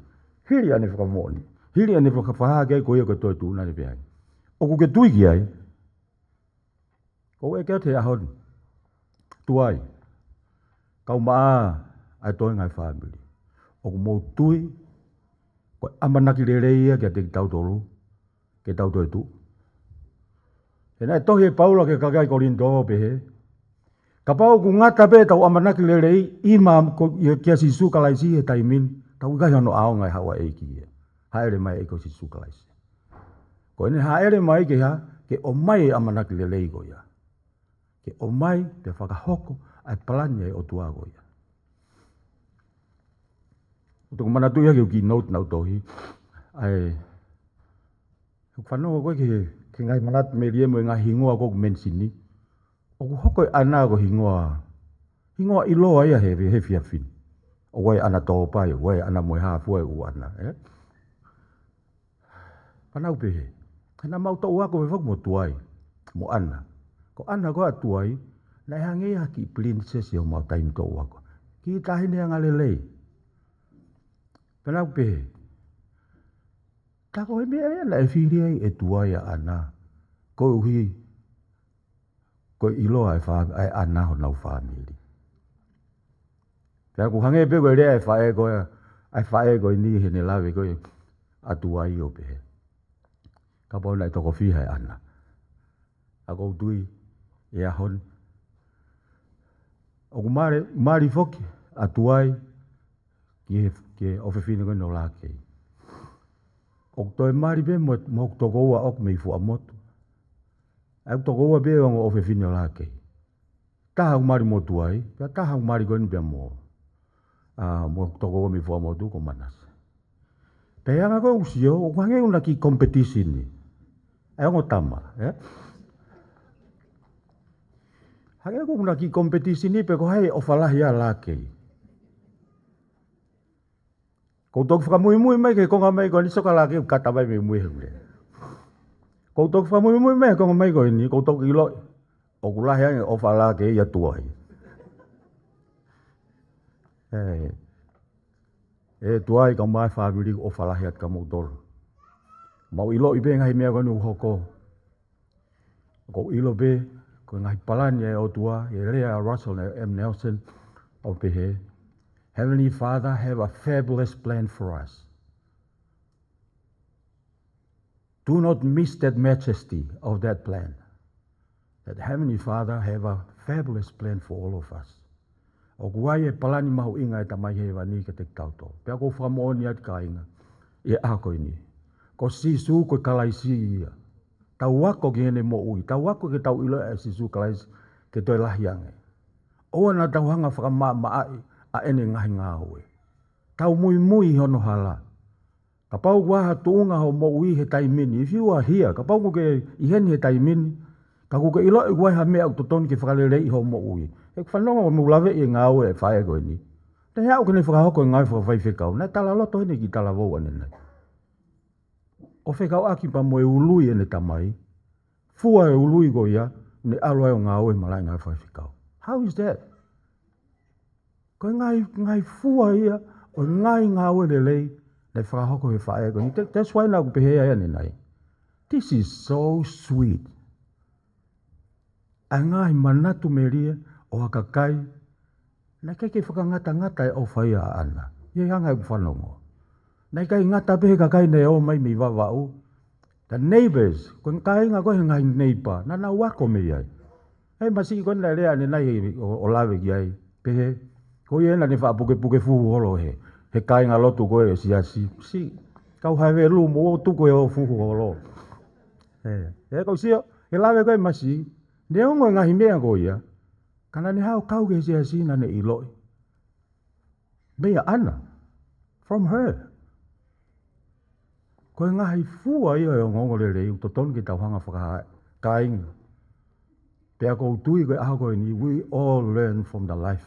hili ʻene fakamoʻoni, hili ʻene fakafehuʻi ki ai ko ia ko e toetuʻu, naʻa ne pehē ange, ʻoku ke tui ki ai? Ko e ke ʻi he ʻaho ni, tuai, kau maʻa ʻa e toenga ʻo e fāmili, ʻoku mou tui ko e ʻamanaki lelei ia kiate kitautolu ke tau toetuʻu? He naʻe tohi ʻe Paula ki he kakai Kolinitō ʻo pehē, kapau ʻoku ngata pē ʻetau ʻamanaki lelei ʻi ma ko, ʻi, kia Sīsū Kalaisi he taimi ni, tau ʻikai hano ʻaonga e haʻu ʻa e ʻEiki ia. Hāʻele mai e ʻEiki ko Sīsū Kalaisi. Ko ʻene hāʻele mai ke hā? Ke ʻomai e ʻamanaki lelei ko ia. Ke ʻomai pea fakahoko ʻa e palani ʻa e ʻOtua ko ia. ʻOku ou manatuʻi hake ʻeku keynote naʻa ku tohi. ʻA e, ʻoku fanongo koe ki he, ki he ngaahi manatu melie mo e ngaahi hingoa ko ē ʻoku mention ni. ʻOku hoko e ʻAna ko e hingoa, hingoa ʻiloa ia he, he efiafi ni. ʻOku ʻi ai e ʻAna Tōpai, ʻoku ʻi ai e ʻAna Moehāfua, ʻū ʻAna, ē? Pea naʻa ku pehē, he naʻa mau toʻu ako fefak mo Tuai, mo ʻAna. Ko ʻAna ko ē ʻa Tuai, naʻe hangē ia ha kiʻi pilinisesi ʻi homau taimi toʻu ako. Kiʻi taʻahine angalelei. Pea naʻa ku pehē, tā ko e meʻa ia naʻe fili ai ʻe Tuai ʻa ʻAna, koeʻuhi ko e ʻiloa ʻa e fā-, ʻa e ʻAna honau fāmili. Pea ʻoku hangē pē ko e lea ʻa e faʻē ko ē, ʻa e faʻē ko eni heʻene lave ko ē ʻa Tuai ʻo pehē, kapau naʻe toko fiha e ʻAna. ʻA, ʻoku ou tui he ʻaho ni ʻoku mali, mali foki ʻa Tuai ki he, ki he ʻofefine ko eni ʻo Lakei. ʻOku toe mali pē mo, mo hoku tokoua ʻoku mei Fuaʻamotu. ʻA ʻeku tokoua pē ʻa e ongo ʻofefine ʻo Lakei. Taha ʻoku mali mo tuai, pea taha ʻoku mali ko eni pea mo, ʻa, mo tokoua mei Fuaʻamotu ko Manase. Pea ʻi he anga ko ē ʻoku sio, ʻoku hangē ʻoku na kiʻi competition ni. ʻA e ongo tama, ē? Hangē ʻoku na kiʻi competition ni pe ko hai ʻofa lahi ʻa Lākei. Ko u toki fakamuimui mai ki he konga mai ko eni, sio ka Lākei ʻoku kata mai mei mui he ule. Ko u toki fakamuimui mai ki he konga mai ko eni, ko u toki ʻiloʻi ʻoku lahi ange ʻofa Lākei ia tuai. Ē, ē tuai kae ʻumaʻā e fāmili, ʻofa lahi atu kia moutolu. Mau ʻiloʻi pē ngaahi meʻa ko eni ʻoku hoko. Ko u ʻilo pē, ko e ngaahi palani ʻa e ʻOtua, ʻi he lea ʻa Russell M. Nelson, ʻoku pehē, Heavenly Father have a fabulous plan for us. Do not miss that majesty of that plan. That Heavenly Father have a fabulous plan for all of us. ʻOku ʻi ai e palani mahuʻinga ʻa e Tamai Hēvani kiate kitautolu. Pea ko u fakamoʻoni atu kāinga, ʻi he ʻaho ko eni, ko Sīsū ko e Kalaisi ia. Tau ako ki heʻene moʻui, tau ako ke tau ʻilo ʻa Sīsū Kalaisi ke toe lahi ange. ʻOua naʻa tau hanga fakamaʻamaʻaʻi ʻa ʻene ngaahi ngāue. Tau muimui ʻi hono hala. Kapau ʻoku ʻi ai ha tuʻunga hoʻo moʻui he taimi ni, if you are here, kapau ʻoku ke ʻi heni he taimi ni, ka ʻoku ke ʻiloʻi ʻoku ʻi ai ha meʻa ʻoku totonu ke fakaleleiʻi hoʻo moʻui. He ʻoku fanongo mo laveʻi e ngāue ʻa e faʻē ko eni. Naʻe aʻu ke ne fakahoko e ngāue fakafaifekau, naʻe talaloto heni ki talavou ʻanenai. ʻO fekauʻaki pea mo e ului ʻene tamai. Fua e ului ko ia, ne ʻalu ai ʻo ngāue he malaʻe ngāue fakafaifekau. How is that? Ko e ngaahi, ngaahi fua ia ʻo e ngaahi ngāue lelei naʻe fakahoko he faʻē ko eni. That, that's why naʻa ku pehē ai ʻanenai, this is so sweet. ʻA e ngaahi manatu melie ʻo ha kakai naʻe ʻikai ke fakangatangata e ʻofa ia ʻaʻana. ʻI he anga ʻeku fanongo, naʻe ʻikai ngata pē he kakai naʻe ō mai mei Vavaʻu. The neighbors, ko e kāinga ko ē he ngaahi neighbor, naʻa nau ako mei ai. ʻA e masiʻi ko ē naʻe lea ʻanenai ʻo, ʻo lave ki ai, pehē, ko ia naʻa ne faʻa pukepuke fuhu holo he, he kāingalotu ko ē ʻo e siasi. Siʻi kau havelu mo ō tuku ʻo fuhu holo. Ē, ē, ka u sio he lave ko ē masiʻi, neongo e ngaahi meʻa ko ia, ka naʻa ne haʻu ʻo kau ki he siasi naʻa ne ʻiloʻi mei ʻaʻana, from her. Ko e ngaahi fua ia ʻo e ongoongolelei ʻoku totonu ke tau hanga fakahā, kāinga. Pea ko u tui ko e ʻaho ko eni, we all learn from the life,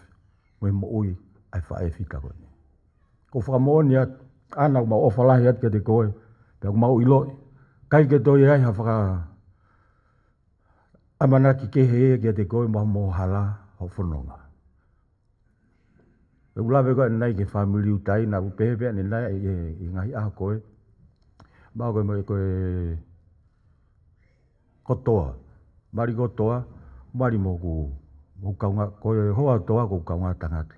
mo e moʻui ʻa e faʻē fita ko eni. Ko u fakamoʻoni atu, ʻAna, ʻoku mau ʻofa lahi atu kiate koe, pea ʻoku mau ʻiloʻi ʻikai ke toe ʻi ai ha fakaʻamanaki kehe kiate koe mo, mo e hala hoʻo fononga. ʻOku lave ko ē ʻanenai ki he fāmili ʻi ʻuta, naʻa ku pehē pē ʻanenai ʻi, ʻi he ngaahi ʻaho ko ē. Mau ko e, ko e kotoa. Mali kotoa, mali mo hoku, mo hoku kaungā, ko e hoa kotoa ko hoku kaungā tangata.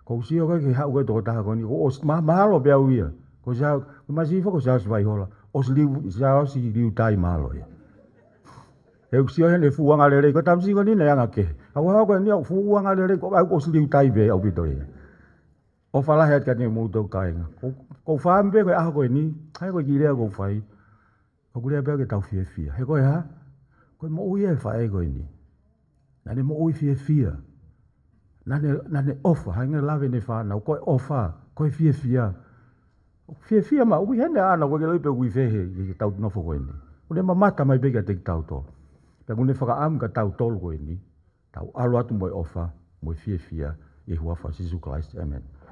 Ko u sio ko ē ki he haʻu ko ē tokotaha ko eni, ko ʻosi ma-, mahalo pē au ia. Ko Sia-, ko Masifa, ko Siaosi Vaihola. ʻOsi liu, Siaosi Liutai, mahalo ia. He ʻoku sio heʻene fuʻu angalelei, ko e tamasiʻi ko eni naʻe anga kehe. Ka ʻoku hā ko eni ʻoku fuʻu angalelei, ko au ʻosi Liutai pē ʻaupito ia. ʻOfa lahi atu kiate kimoutolu kāinga. Ko, ko u fakaʻamu pē ko e ʻaho ko eni, ʻa ia ko e kiʻi lea ʻoku ou fai, ʻoku ou lea pē ke tau fiefia. He ko e hā? Ko e moʻui ʻa e faʻē ko eni. Naʻa ne moʻui fiefia. Naʻa ne, naʻa ne ʻofa, hangē ko e lave ʻene fānau, ko e ʻofa, ko e fiefia. Fiefia maʻu, ʻoku ʻi heni ʻaʻana, ʻoku ʻikai ke ʻiloʻi pe ʻoku ʻi fē he, he taʻu nofo ko eni. ʻOku ne mamata mai pē kiate kitautolu. Pea ʻoku ne fakaʻamu kia tautolu ko eni, tau ʻalu atu mo e ʻofa, mo e fiefia, ʻi he huafa ʻo Sīsū Kalaisi. ʻĒmeni.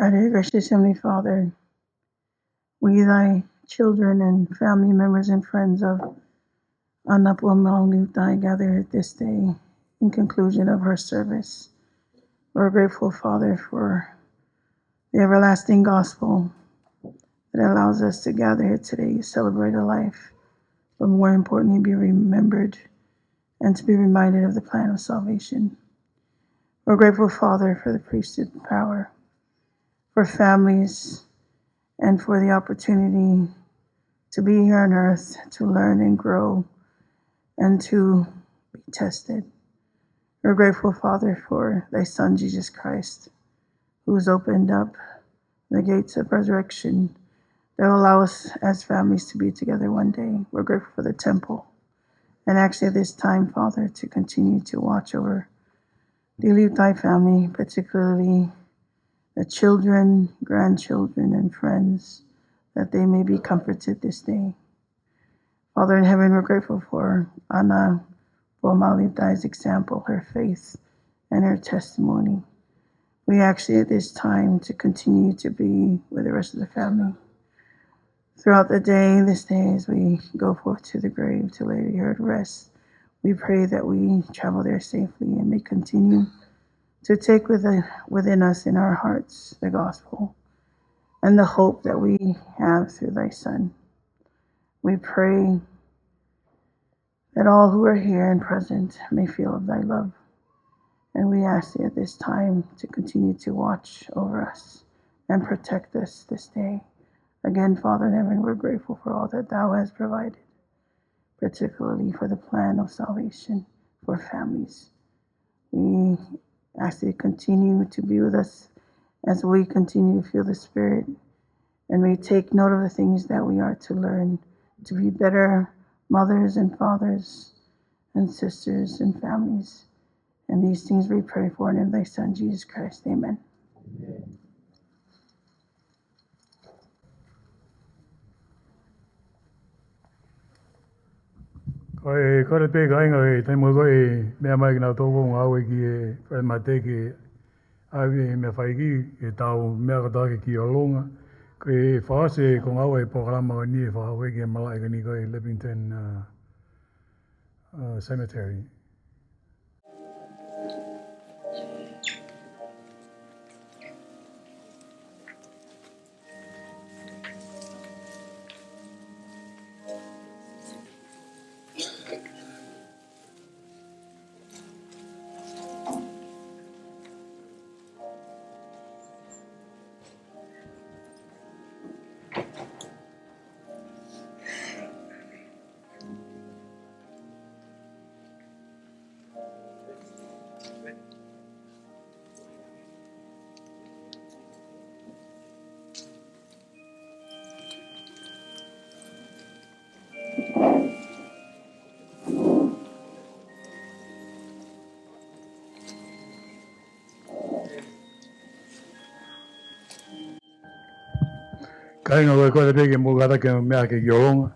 Our gracious Heavenly Father, we, thy children and family members and friends of ʻAna Puamau Liutai, gather here this day in conclusion of her service. We're grateful, Father, for the everlasting gospel that allows us to gather here today to celebrate a life, but more importantly, be remembered and to be reminded of the plan of salvation. We're grateful, Father, for the priesthood power, for families, and for the opportunity to be here on earth, to learn and grow, and to be tested. We're grateful, Father, for thy Son, Jesus Christ, who has opened up the gates of resurrection that will allow us as families to be together one day. We're grateful for the temple. And actually, at this time, Father, to continue to watch over the Liutai family, particularly the children, grandchildren, and friends, that they may be comforted this day. Father in heaven, we're grateful for ʻAna Puamau Liutai's example, her faith, and her testimony. We ask you at this time to continue to be with the rest of the family. Throughout the day, this day, as we go forth to the grave to lay her to rest, we pray that we travel there safely and may continue to take with, within us in our hearts the gospel and the hope that we have through thy Son. We pray that all who are here and present may feel of thy love. And we ask thee at this time to continue to watch over us and protect us this day. Again, Father in heaven, we're grateful for all that thou hast provided, particularly for the plan of salvation for families. We ask thee to continue to be with us as we continue to feel the Spirit, and we take note of the things that we are to learn to be better mothers and fathers and sisters and families. And these things we pray for in thy Son, Jesus Christ. Amen. Ko e kole pē kāinga, ʻi he taimi ko ē ʻe meʻa mai kinautolu ʻoku ngāue ki he fale mate ke ʻave e meʻafaiki, ke tau meʻa kātoa ki ʻolunga. Ko e fakaʻosi ko e ngāue e polokalama ko eni ʻe fakahoko ki he malaʻe ko eni ko e Lepington, uh, uh, Cemetery. Kāinga, ko e kole pē ke mou kātaki ke meʻa ki ʻolunga.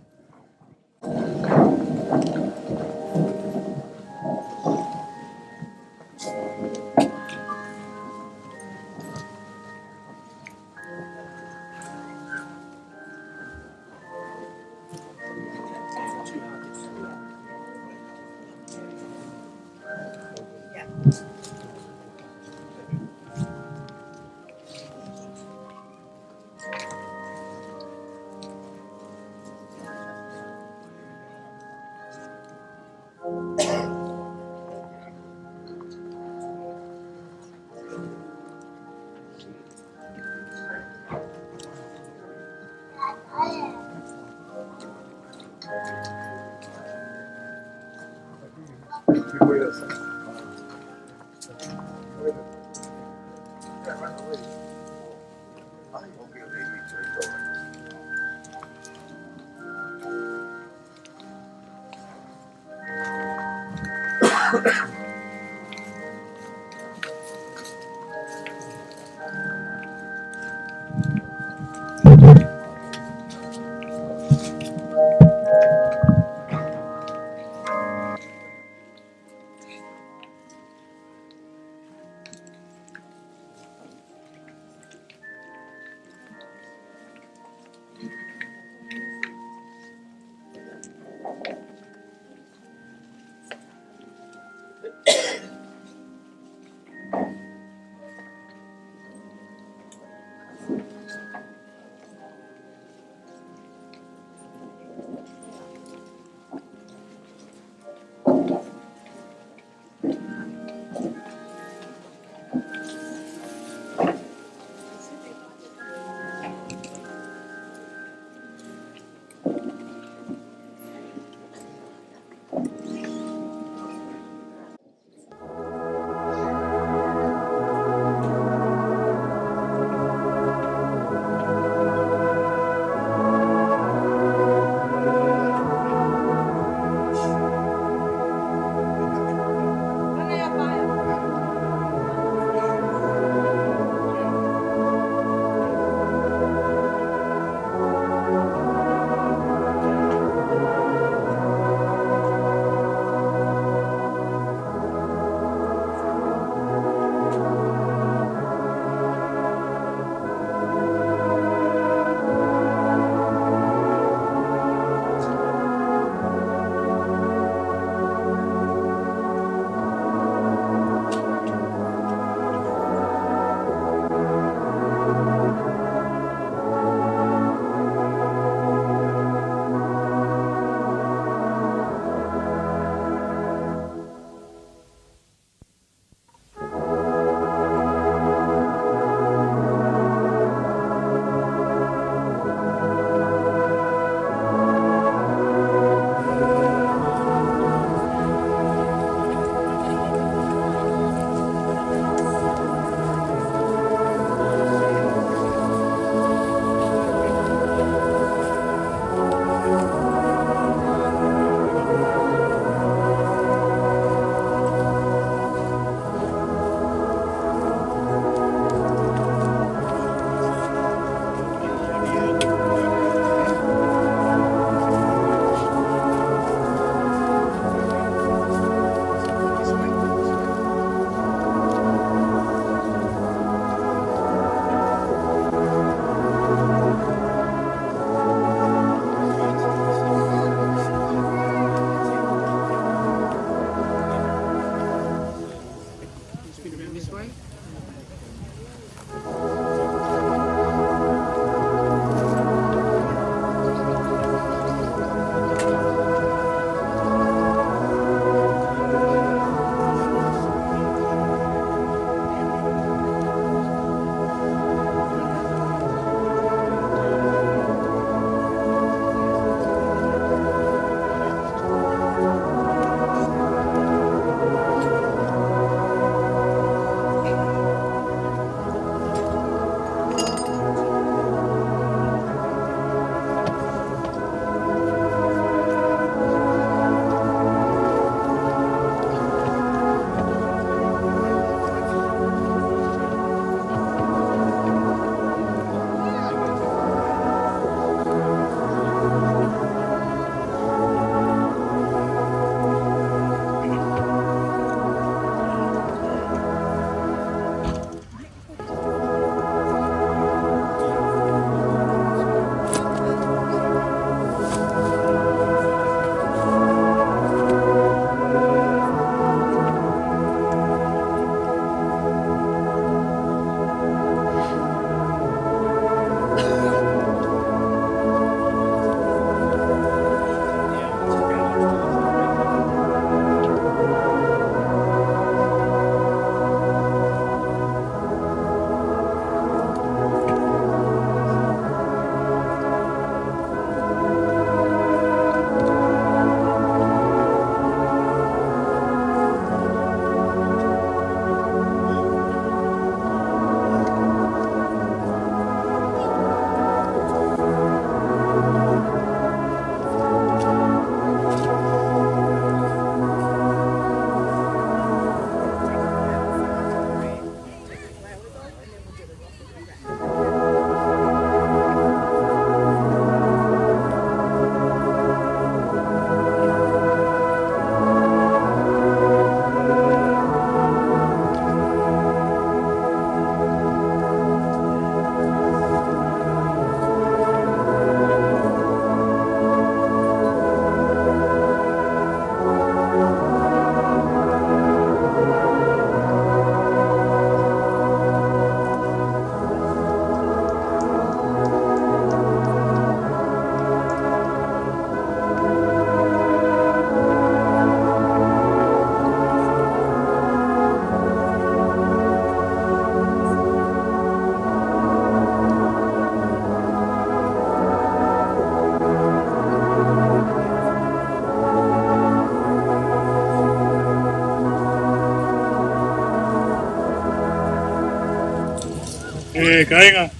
Kāinga,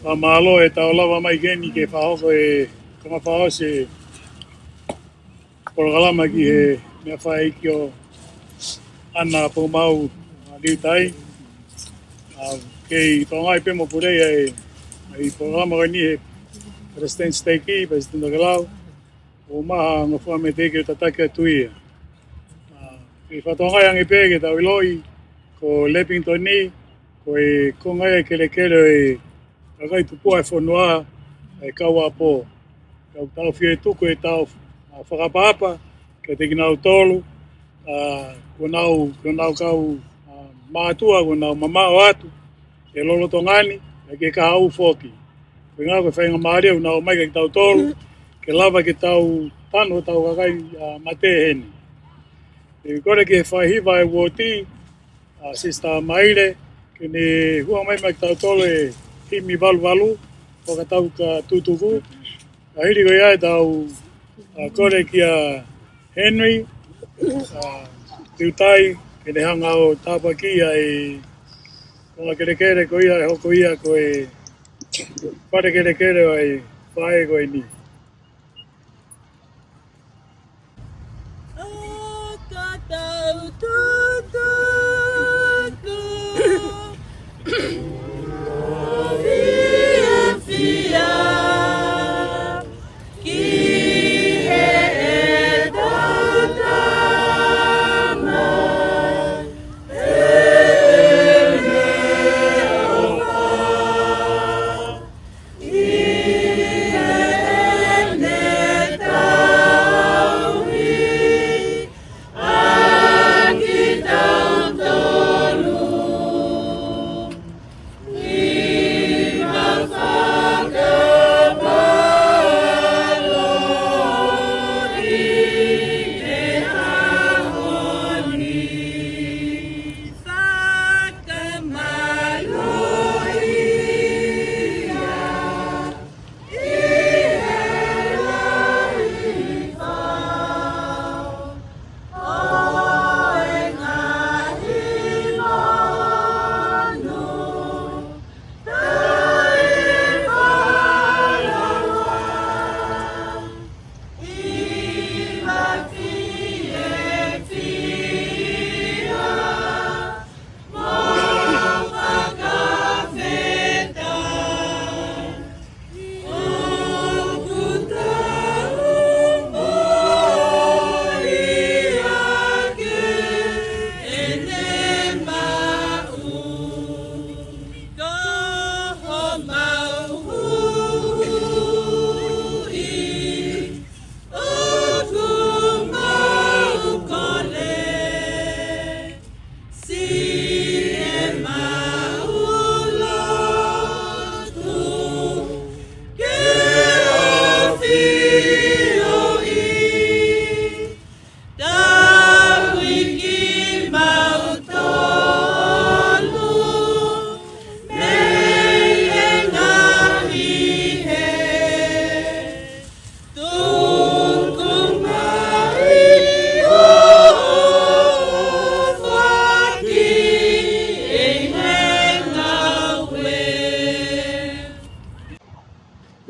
fakamālō e tau lava mai ki heni ke fakahoko e konga fakaʻosi e polokalama ki he meʻa fakaʻeiki ʻo ʻAna Poumau Liutai. ʻA, kei tōngai pē mo pule ai e, ʻa e polokalama ko eni he Palesiteni Siteiki, Palesiteni Tokelau, ʻo maha ngofua me te ke tataki atu ia. ʻA, kei fakatokangaʻi ange pē ke tau ʻiloʻi, ko Lepingitoni, ko e konga ia e kelekele ʻo e kakai tupuʻa e fonua, e kau ʻapō. Kau tau fie tuku e tau, ʻa, fakaʻapaʻapa kiate kinautolu, ʻa, ko nau, ko nau kau, ʻa, mātuʻa, ko nau mamaʻo atu, e lolotonga ni, ʻa, ke kahaʻu foki. Ko e ngā ko e faingamālie, ʻo nau mai kia kitautolu, ke lava ke tau tanu tau kakai, ʻa, mate heni. ʻE kole ke fai hiva e uooti, ʻa, Sisitā Maile, ke ne hua mai mai kia kitautolu e himi valuvalu, fakatau ka tutuku. Ka hili ko ia e tau, ʻa, kole kia Henry, ʻa, Liutai, ke ne hanga ʻo tāpuakiʻi ʻa e konga kelekele ko ia, ʻe hoko ia ko e fale kelekele ʻo e faʻē ko eni.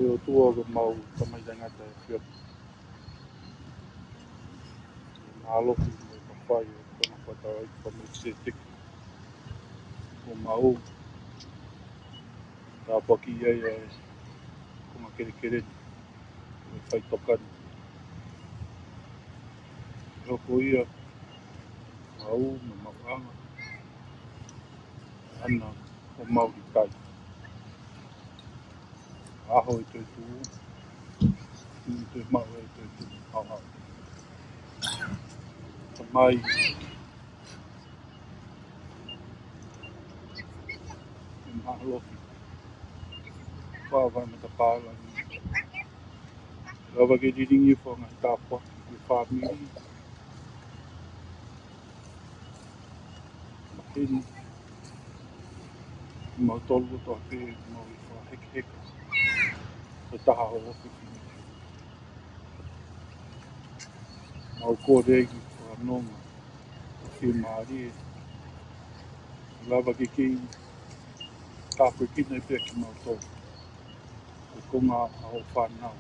ʻE ʻOtua ko homau Tamai taʻengata ʻoku ʻafio. Mālō ki he mafai ʻo e konga fakataulaʻeiki Fakamelekisēteki. ʻOku mau tāpuakiʻi ai ʻa e konga kelekele ni, ʻo e faʻitoka ni. ʻE hoko ia ʻa e maʻuʻanga ʻa ʻAna Poumau Liutai. ʻAho ʻe toe tuʻu, ʻe toe maʻu ʻe toe tuʻu, ʻaho. Tamai, ʻe mahalo ki he fāfā matapā langi. Lava ke lilingi e ngaahi tāpuaki ki he fāmili. Maheni, mautolu kotoa pē, mau ʻi he fakahekeheka ʻo e taha hoʻo ʻofefine. Mau kole ki he fakanonga ʻo e fiemālie. Lava ke kei Tāpuekina pē kimautolu, ko e konga ʻo hoʻo fānau.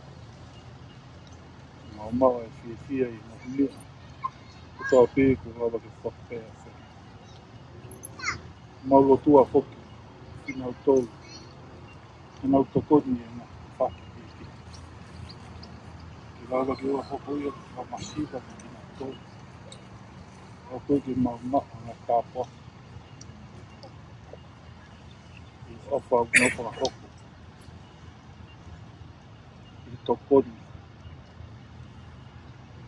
Mau maʻu e fiefia ʻi he ngaahi meʻa kotoa pē kuo lava ke fakapea ʻe he ʻAfiona. Mau lotua foki kinautolu, ke nau tokoni ʻi he ngaahi fakakikite, ke lava ke ʻoua ʻe hoko ia ko ha masiva kiate kinautolu. Ka ʻoku ʻikai ke mau maʻu ha ngaahi tāpuaki ʻi he ʻofa ʻoku nau fakahoko ʻi he tokoni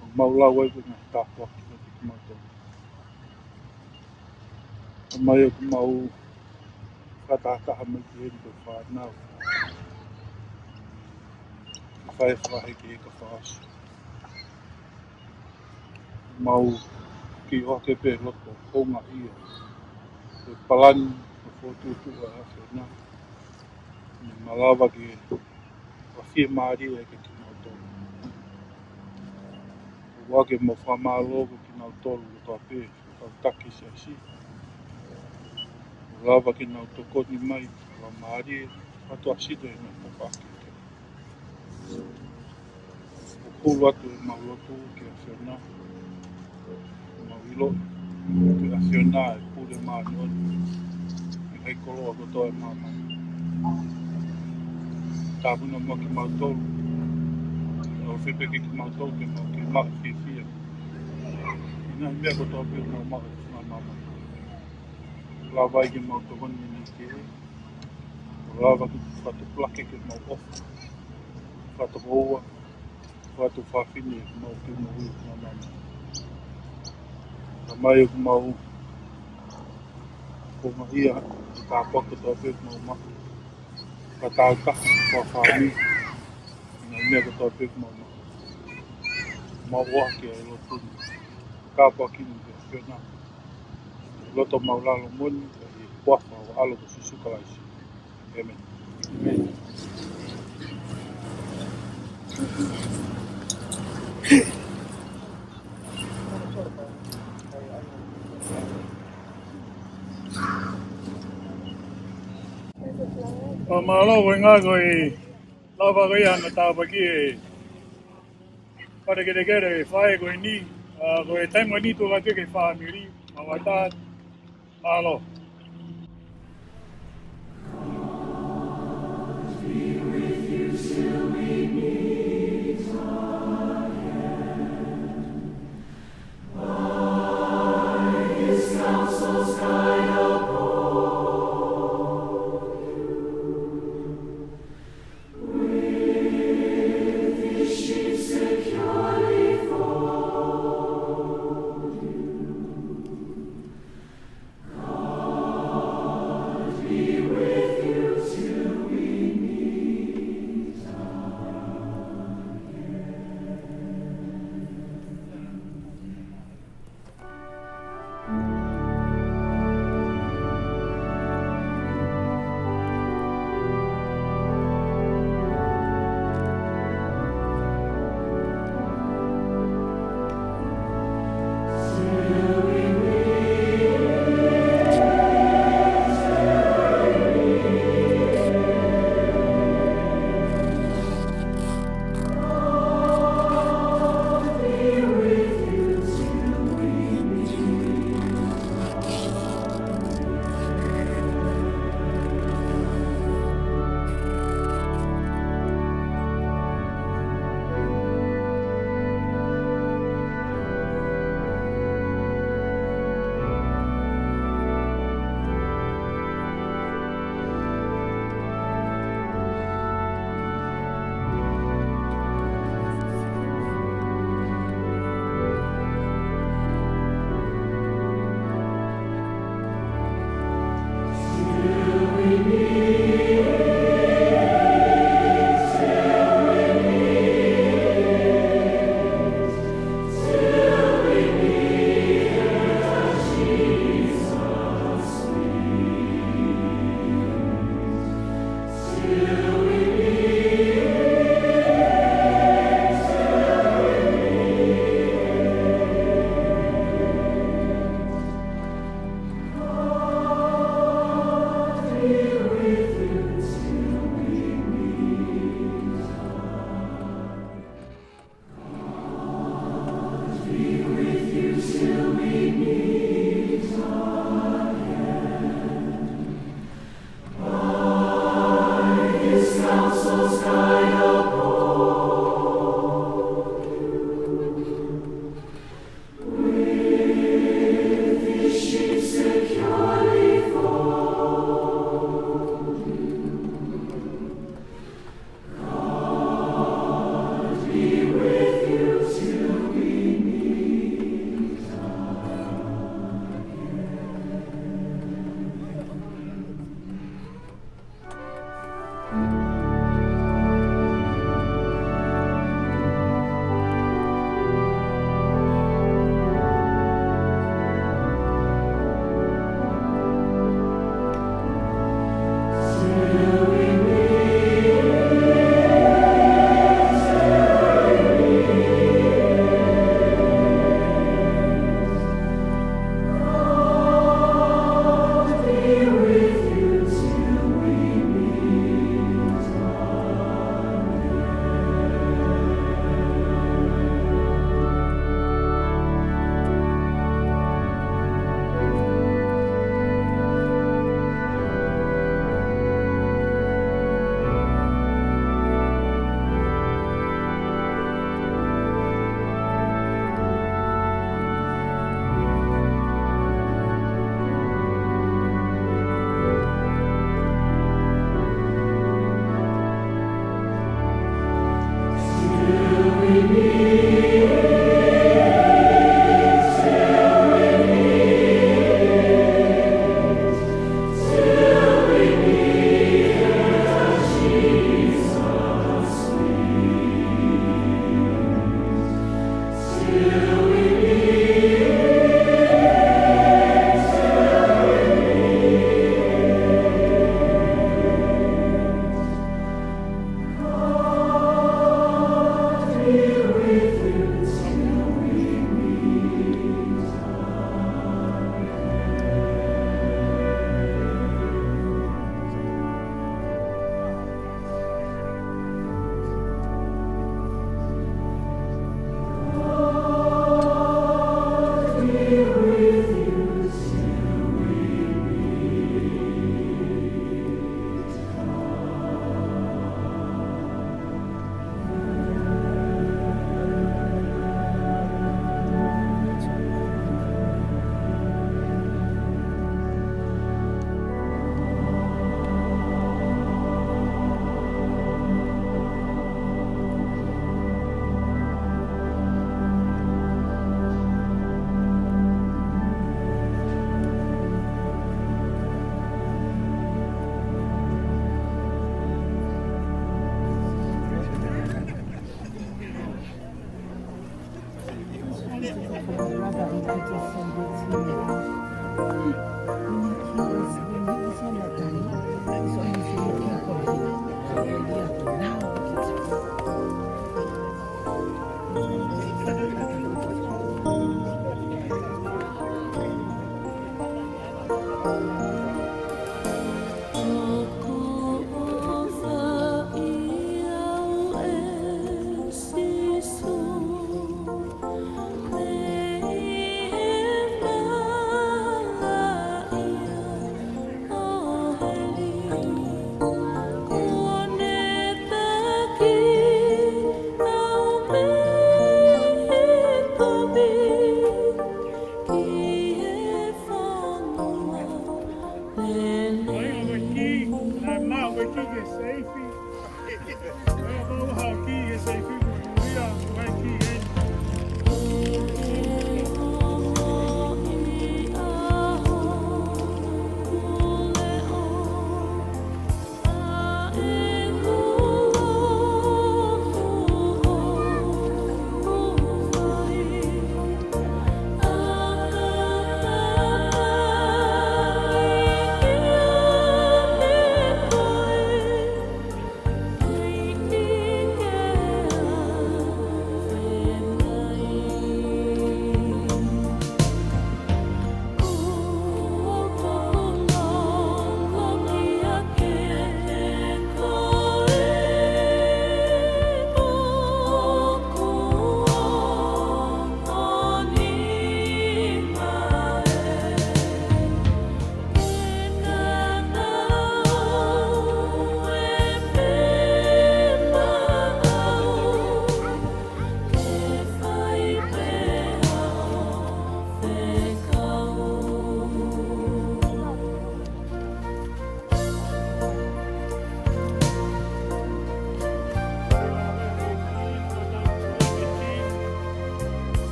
ʻoku mau lau ai ko e ngaahi tāpuaki kiate kimautolu. Tamai, ʻoku mau fakatahataha mai ki heni ko e fānau, ke fai e fakahekeheka fakaʻosi. Mau kei ʻohake pē loto houngaʻia ko e palani ʻoku fokotuʻutuʻu ʻe he ʻAfiona, ne malava ke ʻoua ʻe fiemālie ʻa kimautolu. ʻOku mau fakamālō ko kinautolu kotoa pē, kau taki siasi, ʻoku lava ke nau tokoni mai, ʻoku mau mālie, ʻoku mau tokoni mai, ʻoku hulu atu ʻemau lotu ki he ʻAfiona, mau ʻilo ko e ʻAfiona ʻa e pule māʻoniʻoni ʻi he ngaahi koloa kotoa ʻo e māmani. Tāpuni mai kimautolu, ʻofa pē kiate kimautolu ke mau kei maʻu e fiefia ʻi he ngaahi meʻa kotoa pē ʻoku mau maʻu ʻi he funga māmani. Lava ai ke mau tokoni mai ki he, ʻo lava ke fakatupulaki ke mau ʻofa, fakatokoua, fakatuofefine, mau kei mau ui māmani. Tamai, ʻoku mau houngaʻia he tāpuaki kotoa pē ʻoku mau maʻu, fakataautaha, fakafāmili, ʻi he ngaahi meʻa kotoa pē ʻoku mau maʻu. Mau ʻohake ʻa e lotu ni, tāpuaki ni ki he ʻAfiona, loto mau lalo moʻoni, ʻi he huafa ho ʻAlo ko Sīsū Kalaisi. ʻĒmeni. ʻO mālō, ko e ngaahi ko e lava ko ia ʻa e tāpuaki ʻa e fale kelekele ʻa e faʻē ko eni, ʻa, ko e taimi ko eni tuʻu atu ki he fāmili, mau ʻatā, mālō.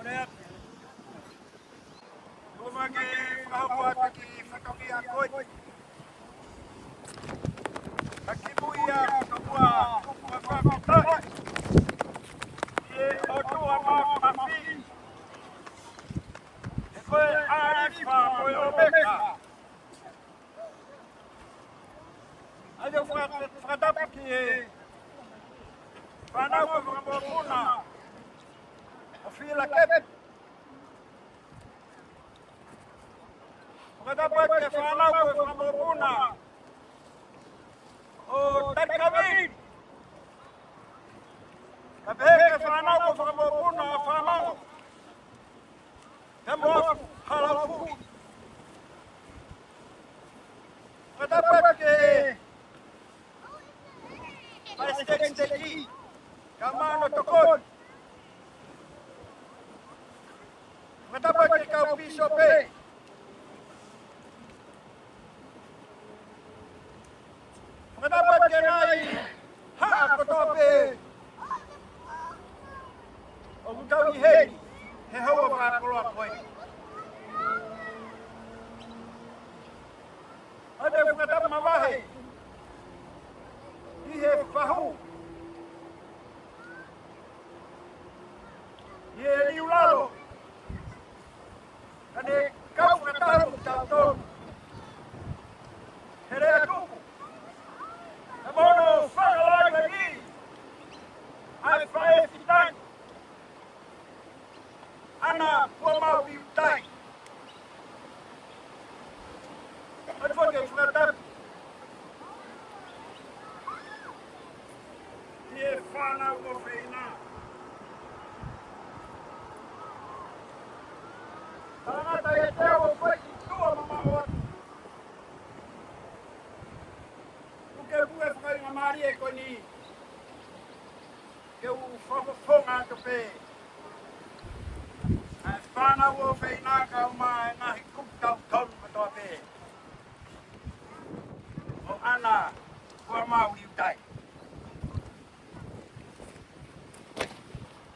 Kuo mou fakahoko atu ki he fatongia ko eni. Ka kimuʻa ia, kuo pau ke fakafetaʻi ki he ʻOtua Māfimafi, he ko e ʻAlifa mo e ʻOmeka. ʻAi ke u faka-, fakatapu ki he fānau ʻo e fakamokopuna ʻo Filakepi. Fakatapu ki he fānau ʻo e fakamokopuna ʻo Talikavili. Ka pehē ki he fānau ʻo e fakamokopuna ʻo Fāmau. He mo Halafui. Fakatapu ki he palesiteni siteiki, kae ʻumaʻā hono tokoni. Fakatapu ki he kau pīsope. Fakatapu ki he ngaahi haʻa kotoa pē ʻoku tau ʻi heni he houa fakakoloa ko eni. ʻAi ke u fakatapu mavahe ki he fahu, ki he liulalo, ka ne kau fakataha mo kitautolu he lea tuku. Ka mo hono fakalāngilangiʻi ʻa e faʻē fitani, ʻAna Kuamau Liutai. ʻAi foki ke u fakatapu ki he fānau ʻofeina, tangata ʻi he teu ʻo fai ki tuʻa mamaʻo atu. Tuku ke u puke fakainga mālie ko eni ke u fakafofonga atu pē ʻa e fānau ʻofeina kae ʻumaʻā e ngaahi kupu tau tonu kotoa pē ʻo ʻAna Kuamau Liutai.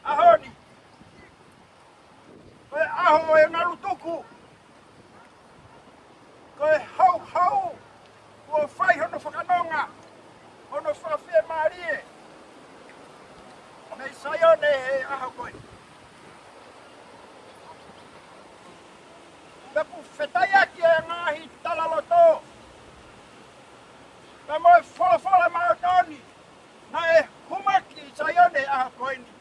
ʻAho ni, ko e ʻaho ʻo e ngalu tuku. Ko e houhou kuo fai hono fakanonga, hono fakafiemālie mei Saione he ʻaho ko eni. Pea ʻoku fetaiaki e ngaahi talaloto pea mo e folofola māʻoniʻoni naʻe hū mai ki Saione he ʻaho ko eni.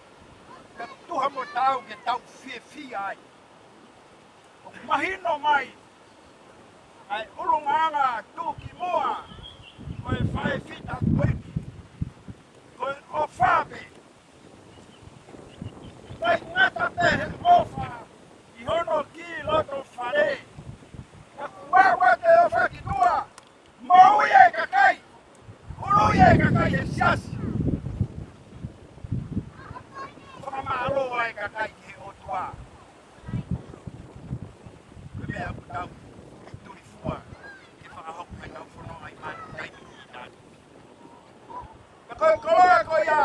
Ka tuha mo taau ke tau fiefia ai. ʻOku mahino mai ʻa e ʻulungaanga tuʻukimuʻa ʻo e faʻē fitani ko eni, ko e ʻofa pē. Taʻengata pē he ʻofa ʻi hono kiʻi loto fale. Ka kuo ʻave ʻa e ʻofa ki tuʻa. Moʻui e kakai. Ului e kakai he siasi. Fakamālō e kakai ki he ʻOtua. Ko e meʻa ʻoku tau tulifua ke fakahoko ʻetau fononga ʻi māmani ʻi he taimi ni. Ka ko e koloa ko ia,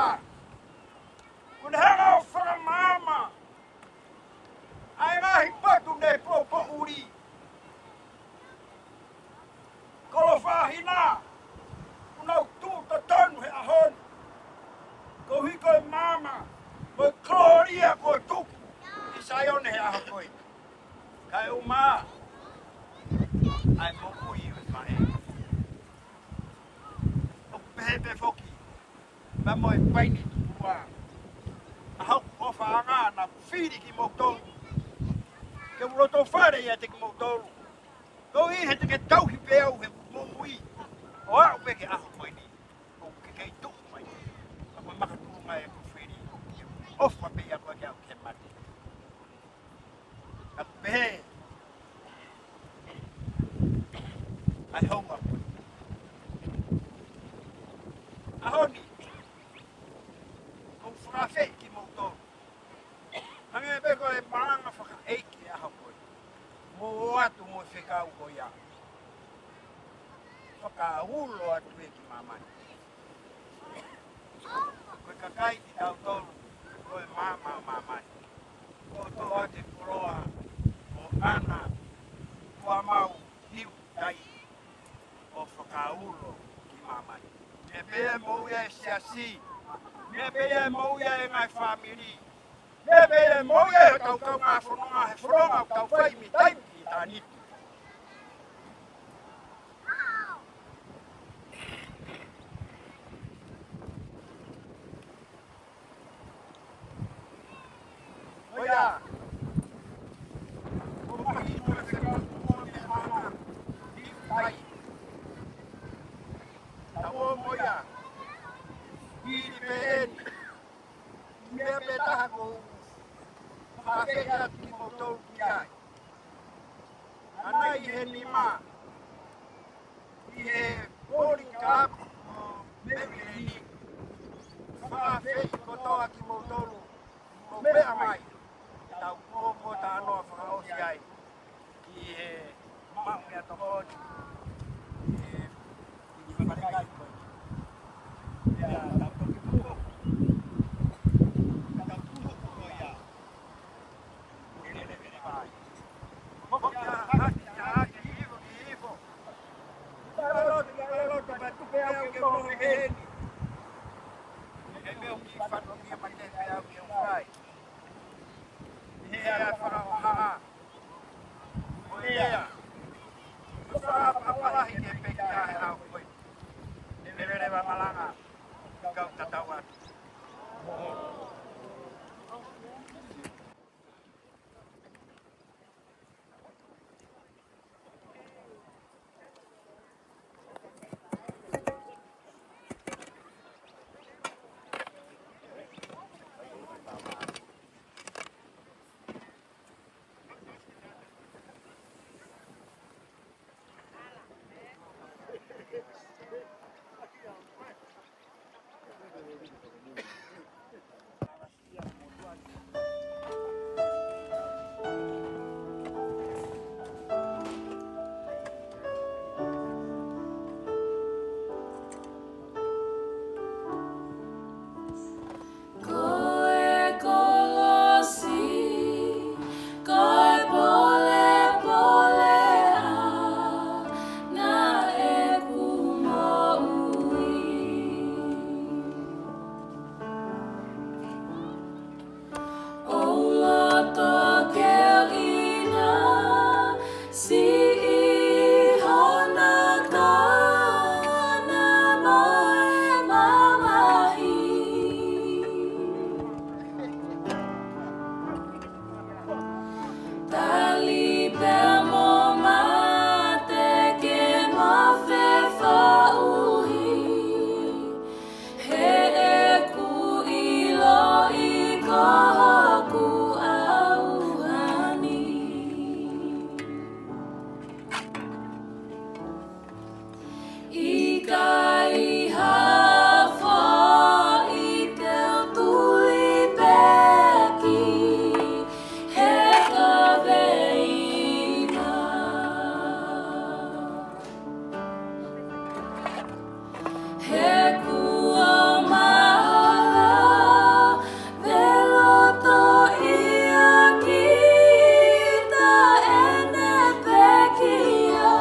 kuo ne hanga ʻo fakamaama ʻa e ngaahi potu ne poʻupoʻuli. Kolo Fahina, ʻoku nau tuʻu totonu he ʻaho ni koeʻuhi ko e maama mo e kolōlia kuo tuku ʻi Saione he ʻaho ko eni. Kae ʻumaʻā ʻa e moʻui ʻo e faʻē. ʻOku pehē pē foki pea mo e paini tupuʻa. ʻA hoku ʻofaʻanga naʻa ku fili kimoutolu ke u loto fale ʻiate kimoutolu, koeʻuhi he te ke tauhi pē au he moʻui ʻo aʻu pē ki he ʻaho ko eni. ʻOku ke kei tuʻu mai, ka ko e makatuʻunga ʻeku fili, ʻofa pē ia ko e ke au ke mate. Ka pehē ʻa e hounga ko eni. ʻAho ni, ʻoku ou fakaafeʻi kimoutolu. Hangē pē ko e malanga fakaʻeiki he ʻaho ko eni. Mou ō atu mo e fekau ko ia. Fakaulo atu ē ki māmani. Ko e kakai kitautolu, ko e maama ʻo māmani. Ko e toʻo Te koloa ʻo ʻAna, kuo mau hiu tai ʻo fakaulo ki māmani. Meʻa pē ia e moʻui ʻa e siasi, meʻa pē ia e moʻui ʻa e ngaahi fāmili, meʻa pē ia e moʻui ʻa e kau kaungā fononga he fononga ʻoku tau fai mei taimi ki ʻitāniti. ʻOiā. ʻOku mahino e fekau ko e meʻa mana. Ni tai. Tau ō mo ia. Hili pē eni. Meʻa pē taha ʻoku ou fakaafeʻi atu kimoutolu ki ai. ʻAna ʻi he nima, ʻi he Poli Kalapu ʻo Mevile ni. Fakaafeʻi kotoa kimoutolu ʻoku mou meʻa mai. Tau ō mo talanoa fakaʻosi ai ki he maʻu meʻatokoni, ʻi he, ʻi he falekai ko ē. Ia, tau toki tuku. Tau tuku ko ia. Ua lele lele vai. Moki ā, hake ā, hake, hifo, hifo. Tau lotu, tau lotu, pea tuku pē au ke u noho heni. He meʻa ʻoku kiʻi fatongia mai ke pē au ke u fai. He ʻa e fakaʻoha. ʻOiā. Fakaʻapaʻapa lahi ke pekia he ʻaho ko ē. Lelelele va malanga. Kau tatau atu. Ko e kolosi, ko e polepole ʻa ʻeku moʻui. ʻOu loto ke u ʻinasi ʻi hono tō na mo e mamahi. Tali pea mo mate ke mo fefaʻuhi. He ʻoku ou ʻiloʻi ko hoku ʻauha ni. ʻIkai ha foʻi te u tuli pē ki he kaveina. He kuo mahalo, veloto ia kita ʻene pekia.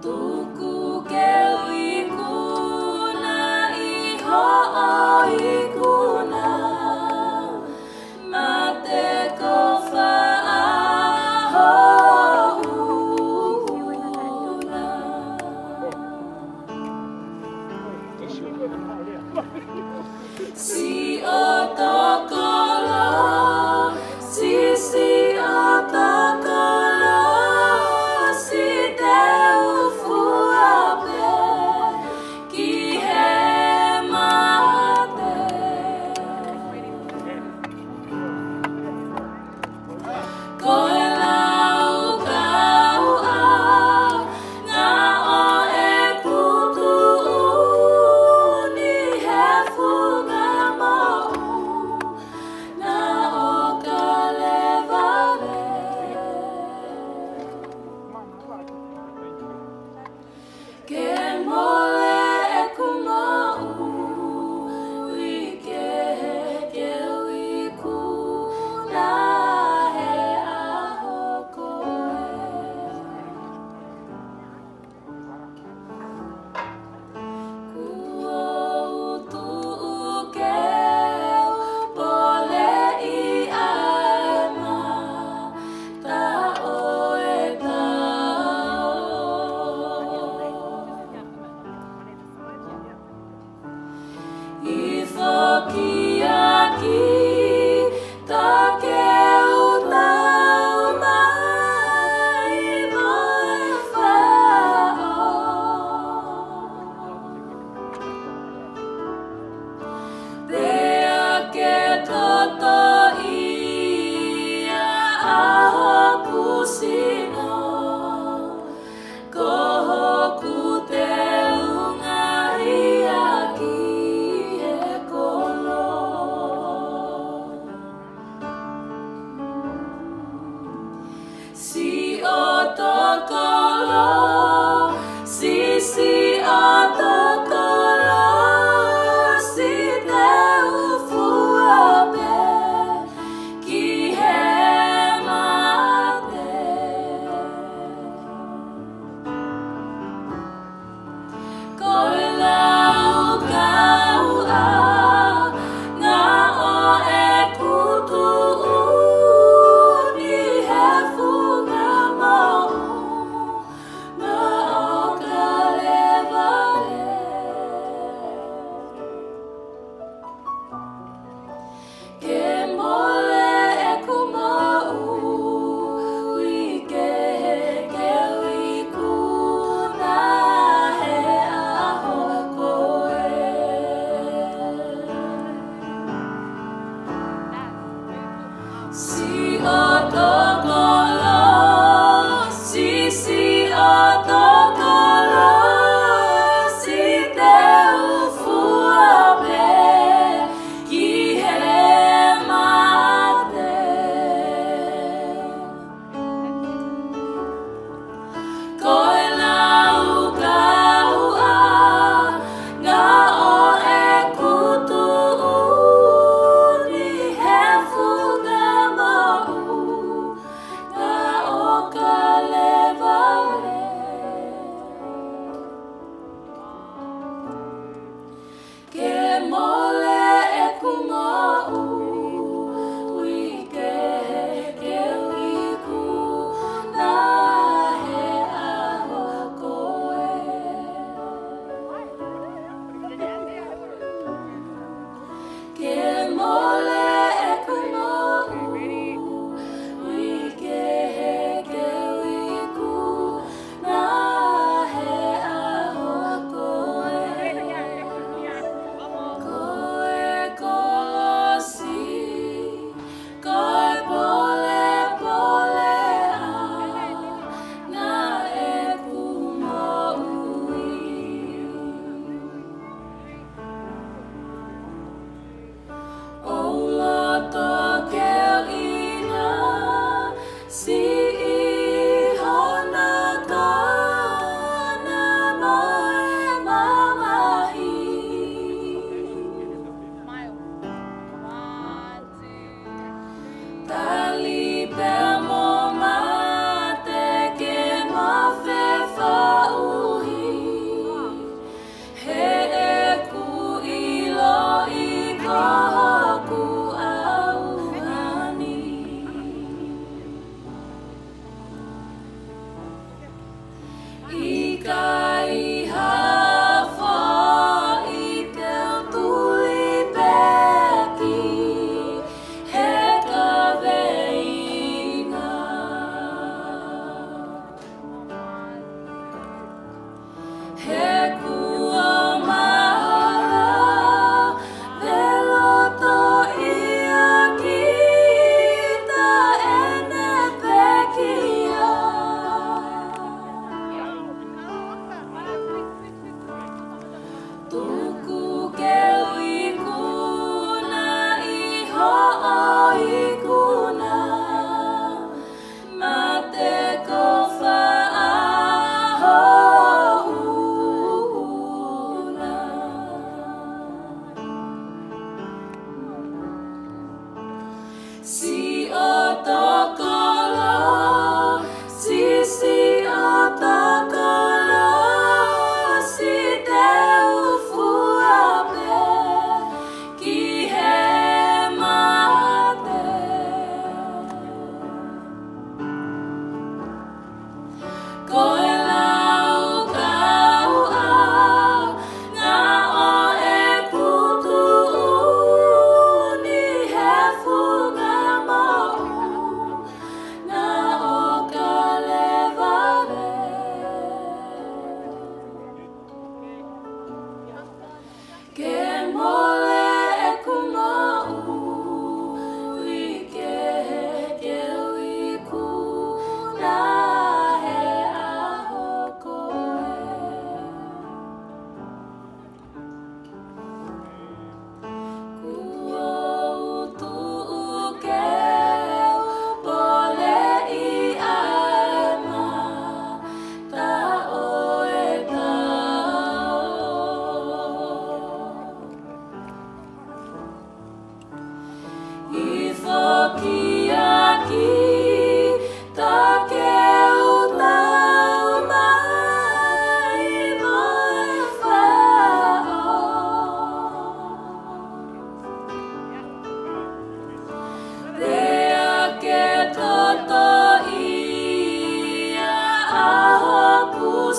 Tuku ke u ikuna ʻi hoʻo ikuna. Mate ko faʻa hohuna. Siʻo tokolo, si siʻo tokolo, si te u fua pē ki he mate. Ko e laukau ʻa ʻeku tuʻu ni he funga moʻui. sino, ko hoku teunga ia ki he kolo. Siʻoto kolo, si siʻoto kolo, si te u fua pē ki he mate. Ko e laukau ʻa ngā ʻo e kutu ʻuni he funga moʻunga ʻo Kalevale. Ke mole ʻeku moʻui kehe ke u ikuna he ʻaho ko ē. Siʻoto kolo, si siʻoto kolo, si te u fua pē ki he mate. Ko e laukau ʻa ngā ʻo e kutu ʻuni he funga moʻunga ʻo Kalevale. Ke mole ʻeku moʻui kehe ke u ikuna he ʻaho ko ē. Ke mole ʻeku moʻui kehe ke u ikuna he ʻaho ko ē. Ko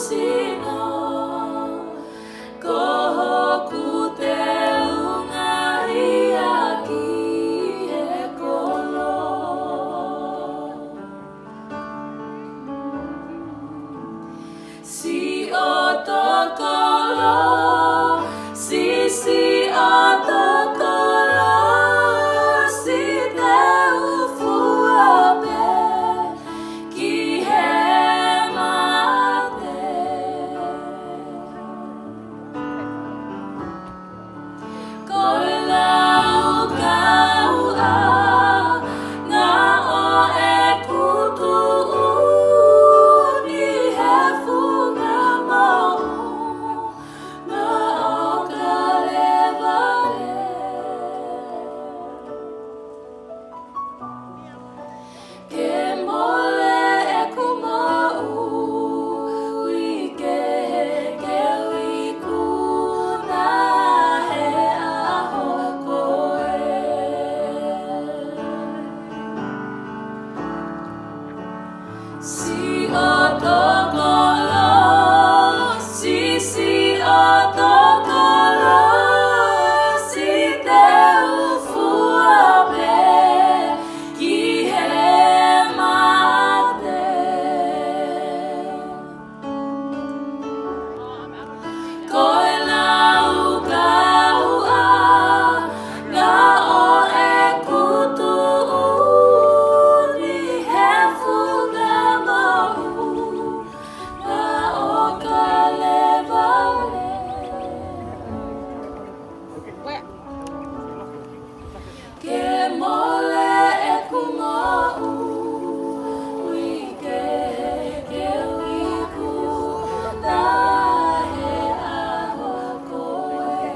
sino, ko hoku teunga ia ki he kolo. Siʻoto kolo, si siʻoto kolo, si te u fua pē ki he mate. Ko e laukau ʻa ngā ʻo ʻeku tuʻu ni he funga moʻunga ʻo Kalevale. Ke mole ʻeku moʻui kehe ke u ikuna he ʻaho ko ē. Siʻoto kolo, si siʻoto kolo, si te u fua pē ki he mate. Ko e laukau ʻa ngā ʻo ʻeku tuʻu ni he funga moʻunga ʻo Kalevale. Ke mole ʻeku moʻui kehe ke u ikuna he ʻaho ko ē.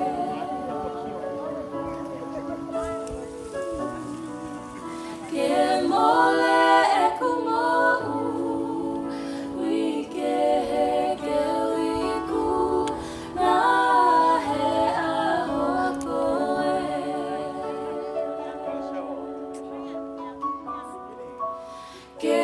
Ke mole ʻeku moʻui kehe ke u ikuna he ʻaho ko ē. Ke